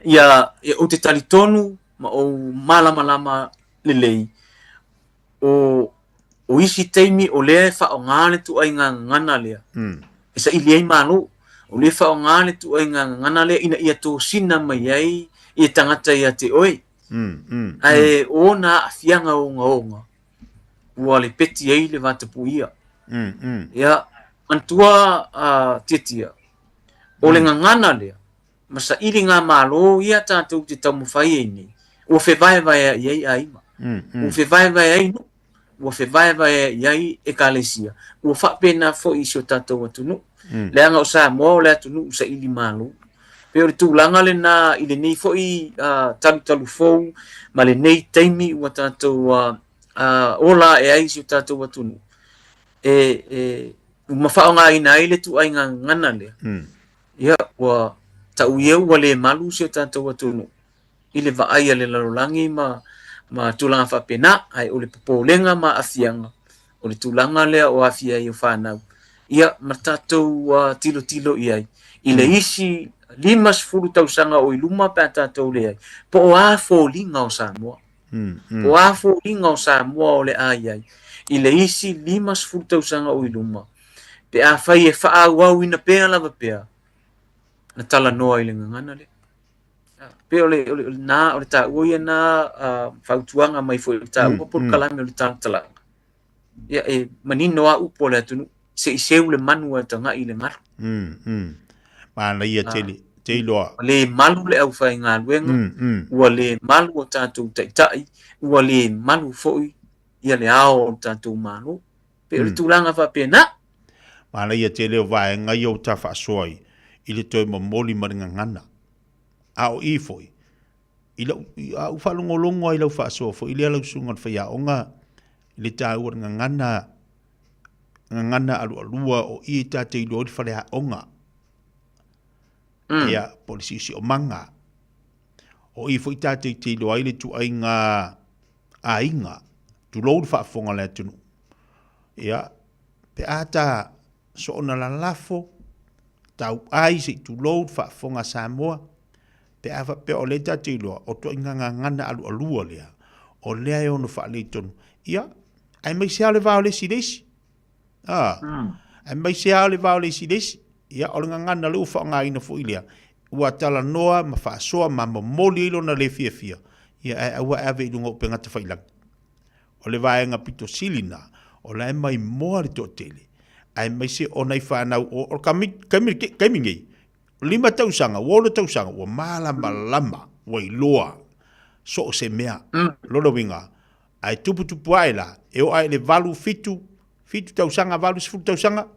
Ia, ou te talitonu ma ou malamalama lelei, o, o isi taimi o lea e faaaoga le tuaiga gagana lea, e saili ai malo. O lea e faaaoga le tuaiga gagana lea ina ia tosina mai ai ia tagata ia te oe. Ae o ona aafiaga ogaoga. ua lepeti ai le vatapuia. Ia, manatua Tiatia, o le gagana lea, ma sailigamalo ia tatou te taumafai ai nei, ua fevaevaea'i ai aiga, ua fevaevae ai nuu, ua fevaevaea'i ai ekalesia, ua faapena foi i si o tatou atunuu. Leaga o Samoa o le atunuu saili malo. Pei o le tulaga lena i lenei foi talutalu fou ma lenei taimi ua tatou ola ae ai i si o tatou atunuu, e ma faaaogaina ai le ituaiga gagana lea. Ia, ua tau ia ua le malu si o tatou atunuu i le vaai a le lalolagi ma ma tulaga faapena, ae o le popolega ma aafiaga o le tulaga lea o aafia ai o fanau, ia ma tatou tilotilo i ai i le isi 50 tausaga o i luma pe a tatou leai, po o a foliga o Samoa. Po o a foliga o Samoa o le a i ai i le isi 50 tausaga o i luma, pe afai e faaauauina pea lava pea na talanoa i le gagana lea. Pei o le o le na o le taua ia na fautuaga mai foi i le taua polokalame o le talatalaga. Ia e manino lava upu a le atunuu, se i seu le manu ae tagai i le galu. Manaia tele, te iloa. Ua le malu le aufaigaluega, ua le malu o tatou taitai, ua le malu foi ia le ao o le tatou Malo. Pei o le tulaga faapena. Manaia tele o vaega ia ua ta faasoa ai i le toe momoli ma le gagana. A o i foi, i lau, a ou faalogologo lava i lau faasoa foi lea lau susuga i le faiaoga i le taua o le gagana, gagana alualua o i ta te iloa ai le faleaoga. Ia, po o le siosiomaga. O i foi ta te iloa ai le ituaiga aiga, tulou le faafofoga a le atunuu. Ia, pe a ta soona lalafo, tauai se i tulou le faafofoga a Samoa, pe a faapea o lea ta te iloa, o ituaiga gagana alualua lea, o lea e ono faaletonu. Ia, aemaise lava o le va o le isi i le isi. A, aemaise lava o le va o le isi i le isi. Ia, o le gagana lea ua faaaogaina foi lea, ua talanoa ma faasoa ma momoli ai lona le fiafia, ia ae aua e ave i luga o upega tafailagi. O le vaega pito sili lena, o la e maimoa le toatele, aemaise o nai fanau o le taimi, taimi nei, 5 tausaga, ua 6 tausaga, ua malamalama, ua iloa so o se mea. Lona uiga, ae tuputupu ae la, e oo ae i le 8, 7, 7 tausaga, 8, 10 tausaga,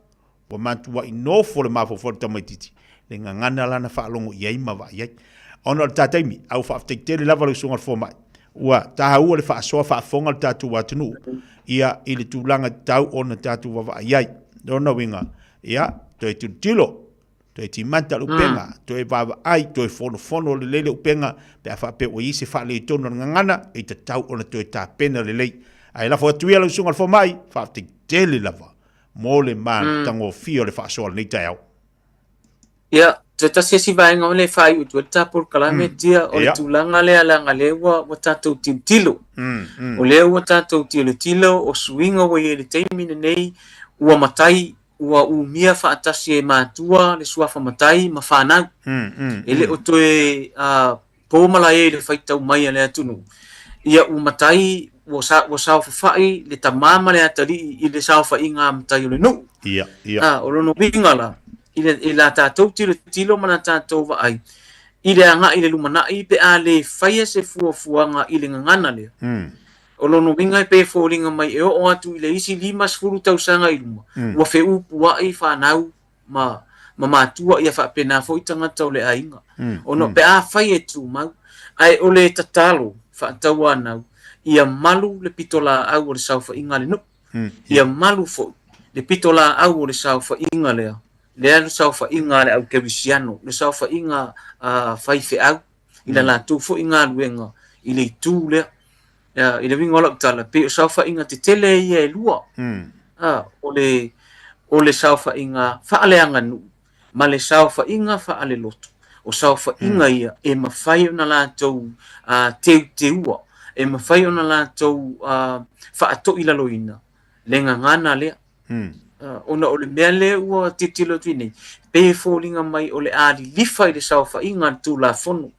Ua matuai nofo le mafaufau o le tamaitiiti, le gagana la na faalogo i ai ma vaai ai. Ona o le ta taimi, a ua faafetai tele lava lau Susuga i le Fomai, ua taua le faasoa faafofoga le tatou atunuu, ia, i le tulaga e tatau ona tatou vaavaai ai. Lona uiga, ia, toe tilotilo, toe timata le upega, toe vaavaai, toe fonofono lelei le upega, pe a faapea ua i ai se faaletonu o le gagana, e tatau ona toe tapena lelei. Ae lafo atu ia lau Susuga i le Fomai, faafetai tele lava mo le matagofie o le faasoa o lenei taeao. Ia, toe tasi isi vaega o le faaiu atu ai le ta polokalame tia o le tulaga lea leaga lea ua, ua tatou tilotilo. O lea ua tatou tilotilo o suiga ua i ai i le taimi lenei, ua matai, ua umia faatasi e matua le suafa matai ma fanau. E le o toe po malae i le faitau mai a le atunuu, ia ua matai, ua, sa, ua saofafai le tamā ma le atalii i le saofaiga a matai o le nuu. Ia, ia. A, o lona uiga la, i, le, i la tatou tilotilo ma la tatou vaai, i le agai i le lumanai pe a le faia se fuafuaga i le gagana lea. O lona uiga e pei e foliga mai e oo atu i le isi 50 tausaga i luma, ua feupuai fanau ma, ma matua ia faapena foi tagata o le aiga. Ona pe afai e tumau, ae o le tatalo faatauanau, ia malu le pitolaau o le saofaiga a le nuu. Ia malu foi le pitolaau o le saofaiga lea, lea le saofaiga a le au kerisiano, le saofaiga a faifeau i la latou foi galuega i le itu lea. I le uiga o lau tala, pei o saofaiga tetele ia e lua. O le, o le saofaiga faaleaganuu ma le saofaiga faalelotu. O saofaiga ia e mafai ona latou teuteua, e mafai ona latou faatoilaloina le gagana lea. Ona o le mea lea ua tilotilo atu i nei, pei e foliga mai o le a lilifa i le saofaiga a le Tulafono.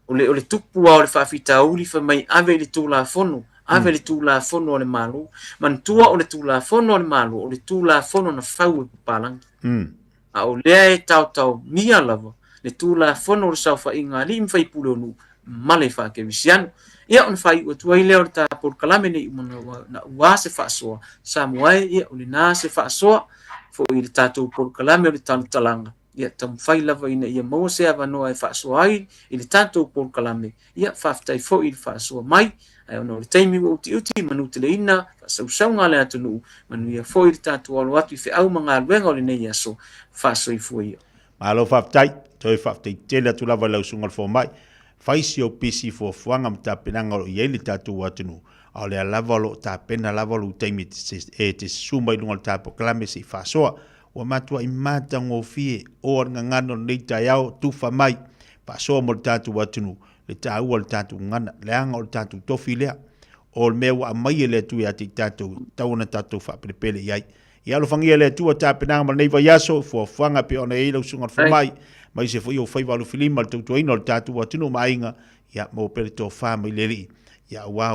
O le, o le tupu lava o le faafitauli fai mai ave i le Tulafono, Ave le Tulafono a le Malo. Manatua o le Tulafono a le Malo, o le Tulafono na fau e papalagi. A o lea e taotaomia lava le Tulafono o le Saofaiga a Alii ma Faipule o Nuu ma le Faakerisiano. Ia, ona faaiu atu ai lea o le ta polokalame nei uma na ua se faasoa Samoa e, ia, o lena se faasoa foi i le tatou polokalame o le talatalaga. Ia, taumafai lava ina ia maua se avanoa e faasoa ai i le tatou polokalame. Ia, faafetai foi i le faasoa mai, ae ona o le taimi ua utiuti, manuteleina faasausauga a le atunuu, manuia foi le tatou alo atu i feau ma galuega o lenei aso. Faasoifua ia. Malo faafetai, toe faafetai tele atu lava i lau Susuga i le Fomai. Fai si ou pisi i fuafuaga ma tapenaga o lo o i ai le tatou atunuu, a o lea lava o lo o tapena lava lou taimi e te susu mai i luga o le ta polokalame se i faasoa. Ua matuai matagofie o le gagana o lenei taeao, tufa mai, faasoa mo le tatou atunuu, le taua o le tatou gagana, leaga o le tatou tofi lea. O le mea ua aumai e le Atua ia te i tatou, e tatau ona tatou faapelepele i ai. Ia alofagia e le Atua tapenaga ma lenei vaiaso, fuafuaga e pei ona i ai lau susuga i le fomai, aemaise foi ou faiva alofilima i le tautuaina o le tatou atunuu ma aiga, ia maua pea le tofa mai le Alii, ia aua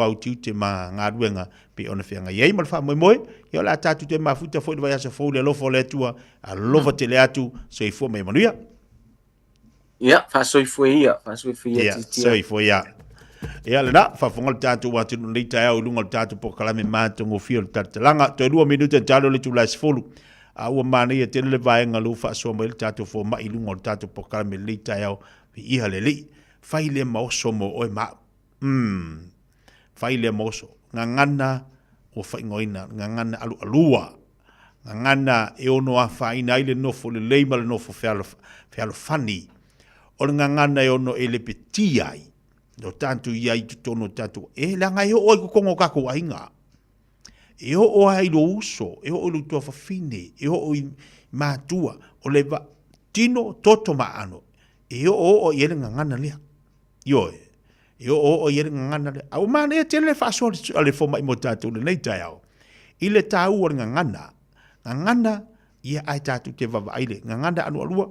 ou tiute ma galuega pei ona feagai ai ma le faamoemoe. Ia o le a tatou toe mafuta foi i le vaiaso fou i le alofa o le Atua. Alofa tele atu, soifua ma ia manuia. Ia, faasoifua ia, faasoifua ia titia. Soifua ia. Ia lena, faafofoga le tatou atunuu nei taeao i luga o le tatou polokalame matagofie o le talatalaga. Toe 2 minute talo le itula e 10. A ua manaia tele le vaega lea ua faasoa mai ai le tatou fomai i luga o le tatou polokalame lenei taeao. Viia le Alii. Fai lea ma oso mo oe ma au. Umm. Fai lea ma oso. Gagana ua faaigoaina, gagana alualua. Gagana e ono afaina ai le nofo lelei ma le nofo fealofani. O le gagana e ono e lepetia ai lo tatou i ai i totonu o tatou, e leaga e oo ai i totonu o tatou aiga. E oo ai i lou uso, e oo i lou tuafafine, e oo i matua, o le va, tino, toto ma aano. E oo oo i ai le gagana lea. Ioe, e oo oo i ai le gagana lea. A ua manaia tele le faasoa a le fomai mo tatou i lenei taeao, i le taua o le gagana. Gagana, ia ae tatou te vaavaai le gagana alualua,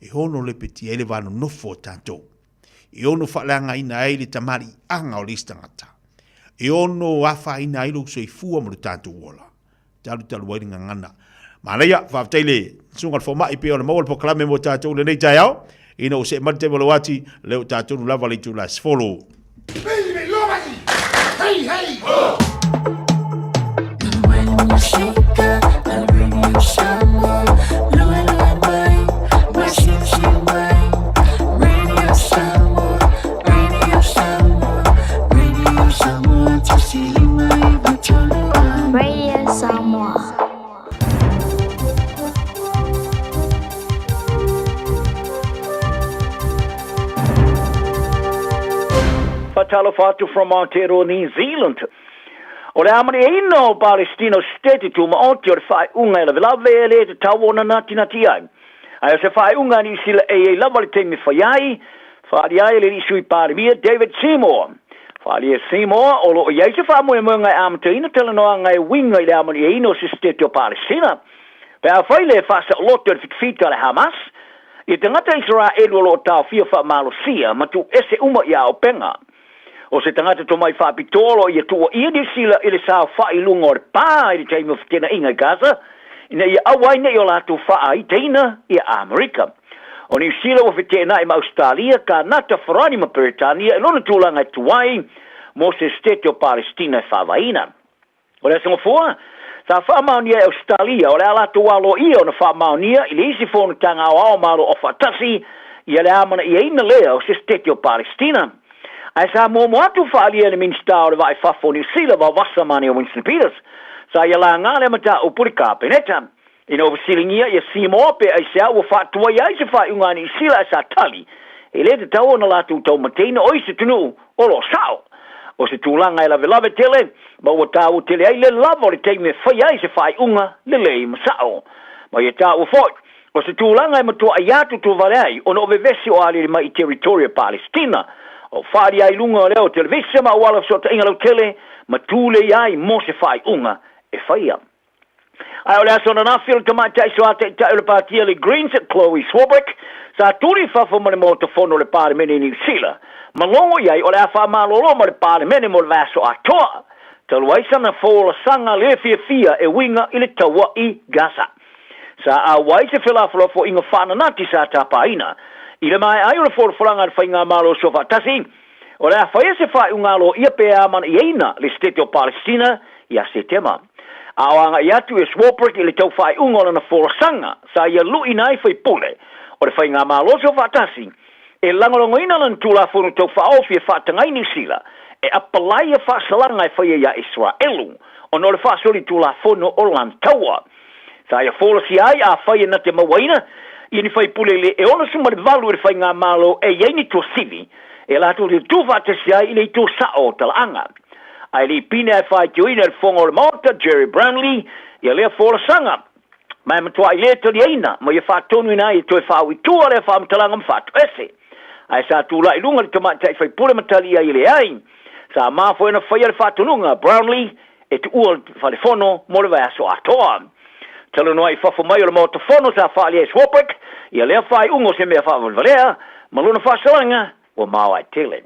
e ono lepetia ai le va nonofo o tatou. E ono faaleagaina ai le tamaliiaga o le isi tagata. E ono afaina ai lou soifua ma lo tatou ola. Talutalu ai le gagana. Manaia, faafetai le susuga i le fomai pei ona maua le polokalame mo tatou i lenei taeao. Ina ua see mai le taimi o lau ati, lea ua tatou lava le itula e 10. Hey, hey, ho! Radio Samoa. Faatalofa atu from Aotearoa New Zealand. O le amalieina o Palestina o Setete Tumaoti o le faaiuga e lavelave e le tatau ona natinati ai. Ae o se faaiuga a Niu Sila e i ai lava le taimi e fai ai, faaalia ai e le alii Sui Palemia David Seymour. Faaalia e Seymour o lo o i ai se faamoemoega e amataina talanoaga e uiga i le amalieina o se Setete o Palestina pe afai le faasaoloto e le fitafita a le Hamas i tagata Isaraelu o lo o taofia faamalosia ma tuuese uma i auupega. O se tagata tomai faapitoa o lo o ia tuuaia Niu Sila i le saofai i luga o le pa i le taimi o fetenaʻiga i Gaza ina ia aua ai nei o latou faaitaina ia Amerika. O Niu Sila ua feteenai ma Ausetalia, Kanata, Farani ma Peretania i lona tulaga e tuai mo se Setete o Palestina e faavaeina. O le Aso Gafua, sa faamaonia e Ausetalia o le a latou aloaia ona faamaonia i le isi fonotaga aoao Malo Aufaatasi ia le amanaiaina lea o se Setete o Palestina. Ae sa muamua atu faaalia e le Minisita o le Vaa i Fafo o Niu Sila Vaovasa Mania Winston Peters, sa ia laga lea mataupu i le Kapeneta. Ina ua fesiligia ia Seymour pe aisea ua faatuai ai se faaiuga a Niu Sila ae sa tali, e le tatau ona latou taumateina o isi atunuu o lo o sao. O se tulaga e lavelave tele, ma ua taua tele ai le lava o le taimi e fai ai se faaiuga lelei ma sao. Ma ia taua foi, o se tulaga e matua aiātutu vale ai ona o vevesi o aliali mai i Territory o Palestina, o faaalia ai luga lea o televisa ma auala fesootaiga lautele ma tulei ai mo se faaiuga e faia. Ae o le aso ananafi o le tamaitai soa taitai o le Pātia le Greens, Chloe Swarbrick, sa tuli i fafo ma le Maota Fono o le Palemene i Niu Sila. Ma logo i ai o le a faamalolo ma le Palemene mo le vaiaso atoa, talu ai sana folasaga le fiafia e uiga i le taua i Gaza. Sa auai se felafolafoaiga faananati sa tapaina i le maea ai o le folafolaga a le Faigamalo Soofaatasi, o le a faia se faaiuga aloaia pe amanaiaina le Setete o Palesitina ia Setema. A o agai atu ia Swarbrick i le tau faaiuga o lana folasaga sa ia luʻina ai faipule o le Faigamalo Soofaatasi e lagolagoina lana Tulafono Tau Faaofi e faataga ai Niu Sila e apalaia faasalaga e faia iā Iseraelu ona o le faasolitulafono o lana taua. Sa ia folasia ai afai e na te mauaina ia ni faipule le e 68 i le Faigamalo e i ai ni tuasivi e latou te tu faatasi ai i le itu sao o talaaga. Ae le i pine ae faitioina e le Fofoga o le Maota, Gerry Brownlee, ia lea folasaga. Ma e matuai le taliaina ma ia faatonuina ai e toe faaui i tua lea faamatalaga ma faatoese. Ae sa tulai i luga le tamaitai faipule ma tali i ai e leai. Sa ma foi ona faia le faatonuga a Brownlee e tuua le fale fono mo le vaiaso atoa. Talanoa i fafo mai o le Maota Fono sa faaalia e Swarbrick ia lea faaiuga o se mea faavalevalea ma lona faasalaga ua maoae tele.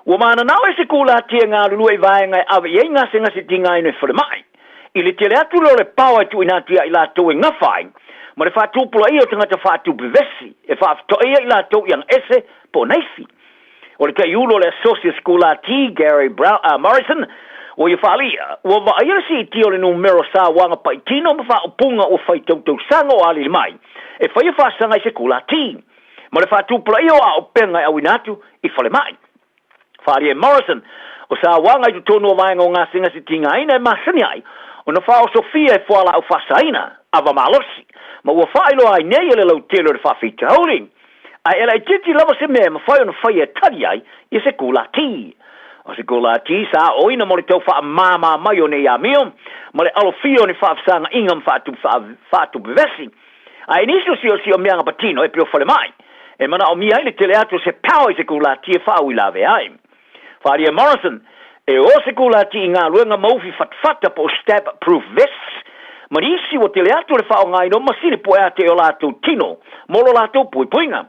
Ua mananao e se kulatia e galulue i vaega e ave i ai gasegase tigaina i falemai, i le tele atu lea o le paoa e tuuina atu ia i latou e gafa ai ma le faatupulaia o tagata faatupe vesi e faafetoaia i latou i agaese po o naifi. O le taiulu o le asosi o sikulati, Gary Brown, Morrison, ua ia faaalia, ua vaaia le siitia o le numera o sauaga paitino ma faaupuga ua fai tautausaga o alili mai e faia faasaga i se kulati. ma le faatupulaia o aopenga e auina atu i falemai. Faaalia e Morrison, o sauaga i totonu o vaega o gasegase tigaina e masani ai ona faaosofia e fualaau faasaina, ava malosi, ma ua faailoa ai nei e le lautele o le faafitauli. Ae e laitiiti lava se mea e mafai ona faia e tali ai ia se kulati. O se kulati sa aoina mo le tau faamāmā mai o nei amio ma le alofia o ni faafesagaʻiga ma faatupevesi. A i nisi o siosiomeaga patino e pei o falemai, e manaomia ai le tele atu o se power i se kulati e faauilavea ai. Faaalia e Morrison, e o se kulati i galuega ma ufi fatafata po o stab proof vests, ma nisi ua tele atu le faaaogaina o masini puʻe ate i o latou tino mo lo latou puipuiga.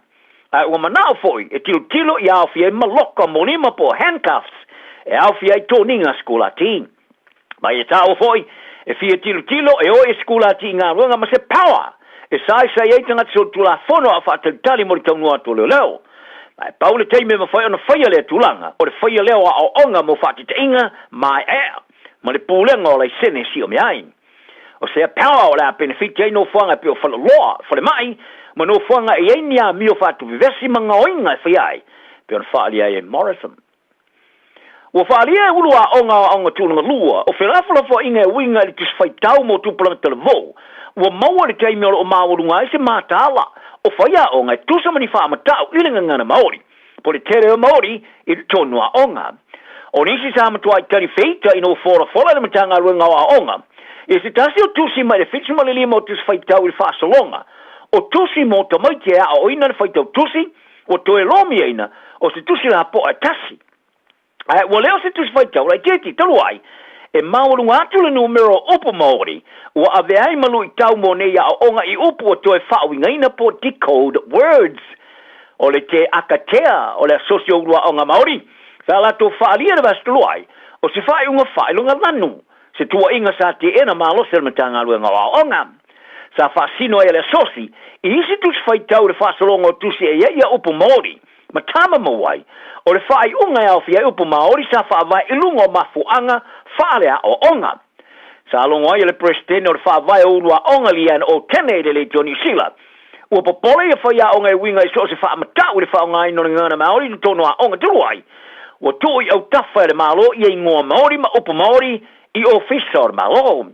A ua manao foi e tilotilo i aofia ai maloka molima po o handcuffs e aofia ai toniga sikulati. Ma ia taua foi, e fia tilotilo e o i sikulati i galuega ma se power e saisai ai tagata solitulafono a o faatalitali mo le taunua atu o leoleo. Ma e pau le taimi e mafai ona faia lea tulaga, o le faia lea o aoaoga mo faataitaiga maeaea ma le pulega o laisene e siomia ai. O sea power o le a penefiti ai nofoaga e pei o faleoloa, falemai, ma nofoaga e i ai ni amio faatuvevesi ma gaoiga e faia ai, pei ona faaalia ai e Morrison. Ua faaalia e ulu aoga o Aoga Tulagalua o felafolafoaiga e uiga i le Tusi Faitau mo Tupulaga Talavou, ua maua i le taimi o lo o maualuga ai se mataala o faiaoga e tusa ma ni faamatau i le gagana Maori, po le te reo Maori i totonu o aoga. O nisi sa matuai tali feita ina ua folafola e le Matagaluega o Aoga i se tasi o tusi mai le 75 o Tusi Faitau i le faasologa o tusi mo tamaiti e aoaoina le faitau tusi ua toe lomiaina o se tusi lapoa e tasi. Ae ua le o se tusi faitau laitiiti talu ai, e maualuga atu le numera o upu Maori ua avea ai ma luitau mo nei aoaoga i upu ua toe faauigaina po decode words. O le te akatea o le Asosi o Uluaoga Maori sa latou faaalia le vaiaso talu ai, o se faaiuga faailoga lanu, se tuuaiga sa teena malosi a le Matagaluega o Aoaoga. Sa faasino ai e le Asosi i isi tusi faitau i le faasologa o tusi e i ai ia upu Maori ma tama mau ai, o le faaiuga e aofia ai upu Maori sa faavae i luga o mafuaaga faaleaoaoga. Sa logo ai e le Peresetene o le Faavae o Uluaoga Leanne Otene i le Leitio Niu Sila, ua popole ia faiaoga e uiga i so o se faamatau i le faaaogaina o le gagana Maori i totonu o aoga talu ai, ua tuu i autafa e le Malo ia igoa Maori ma upu Maori i ofisa o le Malo.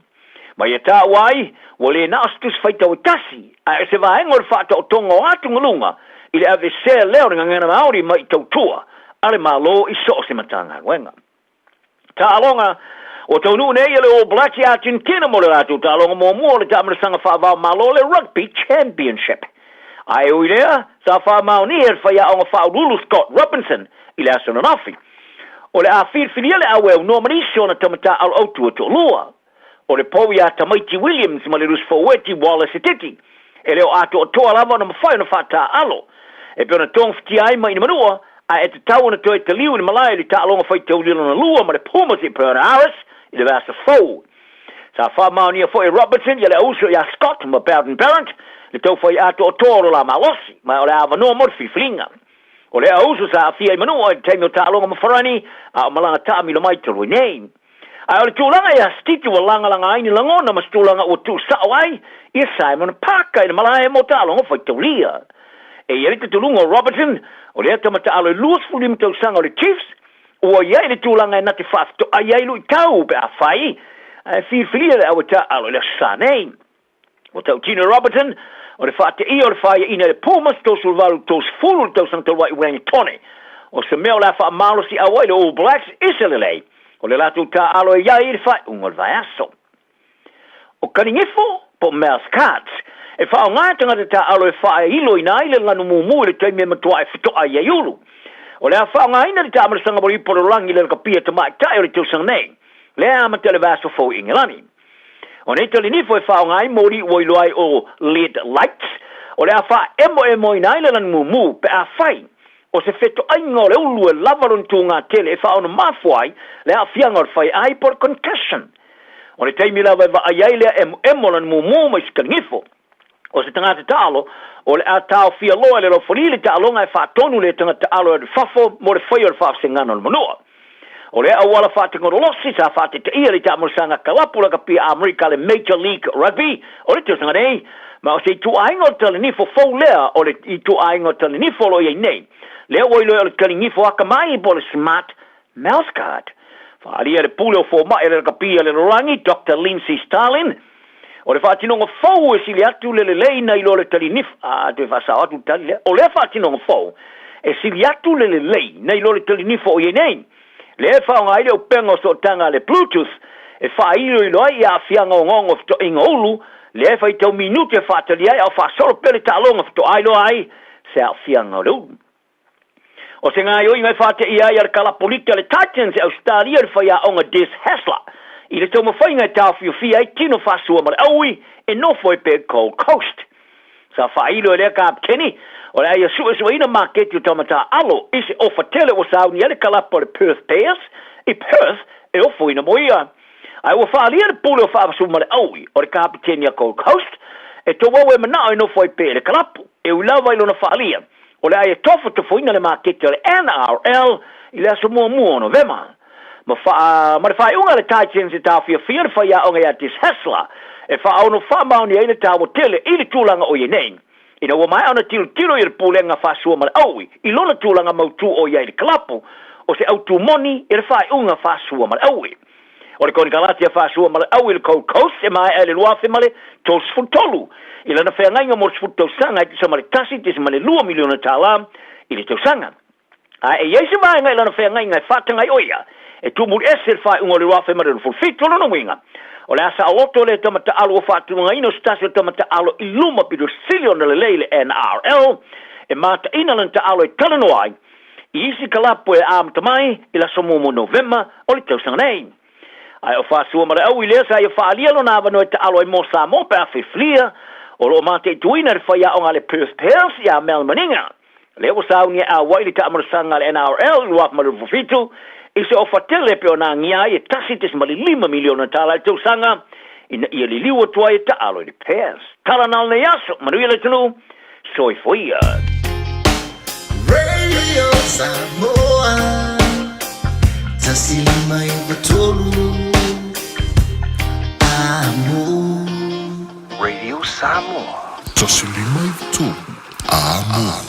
Ma ia taua ai, ua le na o se tusi faitau e tasi, ae o se vaega o le faataotoga o atugaluga i le aveesea lea o le gagana Maori mai i tautua a le Malo i so o se Matagaluega. Taaloga, Ua taunuu nei le All Blacks i Argentina mo le latou taaloga muamua o le taamilosaga faava-o-Malo le Rugby Championship. Ae ui lea, sa faamaonia e le faiaoga faauluulu Scott Robinson i le aso ananafi. O le a filifilia le au e aunoa ma nisi o ana tama taaalo autu e toalua. O le pou iā tamaiti Williams ma le lusi foueti Wallace Etiti, e le o atoatoa lava ona mafai ona faataaalo e pei ona togafitia ai mai Inamanua. Ae e tatau ona toe taliu i le malae i le taaloga faitaulia lona lua ma le Pumas i Bern Aris i le vaiaso fou. Sa faamaonia foi e Robertson ia le auuso ia Scott ma Beauden Barrett le taufai atoatoa o lo la malosi, ma o le avanoa mo le filifiliga. O le auuso sa aafia i Manua i le taimi o taaloga ma Farani a o malaga taamilo mai talu ai nei. Ae o le tulaga ia Stiti ua lagalaga ai ni lagona ma se tulaga ua tuusao ai ia Simon Parker i le malae mo taaloga faitaulia. E i ai le tatuluga o Robertson, o lea tama taalo e 25 tausaga o le Chiefs, ua i ai le tulaga e na te faafetoai ai luitau pe afai ae filifilia le aue taaalo i le Aso Sa nei. Ua tautino e Robertson, o le faateia o le faiaina i le Pumas 38 30 i le tausaga talu ai i Wellingtone, o se mea o le a faamalosiau ai le All Blacks i se lelei o le latou taaalo e i ai i le faaiuga o le vaiaso. O Kaligifo po o mouth cards, e faaaoga e tagata taaalo e faailoina ai le lanu mumu i le taimi e matuai fetoai ai ulu. O le a faaaogaina le taamalasaga molipo lolagi i le lakapia tamaitai o le tausaga nei, lea e amata i le vaiaso fou i Ingelani. O nei talinifo e faaaoga ai moli ua iloa ai o led lights, o le a faaemoemoina ai le lanu mumu pe afai o se fetoaiga o le ulu e lava lona tuga tele e faaonomafua ai le aafiaga o le faiaai po o le concussion. O le taimi lava e vaai ai lea emoemo lana mumu mai se taligifo o se tagata taalo, o le a taofia loa e le laufali le taaloga e faatonu lea tagata taalo e alu i fafo mo le faia o le faavasegana o le manua. O lea auala faatekonolosi sa faataitaia le taamolosaga kalapu lakapia Amerika le Major League Rugby o le tausaga nei, ma o se ituaiga o le talanifo fou lea o le ituaiga o talanifo o lo o i ai nei, lea ua iloa o le taligifo akamai po o le smart mouth guard. Faaalia le pule o fomai a le lakapia le lalolagi, Doctor Lindsay Starlin, o le faatinoga fou e sili atu le lelei nai lo le talinifo, a toe faasao atu le tali lea, o lea faatinoga fou e sili atu le lelei nai lo le talinifo o i ai nei, lea e faaaoga ai le upega o sootaga a le Bluetooth e faailoilo ai i aafiaga ogaoga o fetoaiga ulu, lea e faitau minute e faatali ai a o faasolo pea le taaloga fetoa iloa ai se aafiaga o le ulu. O se gaoioiga e faateia ai a le kalapoliti a le Titans e Ausetalia le faiaoga Des Hasler i le taumafaiga e taofiofia ai tino faasua ma le aui e nofo ai pea i Gold Coast. Sa faailo e lea kapeteni o le a ia suesueina maketi o taumataa alo i se ofa tele ua sauni ai le kalapa o le Perth Bears i Perth e ofoina mo ia. Ae ua faaalia le pule o faavasua ma le aui o le kapeteni a Gold Coast e tou au e manao e nofo ai pea i le kalapu e ui lava i lona faaalia O le a ia tofotofoina le maketi o le NRL i le aso muamua o Novema. Ma, fa, ma le faaiuga a le Titans e taofiofia le faiaoga ia Des Hasler e faaono faamaoni ai le taua tele i le tulaga o i ai nei. Ina ua maea ona tilotilo ia le pulega faasua ma le aui i lona tulaga mautū o i ai i le kalapu, o se autū moni i le faaiuga faasua ma le aui. O le konekarate a Faasua ma le Au i le Gold Coast e maea i le 2033 i lana feagaiga mo le 10 tausaga e tusa ma le $1.2 miliona i le tausaga. A e i ai se vaega i lana feagaiga e faataga ai o ia e tuumuli ese le faaiuga o le 2027, o lona uiga, o le a saoloto lea tama taaalo ua faatulagaina o se tasi o tama taaalo i luma pito sili ona lelei i le NRL e mataina lana taaalo e talanoa ai i isi kalapu e amata mai i le aso muamua o Novema o le tausaga nei. Ae o Faasua ma le Aui lea sa ia faaalia lona avanoa e taalo ai mo Samoa pe a filifilia, o lo o mataituina e le faiaoga a le Perth Pairs ia Mel Maninga. Lea ua sauni e auai le taamalasaga a le NRL i 2027 i se ofa tele pe ona agia ai e $1.5 miliona i le tausaga ina ia liliu atu ai e taalo i le Pairs. Tala na o lenei aso, manuia le atunuu, Soifua. Radio Samoa 153 Amo. Radio Samoa. 153 Amo.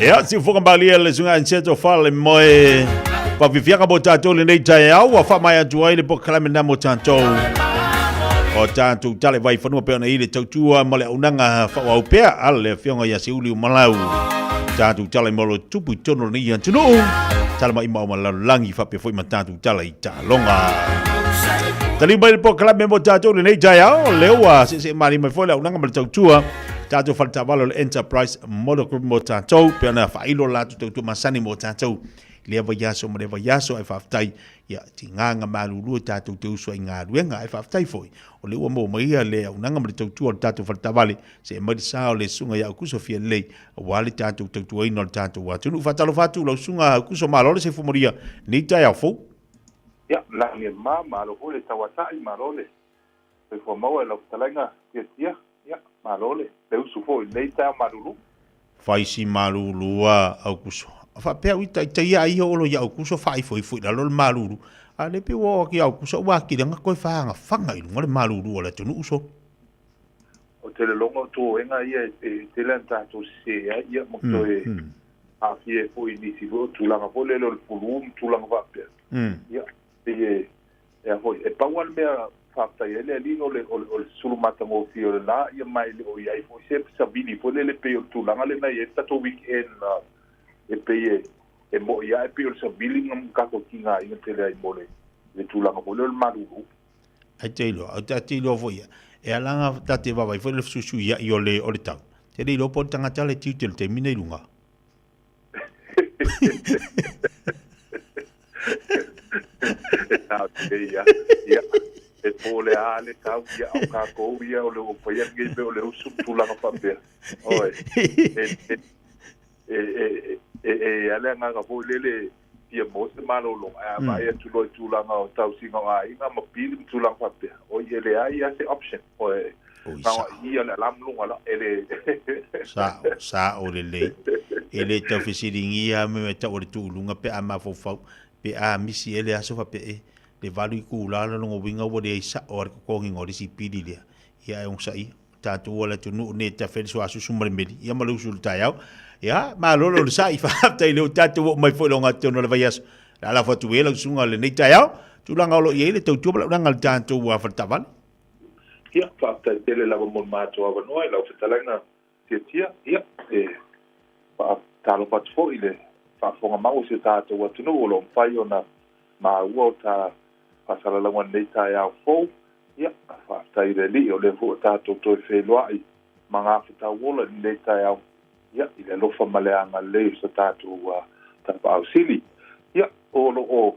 Ia, siufoga malie le suga anseto fale moe. Pafifiaga mo tātou lenei taeao, ua faamaea atu ai le polokalame na mo tātou. O tātou tale vai whanua pe ona i le tautua ma le aunaga whaoau pea a le afioga ia Seuli o Malau. Tātou tala i malo tupu i tonu lenei atunuu. Tala mai mau ma lalolagi whapea foi ma tātou tala i tālonga. Tali mai le polokalame mo tātou lenei taeao, lea ua se mali mai foi le aunaga ma le tautua. Tātou whaletawalo le Enterprise Motor Group mo tātou, pe ona whailo lātou tautua masani mo tātou. Lea vaiaso ma lea vaiaso ai whaaftai, ia ti ngā malulu e tātou te uso ai ngā ruenga ai whaaftai foi. O le ua mō mai ia le aunaga ma le tautua o le tātou whaletawale, se e mai le sā o le sunga ia Aukuso fia lelei, wa le tātou tautuaina o le tātou atunu. Whatalofa atu lau sunga Aukuso malo le se fumoria, nei tae au fou. Ia, lagi e mā, malo foi le tauata'i, malo le soifua maua i lau fetalaiga tiatia, ia, malo le le usu foi i lenei taeao malulu. Faisi malulu a Aukuso. Faapea ui taitaia ai olo ia Aukuso faaifoifo i lalo le malulu. A le pe ua oo ake ia Aukuso ua atili anga koe faagafaga i luga le malulu o le atunuu so. O te lologa o tuoega ia e tele ana tatou sese ai, ia, ma toe aafia ai foi i nisi foi o tulaga foi lele o le pulu ma tulaga faapea. Ia, pei e E a foi, e pau lava le mea faafetai ai le Alii o le, o le, o le sulu matagofie o le la, ia ma e le o i ai foi se savili foi lele pei o le tulaga lena e i ai le tatou weekend e pei e, e mo'i ae pei o le savili ma tatou tigaina tele ai mo le, le tulaga foi lea o le malulu. Ai te iloa, au te te iloa foi ia. E ala nga ta te vaavaai foi le fesuisuia'i o le, o le tau. Te le iloa po o le tagata le tiute i le taimi nei i luga. E tā te ia, ia, e pō le a le tau, ia, o kākou ia, o le o whai ange me o le usu tūlanga whapea. Oi, e, e, e, e, e, e, ale anganga foi lele, ia mo se malolo, a vai atu loa i tulaga o tausiga o aiga ma pili ma tulaga faapea. Oi, e leai a se option. Oi, ia le alamu luga la, e le... Sa'o, sa'o lelei. E le tau fesiligia me me tau o le tuuluga pe a mafaufau, pe a misi e le aso faapea e le valu i kula la longa uiga ua leai sa'o a le totogiga o le isi pili lea. Ia e onosaia. Tatou o le atunuu nei e tafe le suasusu ma le meli, ia ma le usu i le taeao. Ia, malo le onosai, faafetai lea ua tatou oo mai foi i le ogatotonu o le vaiaso. Le a lafo atu e lau susuga lenei taeao, tulaga o lo o i ai le tautua ma le auaunaga a le tatou faletaavale. Ia, faafetai tele lava mo le matou avanoa i lau fetalaiga tiatia. Ia, e faatalofa atu foi i le faafofoga mau o si o tatou atunuu o lo o mafai ona maua o ta faasalalauga i lenei taeao fou. Ia, faafetai i le Alii o lea foi ua tatou toe feiloai ma gafatauola i lenei taeao, ia, i le alofa ma le agalelei o sa tatou Tapaau Sili. Ia, o lo o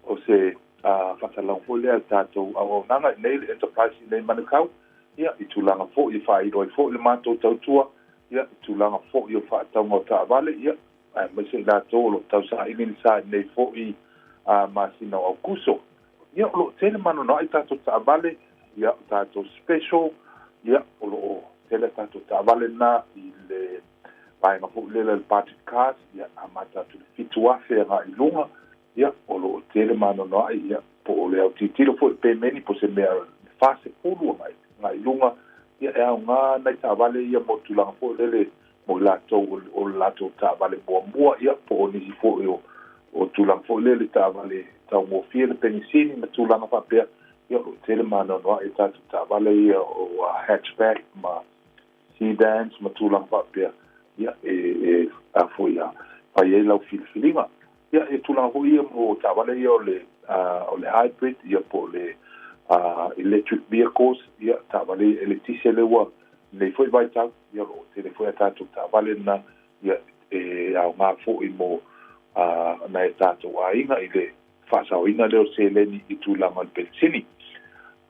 o se faasalalauga foi lea a le tatou auaunaga i nei le Enterprise i nei Manukau, ia, i tulaga foi e faailo ai foi le matou tautua, ia, i tulaga foi o faatauga o taavale, ia, aemaise i latou o lo o tausaili le sa i nei foi masina o Aokuso. Ia, o lo o tele mananoa'i tatou taavale, ia, o tatou special, ia, o lo o tele a tatou taavale na i le vaega foi lele o le budget cars, ia, amata atu i le 7,000 agai i luga, ia, o lo o tele mananoa'i, ia, po o le autilotilo foi i le pemeni po o se mea 40 agai i luga, ia, e aoga nai taavale ia mo tulaga foi lele mo i latou o le latou taavale muamua, ia, po o nisi foi o o tulaga foi lele taavale taugofie le penisini ma tulaga faapea, ia, o lo o tele maanoanoa'i tatou taavale ia o hatchback ma sedans ma tulaga faapea, ia, e e a foi a fai ai lau filifiliga. Ia, e tulaga foi ia mo taavale ia o le o le hybrid, ia, po o le electric vehicles, ia, taavale eletise lea ua nei foi vaitau, ia, o lo o tele foi a tatou taavale na, ia, e aoga foi mo nai a tatou aiga i le faasaoina lea o seleni i tulaga o le penisini.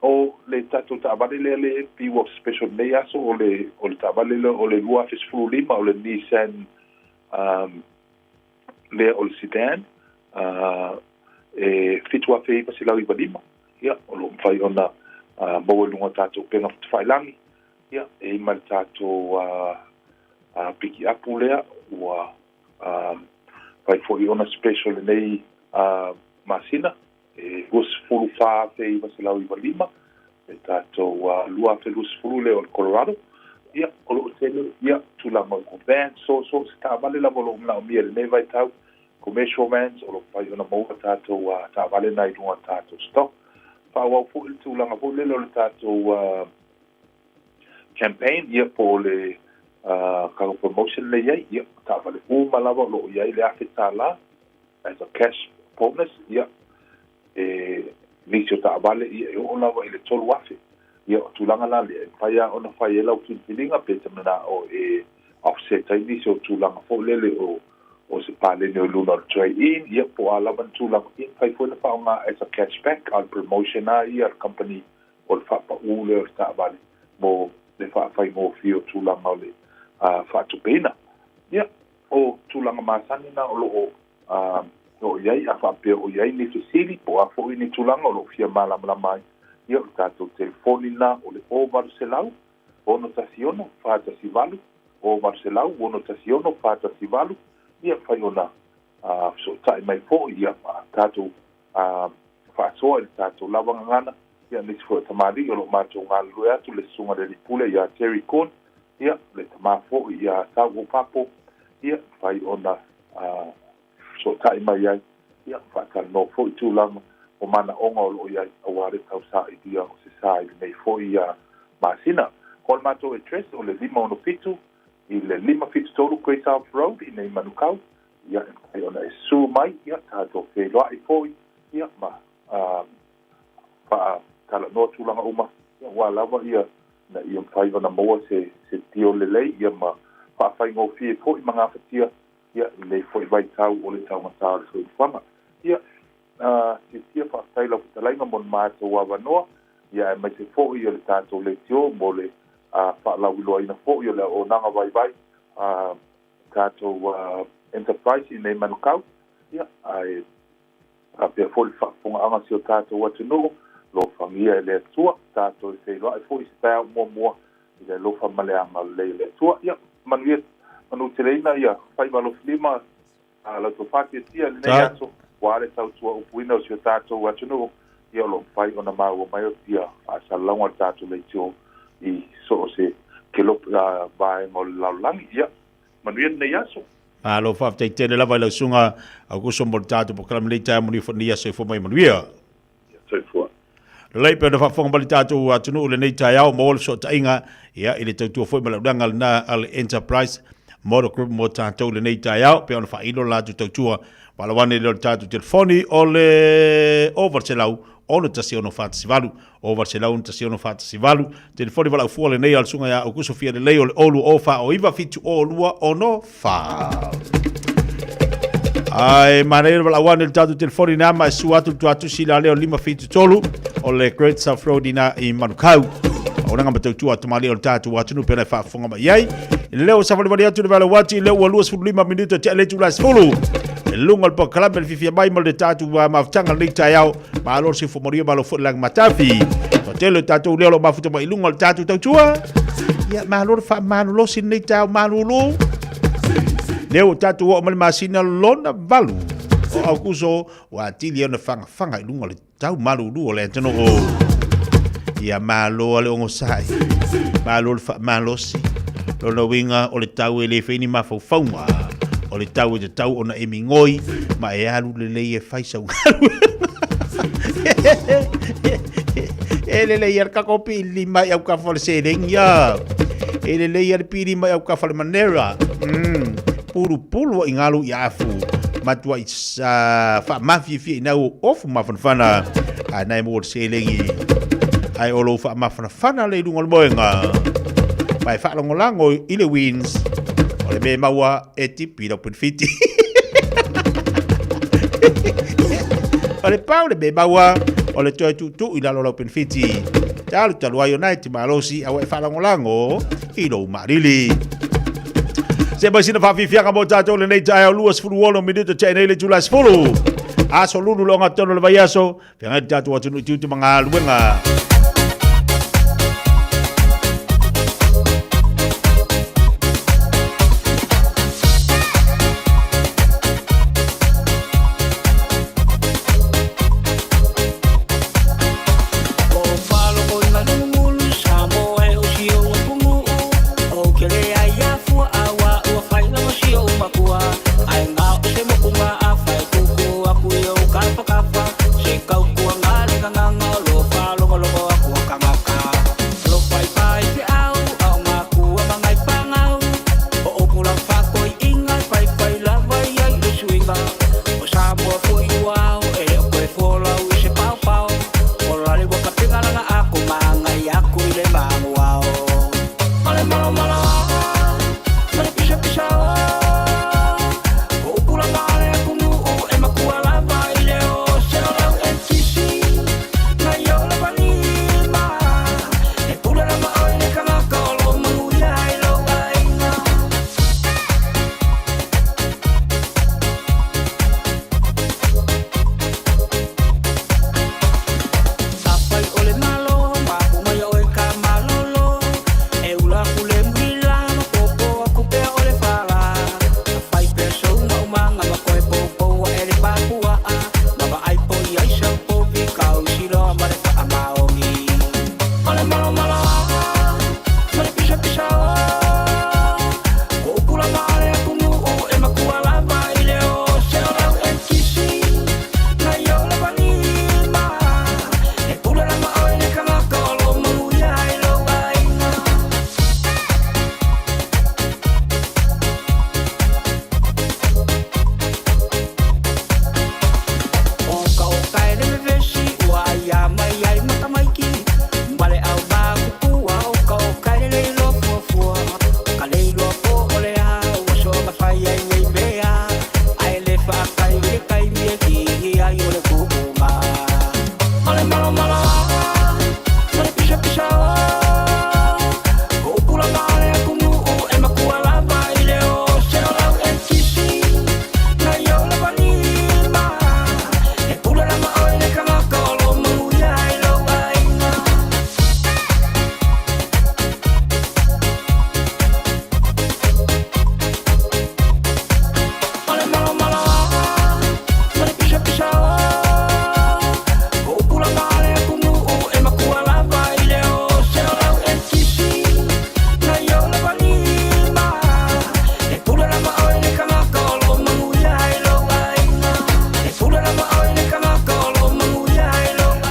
O le tatou taavale lea le pei ua special nei aso o le o le taavale lea o le 2015 o le Nissan lea o le sedan e 7,995, ia, o lo o mafai ona maua i luga o tatou upega tafailagi, ia, e i ma le tatou pikiapu lea ua fai foi ona special lenei masina e 24,995 le tatou 2020 lea o le Colorado. Ia, o loo tele, ia, tulaga o vans, so so se taavale lava o loo manaomia i lenei vaitau, commercial vans, o loo mafai ona maua tatou taavale na i luga o tatou stock. Faaauau foi le tulaga foi lele o le tatou campaign, ia, po o le cargo promotion lea e i ai, ia, o taavale uma lava o loo i ai le $1,000 as a cash bonus, ia, e nisi o taavale, ia, e oo lava i le $3,000. Ia, o tulaga la lea, e mafai lava ona fai ai lau filifiliga pe e te manao e offset ai nisi o tulaga foi lele o se paleni o i luna o le trade-in, ia, po o a lava ni tulaga, ia, e mafai foi ona faaaoga as a cashback. A o le promotion lava ia a le company o le faapaū lea o le taavale mo le faafaigofie o tulaga o le faatupeina. Ia, o tulaga masani na o lo o o i ai, a faapea o i ai ni fesili po o a foi ni tulaga o lo o fia malamalama ai, ia, o le tatou telefoni lena o le 0800 616 418, 0800 616 418, ia, mafai ona fesootai mai foi, ia, ma tatou faasoa i le tatou lava gagana. Ia, nisi foi o tamalii o lo o matou galulue atu, le susuga i le alii pule ia Terry Kun, ia, le tama foi ia Tauo Papo, ia, mafai ona fesootai mai ai, ia, faatalanoa foi tulaga o manaoga o lo o i ai aua le tausailia o se sa i lenei foi masina. O le matou address o le 567 i le 573 Great South Road i nei Manukau, ia, e mafai ona e susu mai, ia, tatou feiloai foi, ia, ma faatalanoa tulaga uma, ia, aua lava ia ina ia mafai ona maua se deal lelei, ia, ma faafaigofie foi ma gafatia, ia, i lenei foi vaitau o le taugata o le soifuaga. Ia, tiatia faafetai lau fetalaiga mo le matou avanoa, ia, aemaise foi o le tatou leitio mo le faalauiloaina foi o le auaunaga vaivai a tatou enterprise i nei Manukau, ia, ae faapea foi le faafofogaaga a si o tatou atunuu, alofagia e le Atua, tatou e feiloai foi i se taeao muamua i le alofa ma le agalelei o le Atua. Ia, manuia, manuteleina ia faiva alofilima a la outou faatiatia i lenei aso, aua le tautua upuina o si o tatou atunuu, ia, o lo o mafai ona maua mai o ia faasalalauga o le tatou leitio i so o se kelope vaega o le lalolagi. Ia, manuia lenei aso. Malo faafetai tele lava i lau susuga Aukuso mo le tatou polokalame lenei taeao manuia foi lenei aso soifua mai manuia. Soifua. Lelei pe ona faafofoga mai le tatou atunuu lenei taeao maua le fesootaiga ia i le tautua foi ma le auaunaga lena a le Enterprise Motor Group mo tatou lenei taeao pe ona faailo le latou tautua valaau ane lea o le tatou telefoni o le 0800 616 418 0800 616 418 telefoni valaau fua lenei a le susuga ia Aukuso Fialelei o le 020 409 702 64. Ai, manaia le valaau ane le tatou telefoni na ma e sua atu le tuatusi la leo 573 o le Great South Road ina i Manukau. O nanga matautua tamalii o le tatou atunuu pena e faafofoga mai ai. Leo savalivali atu le valaau atu i leo ua 25 minuta tea le itula 10. E luga o le polokalame le fiafia mai ma le tatou mafutaga lenei taeao. Malo le soifua manuia, malo foi le lagi matafi. Toatele o tatou leo o lo o mafuta mai i luga o le tatou tautua. Ia, malo le faamalolosi lenei taeao malulu. Lea ua tatou oo mai le masina lona valu o Aukuso, ua atili ai ona fagafaga i luga o le tau malulu o le atunuu. Ia malo le onosai, malo le faamalosi. Lona uiga o le tau e le fai ni mafaufauga, o le tau e tatau ona e migoi ma e alu lelei e fai sau galuega. E lelei lava le tatou pili mai autafa o le seleni ia. E lelei lava le pili mai autafa o le manera. Pulupulu ai galu i afu. Matuai faamafiafia ina ua ofu mafanafana. A na e maua le seleni. Ae o lou faamafanafana lea i luga o le moega. Ma e faalagolago i le Wins. O le mea e maua e tipi lau penefiti. O le pau le mea e maua o le toe tuutuu i lalo o lau penefiti. Talu talu ai o na e te malosi a ua e faalagolago i lou maalili. Se mai sina faafiafiaga mo tatou lenei taeao 26 minuta tea nei le itula 10. Aso lulu le ogatotonu o le vaiaso, feagai le tatou atunuu i tiute ma galuega.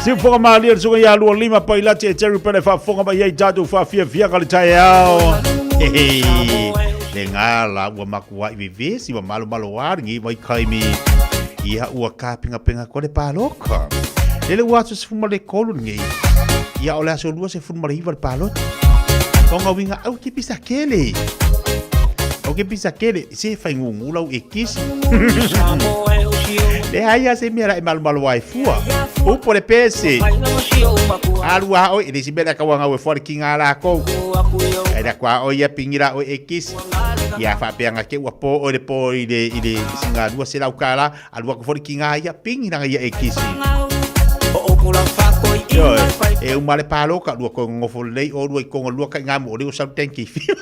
Siufoga malie le suga ia lua lima pailati e Terry Pele faafofoga mai ai tatou faafiafiaga le taeao. Hehe. Le ngā la ua makuai vevesi ma malomalo a lenei vaikaimi. Ia ua kapengapenga koa le paloka. Lele ua aso 13 lenei. Ia o le aso 29 le palota. Tonga winga au ke pisa kele. Au ke pisa kele. Se whaingungu lau e kisi. Le hai a se mea la e malomalo ai fua. Upo le pese. Alua oi, e le si mea la kawanga ue fua le kinga la kou. E la kwa oi a pingira oi e kisi. Ia whaapeanga ke ua po oi le po i le, i le singa lua se lau kala. Alua ko fua le kinga ia pingira ia e kisi. Ioe, e uma le pāloka, lua koe ngofo lei o lua i konga lua kai ngā mo o leo sau tenki whiwa.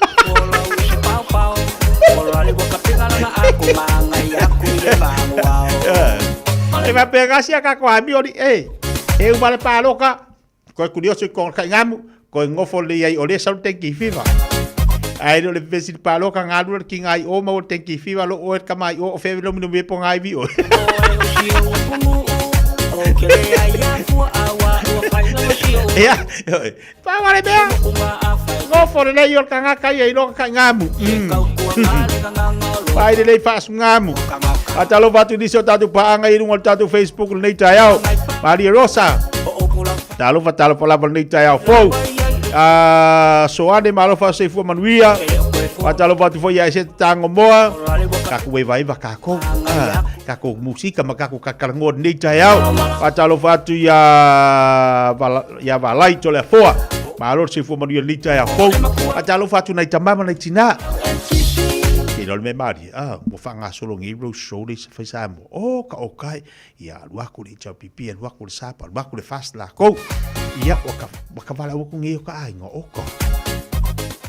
E whapea sia ka koa mi ori, e, e uma le pāloka, koe kurioso i konga kai ngā koe ngofo lei ai o leo sau tenki whiwa. Ai le vesi le pāloka ngā lua le ki ngā i o mau o le tenki whiwa lo o e kama i o o whewe lomi no me po ngā iwi o. Ia, pa wale mea. Ngofo le lei o le kangaka ia i loka kai ngamu. Pai le lei faasu ngamu. Atalo vatu nisi o tātou paanga i runga o le tātou Facebook le nei taeao. Maria Rosa. Talo fa talo fa lava le nei taeao fou. Soane malo fa seifua manuia. Atalo vatu foi ia e se tango moa. Kaku wei vai va kako. Kako musika ma kako kakarangoa nei taeao. Atalo vatu ia ia valai tole foa. Malo seifua manuia nei taeao fou. Atalo vatu nei tamama nei tina. Ke lole me mari, mo whanga solo ngi ro show le se whaisa mo. O ka o kai, ia luaku le chau pipi, luaku le sapa, luaku le fast la ko. Ia waka waka wala uku ngi o ka ainga o ka.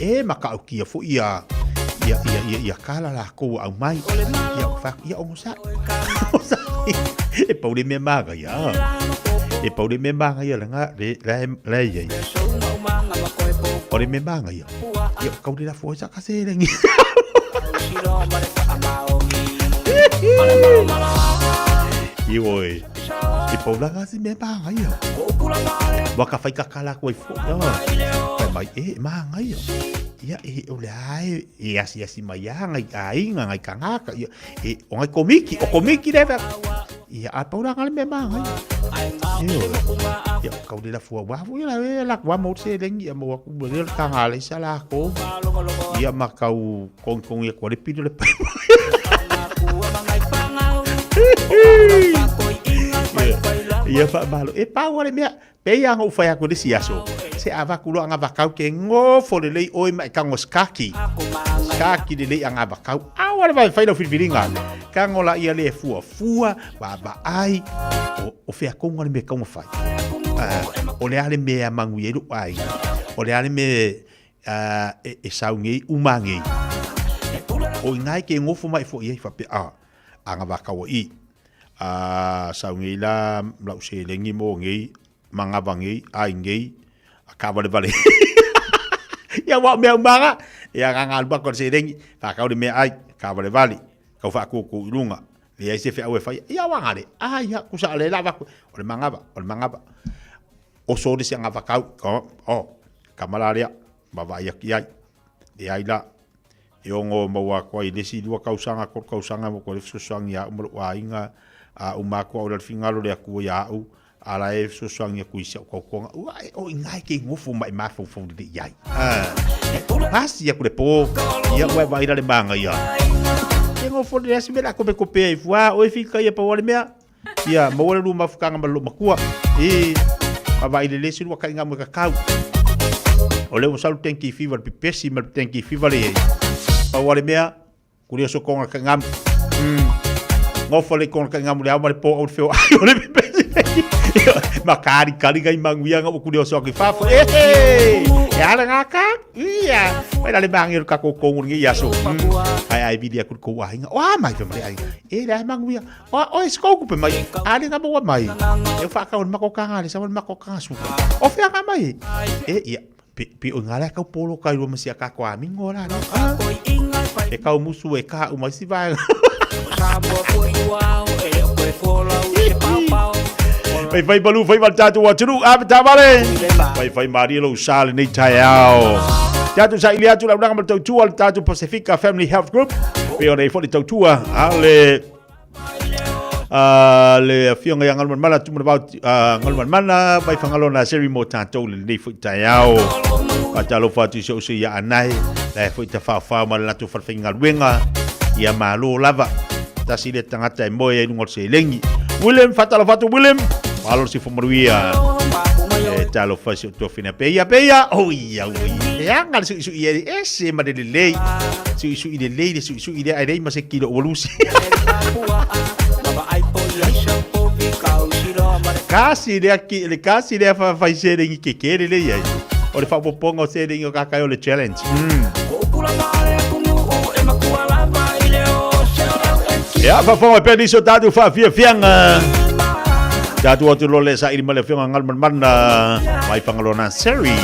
E maka au kia fo ia ia ia ia ia kala la ko au mai. Ia o fa ia o sa. E paule me maga ia. E paule me maga ia la nga le la la ia. Paule me maga ia. Ia kaule la fo sa ka se le ngi. Ioe. I paulaga si mea māngaia. Waka whai kakala koe fo. Pai mai, e, māngaia. Ia, e, o le ae, e asi asi mai a, ngai aiga, ngai kangaka, ia, e, o ngai komiki, o komiki le Ia, a paulaga le mea māngaia. Ioe. Ia, kau le lafua wafu, ia la, e, la kua mau se lengi, ia mau aku, le tanga le isa la ko. Ia, ma kau kongikongi aku le pilo le pai. Ia faamalo e pau ale mea pei a ou fai atu le isi aso se avaku loa agavakau ke gofo lelei oe ma e tago skaki skaki lelei agavakau ao ale vae fai lau filifiliga tago laia le fuafua vaavaai o feakouga le mea e tau ona fai o le a le mea e manuia ai lou aiga o le a le mea e sau nei uma nei o ina e ke gofo mai foi ai faapea a agavakau ai a sau nei la lau seleni mo nei manava nei ai nei a kavalevale ia ua o mea umaga ia gagalu atu le seleni faakau le meaai kavalevale kau faakuku i luga leai se feau e faia ia ua gale a ia kusa o le la avatu o le manava o le manava oso le se agavakau o kama la lea vaavaai atu i ai leai la e ono maua atu ai i le isi lua tausaga tolu tausaga e toe fesoasoani ia au ma lou aiga a uma atu au i le finagalo o le Atua ia au a la e fesoasoani atu i si au tautoga ua e o ina e ke nofo ma e mafaufau lelei i ai pasi atu le po ia ua e vaai la le manaia ke nofo lelei a si mea o le a kopekope ai fua oe fika ia pau o le mea Ia, maua le lua mafutaga ma le loomatua. I, vaavaai lelei se lua kaiga mo e kakau. O lea ua sau le tenki fiva le pepesi ma le tenki fiva le iai. Pau le mea, kuli o sokonga kaiga. Ngofo le konga kaiga mo le ao ma le po au le feo ai o le pepesi. Ma kari kari kai manguia nga kuli o soki fafo. E, e ala ngā ka. Ia, mai la le mangi o le kako kongu ngi ia so. Ai ai vili aku ko aiga. O a mai fe mai aiga. E le ai manguia. O o e skou kupe mai. A le ngā mai. E whakau le mako kanga le sawa le mako kanga suka. O whia ngā mai. E ia. Pi, pi o ngā lea kau polo kai rua masia ka koa mingo la. E kau musu e ka umai si vaega. Fai fai malu fai mal tātou atunuu a me tāvale. Fai fai marie lou sa lenei taeao. Tātou sa ili atu launaga ma le tautua le tātou Pasifika Family Health Group. Pe ona i fo le tautua a le le afioga ia Galumalemana Tumanavao Galumalemana mai Fagaloa Naseri mo tātou le lenei foi taeao. Faatalofa atu i si ou sui ia Anae, la e foi tawhaawhao ma le latou falefaigaluega, ia malo lava. Tasi le tagata e moe ai luga o le seleni. William, faatalofa atu William, malo le sifo manuia. E talofa i si ou tuafina. Peia, peia, oi, au, oi. E anga le suisui e ese ma le lelei. Suisui lelei le suisui lea ai lei ma se kilo ua lusi. Kasi lea ki, le kasi lea fa fai seleni ke ke lelei ai. O le faaopoopoga o seleni o kakai o le challenge. Ia, faafofoga mai pea nisi o tatou faafiafiaga. Tatou atu loa le saili ma le afioga Galumalemana mai Fagaloa Nursery.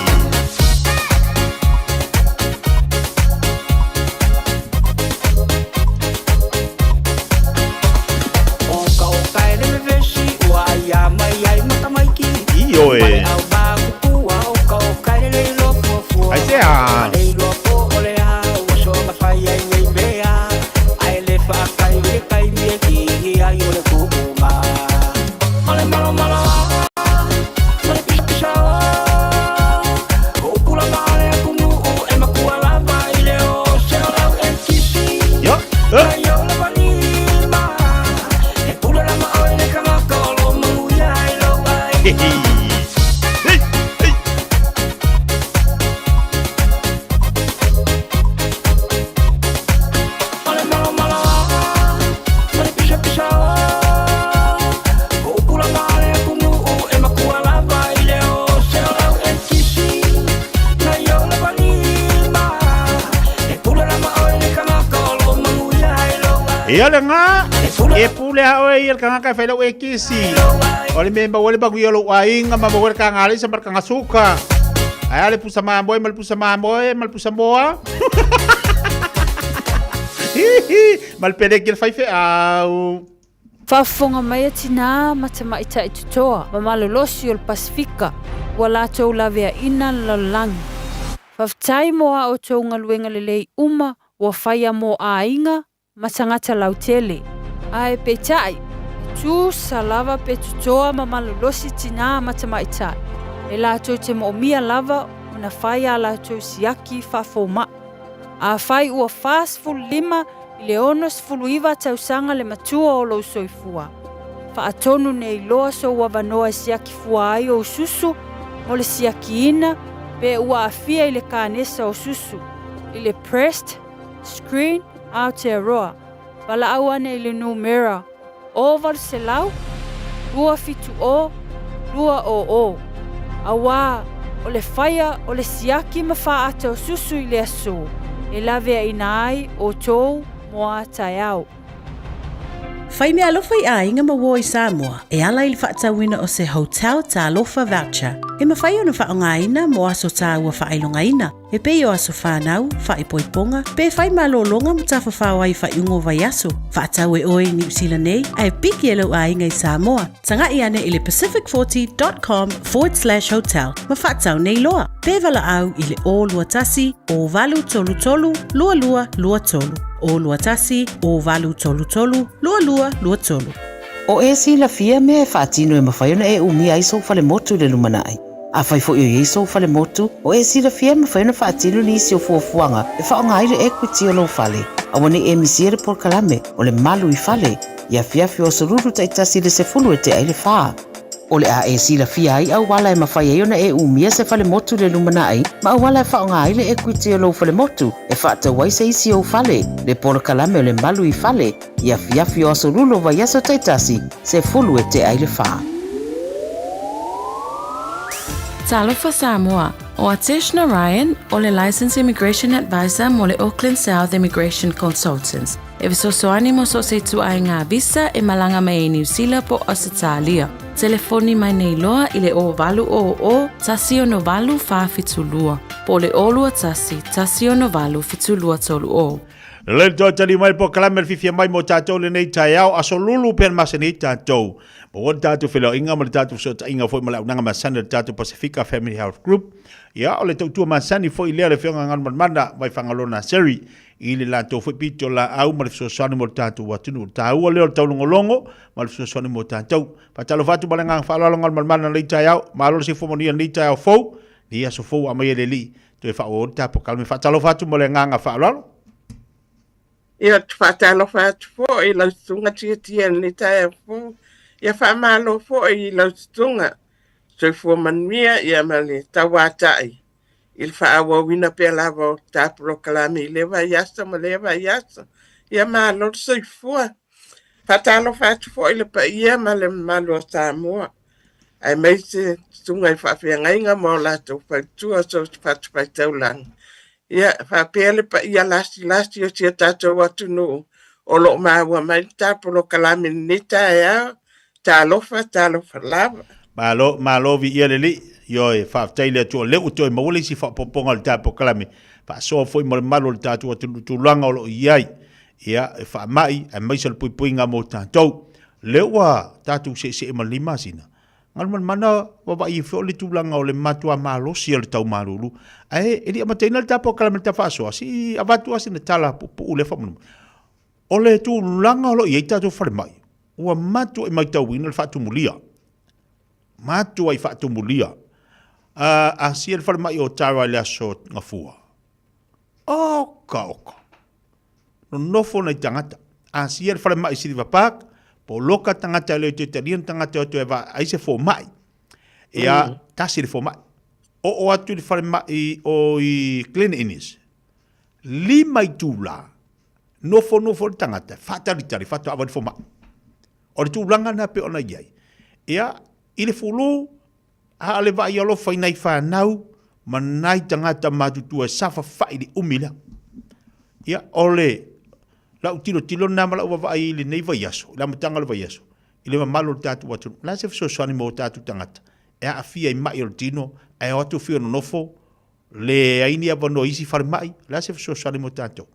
Ioe. Ai se a. Yo. Eh. Hey, hey. Ia le ngā, e pule a oe i le kangaka e whailau e kisi. O le mea maua le manuia o lou aiga ma maua le kagaleisa ma le kagasuka. Ae a le pusa mamoe ma le pusa mamoe ma le pusa moa. Hihi, ma le peleki le faifeau. Faafofoga mai a tinā ma tamaitai totoa ma malolosi o le Pasefika ua latou laveaina le lalolagi. Faafetai mo a outou galuega lelei uma ua faia mo aiga ma tagata lautele. Ae peitai, e tusa lava pe totoa ma malolosi tinā ma tamaitai, e latou te moomia lava ona fai a latou siaki faafoma'i. Afai ua 45 i le 69 tausaga le matua o lou soifua, faatonu nei loa sou avanoa e siaki fua ai ou susu mo le siakiina pe ua aafia i le kanesa o susu, i le Breast Screen Aotearoa, valaau ane i le numera 0800 270 200, auā o le faia o le siaki ma faata o susu i le aso e laveaina ai outou mo a taeao. Fai meaalofa i aiga ma uo i Samoa e ala i le faatauina o se Hotel Talofa Voucher e mafai ona faaaogaina mo aso taua faailogaina e pei o aso whānau, whaipoiponga, pe whai malōlōga ma tafafao ai faaiuga o vaiaso. Faatau e oe i Niu Sila nei, ae piki e lou aiga i Samoa. Taga'i ane i le pacific40.com/hotel ma faatau nei loa. Pe valaau i le 021 0833 2223. 021 0833 2223. O e silafia mea e faatino e mafai ona e umia ai sou falemotu i le lumanai. Afai foi o i ai sou falemotu, o e silafia e mafai ona faatino nisi o fuafuaga e faaaoga ai le equity o lou fale. Aua ne i e misia le polokalame o le Malu i Fale i afiafi o aso Lulu taitasi i le 10 e tea ai le fa. O le a e silafia ai auala e mafai ai ona e umia se falemotu i le lumanai ma auala e faaaoga ai le equity o lou falemotu e faatau ai se isi ou fale, le polokalame o le Malu i Fale i afiafi o aso Lulu o vaiaso taitasi, 10 e tea ai le fa. Talofa Samoa, ʻO Atesh Narayan, ʻo le Licensed Immigration Advisor mo le Auckland South Immigration Consultants, e fesoasoani mo so o se ituaiga visa e malaga mai ai Niu Sila po o Ausetalia. Telefoni mai nei loa i le 0800 168 472 po o le 021 168 7230. Le toe tali mai po kalame le fifia mai mo tātou lenei taeao, aso lulu pea le masani tātou. Mo le tātou whelaoinga ma le tātou fesootaiga foi ma le auaunaga masani a le tātou Pasifika Family Health Group. Ia, o le tautua masani foi lea le Afioga Galumalemana mai Fagaloa Naseri i le latou foi pito laau ma le fesoasoani mo le tātou atunuu. Le taua lea o le taulogologo ma le fesoasoani mo tātou. Faatalofa atu ma le agaga faaaloalo Galumalemana i lenei taeao. Malo le soifua manuia i lenei taeao fou, lenei aso fou ua aumai e le Alii. Toe faaauau le tatou kalame. Faatalofa atu ma le agaga faaaloalo. Ia, ou te faatalofa atu foi i lau susuga Tiatia i lenei taeao fou. Ia faamalo foi i lau susuga soifua manuia ia ma le tauatai i le faaauauina pea lava o ta polokalame i lea vaiaso ma lea vaiaso. Ia malo le soifua. Faatalofa atu foi i le paia ma le mamalu o Samoa, aemaise susuga i faafeagaiga ma o latou faletua o so o se fatafaitaulaga. Ia, faapea le paia lasilasi o si o tatou atunuu o lo o maua mai le ta polokalame i lenei taeao. Talofa, talofa lava. Malo, malo viia le Alii. Ioe, faafetai i le Atua o lea ua toe maua le isi faaopoopoga o le ta polokalame. Faasoa foi ma le mamalu o le tatou atunuu i tulaga o lo o i ai. Ia, e faamai, aemaise o le puipuiga mo tatou. Lea ua tatou seesee ma lenei masina, Galumalemana vavaai ai foi o le tulaga o le matua malosi o le tau malulu, ae e le i amataina le tatou polokalame i le tafaasoa, se i avatu lava sina tala puupuu lea faamolemole. O le tulaga o lo o i ai tatou falemai, ua matuai matauina le faatumulia, matuai faatumulia. Asia le falemai o Tara i le aso Gafua. Oka oka. Nonofo nai tagata. Asia le falemai i Silver Park, poloka tagata e le toe talia ni tagata e o atu e vaai se fomai. Ia, tasi le fomai. Oo atu i le falemai o i Glen Innes, 5 itula, nofonofo le tagata, faatalitali, faatoa avatu le fomai. O le tulaga lena pei ona i ai. Ia, i le fulu, a o le vaai alofa i nai fanau ma nai tagata matutua e safafa'i i le umi lea. Ia, o le lau tilotilo lena ma lau vaavaai i lenei vaiaso, i le amataga o le vaiaso, i le mamalu o le tatou atunuu. O le a se fesoasoani mo tatou tagata e aafia i ma'i o le tino ae o atu fia nonofo, leai ni avanoa i isi falemai, o le a se fesoasoani mo tatou?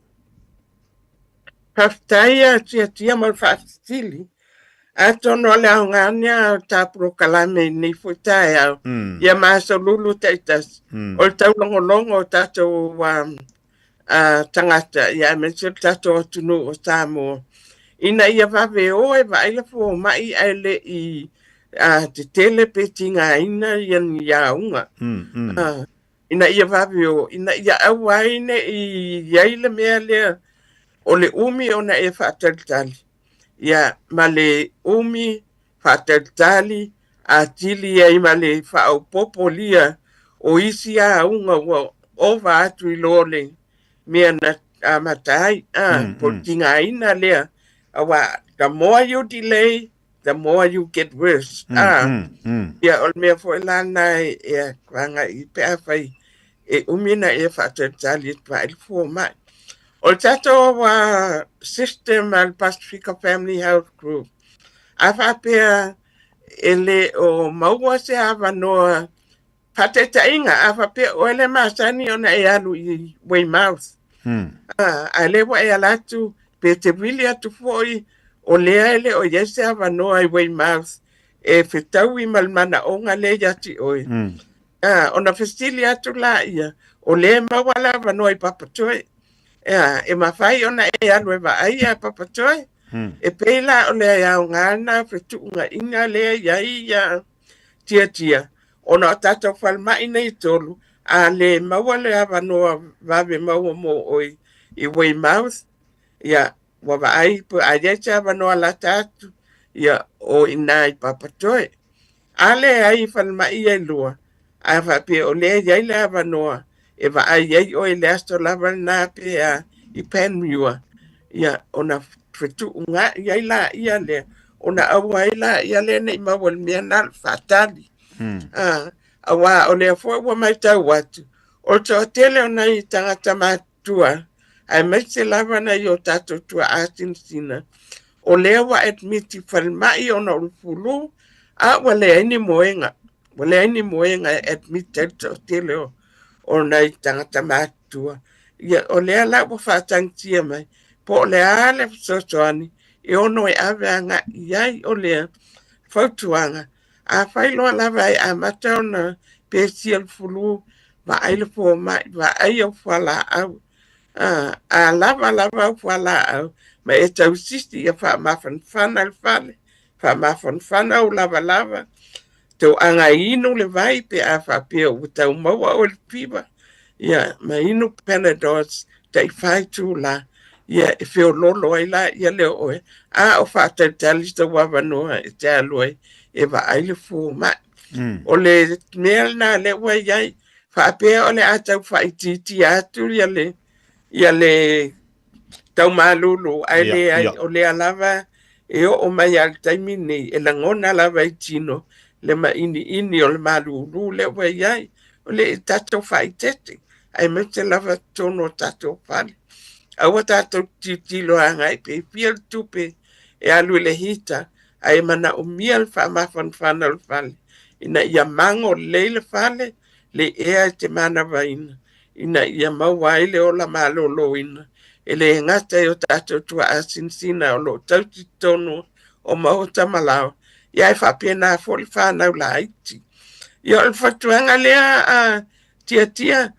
Faafetai a Tiatia mo le faafesili. Atonu o le aoga lea o ta polokalame i lenei foi taeao, ia masolulu taitasi, o le taulogologo o tatou tagata, ia aemaise o le tatou atunuu o Samoa, ina ia vave o e vaai le fomai ae le i tetele pe tigaina ia ni auga. Ina ia vave o, ina ia aua ai ne i i ai le mea lea o le umi ona e faatalitali, ia ma le umi faatalitali atili ai ma le faaopoopolia o isi auga ua ova atu i lo le mea na amata ai, po o le tigaina lea, aua the more you delay, the more you get worse. Ia, o le mea foi la lena e agai pe afai e umi ona e faatalitali e te vaai le fomai. O le tatou system a le Pasifika Family Health Group, a faapea e le o maua se avanoa faataitaiga, a faapea oe le masani ona e alu i Weymouth, a lea ua e ala atu pe te vili atu foi o lea e le o i ai se avanoa i Weymouth e fetaui ma le manaoga lea ia te oe. Ona fesili atu laia, o lea e maua le avanoa i Papatoe. E mafai ona e alu e vaai ia Papatoe. E pei la o le aoga lena fetuunaiga lea i ai ia Tiatia, ona o tatou falemai nei e tolu, a le maua le avanoa vave maua mo oe i Weymouth, ia, ua vaai pe a i ai se avanoa lata atu, ia, o i ina i Papatoe. A leai i falemai ia e lua, a faapea o lea e i ai le avanoa e vaai ai oe i le aso lava lena pe a i Panmure, ia, ona fetuunai ai laia lea, ona aua ai laia lea ne i maua i le mea lena o le faatali. Aua o lea foi ua matau atu, o le toatele o nai tagata matutua, aemaise lava nai o tatou tuaa sinasina, o lea ua admit i falemai ona o le flu, a ua leai ni moega. Ua leai ni moega e admit ai le toatele o nai tagata matutua. Ia, o lea la ua faatagitia mai, po o le a le fesoasoani e ono e ave agai i ai o lea fautuaga. Afai loa lava e amata ona pesia le flu, vaai le fomai, vaai au fualaau. A lava lava au fualaau, ma e tausisi ia faamafanafana le fale, faamafanafana ou lavalava, tauaga inu le vai pe a faapea ua tau maua oe le fiva, ia, ma inu Panadols tai 4 itula, ia, e feololo ai laia lea o oe, a o faatalitali sou avanoa e te alu ai e vaai le fomai. O le mea lena lea ua i ai, faapea o le a tau faaitiitia atu ia le, ia le taumalulu, ae leai, o lea lava e oo mai lava i le taimi lenei, e lagona lava i tino le mainiini o le malulu lea ua i ai. O le tatou faaeteete, aemaise lava totonu o tatou fale. Aua tatou tilotilo agai pe fia le tupe e alu i le hita, ae manaomia le faamafanafana o le fale, ina ia mago lelei le fale, le ea e te manavaina, ina ia maua ai le ola maloloina, e le gata i o tatou tuaa sinasina o lo o tausi totonu o maota ma laoa, ia ae faapena foi le fanau laiti. Ia o le fautuaga lea a Tiatia,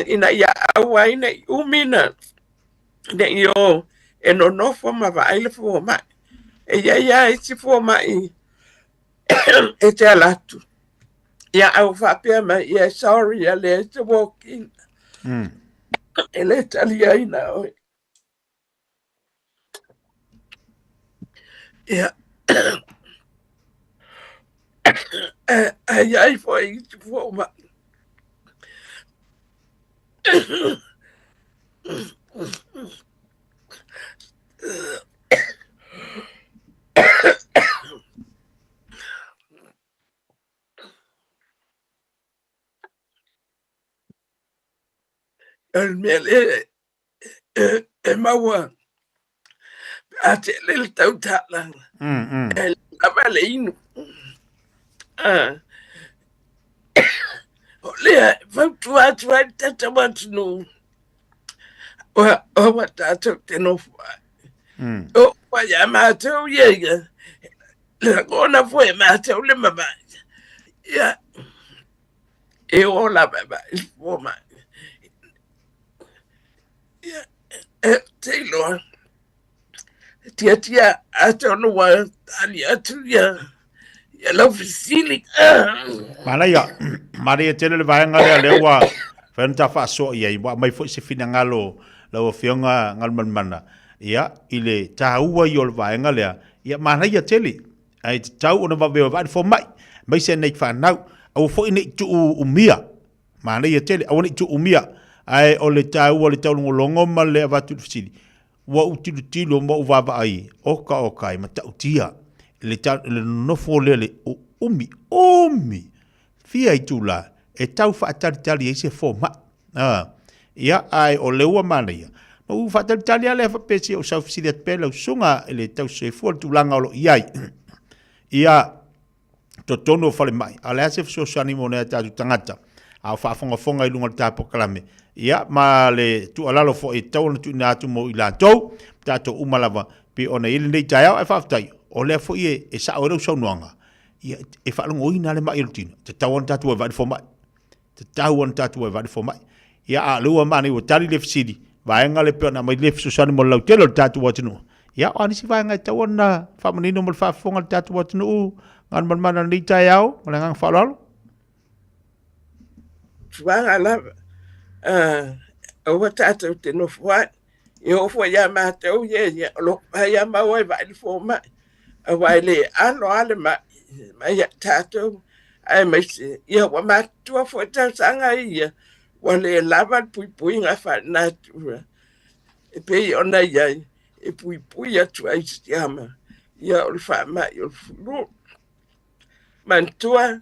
ina ia aua ai ne i umi na ne i o e nonofo ma vaai le fomai. E i ai lava isi fomai e te ala atu, ia a ua faapea mai, ia sorry ia leai se walk-in. E le taliaina oe. Ia, ae i ai foi isi fomai. O le mea lea e maua pe a tele le tautalaga, e lava le inu. O lea e fautua atu ai le tatou atunuu, aua tatou te nofo ai. O ia matou ia ia, Lagona foi e matou le mavae. Ia, e oo lava e vaai i le fomai. Ia, e te iloa, tiatia atonu ua tali atu ia ia lau fesili. Manaia, manaia tele le vaega lea lea ua fai ona ta faasoa i ai, ua aumai foi se finagalo lau Afioga Galumalemana, ia, i le taua ia o le vaega lea, ia manaia tele, ae tatau ona vave o e vaai le fomai, aemaise nei fanau, aua foi ne i tuu umia, manaia tele, aua ne i tuu umia, ae o le taua o le taulogologo ma le avatu i le fesili, Ua ou tilotilo ma ou vaavaai, oka oka e matautia le, le nonofo lea le umi, umi, fia itula e tau faatalitali ai se fomai. Ah, ia, ae o lea ua manaia. Ma ua faatalitali lava lea faapea se i ou sau fesili atu pea lau susuga i le tausisoifua le tulaga o lo o i ai. Ia, totonu o falemai, a o le a se fesoasoani mo nai a tatou tagata a o faafogafoga i luga o le ta polokalame, ia, ma le tuualalo foi e tatau ona tuuina atu mo i latou, tatou uma lava, pei ona i ai lenei taeao. Ae faafetai, o lea foi e, e sao ai lau saunoaga, ia, e faalogoina lava le mai o le tino, tatau ona tatou vaai i le fomai. Tatau ona tatou vaai i le fomai. Ia, a o lea ua manaia ua tali le fesili, vaega lea pei ona aumai le fesoasoani mo le lautele o le tatou atunuu. Ia, o a nisi vaega e tatau ona faamanino mo le faafofoga a le tatou atunuu, Galumalemana i lenei taeao, ma le agaga faaaloalo. Tulaga lava, aua tatou te nofo ai. E oo foi ia matou ia, ia, o lo o fai lava maua e vaai le fomai, aua e le alo lava le mai mai ia tatou, aemaise ia ua matutua foi tausaga ia, ua le lava le puipuiga faale-natura e pei ona i ai e puipui atu ai i siama ia o le faamai o le fulu. Manatua,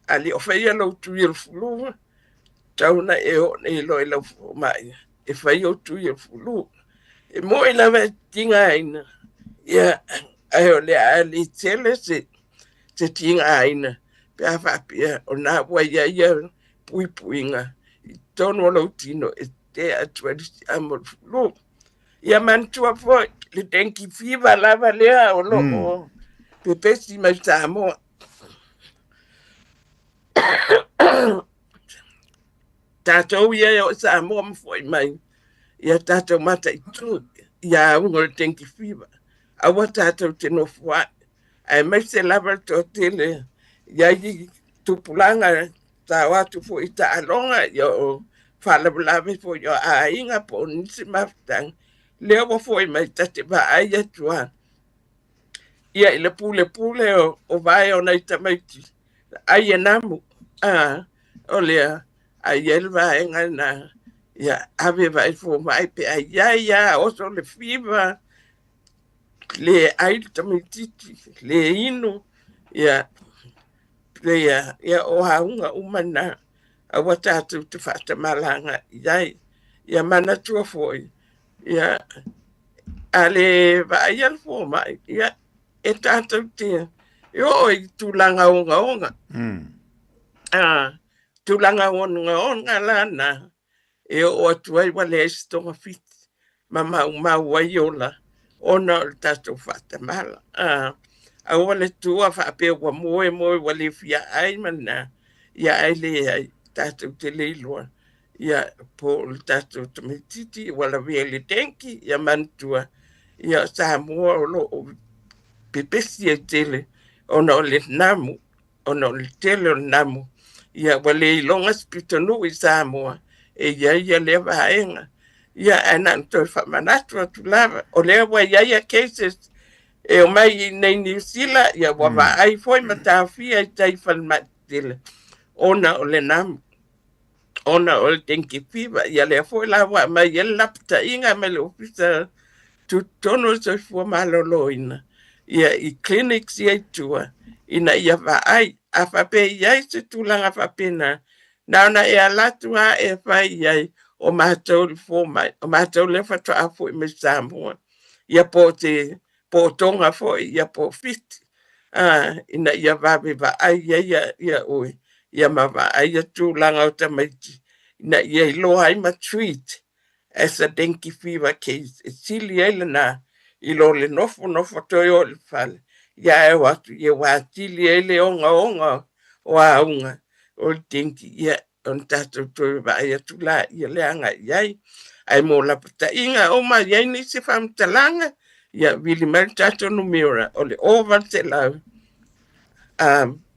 a le o faia lou tui o le fulu, tatau ona e oo nei loa i lau fomai e fai ou tui o le fulu. E moni lava e tigaina, ia, ae o le a le tele se, se tigaina pe a faapea o lena ua i ai ia puipuiga i totonu o lou tino e tea atu ai le siama o le fulu. Ia manatua foi le dengue fever lava lea o lo o pepesi mai Samoa. Tatou ia e o i Samoa ma foi mai, ia tatou mataitu ia auga o le dengue fever. Aua tatou te nofo ai, aemaise lava le toatele i ai tupulaga sa o atu foi i taaloga, ia o faalavelave foi o aiga po o nisi mafutaga. Lea ua foi mai ta te vaai atu lava ia i le pulepule o vae o nai tamaiti ai e namu, a o lea a i ai le vaega lena, ia ave vai fomai pe a i ai lava oso le fiva, le ai le tamaitiiti, le inu, ia lea, ia o auga uma na, aua tatou te faatamala i ai. Ia manatua foi, ia, a le vaaia le fomai, ia, e tatou te e oo i tulaga ogaoga. Tulaga ogaoga la na e oo atu ai ua leai se togafiti ma maumau ai ola ona o le tatou faatamala. Aua le tua faapea ua moe moe ua le fia ai ma lena, ia ae leai, tatou te le iloa ia po o le tatou tamaitiiti ua lavea i le dengue, ia manatua ia o Samoa o lo o pepesi ai tele ona o le namu, ona o le tele o le namu. Ia ua le iloga se pitonuu i Samoa e i ai ia lea vaega. Ia ae na ona toe faamanatu atu lava, o lea ua i ai ia cases e omai i inei Niu Sila, ia ua vaai foi ma taofia i tai falemai tetele ona o le namu, ona o le dengue fever. Ia lea foi la ua aumai ai le lapataiga mai le Ofisa Tutotonu o le Soifua Maloloina ia i clinics ia i tua ina ia vaai. A faapea e i ai se tulaga faapena, na ona e ala atu lava e fai i ai o matou le fomai, o matou lea faatoa foi mai Samoa, ia po o te po o Tonga foi, ia po o Fiti, ina ia vave vaai ai ia oe, ia ma vaai ia tulaga o tamaiti, ina ia iloa ai ma treat as a dengue fever case. E sili ai lena i lo le nofonofo toe o i le fale. Ia ae o atu ia ua atili ai le ogaoga o auga o le dengue, ia ona tatou toe vaai atu laia le agai i ai. Ae mo lapataiga uma i ai nisi faamatalaga, ia vili mai le tatou numera o le 0800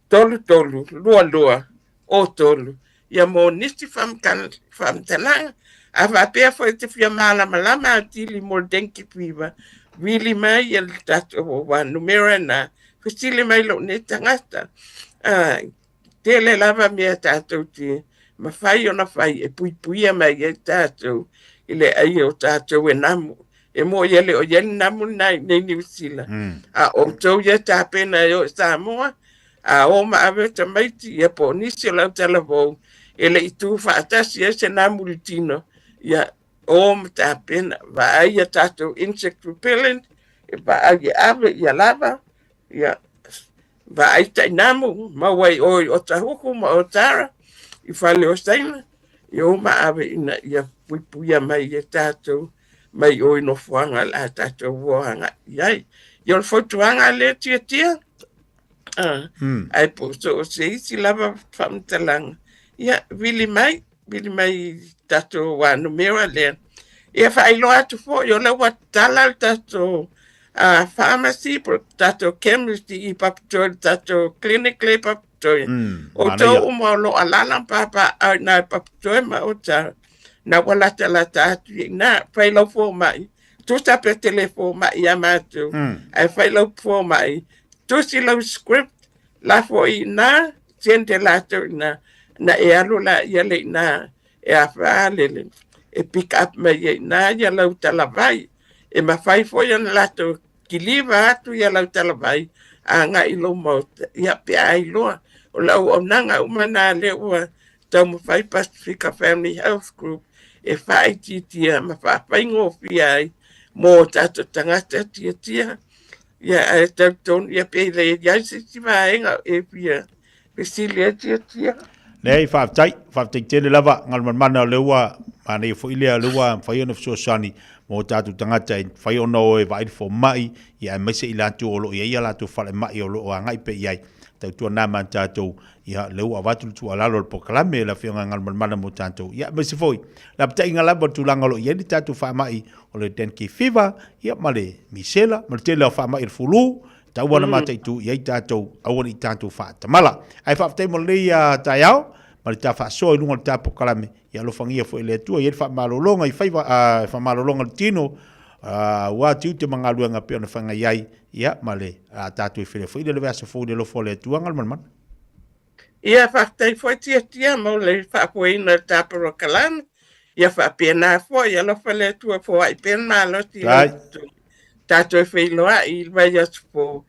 33 22 03 ia mo nisi faamatalaga. A faapea foi e te fia malamalama atili mo le dengue fever, vili mai ia le tatou numera na, fesili mai lou nei tagata. Tele lava mea tatou te mafai ona fai e puipuia mai ai tatou i le ai o tatou e namu. E moi e le o i ai le namu lena i inei Niu Sila. A outou ia tapena e o i Samoa, a o ma ave tamaiti ia po o nisi o le autalavou e le i tu faatasi ai se namu i le tino, ia o ma tapena, vaai ia tatou insect repellent, e vaai e ave ia lava, ia vaai tainamu, maua i o i Otahuhu ma Otara, i fale o Saina, ia o ma ave ina ia puipuia mai e tatou mai o i nofoaga la tatou o agai i ai. Ia o le fautuaga lea Tiatia, ae po so o se isi lava faamatalaga, ia vili mai, vili mai i tatou numera lea. Ia faailoa atu foi o lea ua tatala le tatou pharmacy po o le tatou chemist i Papatoetoe, le tatou clinic lea i Papatoetoe. Outou uma o lo o alaala ma papaaao i ina i Papatoetoe ma Otara, na ua latalata atu i ina, fai lau fomai, tusa pe te le fomai ia matou, ae fai lau fomai, tusi lau script, lafo i ina, send e latou i ina, na e alu laia le ina e afa le e pick up mai ai i ina ia lau talavai. E mafai foi ona latou kiliva atu ia lau talavai agai i lou maota, ia pe a iloa. O le auaunaga uma lena lea ua taumafai Pasifika Family Health Group e faaitiitia ma faafaigofie ai mo tatou tagata tiatia. Ia, ae talitonu, ia pe le i ai se isi vaega e fia fesili ai tiatia. Leai, faafetai, faafetai tele lava, Galumalemana o lea ua manaia foi lea, o lea ua mafai ona fesoasoani mo tatou tagata e mafai ona o e vaai le fomai, ia aemaise i latou o lo o i ai a latou falemai o lo o agai pea i ai. Tautuana ma tatou, ia lea ua avatu le tuualalo o le polokalame e le Afioga ia Galumalemana mo tatou, ia aemaise foi lapataiga lava o le tulaga o lo o i ai le tatou faamai o le dengue fever, ia ma le misela ma le tele o faamai o le fulu, Tau ana mataitu i ai tatou, aua ne i tatou faatamala. Ae faafetai mo lenei taeao ma le ta faasoa i luga o le ta polokalame. Ia alofagia foi e le Atua i ai le faamalologa i faiva, faamalologa i le tino, aua tiute ma galuega e pei ona feagai ai, ia, ma le a tatou e feiloai foi i le vaiaso fou i le alofa o le Atua. Galumalemana. Ia, faafetai foi Tiatia mo le faafoeina o le ta polokalame. Ia faapena foi, alofa le Atua foai pea le malosi i lau tatou e feiloai i le vaiaso fou.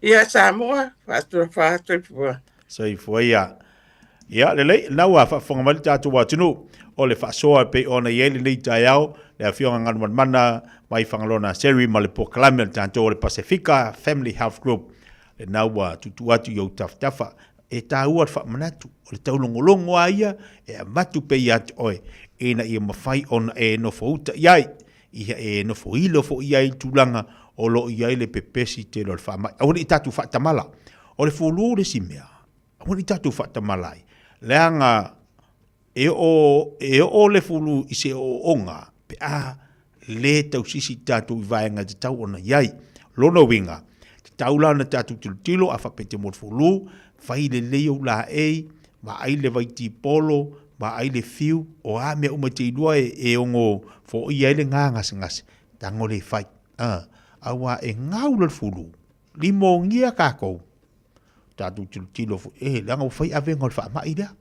Ia Samoa, faatoa soifua. Soifua ia. Ia, lelei, lena ua faafofoga mai le tatou atunuu o le faasoa e pei ona i ai lenei taeao, le Afioga Galumalemana mai Fagaloa Naseri ma le polokalame a le tatou o le Pasefika Family Health Group. Lena ua tuutuu atu i ou tafatafa. E taua le faamanatu, o le taulogologo lava ia e avatu pea ia te oe, ina ia mafai ona e nofouta i ai, ia e nofoilo foi i ai i le tulaga o lo o i ai le pepesi tele o le faamai. Aua ne i tatou faatamala. O le fulu le isi mea, aua ne i tatou faatamala ai, leaga E oo, e oo le fulu i se ooooga pe a lē tausisi tatou i vaega e tatau ona i ai. Lona uiga, tatau la ona tatou tilotilo a faapea e te mo le fulu, fai lelei ou laei, vaai le vaitipolo, vaai le fiu, o a mea uma e te iloa e, e ono foia ai le gagasegase, tago le fai. A, auā e gau la le fulu, limogia tatou. Tatou tilotilo foi, e, leaga ua fai avega o le faamai lea.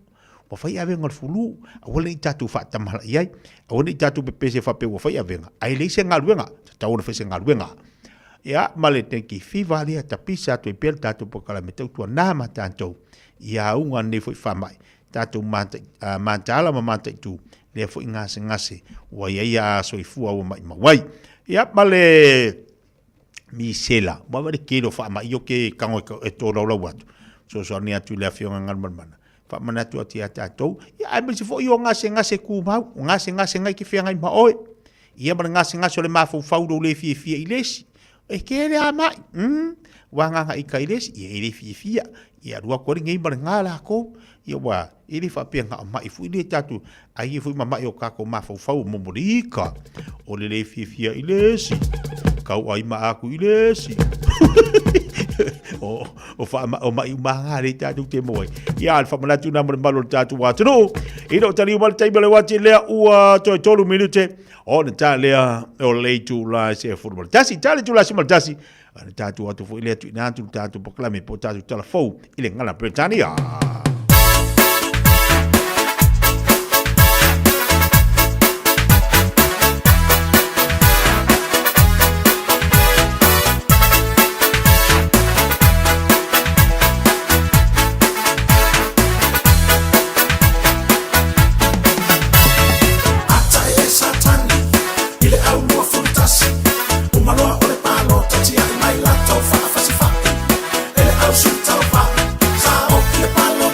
Ua fai avega o le fulu, aua ne i tatou faatamala i ai. Aua ne i tatou pepese faapea ua fai avega, ae leai se galuega, tatau ona fai se galuega. Ia, ma le dengue fever lea, tapisa atu ai pea le tatou polokalame tautuana ma tatou i auga nei foi faamai, tatou mataala ma mataitu lea foi gasegase ua i ai a soifua ua maimau ai. Ia, ma le misela, ua vaai le tele o faamai o ke tago e tolaulau atu, fesoasoani atu i le Afioga Galumalemana, faamanatu atu ia tatou, ia aemaise foi o gasegase tumau, o gasegase na e te feagai ma oe, ia ma le gasegase o le mafaufau lou le fiafia i le isi. E kele a maʻi, ua agaga i kai le isi, ia e le fiafia, ia alu atu ai lenei ma lena lakou, ia ua e le faapea na o maʻi foi lea tatou, ai ia foi ma maʻi o tatou mafaufau o momoli ika, o le le fiafia i le isi, tau ai ma aku i le isi. O, o, wha, o mai umanga le tatou te moe. Ia, le whamanatu nā mo le malu o le tatou atunuu. I lo tali uma le taimi o le wati lea ua toe tolu minute. Ona ta lea o le itula se 11. Ta le itula 11. Ona tatou atu foi lea tuuina atu le tatou polokalame po o tatou tala fou i le gagana Peretania. Ata e Satani i le au 21, uma loa o le palota tiai mai latou faafasifai e le au sui tauva sa oki le palota.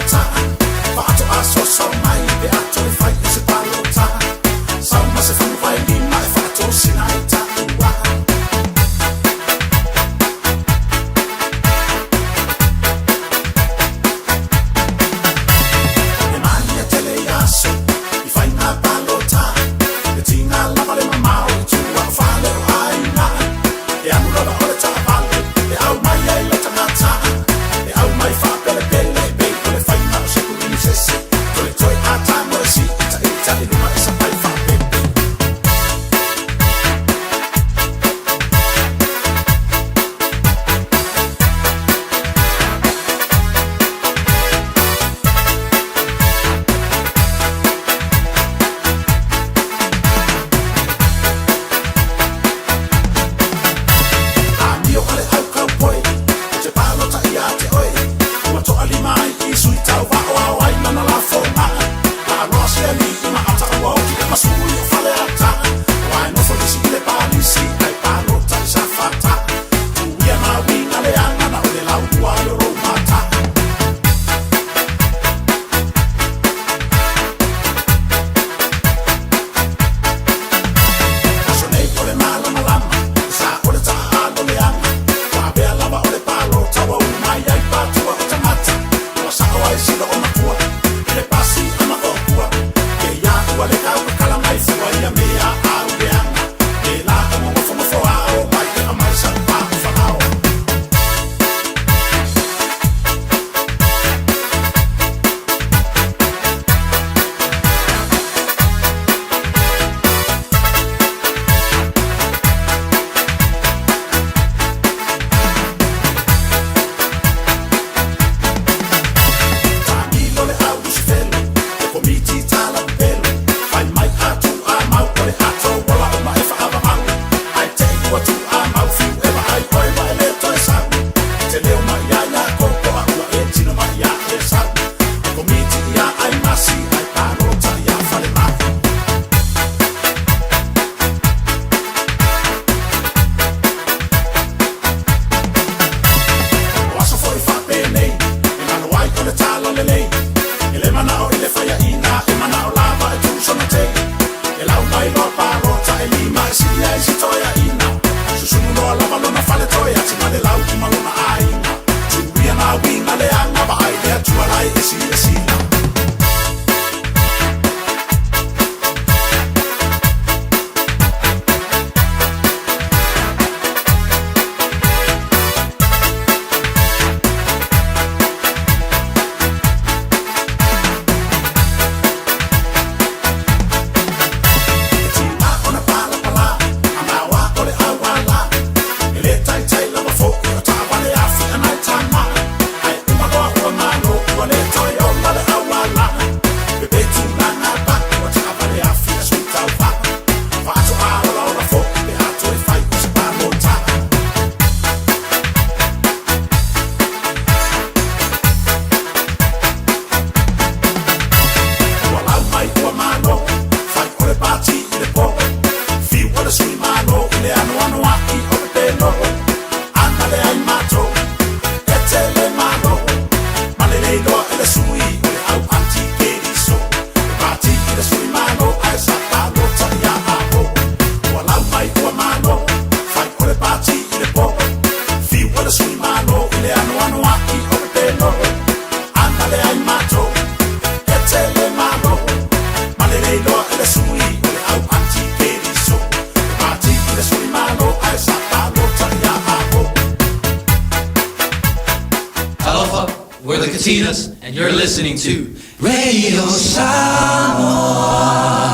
Titas, and you're listening to Radio Samoa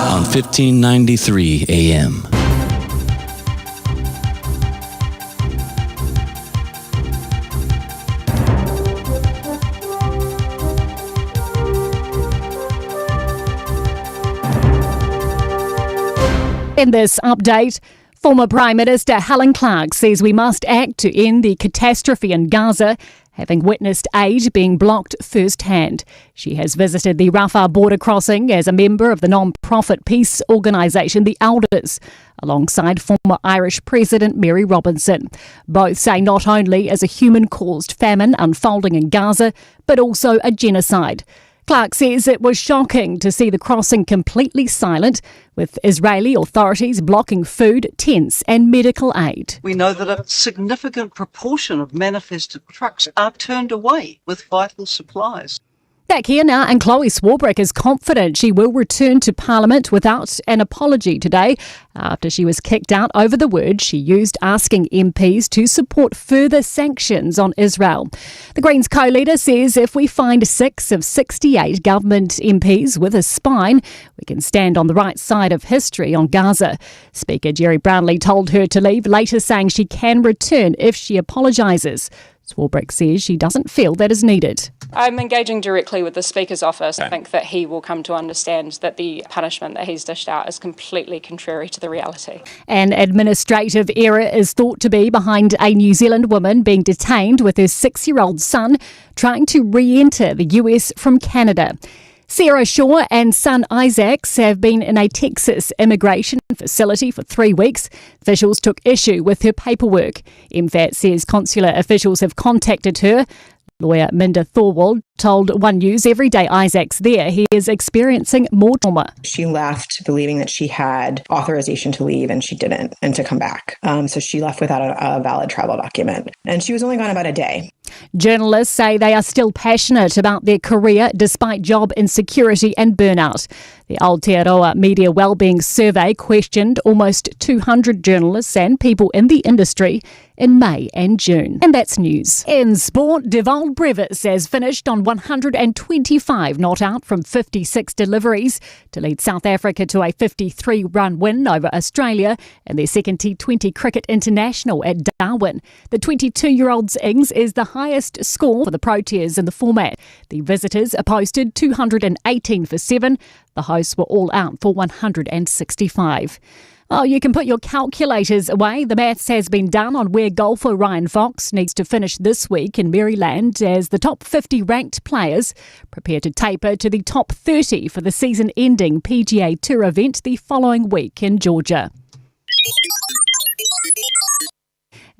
on 1593 AM. In this update, former Prime Minister Helen Clark says we must act to end the catastrophe in Gaza, having witnessed aid being blocked firsthand. She has visited the Rafah border crossing as a member of the non profit peace organisation, the Elders, alongside former Irish President Mary Robinson. Both say not only is a human caused famine unfolding in Gaza, but also a genocide. Clark says it was shocking to see the crossing completely silent, with Israeli authorities blocking food, tents, and medical aid. We know that a significant proportion of manifested trucks are turned away with vital supplies. Back here now, and Chloe Swarbrick is confident she will return to Parliament without an apology today after she was kicked out over the word she used asking MPs to support further sanctions on Israel. The Greens co leader says if we find six of 68 government MPs with a spine, we can stand on the right side of history on Gaza. Speaker Gerry Brownlee told her to leave, later saying she can return if she apologises. Swarbrick says she doesn't feel that is needed. I'm engaging directly with the Speaker's office. I think that he will come to understand that the punishment that he's dished out is completely contrary to the reality. An administrative error is thought to be behind a New Zealand woman being detained with her six year old son trying to re enter the US from Canada. Sarah Shaw and son Isaacs have been in a Texas immigration facility for three weeks. Officials took issue with her paperwork. MFAT says consular officials have contacted her. Lawyer Minda Thorwald told One News every day Isaac's there, he is experiencing more trauma. She left believing that she had authorization to leave and she didn't, and to come back. Um, so she left without a, a valid travel document. And she was only gone about a day. Journalists say they are still passionate about their career despite job insecurity and burnout. The Aotearoa Media Wellbeing Survey questioned almost 200 journalists and people in the industry in May and June. And that's news. In sport, Dewald Brevis has finished on 125 not out from 56 deliveries to lead South Africa to a 53 run win over Australia in their second T20 Cricket International at Darwin. The 22 year old's innings is the highest score for the Proteas in the format. The visitors posted 218 for 7. The hosts were all out for 165. Well, you can put your calculators away. The maths has been done on where golfer Ryan Fox needs to finish this week in Maryland as the top 50 ranked players prepare to taper to the top 30 for the season ending PGA Tour event the following week in Georgia.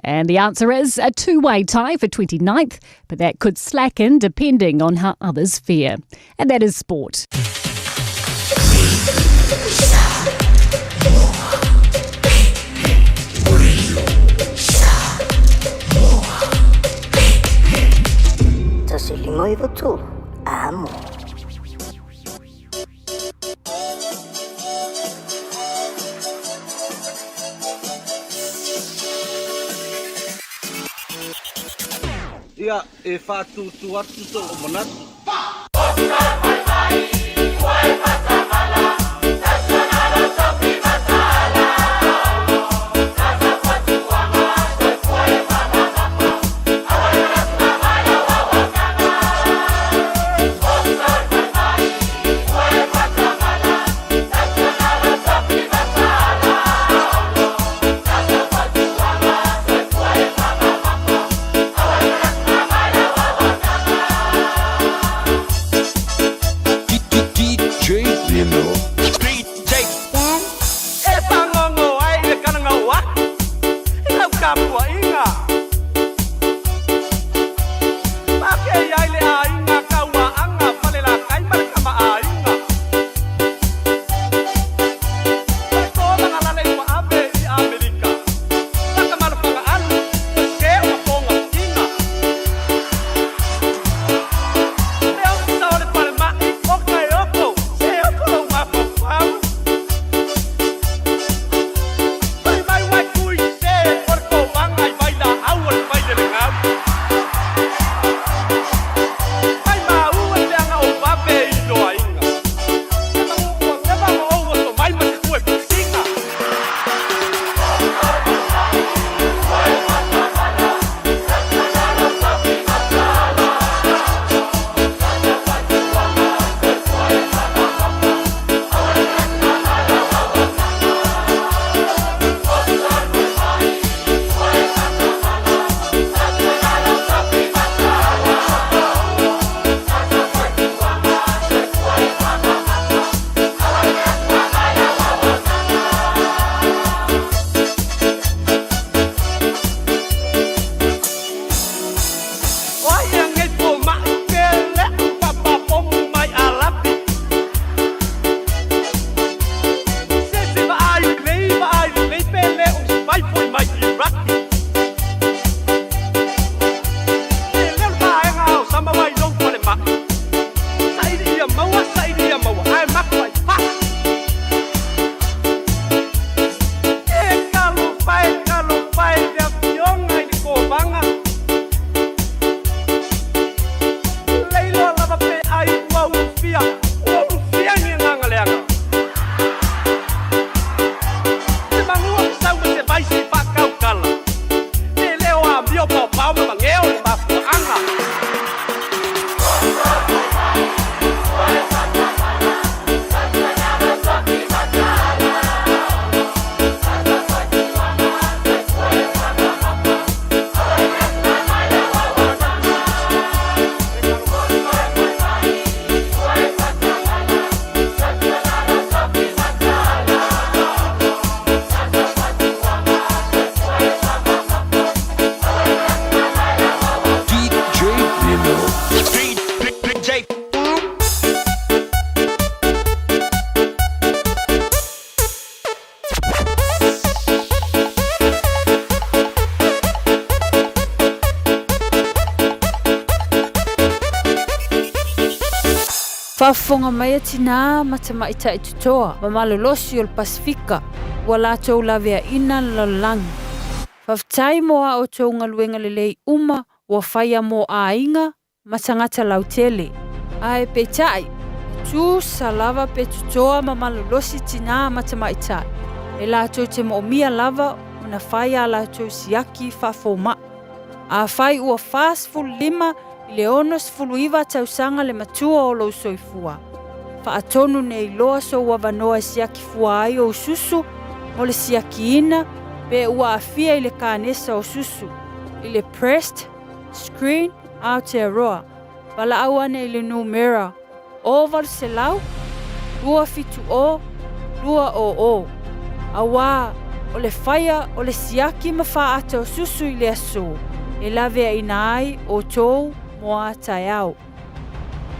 And the answer is a two way tie for 29th, but that could slacken depending on how others fare. And that is sport. Amo. Ia, e faatūtū atu sou manatu. Faafofoga mai a tinā ma tamaitai totoa ma malolosi o le Pasefika ua latou laveaina le lalolagi. Faafetai mo a outou galuega lelei uma ua faia mo aiga ma tagata lautele. Ae peitai, e tusa lava pe totoa ma malolosi tinā ma tamaitai, e latou te moomia lava ona fai a latou siaki faafoma'i. Afai ua 45 i le 69 tausaga le matua o lou soifua, faatonu nei loa sou avanoa e siaki fua ai ou susu mo le siakiina pe ua aafia i le kanesa o susu, i le Breast Screen Aotearoa, valaau ane i le numera 0800 270 200, auā o le faia o le siaki ma faata o susu i le aso e laveaina ai outou mo a taeao.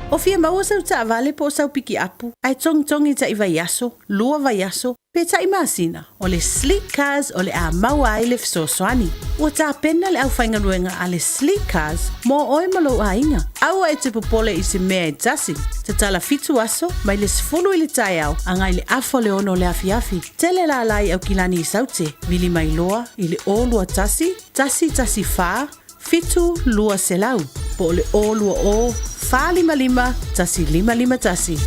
O fia maua sau taavale po o sau pikiapu ae togitogi taʻi vaiaso, lua vaiaso, pe taʻi masina, o le Sleek Cars o le a maua ai le fesoasoani. Ua tapena le aufaigaluega a le Sleek Cars mo oe ma lou aiga. Aua e te popole i se mea e tasi. Tatala fitu aso, mai le 10 i le taeao agai le afa o le 6 o le afiafi. Tele lala i Aukilani i Saute, vili mai loa i le 021 114 7 200 po o le 020 455 1551.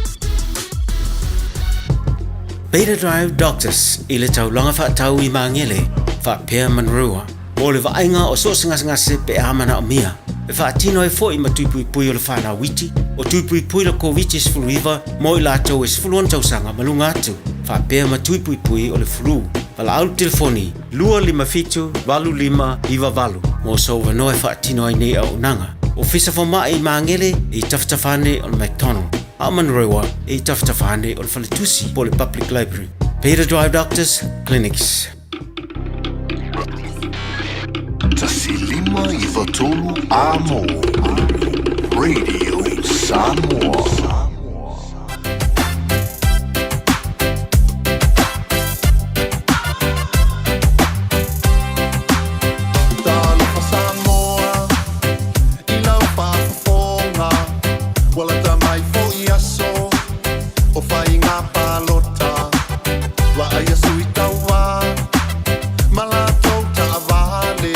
Beta Drive Doctors i le taulaga faatau i Magele faapea Manurewa mo le vaaiga o so o se gasegase pe a manaomia. E faatino ai foi ma tui puipui o le fanauiti, o tui puipui le Koviti-19 mo i latou e 16 tausaga ma luga atu, faapea ma tui puipui o le flu. Valaau le telefoni 257 8598 mo sou avanoa e faatino ai nei auaunaga. Ofisa Fomai i Magele e i tafatafa ane o le McDonald, a o Manurewa e i tafatafa ane o le Faletusi po o le Public Library. Beta Drive Doctors Clinics. 1 5 9 3 Amo Radio Samoa. Talofa Samoa i lau faafofoga ua lata mai foi aso o faiga palota vaaia sui tauā ma latou taavale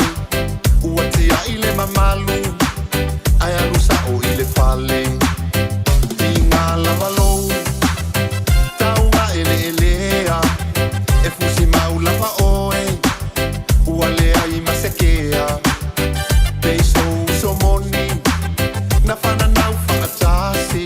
ua tiai le mamalu ae alu sao i le fale tiga lava lou tauga eleelea e fusi mau lava oe ua leai ma se kea pei sou uso moni na fananau faatasi.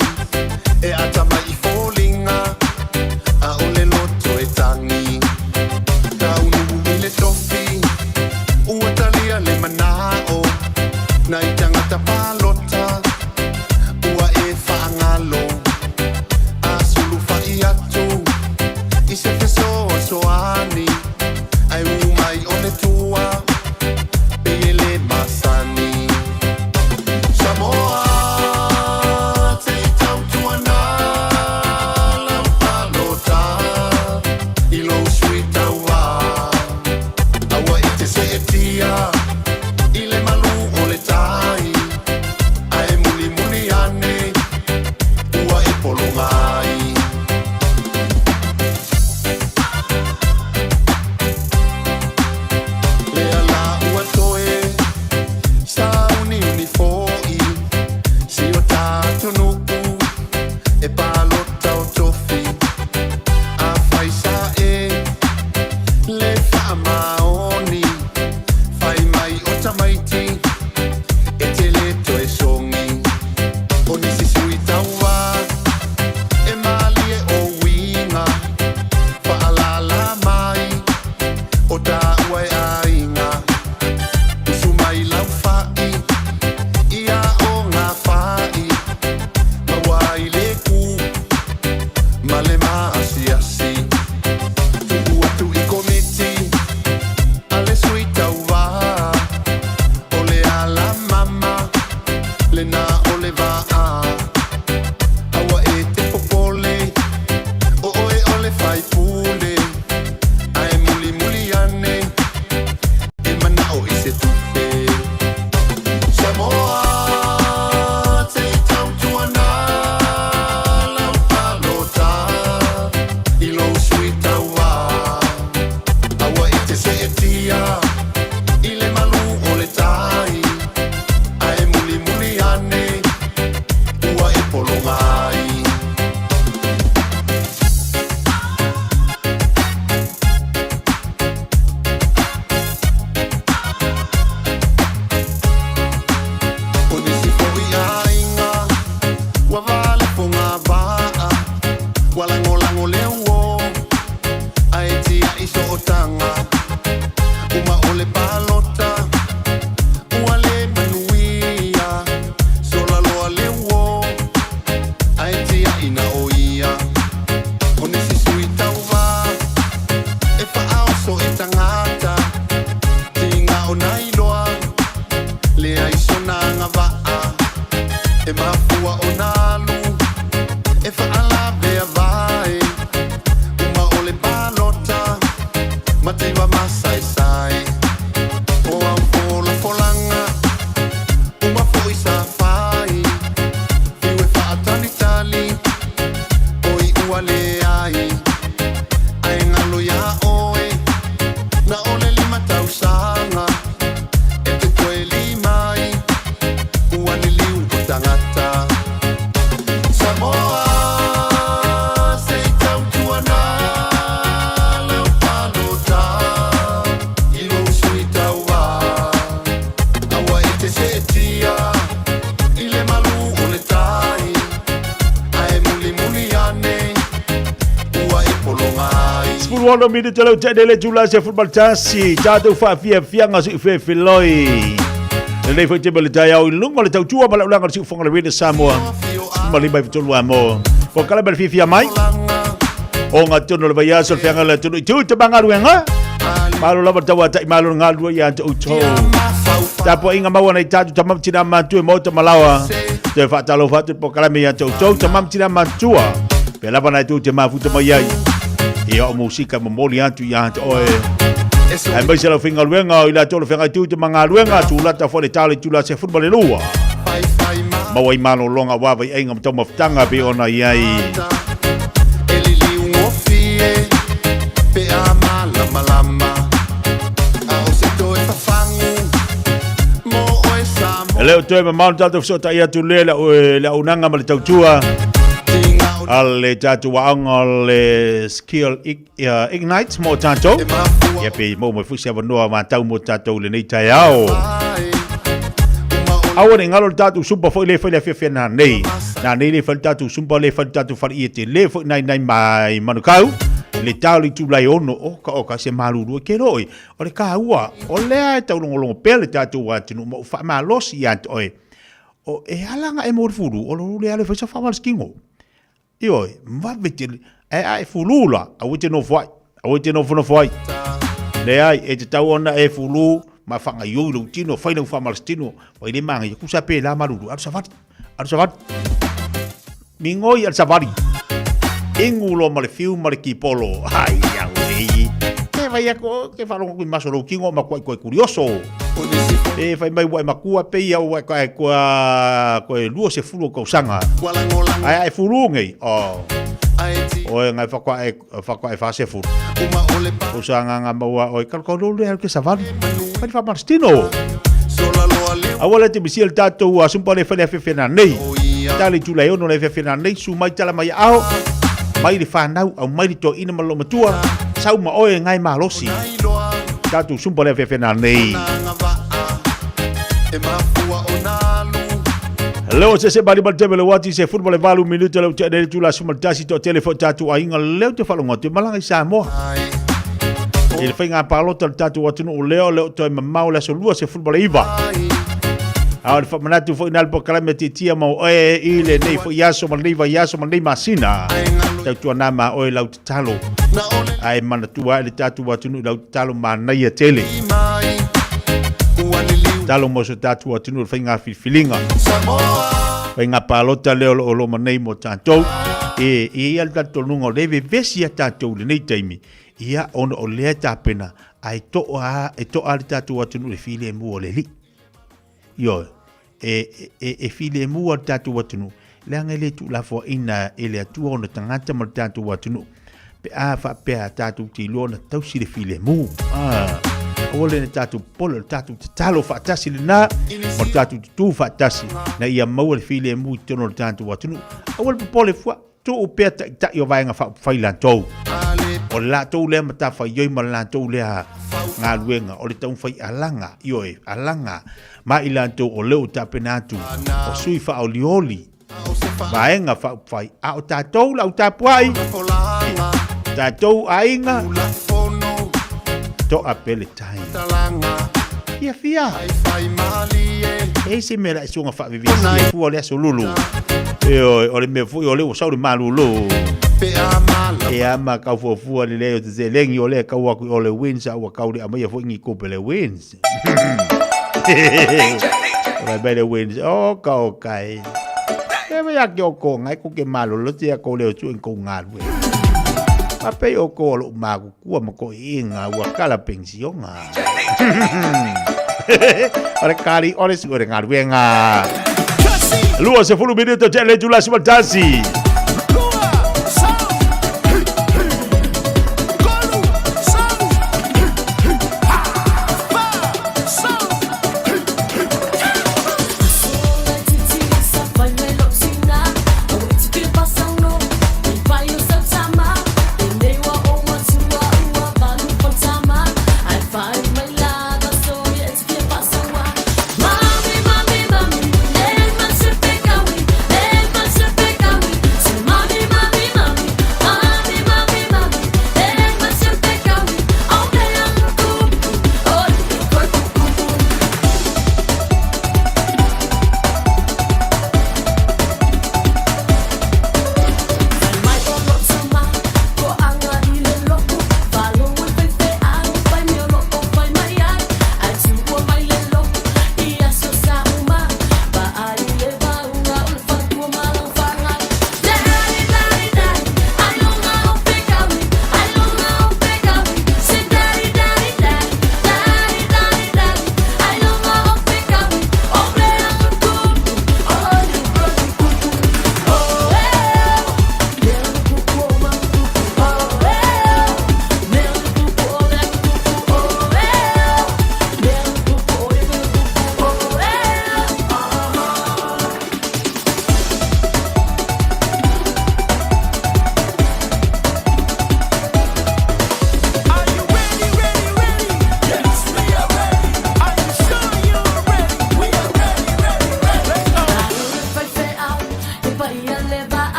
vaa Ua lagolago le uō Ae tiaʻi sootaga Uma o le palota Ua lē manuia Sola loa le uō Ae tiaʻi na o ia O nisi sui tauvā E faaoso i tagata Tiga ona iloa Leai sona agavaa E mafua ona alu E faalaveavae Uma o le palota Mativa masaesae O au folafolaga Uma foʻi sa fai Fiu e faatalitali O iʻu a leai Ae galo iā oe Na o le 5 tausaga E te toe limai Ua liliu o tagata Samoa se i tautuana lau palota I lou sui tauvā Aua e te seetia I le malu o le tai Ae mulimuli ane Ua e pologa ai. 16 minute lau tene le tula se football tasi tatou faafiafiaga sii felfeloi lenei foi teme le taeao i luga o le tautua ma laulaga o le siufoga le Radio Samoa 15 93 amo po kala ma le fiafia mai o ngā tono le vaiaso le feaga le atunu i tū te mangaluega malo lava le tauataʻi malo le galulue ia te outou tapuaʻiga maua nei tatou tama ma tinā matua i maota malaoa toe faatalofa atu le polokalame ia te outou tama ma tinā matua pea lava na e tou te mafuta mai ai ia o musika momoli atu ia te oe aemaise lau faigaluega o i latou le feagai tu te magaluega tulata foi le talo i tula se fulu ma le lua maua i malologa ua vaiaiga ma taumafataga pei ona i ai. E liliugofie pe a malamalama A o se toe fafagu Mo oe Samoa. E le o toe mamao le tatou fesootai atu lea le auaunaga ma le tautua a le tatou aoga o le Skill Ignite mo tatou. Ia pe maua mai foi se avanoa matau mo tatou i lenei taeao. Aua ne i galo le tatou sumpa foi le fai le afiafi na nei. Na nei le fai le tatou sumpa le fai le tatou fale ia te le foi nai nai mai Manukau. Le tao le itula e ono o ka o ka se malulu e ke loi. O le kāua, o lea e taulogologo pea le tatou atunuu ma u faamalosi ia te oe. O e ala nga e mo le fulu, o lo le ale fai sa whaawalskingo. Ioe, vave tele, ae a e fulū la, aua e te nofo ai, aua e te nofonofo ai. Leai, e tatau ona e fulū ma whangaioi lou tino, whai lau whamalastino, wai le maangai, kusa pe la malulu, alu savali, alu savali. Migoi alu savali. Ingu loa ma le fiu ma le kipolo. Ai, au ei. Ke vai ako, ke whalongo kui maso lou kingo ma kua i koe kurioso. E whai mai ua e makua pe ia ua e koe kua koe lua se fulu o kausaga. Ai ai fulu ngei. Oh. Oe ngai whakwa e whakwa e whase fulu. O sa ngā ngā maua oe kalo kalo le ke savali. Whai wha marstino. Aua le te misi le tātou a sumpa le whale awhiwhina nei. Tali tula e ono le awhiwhina nei, su mai tala mai ao. Mai le whanau, au mai le toa ina ma lo matua. Sau ma oe ngai malosi. Tātou sumpa le awhiwhina nei. Leo se se bali bali teme le wati se football e valu minuta le te le tula suma tasi to tele fo tatu ainga leo te whalonga te malanga i Samoa. I le whainga palota le tatu atunuu leo leo toe mamao le aso lua se football e iva. A o le whamanatu fo inal po kalame titia mau oe i le nei fo iaso ma nei vai aso ma nei masina. Tautua nā ma oe lau tatalo. Ae manatua ai le tatu atunuu lau tatalo manaia tele. Talo mo so tātou atunuu le whainga filifiliga. Whainga palota leo lo o loma nei mo tātou. E, e ia le talitonuga o le vevesi a tātou lenei taimi. Ia ona o lea tapena a e to'a e to'a le tātou atunuu le filemu o le Alii. Ioe, e, e, e filemu a le tātou atunuu, leaga e le tuulafoaina e le Atua ona tagata ma le tātou atunuu, pe a faapea tātou te iloa ona tausi le filemu. Ah, aua le na tātou popole, o le tātou tatalo faatasi lenā, o le tātou tutū faatasi, na ia maua le filemu i totonu o le tātou atunuu. Aua le popole fua, tuu pea taitai o Vaega Faaupufai latou. O le latou lea matafaioi ma le latou lea galuega, o le taumafai alaga, ioe, alaga ma i latou o lea ua tapena atu, o sui faaolioli. Vaega Faaupufai, a o tatou le au tapuai, tatou aiga, toa pea le tai. Fiafia. E se mea la e suaga faavevesi fua o le aso lulu. Ioe, o le mea foi o lea ua sau le malūlū. E ama kau fuafua le lei o te seleni o lea kau aku i o le wins a ua kau le aumaia foi ni kupe le wins. Ua mai le wins, o ka o kai. E mai a ke o ko ngai ku ke malolo te a ko leo tu en ko ngalue. A pei o ko lo maku kua ma ko inga ua kala pensionga. O le kari o le su o le galuega. 20 minuto te le tula simatasi.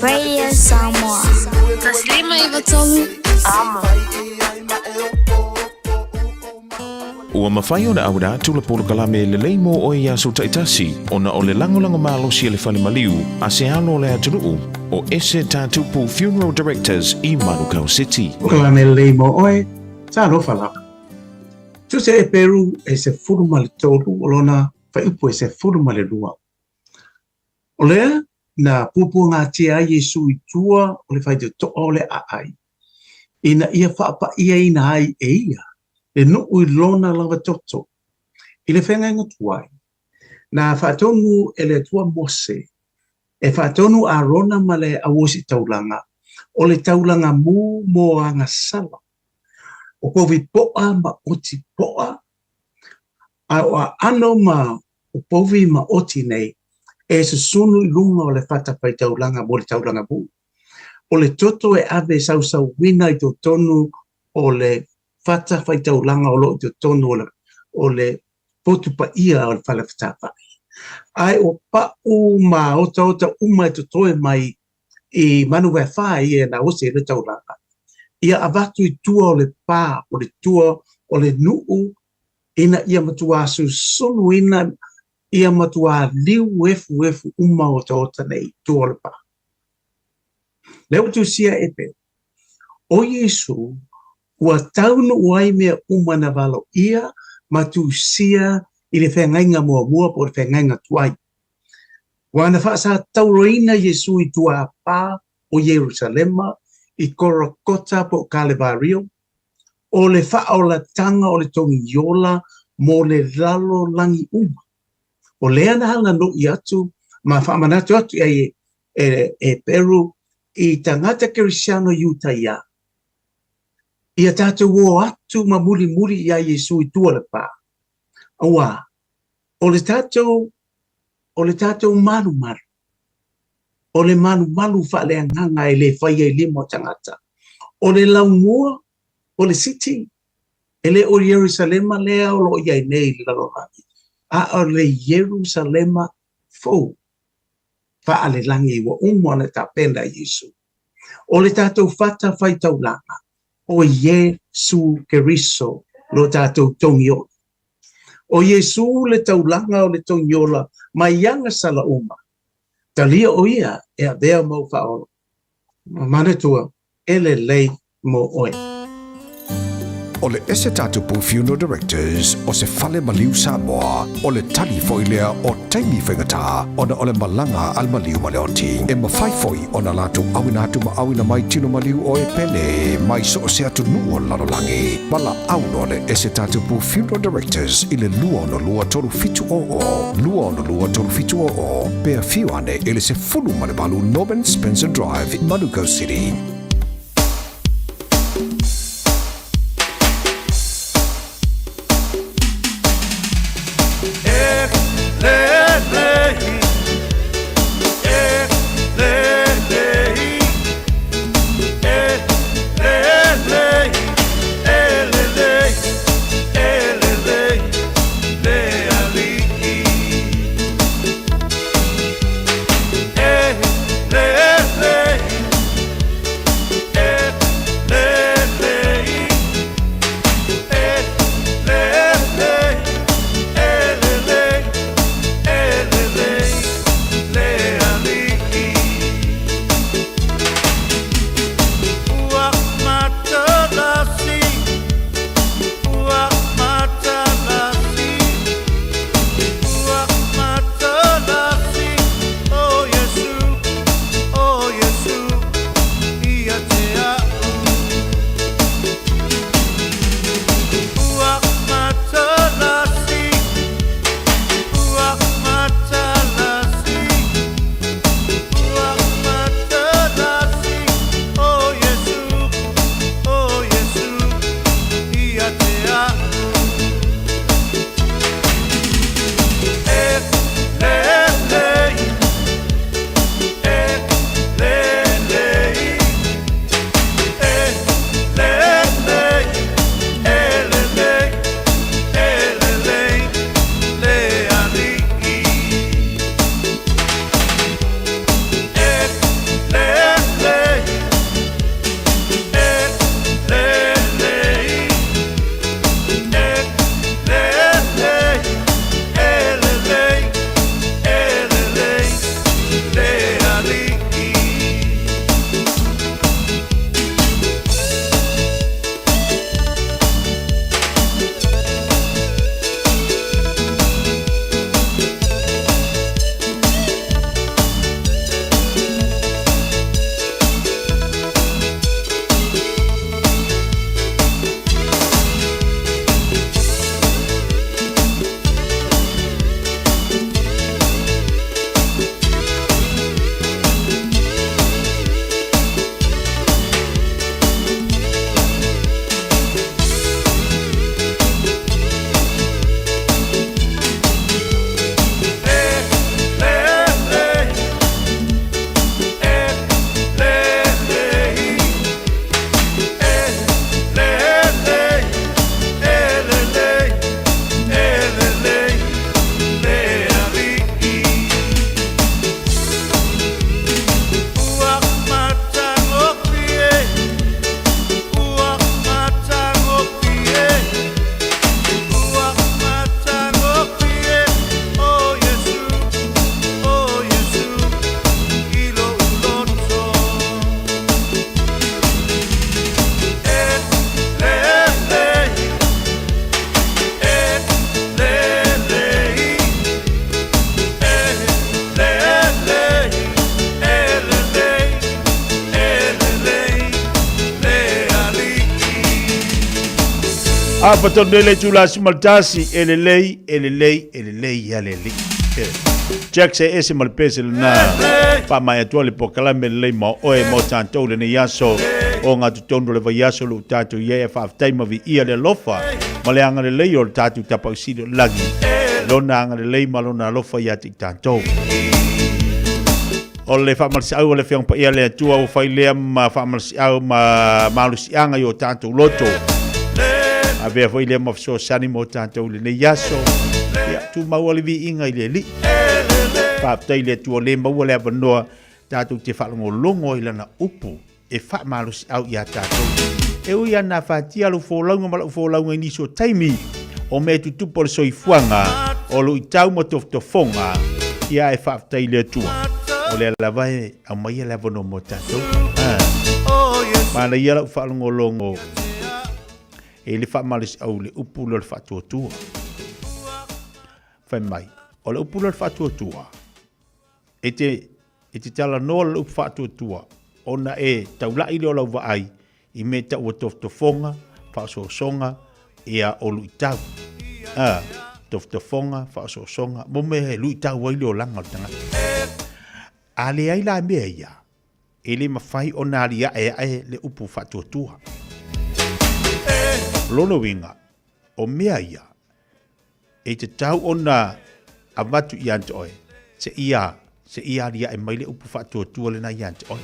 Radio Samoa. 153 Amo. Ua mafai ona auina atu le polokalame lelei mo oe i aso taitasi ona o le lagolago malosi a le Fale Maliu a se alo o le atunuu o Ese Tatupu Funeral Directors i Manukau City. Polokalame lelei mo oe, talofa lava. Tusi a Eperu e 13 o lona fuaiupu e 12. O lea na puapuagatia ai Iesu i tua o le faitotoa o le aai, ina ia faapa'iaina ai e ia le nuu i lona lava toto i le feagaiga tuai. Na faatonu e le Atua Mose e faatonu Arona ma le auositaulaga o le taulaga mu mo agasala, o povi po'a ma oti po'a, a o aano ma o povi ma oti nei e susunu i luga o le fatafaitaulaga mo le taulaga mu. O le toto e ave sausauina i totonu o le fatafaitaulaga o lo o i totonu o le, o le potu paia o le fale fetāfa'i. Ae o pa'u ma otaota uma e totoe mai i manu vaefā ia na osi ai le taulaga. Ia avatu i tua o le pa, o le tua o le nuu ina ia matuā susunuina ia matuā liu efuefu uma otaota nei i tua o le pa. Lea ua tusia e Peru, ʻO Iesū, ua taunuu ai mea uma na valoia ma tusia i le feagaiga muamua po o le feagaiga tuai. Ua na faasatauroina Iesū i tuapā o Ierusalema i Korokota po o Kalevario, o le faaolatanga o le togiola mo le lalolagi uma. O lea na halanoʻi atu ma faamanatu atu i ai e, e Peru i tagata Kerisiano Iutaia, ia tatou o atu ma mulimuli iā Iesū i tua o le pā. Auā, o le tatou, o le tatou malumalu, o le malumalu faaleagaga e le faia i lima o tagata. O le laumua, o le city, e le o Ierusalema lea o lo o i ai nei i le lalolagi, a o le Ierusalema fou faalelagi ua uma ona tapena e Iesu. O le tatou fata faitaulaga, o Iesu Keriso lo tatou togiola. O Iesu le taulaga o le togiola mai agasala uma. Talia o ia e avea mau faaola. Manatua, e lelei mo oe. O le Ese Tatupu Funeral Directors o se fale maliu Samoa, o le tali foi lea o taimi faigata ona o le malaga a le maliu ma le oti. E mafai foi ona latou auina atu ma auina mai tino maliu o e pele mai so o se atunuu o le lalolagi. Valaau loa le Ese Tatupu Funeral Directors i le 262 3700, 262 3700, pe afio ane i le 18 Norman Spencer Drive, Manukau City. A patonu nei le itula 11, e lelei, e lelei, e lelei ia le alii. Jack se ese ma le pese lena. Faamaea atu le polokalame lelei ma oe mo tatou lenei aso o ngā totonu o le vaiaso lo tatou i ai e faafetai ma viia le alofa ma le agalelei o le tatou Tapausili o le lagi. Lona agalelei ma lona alofa ia te i tatou. O le faamalosiau a le Afioga Paia a le Atua ua fai lea ma faamalosiau ma malosiaga i o tatou loto. Avea foi lea ma fesoasoani mo tatou i lenei aso. Ia, tumau le viiga i le Alii. Faafetai i le Atua o lea e maua le avanoa tatou te faalogologo ai i lana upu e faamalosiau iā tatou. E ui lava ina afatia lou folauga ma lau folauga i nisi o taimi, o mea e tutupu o le soifuaga, o luitau ma tofotofoga, ia ae faafetai i le Atua, o lea lava e aumaia le avanoa mo tatou. Manaia lau faalogologo i le faamalosiau i le upu lea o le faatuatua. Fai mai, o le upu lea o le faatuatua, E te, e te talanoa le upu faatuatua, ona e taula'i lea o lau vaai i mea e taua tofotofoga, faaosoosoga, ia, o luitau. A, tofotofoga, faaosoosoga, mo mea e luitau ai le olaga o le tagata. A leai la mea ia, e le mafai ona alia'e ae le upu faatuatua. O lona uiga, o mea ia, E tatau ona avatu ia te oe, seia, seia aliae mai le upu faatuatua lena ia te oe.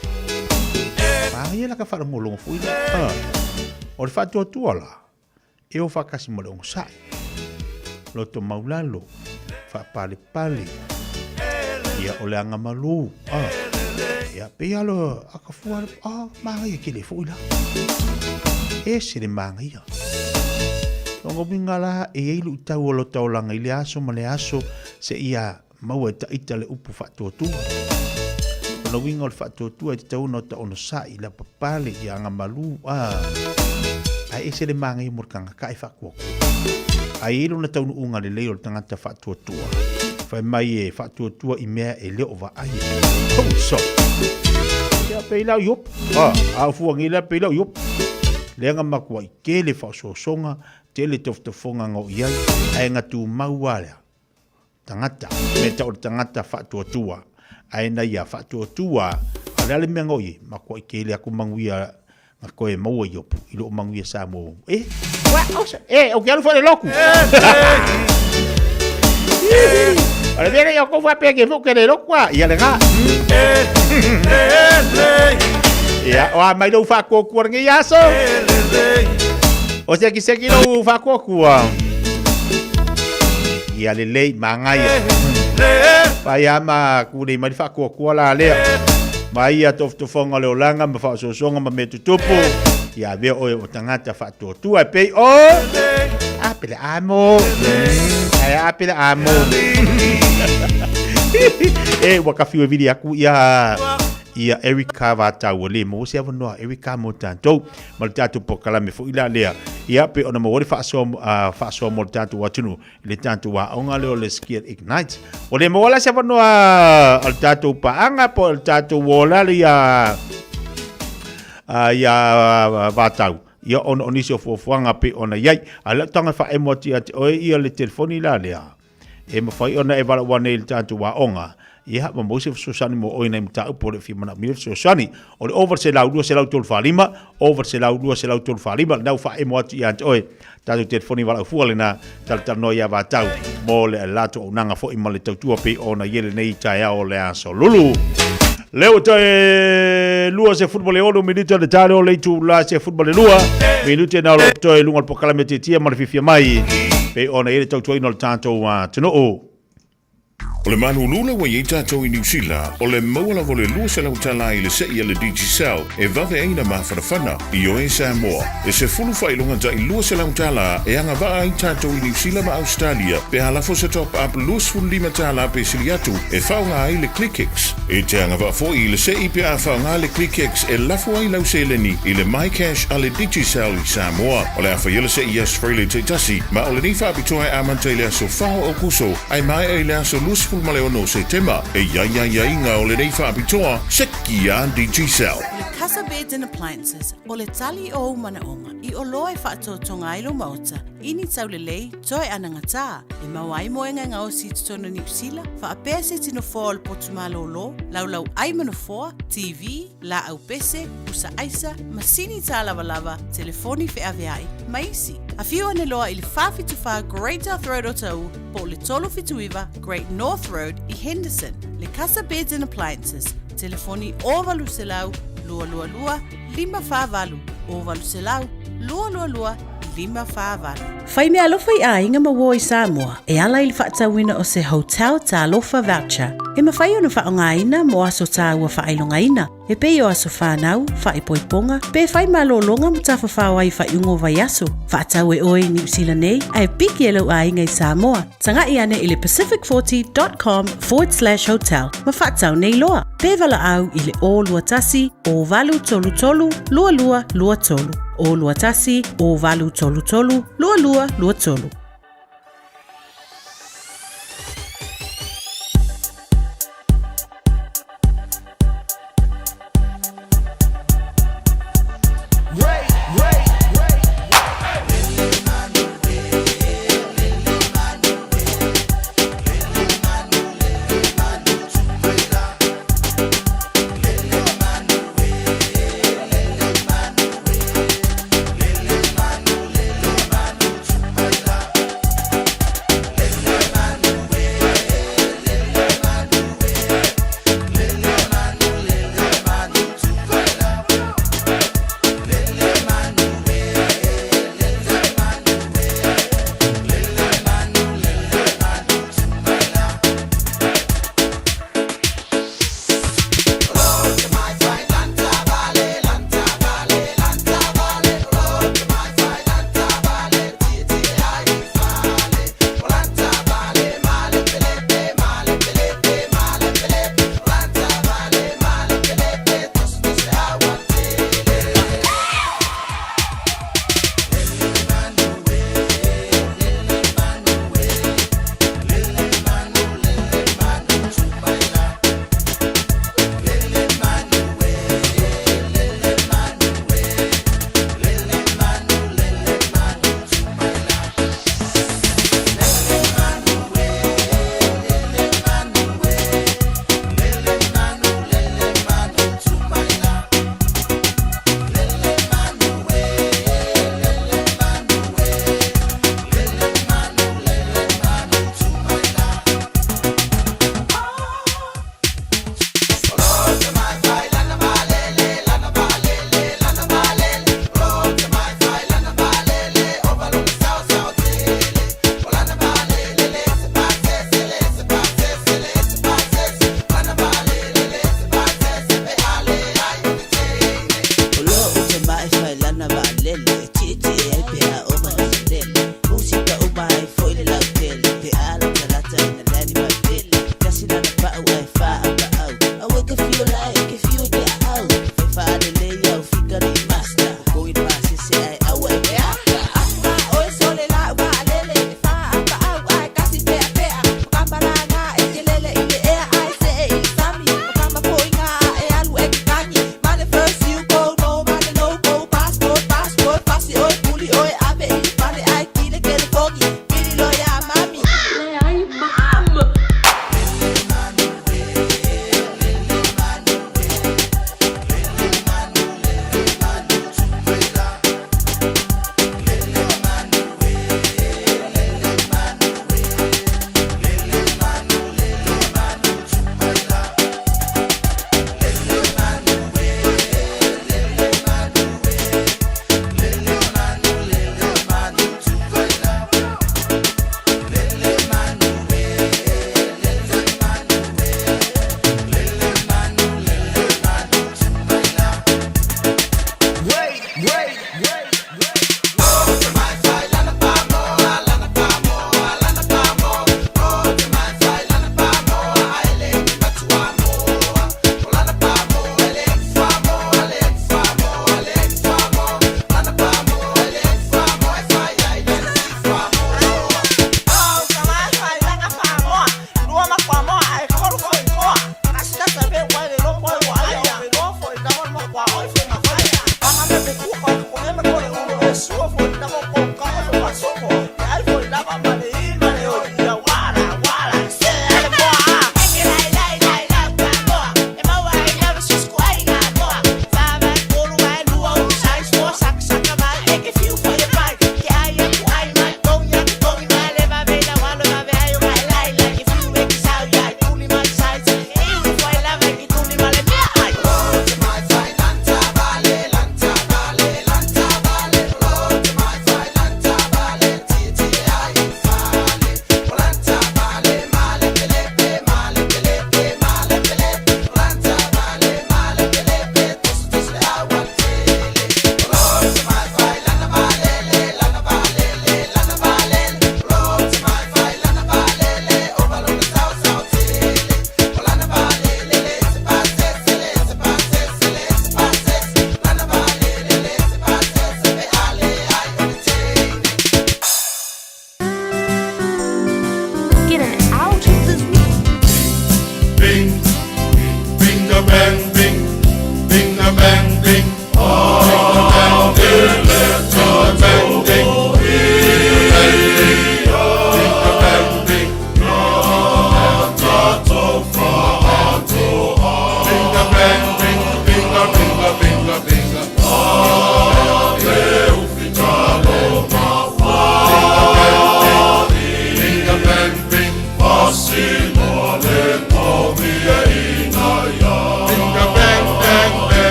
Manaia la ka faalogologo foi lea. Ah. O le faatuatua la, e o faatasi ma le onosai, loto maulalo, faapalepale, ia o le agamalu. Ah. Ia, pei lava lo a ka fua, ah, manaia tele foi la. Ese le manaia. Lona uiga la, e i ai luitau o lota olaga i lea aso ma lea aso seia maua e taita le upu faatuatua. Lona uiga o le faatuatua e tatau ona ota onosai, lavapapale, ia agamalu, a. Ae ese le manaia mo le tagata e faatuatua. Ae i ai lona taunuuga lelei o le tagata faatuatua, fai mai e faatuatua i mea e le o vaaia. Hou so! Ia pei lau Iopu. A, a o fua nei lea pei lau Iopu. Lea na matuai tele faaosoosoga, tele tofotofoga na oo i ai, ae na tumau lava lea tagata, mea tau o le tagata faatuatua. Ae na ia faatuatua, a o le a le mea na oo i ai? Matuai tele atu manuia na toe maua i Iopu i loo manuia sa maua. E, ua, osa, e, ou te alu foi i le lotu. O le mea lea, o kou faapea ke foi ou te le lotu a, ia lena. Ia, o a mai lou faatuatua lenei aso. O sekiseki lou faatuatua. Ia lelei, manaia. Pai a ma kulei mai le faatuatua la lea. Mai ia tofotofoga o le olaga ma faaosoosoga ma mea tutupu, ia avea oe o tagata faatuatua e pei o Apeleamo. Ae a Apeleamo. E, ua kafiu e vili aku ia ia Erica Vatau ua le maua se avanoa Erica mo tatou ma le tatou polokalame foi la lea ia pe ona maua le faasoa faasoa mo le tatou atunuu i le tatou aoga lea o le Skill Ignite. Ua le maua la se avanoa o le tatou paaga po o le tatou ola le ia ia Vatau ia ona o nisi o fuafuaga pei ona i ai. A o lau taga e faaemo atu ia te oe ia le telefoni la lea, e mafai ona e valaau ane i le tatou aoga, ia ma maua se fesoasoani mo oe i nai mataupu o lo o fia manaomia le fesoasoani. O le 0 100 235, 0 100 235, lena ua faaemo atu ia te oe. Tatou telefoni valaau fua lena, talatalanoa ia Vatau mo le latou auaunaga foi ma le tautua pei ona i ai lenei taeao o le aso Lulu. Lea ua toe 26 minute o le tale o le itula 12 minute na o lo o toe i luga o le polokalame tietie ma le fiafia mai pei ona i ai le tautuaina o le tatou atunuu. O le malulu la ua i ai tatou i Niu Sila, o le maua lava o le 200 tala i le se'i a le Digicel e vave ai na mafanafana. Ioe Samoa, e sefulu faailoga ta'i 200 tala e agavaa ai tatou i Niu Sila ma Ausetalia pe a lafo se top up 25 tala pe sili atu e faaaoga ai le ClickX. E te agavaa foi i le se'i pe a faaaoga le ClickX e lafo ai lau seleni i le MyCash a le Digicel i Samoa. O le a faia le se'i i Aso Faraile taitasi, ma o lenei faapitoa e amata i le aso 4 o Aokuso ae maea i le aso 26 o Setema. E i ai aiaiga o lenei faapitoa, seki a Digicel. Beds and Appliances, o le tali o ou manaoga i oloa e faatotoga ai lou maota i ni taulelei toe anagatā e maua ai moega e gaosi i totonu o Niu Sila, faapea se isi nofoa o le potu malōlō, laulau ʻai ma nofoa, TV, laau pese, pusa aisa, masini tālavalava, telefoni feaveai, ma isi. Afio ane loa i le 474 Great South Road o Taʻu po o le 379 Great North Road i Henderson. Le Casa Beds and Appliances, telefoni 0800 222 548, 0800 222 548. Fai meaalofa i aiga ma uo i Samoa e ala i le faatauina o se Hotel Talofa Voucher e mafai ona faaaogaina mo aso taua faailogaina e pei o aso fanau, faaipoipoga, pe fai malōlōga ma tafafao ai i faaiuga o vaiaso. Faatau e oe i Niu Sila nei ae piki e lou aiga i Samoa. Taga'i ane i le pacific40.com forward slash hotel ma faatau nei loa. Pe valaau i le 021 0833 2223. 021 0833 2223.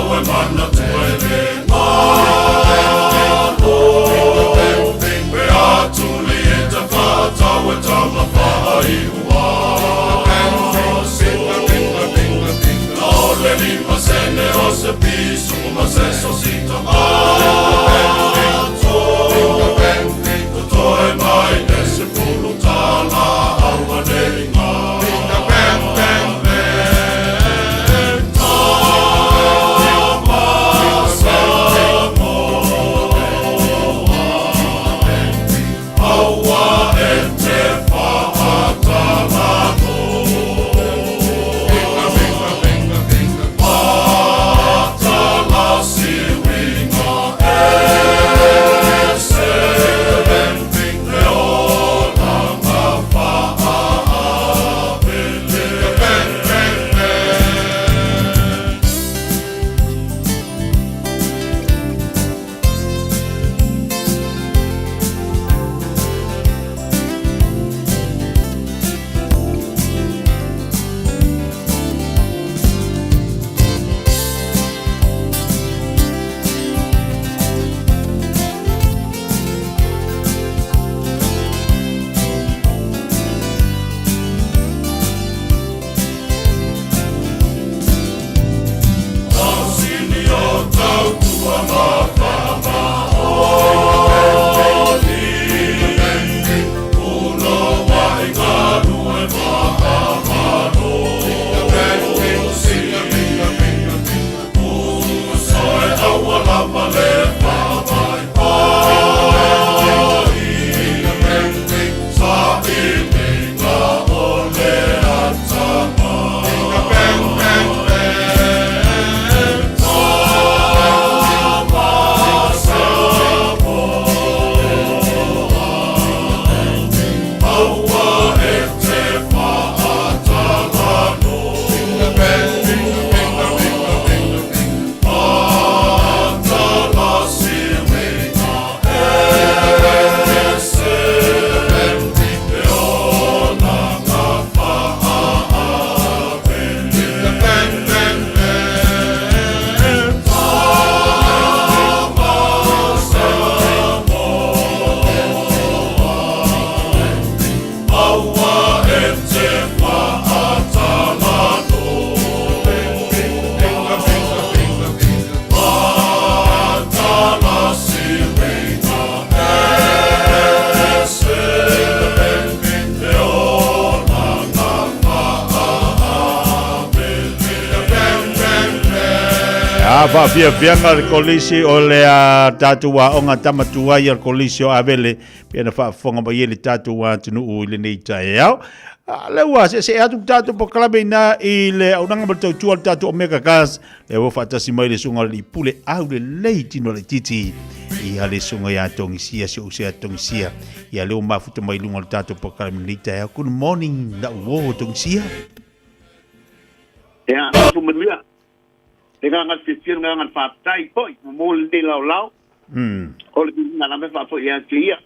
tau e manatua e le galo. Pe a tuli e ta whaatau e tama whaaiu aso. Na o le lima sene o se pisu ma se sosita ato. Totoe mai e se pulu tala aua nei ngā. Aua e te whaatalano. Patala siwinga ese. Le olanga whaapele. Ausini o tautua ma whamaoni. Uno wai ngaru e mahamano. Usoe awalama le whamai ai. Sa ilinga o le atama. Aua e te whaatalano. Atala siwinga ese. Le olanga whaapele. Aua e te whaatalano. Atala siwinga ese. Le olanga whaapele. A faafiafiaga le kolisi o le a tatou aoga tamatuai a le kolisi o Avele pe na faafofoga mai ai le tatou atunuu i lenei taeao. A le ua seesee atu le tatou polokalame iina i le auaunaga ma le tautua a le tatou Omega Gas, lea ua faatasi mai le susuga o le alii pule aulelei tino laitiiti ia le susuga ia Togisia, si ou uso ia Togisia. Ia lea ua mafuta mai i luga o le tatou polokalame i lenei taeao. Good morning lau uo Togisia. Ia, soifua manuia. Le agaga fiafia, le agaga faafetai foi mo lenei laolao. O le viiga lava e faafoi ia te ia.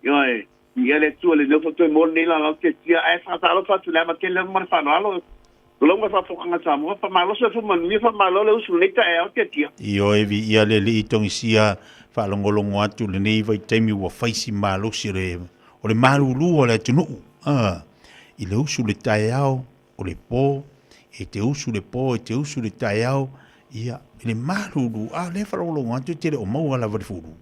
Ioe, viia le Atua i lenei foi toe mo lenei laolao tiatia. Ae faatalofa atu i le ava tele lava ma le faaaloalo. Tulou ma le faafofogaaga a Samoa. Faamalo soifua manuia, faamalo le usu i lenei taeao tiatia. Ioe, viia le Alii togisia faalogologo atu i lenei vaitaimi ua fai si malosi o le, o le malulu o le atunuu, a, i le usu i le taeao, o le po, e te usu le po, e te usu le taeao, ia, i le malulu, a o lea e faalogologo atu e te le o maua lava le fulu.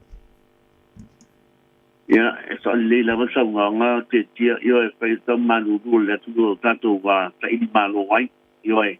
Ia, e sao lelei lava saunoaga Tetia, ioe, fai tau malulu o le atunuu o tatou saili malo ai, ioe,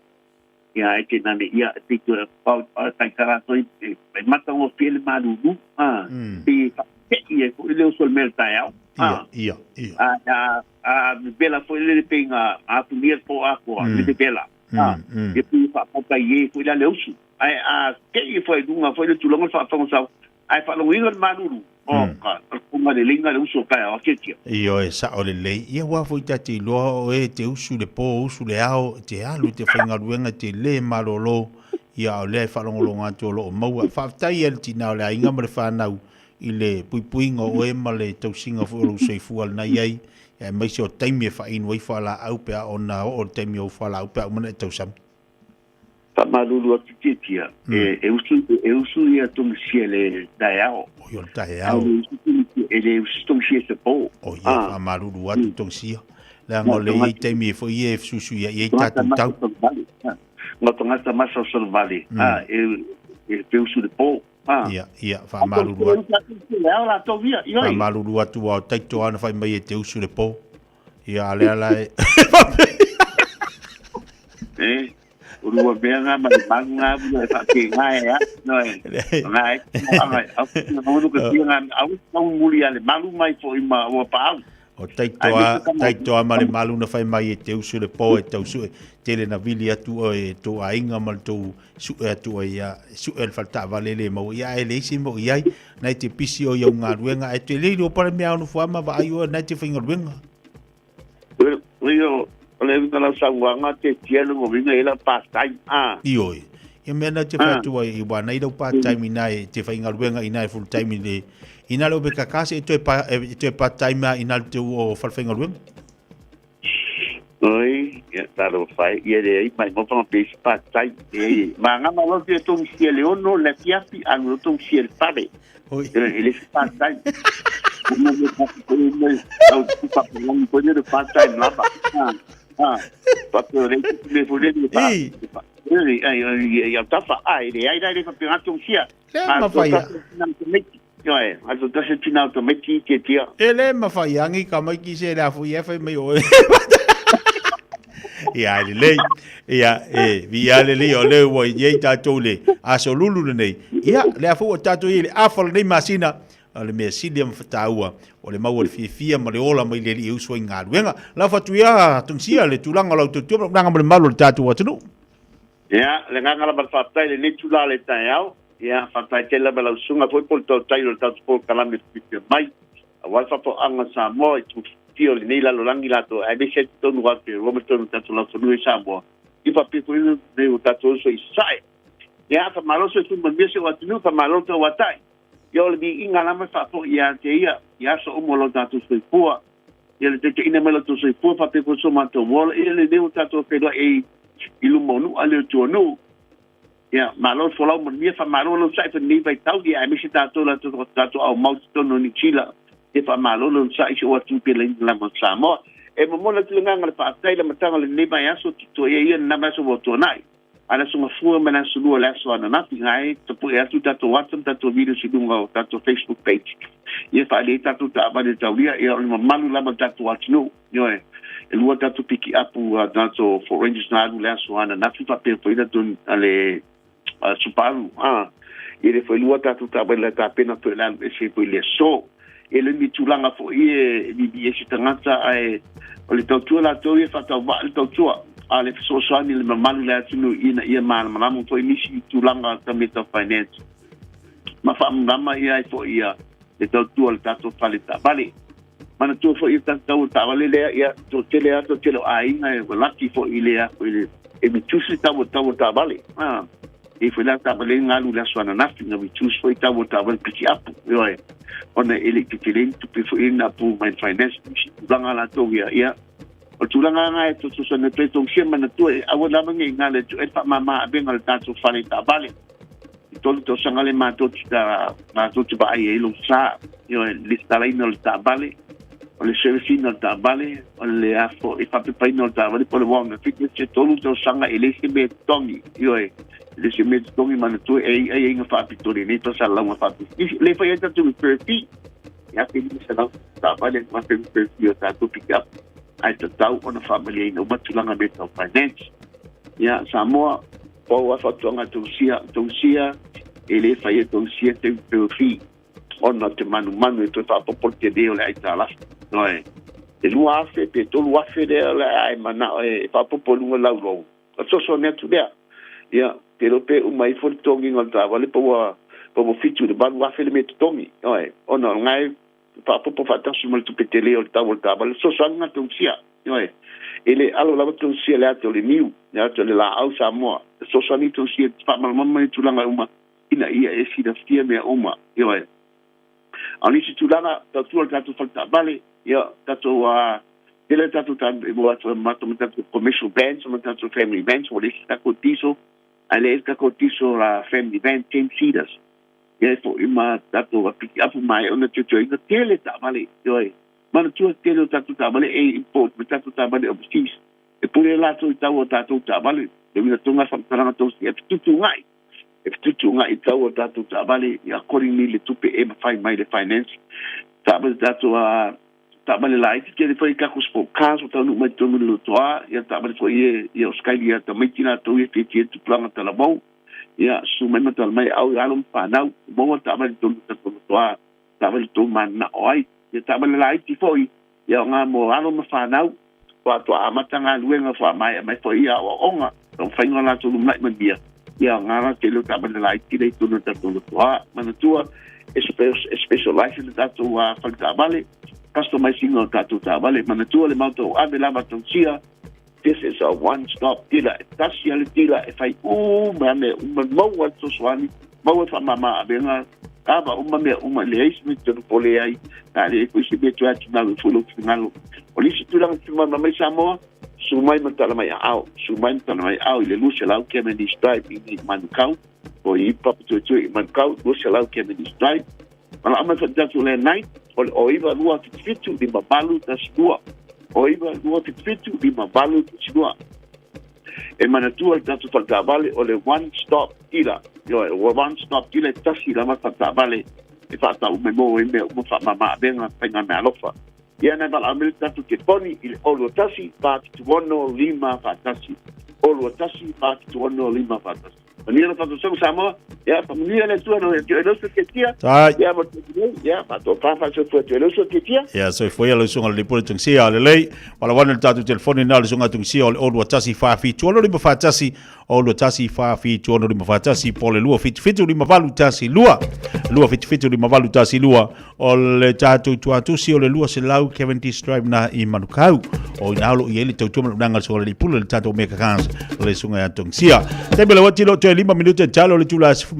ia ae te nane ia, e pei toe pau taitala atu ai, e matagofie le malulu, a, pei e faatei ai foi le usu o le mea i le taeao, a, Ia, ia, ia. a, a, a vevela foi lele pei na afunia le po atoa, le vevela, a, ia pei e faapaipai foi la le usu. Ae a tei foi i luga foi le tulaga o le faafagasau, ae faalogoina le malulu, o ka, o le koga leleiga le usu o taeao atiatia. Ioe, sao lelei. Ia ua foi ta te iloa o e te usu le po, usu le ao, e te alu i te faigaluega, e te le malolo, ia a o lea e faalogologo atu o lo o maua. Faafetai e le tina o le aiga ma le fanau i le puipuiga o oe ma le tausiga foi o lou soifua lena i ai, aemaise o taimi e faainu ai fualaau pe a ona oo le taimi o ou fualaau pe a uma ona e tausami. Faamalulu atu tietia, e usu, e usu ia togisia i le taeao. Oi, o le taeao. E le usu togisia i se po. O ia, faamalulu atu togisia. Leaga o le i ai taimi e foi ia e fesuisuiai ai tatou tau. Ma tagata masalosalo vale, e usu i le po. Ia, ia, faamalulu atu. Faamalulu atu aua o taito lava na fai mai e te usu i le po. Ia, a lea la e... E, o lua mea ngā ma le malu ngā mea e whaake ngā e a, no e, ngā e, ngā e, au, ngā ka tia ngā, au, au muli a le malu mai fo i ma ua paau. O taito a, taito a ma le malu na whai mai e te usu le po e tau sue, tele na vili atu o e tō aiga ma le tou sue atu ai ia, sue le fale taavale le maua ia e leai se mea o i ai, na e te pisi o i au galuega, ae te le iloa pale mea ono fua ma vaai oe na e te faigaluega. Io, o le uiga lau saunoaga te tia le uiga i lau part time, a. Ioe. Ia mea na te whai atu ai, i wā nei lau part time ina e te whaingaluega ina e full time i le, ina le ope kakase e toe, pa, e toe part time a ina le te ua o whale whaingaluega. Oi, ia talo whai, ia le ai mai mo panga pesi part time. E, ma ngama lo te tong sia le ono le fiafi, anu lo tong sia le fale. Oi. E le part time. Mo mo mo mo au pa pa mo le part time lava. Ah, ah. Pa pe le le fo le pa. Ai ai ai ai tafa ai le ai le fa pe tong sia. Le mawhai a. Ioe, a to tasi tina o tamaiti te tia. E le mawhai angi ka mai ki se le afu i e whai mai oe. Ia, ai lelei. Ia, e, vi ia lelei o le ua i ei tātou le aso lulu lenei. Ia, le afu o tātou i le afa lenei masina, o le mea sili ma whataua, o le maua le fiafia ma le ola mai le li e uso i ngā luenga. La whatu ia, tungsia le tūlanga lau tautua, ma le malu le tātou atunuu. Ia, le nganga la whaatai le nei tūla le taeao. Ia, whaatai te lava lau sunga foi po le tautai o le tātou polokalame pipia mai. A wai whapo Samoa i tū o le nei lalolangi latou, ai me se tonu wa te roma tonu tātou lau whanui Samoa. I whape foi nei o tātou oso i sae. Ia, wha malo se tu manuia se o atunu, wha malo te o atai. Ia o le mi inga lama whapo ia te ia, ia so umo lo tātou soifua. Ia le te te ina mai lo tātou soifua, whape foi so mātou mola, ia le nei o tātou whenua e i luma o nu a le o tuanu. Ia, malo folau manuia, wha malo lo sae wha nei vai tau, ia ai me se tātou la tātou au mau tonu ni chila. E wha malo lo sae se o atu pe le lama Samoa. E momona tu le nganga le whaatai le matanga le nei mai aso to ia ia na mai aso o tuanai. Ana sunga fua ma na sulua le aso ana nafi ngai, tapu e atu tātou WhatsApp, tātou video si lunga o tātou Facebook page. Ia wha le tātou tā abane tauria, ia o le mamalu lama tātou atunu. Ioe, e lua tātou piki apu tātou for Rangers na alu le aso ana nafi wha pe whaida tun ale Subaru. Ia le whai lua tātou tā abane le tā pena toe le alu e se foi le so. E le mi tūlanga fo i e ni e se tangata ai o le tautua la tau ia whatau wa le tautua. A le fesoasoani le mamalu le atunu ina ia malamalama foi nisi i tulaga ta mea tau finance. Ma faamalama ia ai foi ia le tautua le tatou fale taavale. Manatua foi ia tatou taavale lea ia toatele a toatele o aiga e ua laki foi i le foi le e mitusi tau tau taavale. E foi la taavale galu le aso ananafi na mitusi foi tau taavale piki apu. Ioe, ona e le teteleni tupe foi na pu mai finance nisi tulaga latou ia ia. O tulaga nga e tososoani atu ai togisia manatua e aua lava ge i gale atu e faamāmā avega le tatou fale taavale. I tolu tausaga le matou te ta matou te vaai ai lou sa. Ioe, le talaina o le taavale, o le serviceina o le taavale, o le afo e faapepaina o le taavale po le waga fitness se tolu tausaga e le se mea totogi. Ioe, le se mea totogi manatua e ai aiga faapitoa lenei fasalalauga faapisinisi. Le fai ai tatou refer fee. Ia pe lima selau taavale ma fe refer fee o tatou pick up. Ai tatau ona faamaliaina uma tulaga mea tau finance. Ia, Samoa, pau a fautuaga tausia, tausia, e le fai e tausia te refer fee. Ona te manumanu e toe faapopo le tele o le aitalafi. Noe, e 2,000 pe 3,000 lea o le ai manao e faapopo luga laulou. O soso atu lea. Ia, te lo pe uma ifo le totogiga o le taavale po ua po ua 7 i le 8,000 le mea totogi. Oe, ona o ngai faapopo faatasi ma le tupe tele o le tau o le taavale. Sosoaga tausia. Ioe, e le alo lava tausia le ate o le niu, le ate o le laau Samoa. Sosoani tausia faamalamalama i tulaga uma ina ia e silafia mea uma. Ioe. A o nisi tulaga tautua le tatou fale taavale, ia tatou tele tatou ta mo atu matou ma tatou commercial bands ma tatou family bands o le isi tatou diesel. Ae le i le tatou tiso la family van 10 seaters. Ia e fo'i ma tatou apitiapu ma e ona teoteoina tele taavale. Ioe. Manatua tele o tatou taavale e import ma tatou taavale overseas. E pule latou i tau o tatou taavale. Le uiga tonu lava faamatalaga tausi e fetutuunai. E fetutuunai i tau o tatou taavale accordingly le tupe e mafai mai le finance. Taavale tatou a taavale laiti tele foi tatou sport cars ua taunuu mai totonu i le lotoa. Ia taavale foi ia ia o Skydia tamaiti latou ia tietie tupulaga talavou. Ia susu mai ma tala mai au i alo ma fanau. Maua taavale totonu o tatou lotoa. Taavale tou mananao ai. Ia taavale laiti foi, ia o ngā mo alo ma fanau, faatoa amata galuega faamaea mai foi ia aoaoga, taumafaiga o latou lumanai manuia, ia o ngā la tele o taavale laiti lea i totonu o le tatou lotoa. Manatua, e specialize le tatou fale taavale, customizing o tatou taavale. Manatua le maota o ave lava tausia, this is a one stop dealer. E tasi a le dealer e fai uma mea uma, maua le fesoasoani, maua le faamama avega, kava uma mea uma, leai se mea e te popole ai, a leai foi se mea e toe atugalu ai foi lou finagalo. O le isi tulaga e tumama mai Samoa, susu mai ma tala mai aao, susu mai ma tala mai aao i le 200 Cavendish Drive i i Manukau, o i Papatoetoe i Manukau, 200 Cavendish Drive. Malao mai foi tatou landline, o le 09 277 5812, 09 277 5812. E manatua le tatou faletaavale o le one stop dealer. Ioe, ua one stop dealer e tasi lava faletaavale e faatau mai mo ai mea uma faamama avega faiga meaalofa. Ia na valaau mai le tatou telefoni i le 021 476 5 faatasi. 021 476 5 faatasi. Manuia le tatou Samoa. Ia, faamanuia le Atua no ia te oe ketia. Ia, ma te ia, faatopa faasoifua te oe ketia. Ia, soifua ia lau susuga le Lipole Tungisia, lelei. Valaau le tatou telefoni na le susuga Tungisia o le 021 476 5 faatasi, 021 476 5 faatasi, po o le 277 5812, 277 5812. O le tatou tuatusi o le 200 Cavendish Drive na i Manukau. O ina o lo o i ai le tautua ma le unaga le susuga le Pule le tatou Mega Cars le susuga ia Tongsia. Taimi le wati lo toe 5 minute talo le tula 12.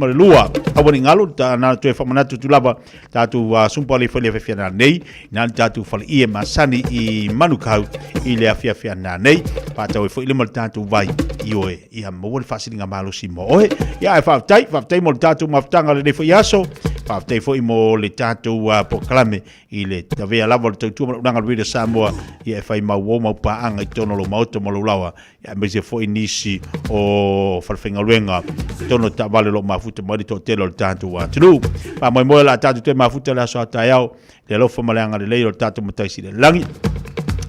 Aua ni ngalo ta na toe whamanatu tu lava tatou sumpa le fale afiafia na nei na le tatou fale i e masani i Manukau i le afiafia na nei. Whātau e fo i le ma le tatou vai i oe ia maua le faasiliga malosi mo oe. Ia ae faafetai, faafetai mo le tatou mafutaga lenei foi aso. Faafetai foi mo le tatou polokalame i le tavea lava o le tautua ma le unaga o le Radio Samoa ia e fai mau ou mau paaga i totonu o lou maota ma lou laoa. Ia aemaise foi nisi o falefaigaluega i totonu o taavale o lo o mafuta mai le toatele o le tatou atunuu. Faamoemoe o le a tatou toe mafuta i le aso a taeao le alofa ma le agalelei o le tatou Matai Sili i le Lagi.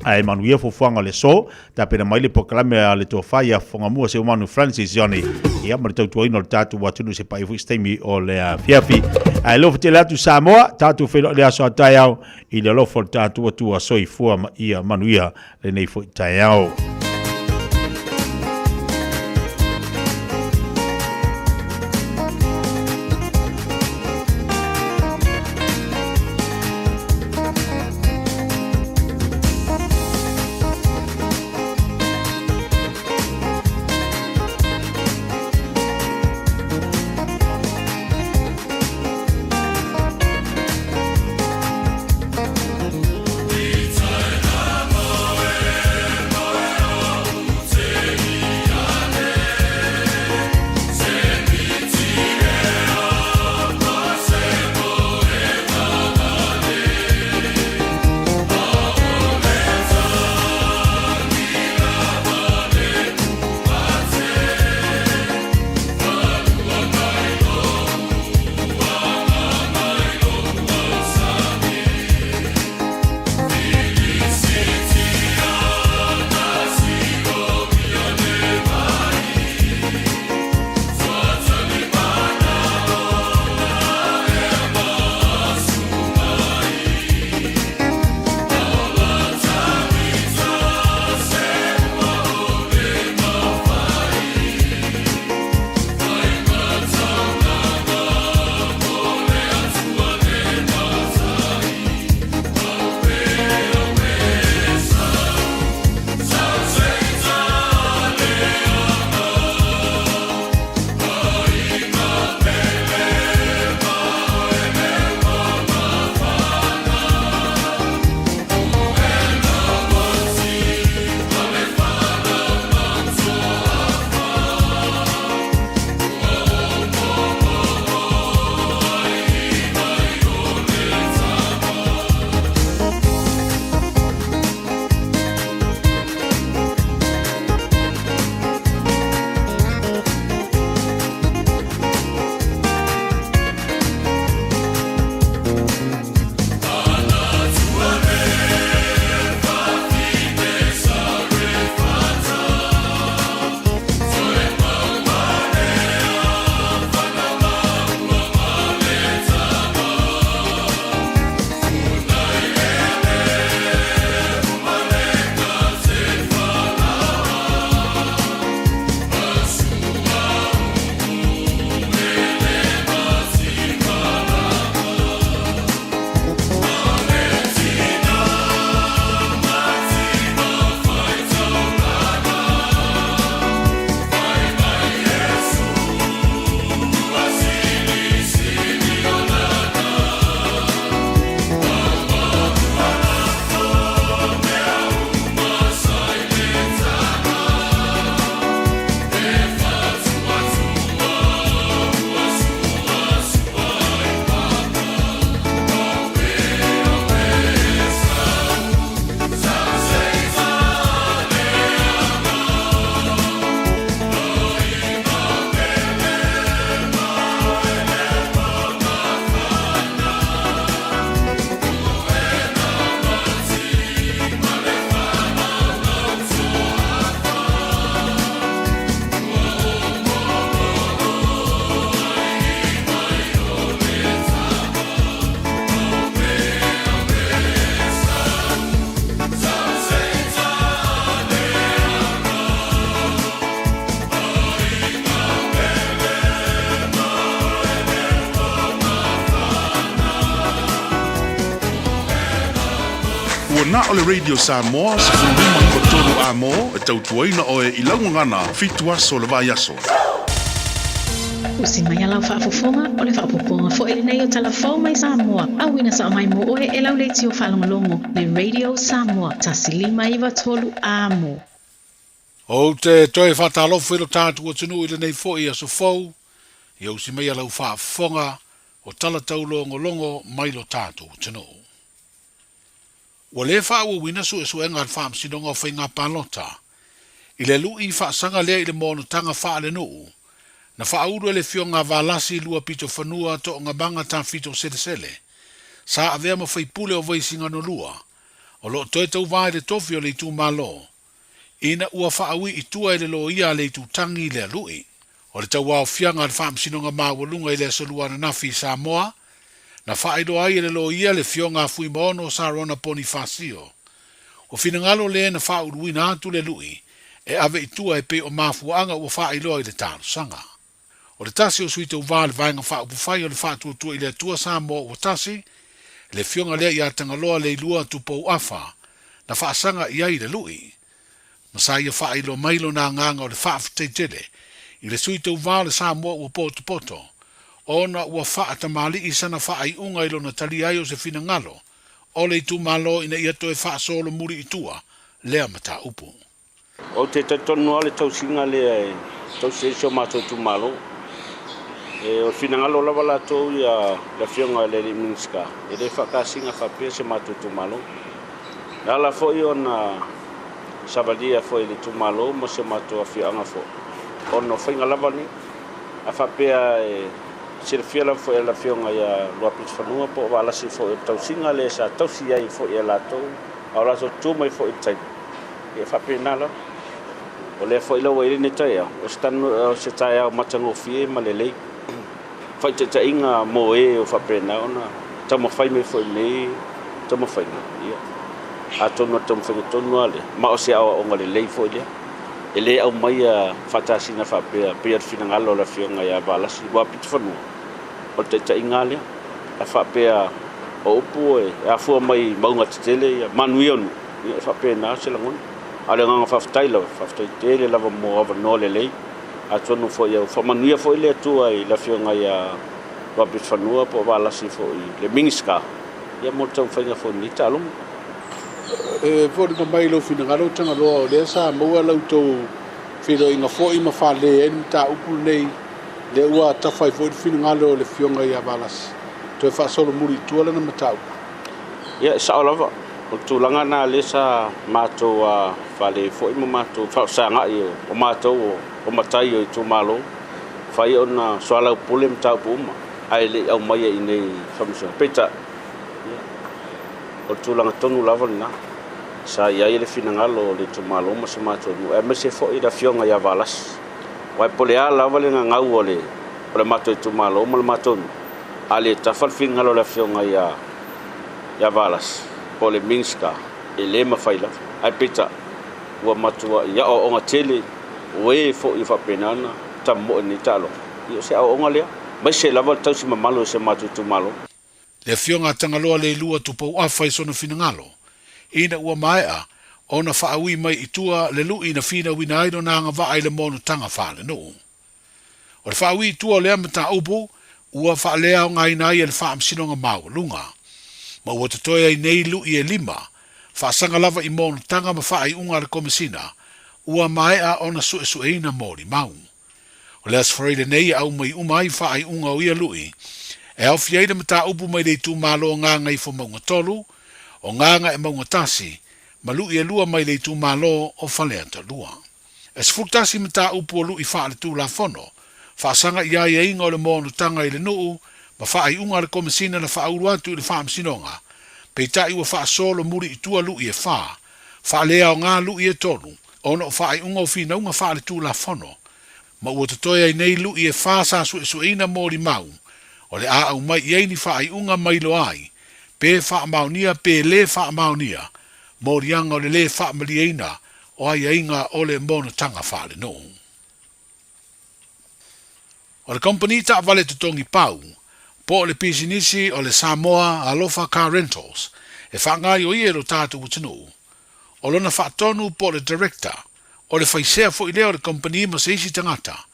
Ae manuia fuafuaga o le aso, tapena mai le polokalame a le tofa ia Fogamua Seumanu Francis Johnny, ia ma le tautuaina o le tatou atunuu se paia foi se taimi o le afiafi. Ae alofa tele atu Samoa, tatou feiloai i le aso a taeao i le alofa o le tatou Atua soifua ma ia manuia lenei foi taeao. Ua na o le Radio Samoa 1593 A mo e tautuaina oe i lau gagana fitu aso o le vaiaso. Usi mai a lau faafofoga, o le faaopoopoga foi lenei o tala fou mai Samoa, auina sao mai mo oe e lau leitio faalogologo, le Radio Samoa 1593 A mo. Ou te toe faatalofa i lo tatou atunuu i lenei foi aso fou, ia usi mai a lau faafofoga o tala taulogologo mai lo tatou atunuu. Ua lē faaauauina suesuega a le Faamasinoga o Faiga Palota i le lu'i faasaga lea i le monotaga faalenuu na faaulu e le Afioga a Valasi Luapitofanua Toogamaga Tafito Selesele sa avea ma faipule o Vaisigano 2 o lo o toe tauva i le tofi o le itumalo ina ua faaui i tua e le loia a le itutagi lea lu'i. O le tauaofiaga a le Faamasinoga Maualuga i le Aso Lua ananafi i Samoa, na faailoa ai e le loia le Afioga a Fuimaono Sarona Ponifasio. Ua finagalo le na faauluina atu le lu'i e ave i tua e pei o mafuaaga ua faailoa i le talosaga. O le tasi o sui tauva o le Vaega Faaupufai o le Faatuatua i le Atua Samoa ua tasi, le afioga lea ia Tagaloa Leilua Tupou Afa, na faasaga i ai le lu'i. Ma sa ia faailoa mai lona agaga o le faafetai tele i le sui tauva o le Samoa ua potopoto, ona ua faatamalii sana faaiuga i lona talia ai o se finagalo o le itumalo ina ia toe faasolomuli i tua lea mataupu. Ou te talitonu lava o le tausiga lea e tausi ai si o matou itumalo. E, o le finagalo lava latou ia le Afioga i le alii Minisita, e le faatasiga faapea si o matou itumalo. E ala foi ona savalia foi i le itumalo ma si o matou afioaga foi, ona o faiga lava nei. A faapea e silafia lava foi e le Afioga ia Luapitofanua po o Valasi foi o le tausiga lea sa tausi ai foi e latou, a o latou tu mai foi i le taimi, Ia faapena lava. O lea foi la ua i ai lenei taeao, o se, tanu, o se taeao matagofie ma lelei. Faitaitaiga mo e o faapena ona taumafai mai foi nei taumafaiga. Ia, atonu o le taumafaiga tonu lava lea, ma o se aoaoga lelei foi lea. E le aumaia faatasina faapea, pei o le finagalo o le Afioga ia Valasi Luapitofanua, o le taitaiga lava lea. A faapea o upu e afua mai mauga tetele, ia manuia o nuu. Ia, e faapena se lagona. A o le agaga faafetai lava, faafetai tele lava mo avanoa lelei. Atonu foi ua faamanuia foi le Atua i le Afioga ia Robert Fanua po o Valasi foi le Minisita, ia mo le taumafaiga foi o lenei taaloga. E foliga mai i lou finagalo Tagaloa o lea sa maua la outou feiloaiga foi ma faalelei ai le mataupu lenei, lea ua tafa ai foi le finagalo o le Afioga ia Valasi toe faasolomuli i tua lana mataupu. Ia, e sao lava. O le tulaga lena lea sa matou fale foi ma matou faafesagai o matou o matai o itumalo, fai ona soalaupule mataupu uma, ae le i aumaia i inei i Faamasinoga. Peitai, ia, o le tulaga tonu lava lena sa i ai le finagalo o le itumalo ma si matou nuu, aemaise foi le Afioga ia Valasi. Aua po o le a lava le gagau o le matou itumalo ma le matou nuu, a le tafa le finagalo o le Afioga ia ia Valasi po o le Minisita, e le mafai lava. Ae peitai, ua matuai aoaoga tele o e foi e faapena ona tamoe i lenei taaloga. Ia o se aoaoga lea, aemaise lava le tausi mamalu o si o matou itumalo. Le Afioga a Tagaloa Leilua Tupou Afa i sona finagalo, ina ua maea ona faaui mai i tua le lu'i na finauina ai lona agavaa i le monotaga faalenuu. O le faaui i tua o lea mataupu ua faaleaogaina ai e le Faamasinoga Maualuga, ma ua totoe ai nei lu'i e lima, faasaga lava i monotaga ma faaiuga a le Komesina ua maea ona suesueina molimau. O le Aso Faraile nei e aumai uma ai faaiuga o ia lu'i, e aofia ai le mataupu mai le itumalo o Gagaifomauga 3, o Gagaemauga 1, ma lu'i e lua mai le itumalo o Faleata 2. E 11 mataupu o lu'i faaletulafono, faasaga i aiaiga o le monotaga i le nuu ma faaiuga a le Komesina na faaulu atu i le Faamasinoga, peitai ua faasolo muli i tua lu'i e fa, faaleaoga lu'i e tolu ona o faaiuga o finauga faaletulafono, ma ua totoe ai nei lu'i e fa sa suesueina molimau o le a aumai i ai ni faaiuga mailoa ai pe faamaonia pe le faamaonia moliaga o le lē faamalieina o aiaiga o le monotaga faalenuu. O le kamupani taavale totogi pau, po o le pisinisi o le Samoa Alofa Car Rentals, e faagaioia e lo tatou atunuu. O lona faatonu po o le director, o le faisea foi lea o le kamupani ma se isi tagata,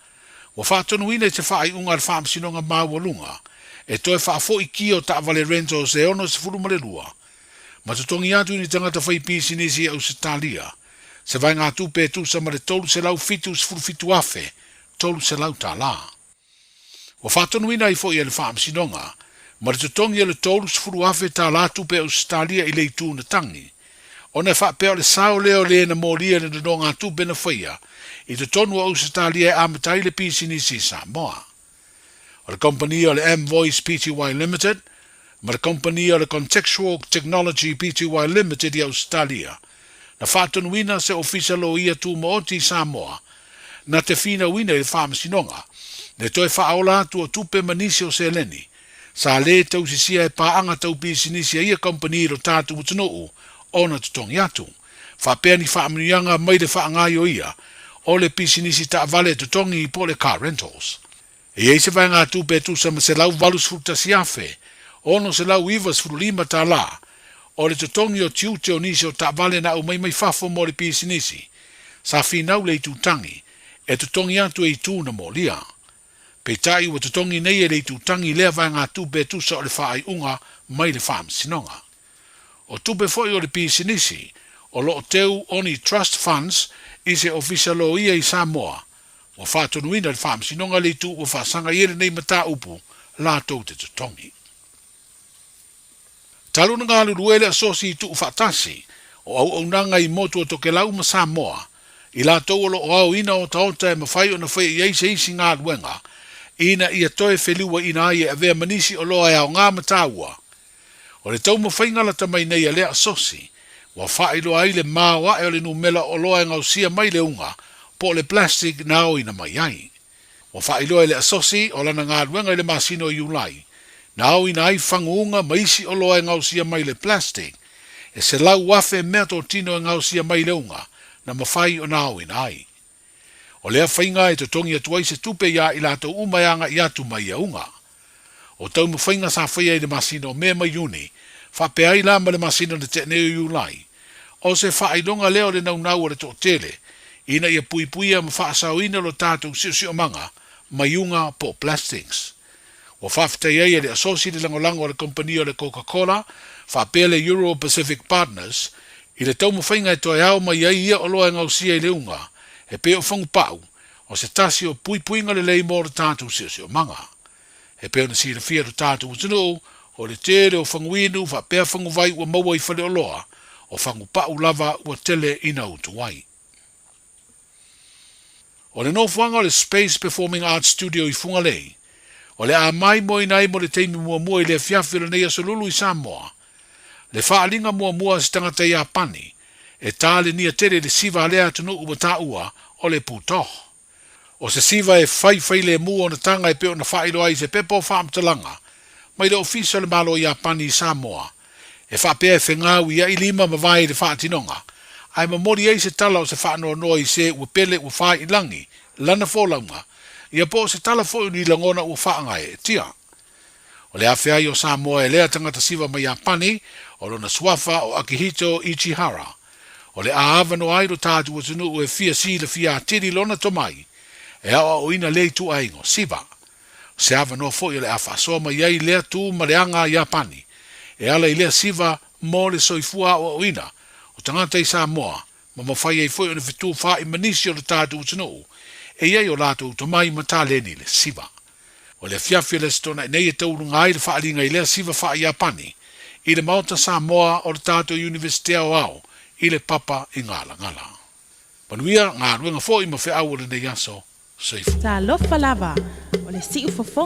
ua faatonuina i se faaiuga a le Faamasinoga Maualuga e toe faafoi kia o taavale rentals e 62 ma totogi atu i ni tagata faipisinisi i Ausetalia se vaegatupe e tusa ma le $377,300 tala. Ua faatonuina ai foi e le Faamasinoga ma le totogi o le $30,000 tupe Ausetalia i le itu na tagi, ona e faapea o le sao lea o le na molia i le nonogatupe na faia i totonu o Ausetalia e amata ai le pisinisi i Samoa. O le kamupani o le M-Voice Pty Limited ma le kamupani o le Contextual Technology Pty Limited i Ausetalia na faatonuina se ofisa loia tumaoti i Samoa na te finauina i le Faamasinoga le toe faaola atu o tupe ma nisi o seleni sa lē tausisia e paaga tau pisinisi a ia kamupani i lo tatou atunuu ona totogi atu faapea ni faamanuiaga mai le faagaioia o le pisinisi taavale totogi po o le car rentals. E i ai se vaegatupe e tusa ma $181,695 o le totogi o tiute o nisi o taavale na aumai mai fafo mo le pisinisi sa finau le itutagi e totogi atu e itu na molia. Peitai ua totogi nei e le itutagi lea vaegatupe e tusa o le faaiuga mai le Faamasinoga. O tupe foi o le pisinisi o lo o teu o ni trust funds i se ofisa loia i Samoa Ua faatonuina e le Faamasinoga le itu ua faasaga i ai lenei mataupu latou te totogi. Talu ona galulue le Asosi i Tuufaatasi o Auaunaga i Motu o Tokelau ma Samoa, i latou o lo o aoina otaota e mafai ona faia i ai se isi galuega ina ia toe feliuaina ai e avea ma nisi oloa e aoga ma taua. O le taumafaiga lata mai nei a lea asosi, ua faailoa ai le maoae o le numela o oloa e gaosia mai le uga po o le plastic na aoina mai ai. Ua faailoa e le asosi o lana galuega i le masina o Iulai, na aoina ai faguuga ma isi oloa e gaosia mai le plastic e 100,000 meatotino e gaosia mai le uga na mafai ona aoina ai. O lea faiga e totogi atu ai se tupe iā i latou uma e agaʻi atu ma ia uga. O taumafaiga sa faia i le masina o Me ma Iuni, faapea ai la ma le masina na tea nei o Iulai, o se faailoga lea o le naunau o le toatele ina ia puipuia ma faasaoina lo tatou siosiomaga mai uga po o plastics. Ua faafetai ai e le Asosi le lagolago a le kamupani o le Coca-Cola faapea le Euro Pacific Partners i le taumafaiga e toe ao mai ai ia oloa e gaosia i le uga e pei o fagupau o se tasi o puipuiga lelei mo le tatou siosiomaga. E pei ona silafia e lo tatou atunuu, o le tele o faguinu faapea faguvai ua maua i faleoloa, o fagupau lava ua tele ina utu ai. O le nofoaga o le Space Performing Arts Studio i Fugalei, o le a maimoaina ai mo le taimi muamua i le afiafi o lenei aso lulu i Samoa, le faaaliga muamua a se tagata Iapani e talenia tele i le siva a lea atunuu ua taua o le Butoh. O se siva e faifai lemu ona taga e pei ona faailoa ai i se pepa o faamatalaga mai le Ofisa o le Malo o Iapani i Samoa, e faapea e fegaui ai lima ma vae i le faatinoga, ae momoli ai se tala o se faanoanoa i se ua pele ua fai i lagi lana folauga, ia po o se tala foi o ni lagona ua faagaeetia. O le afe ai o Samoa e lea tagata siva mai Iapani, o lona suafa o Akihito Ichihara. O le a avanoa ai lo tatou atunuu e fia silafia atili lona tomai, e aoaoina lea ituaiga o siva. O se avanoa foi o le a faasoa mai ai lea tu ma le aga a Iapani, e ala i lea siva mo le soifua aoaoina o tagata i Samoa ma mafai ai foi ona fetufaai ma nisi o le tatou atunuu e i ai o latou tomai ma taleni i le siva. O le afiafi o le Aso Toonai nei e tauluga ai le faaaliga i lea siva faa-Iapani i le Maota Samoa o le tatou Iunivesite Aoao i le Papa i Galagala. Manuia galuega foi ma feau o lenei aso. Soifua. Talofa lava, o le siufofoga.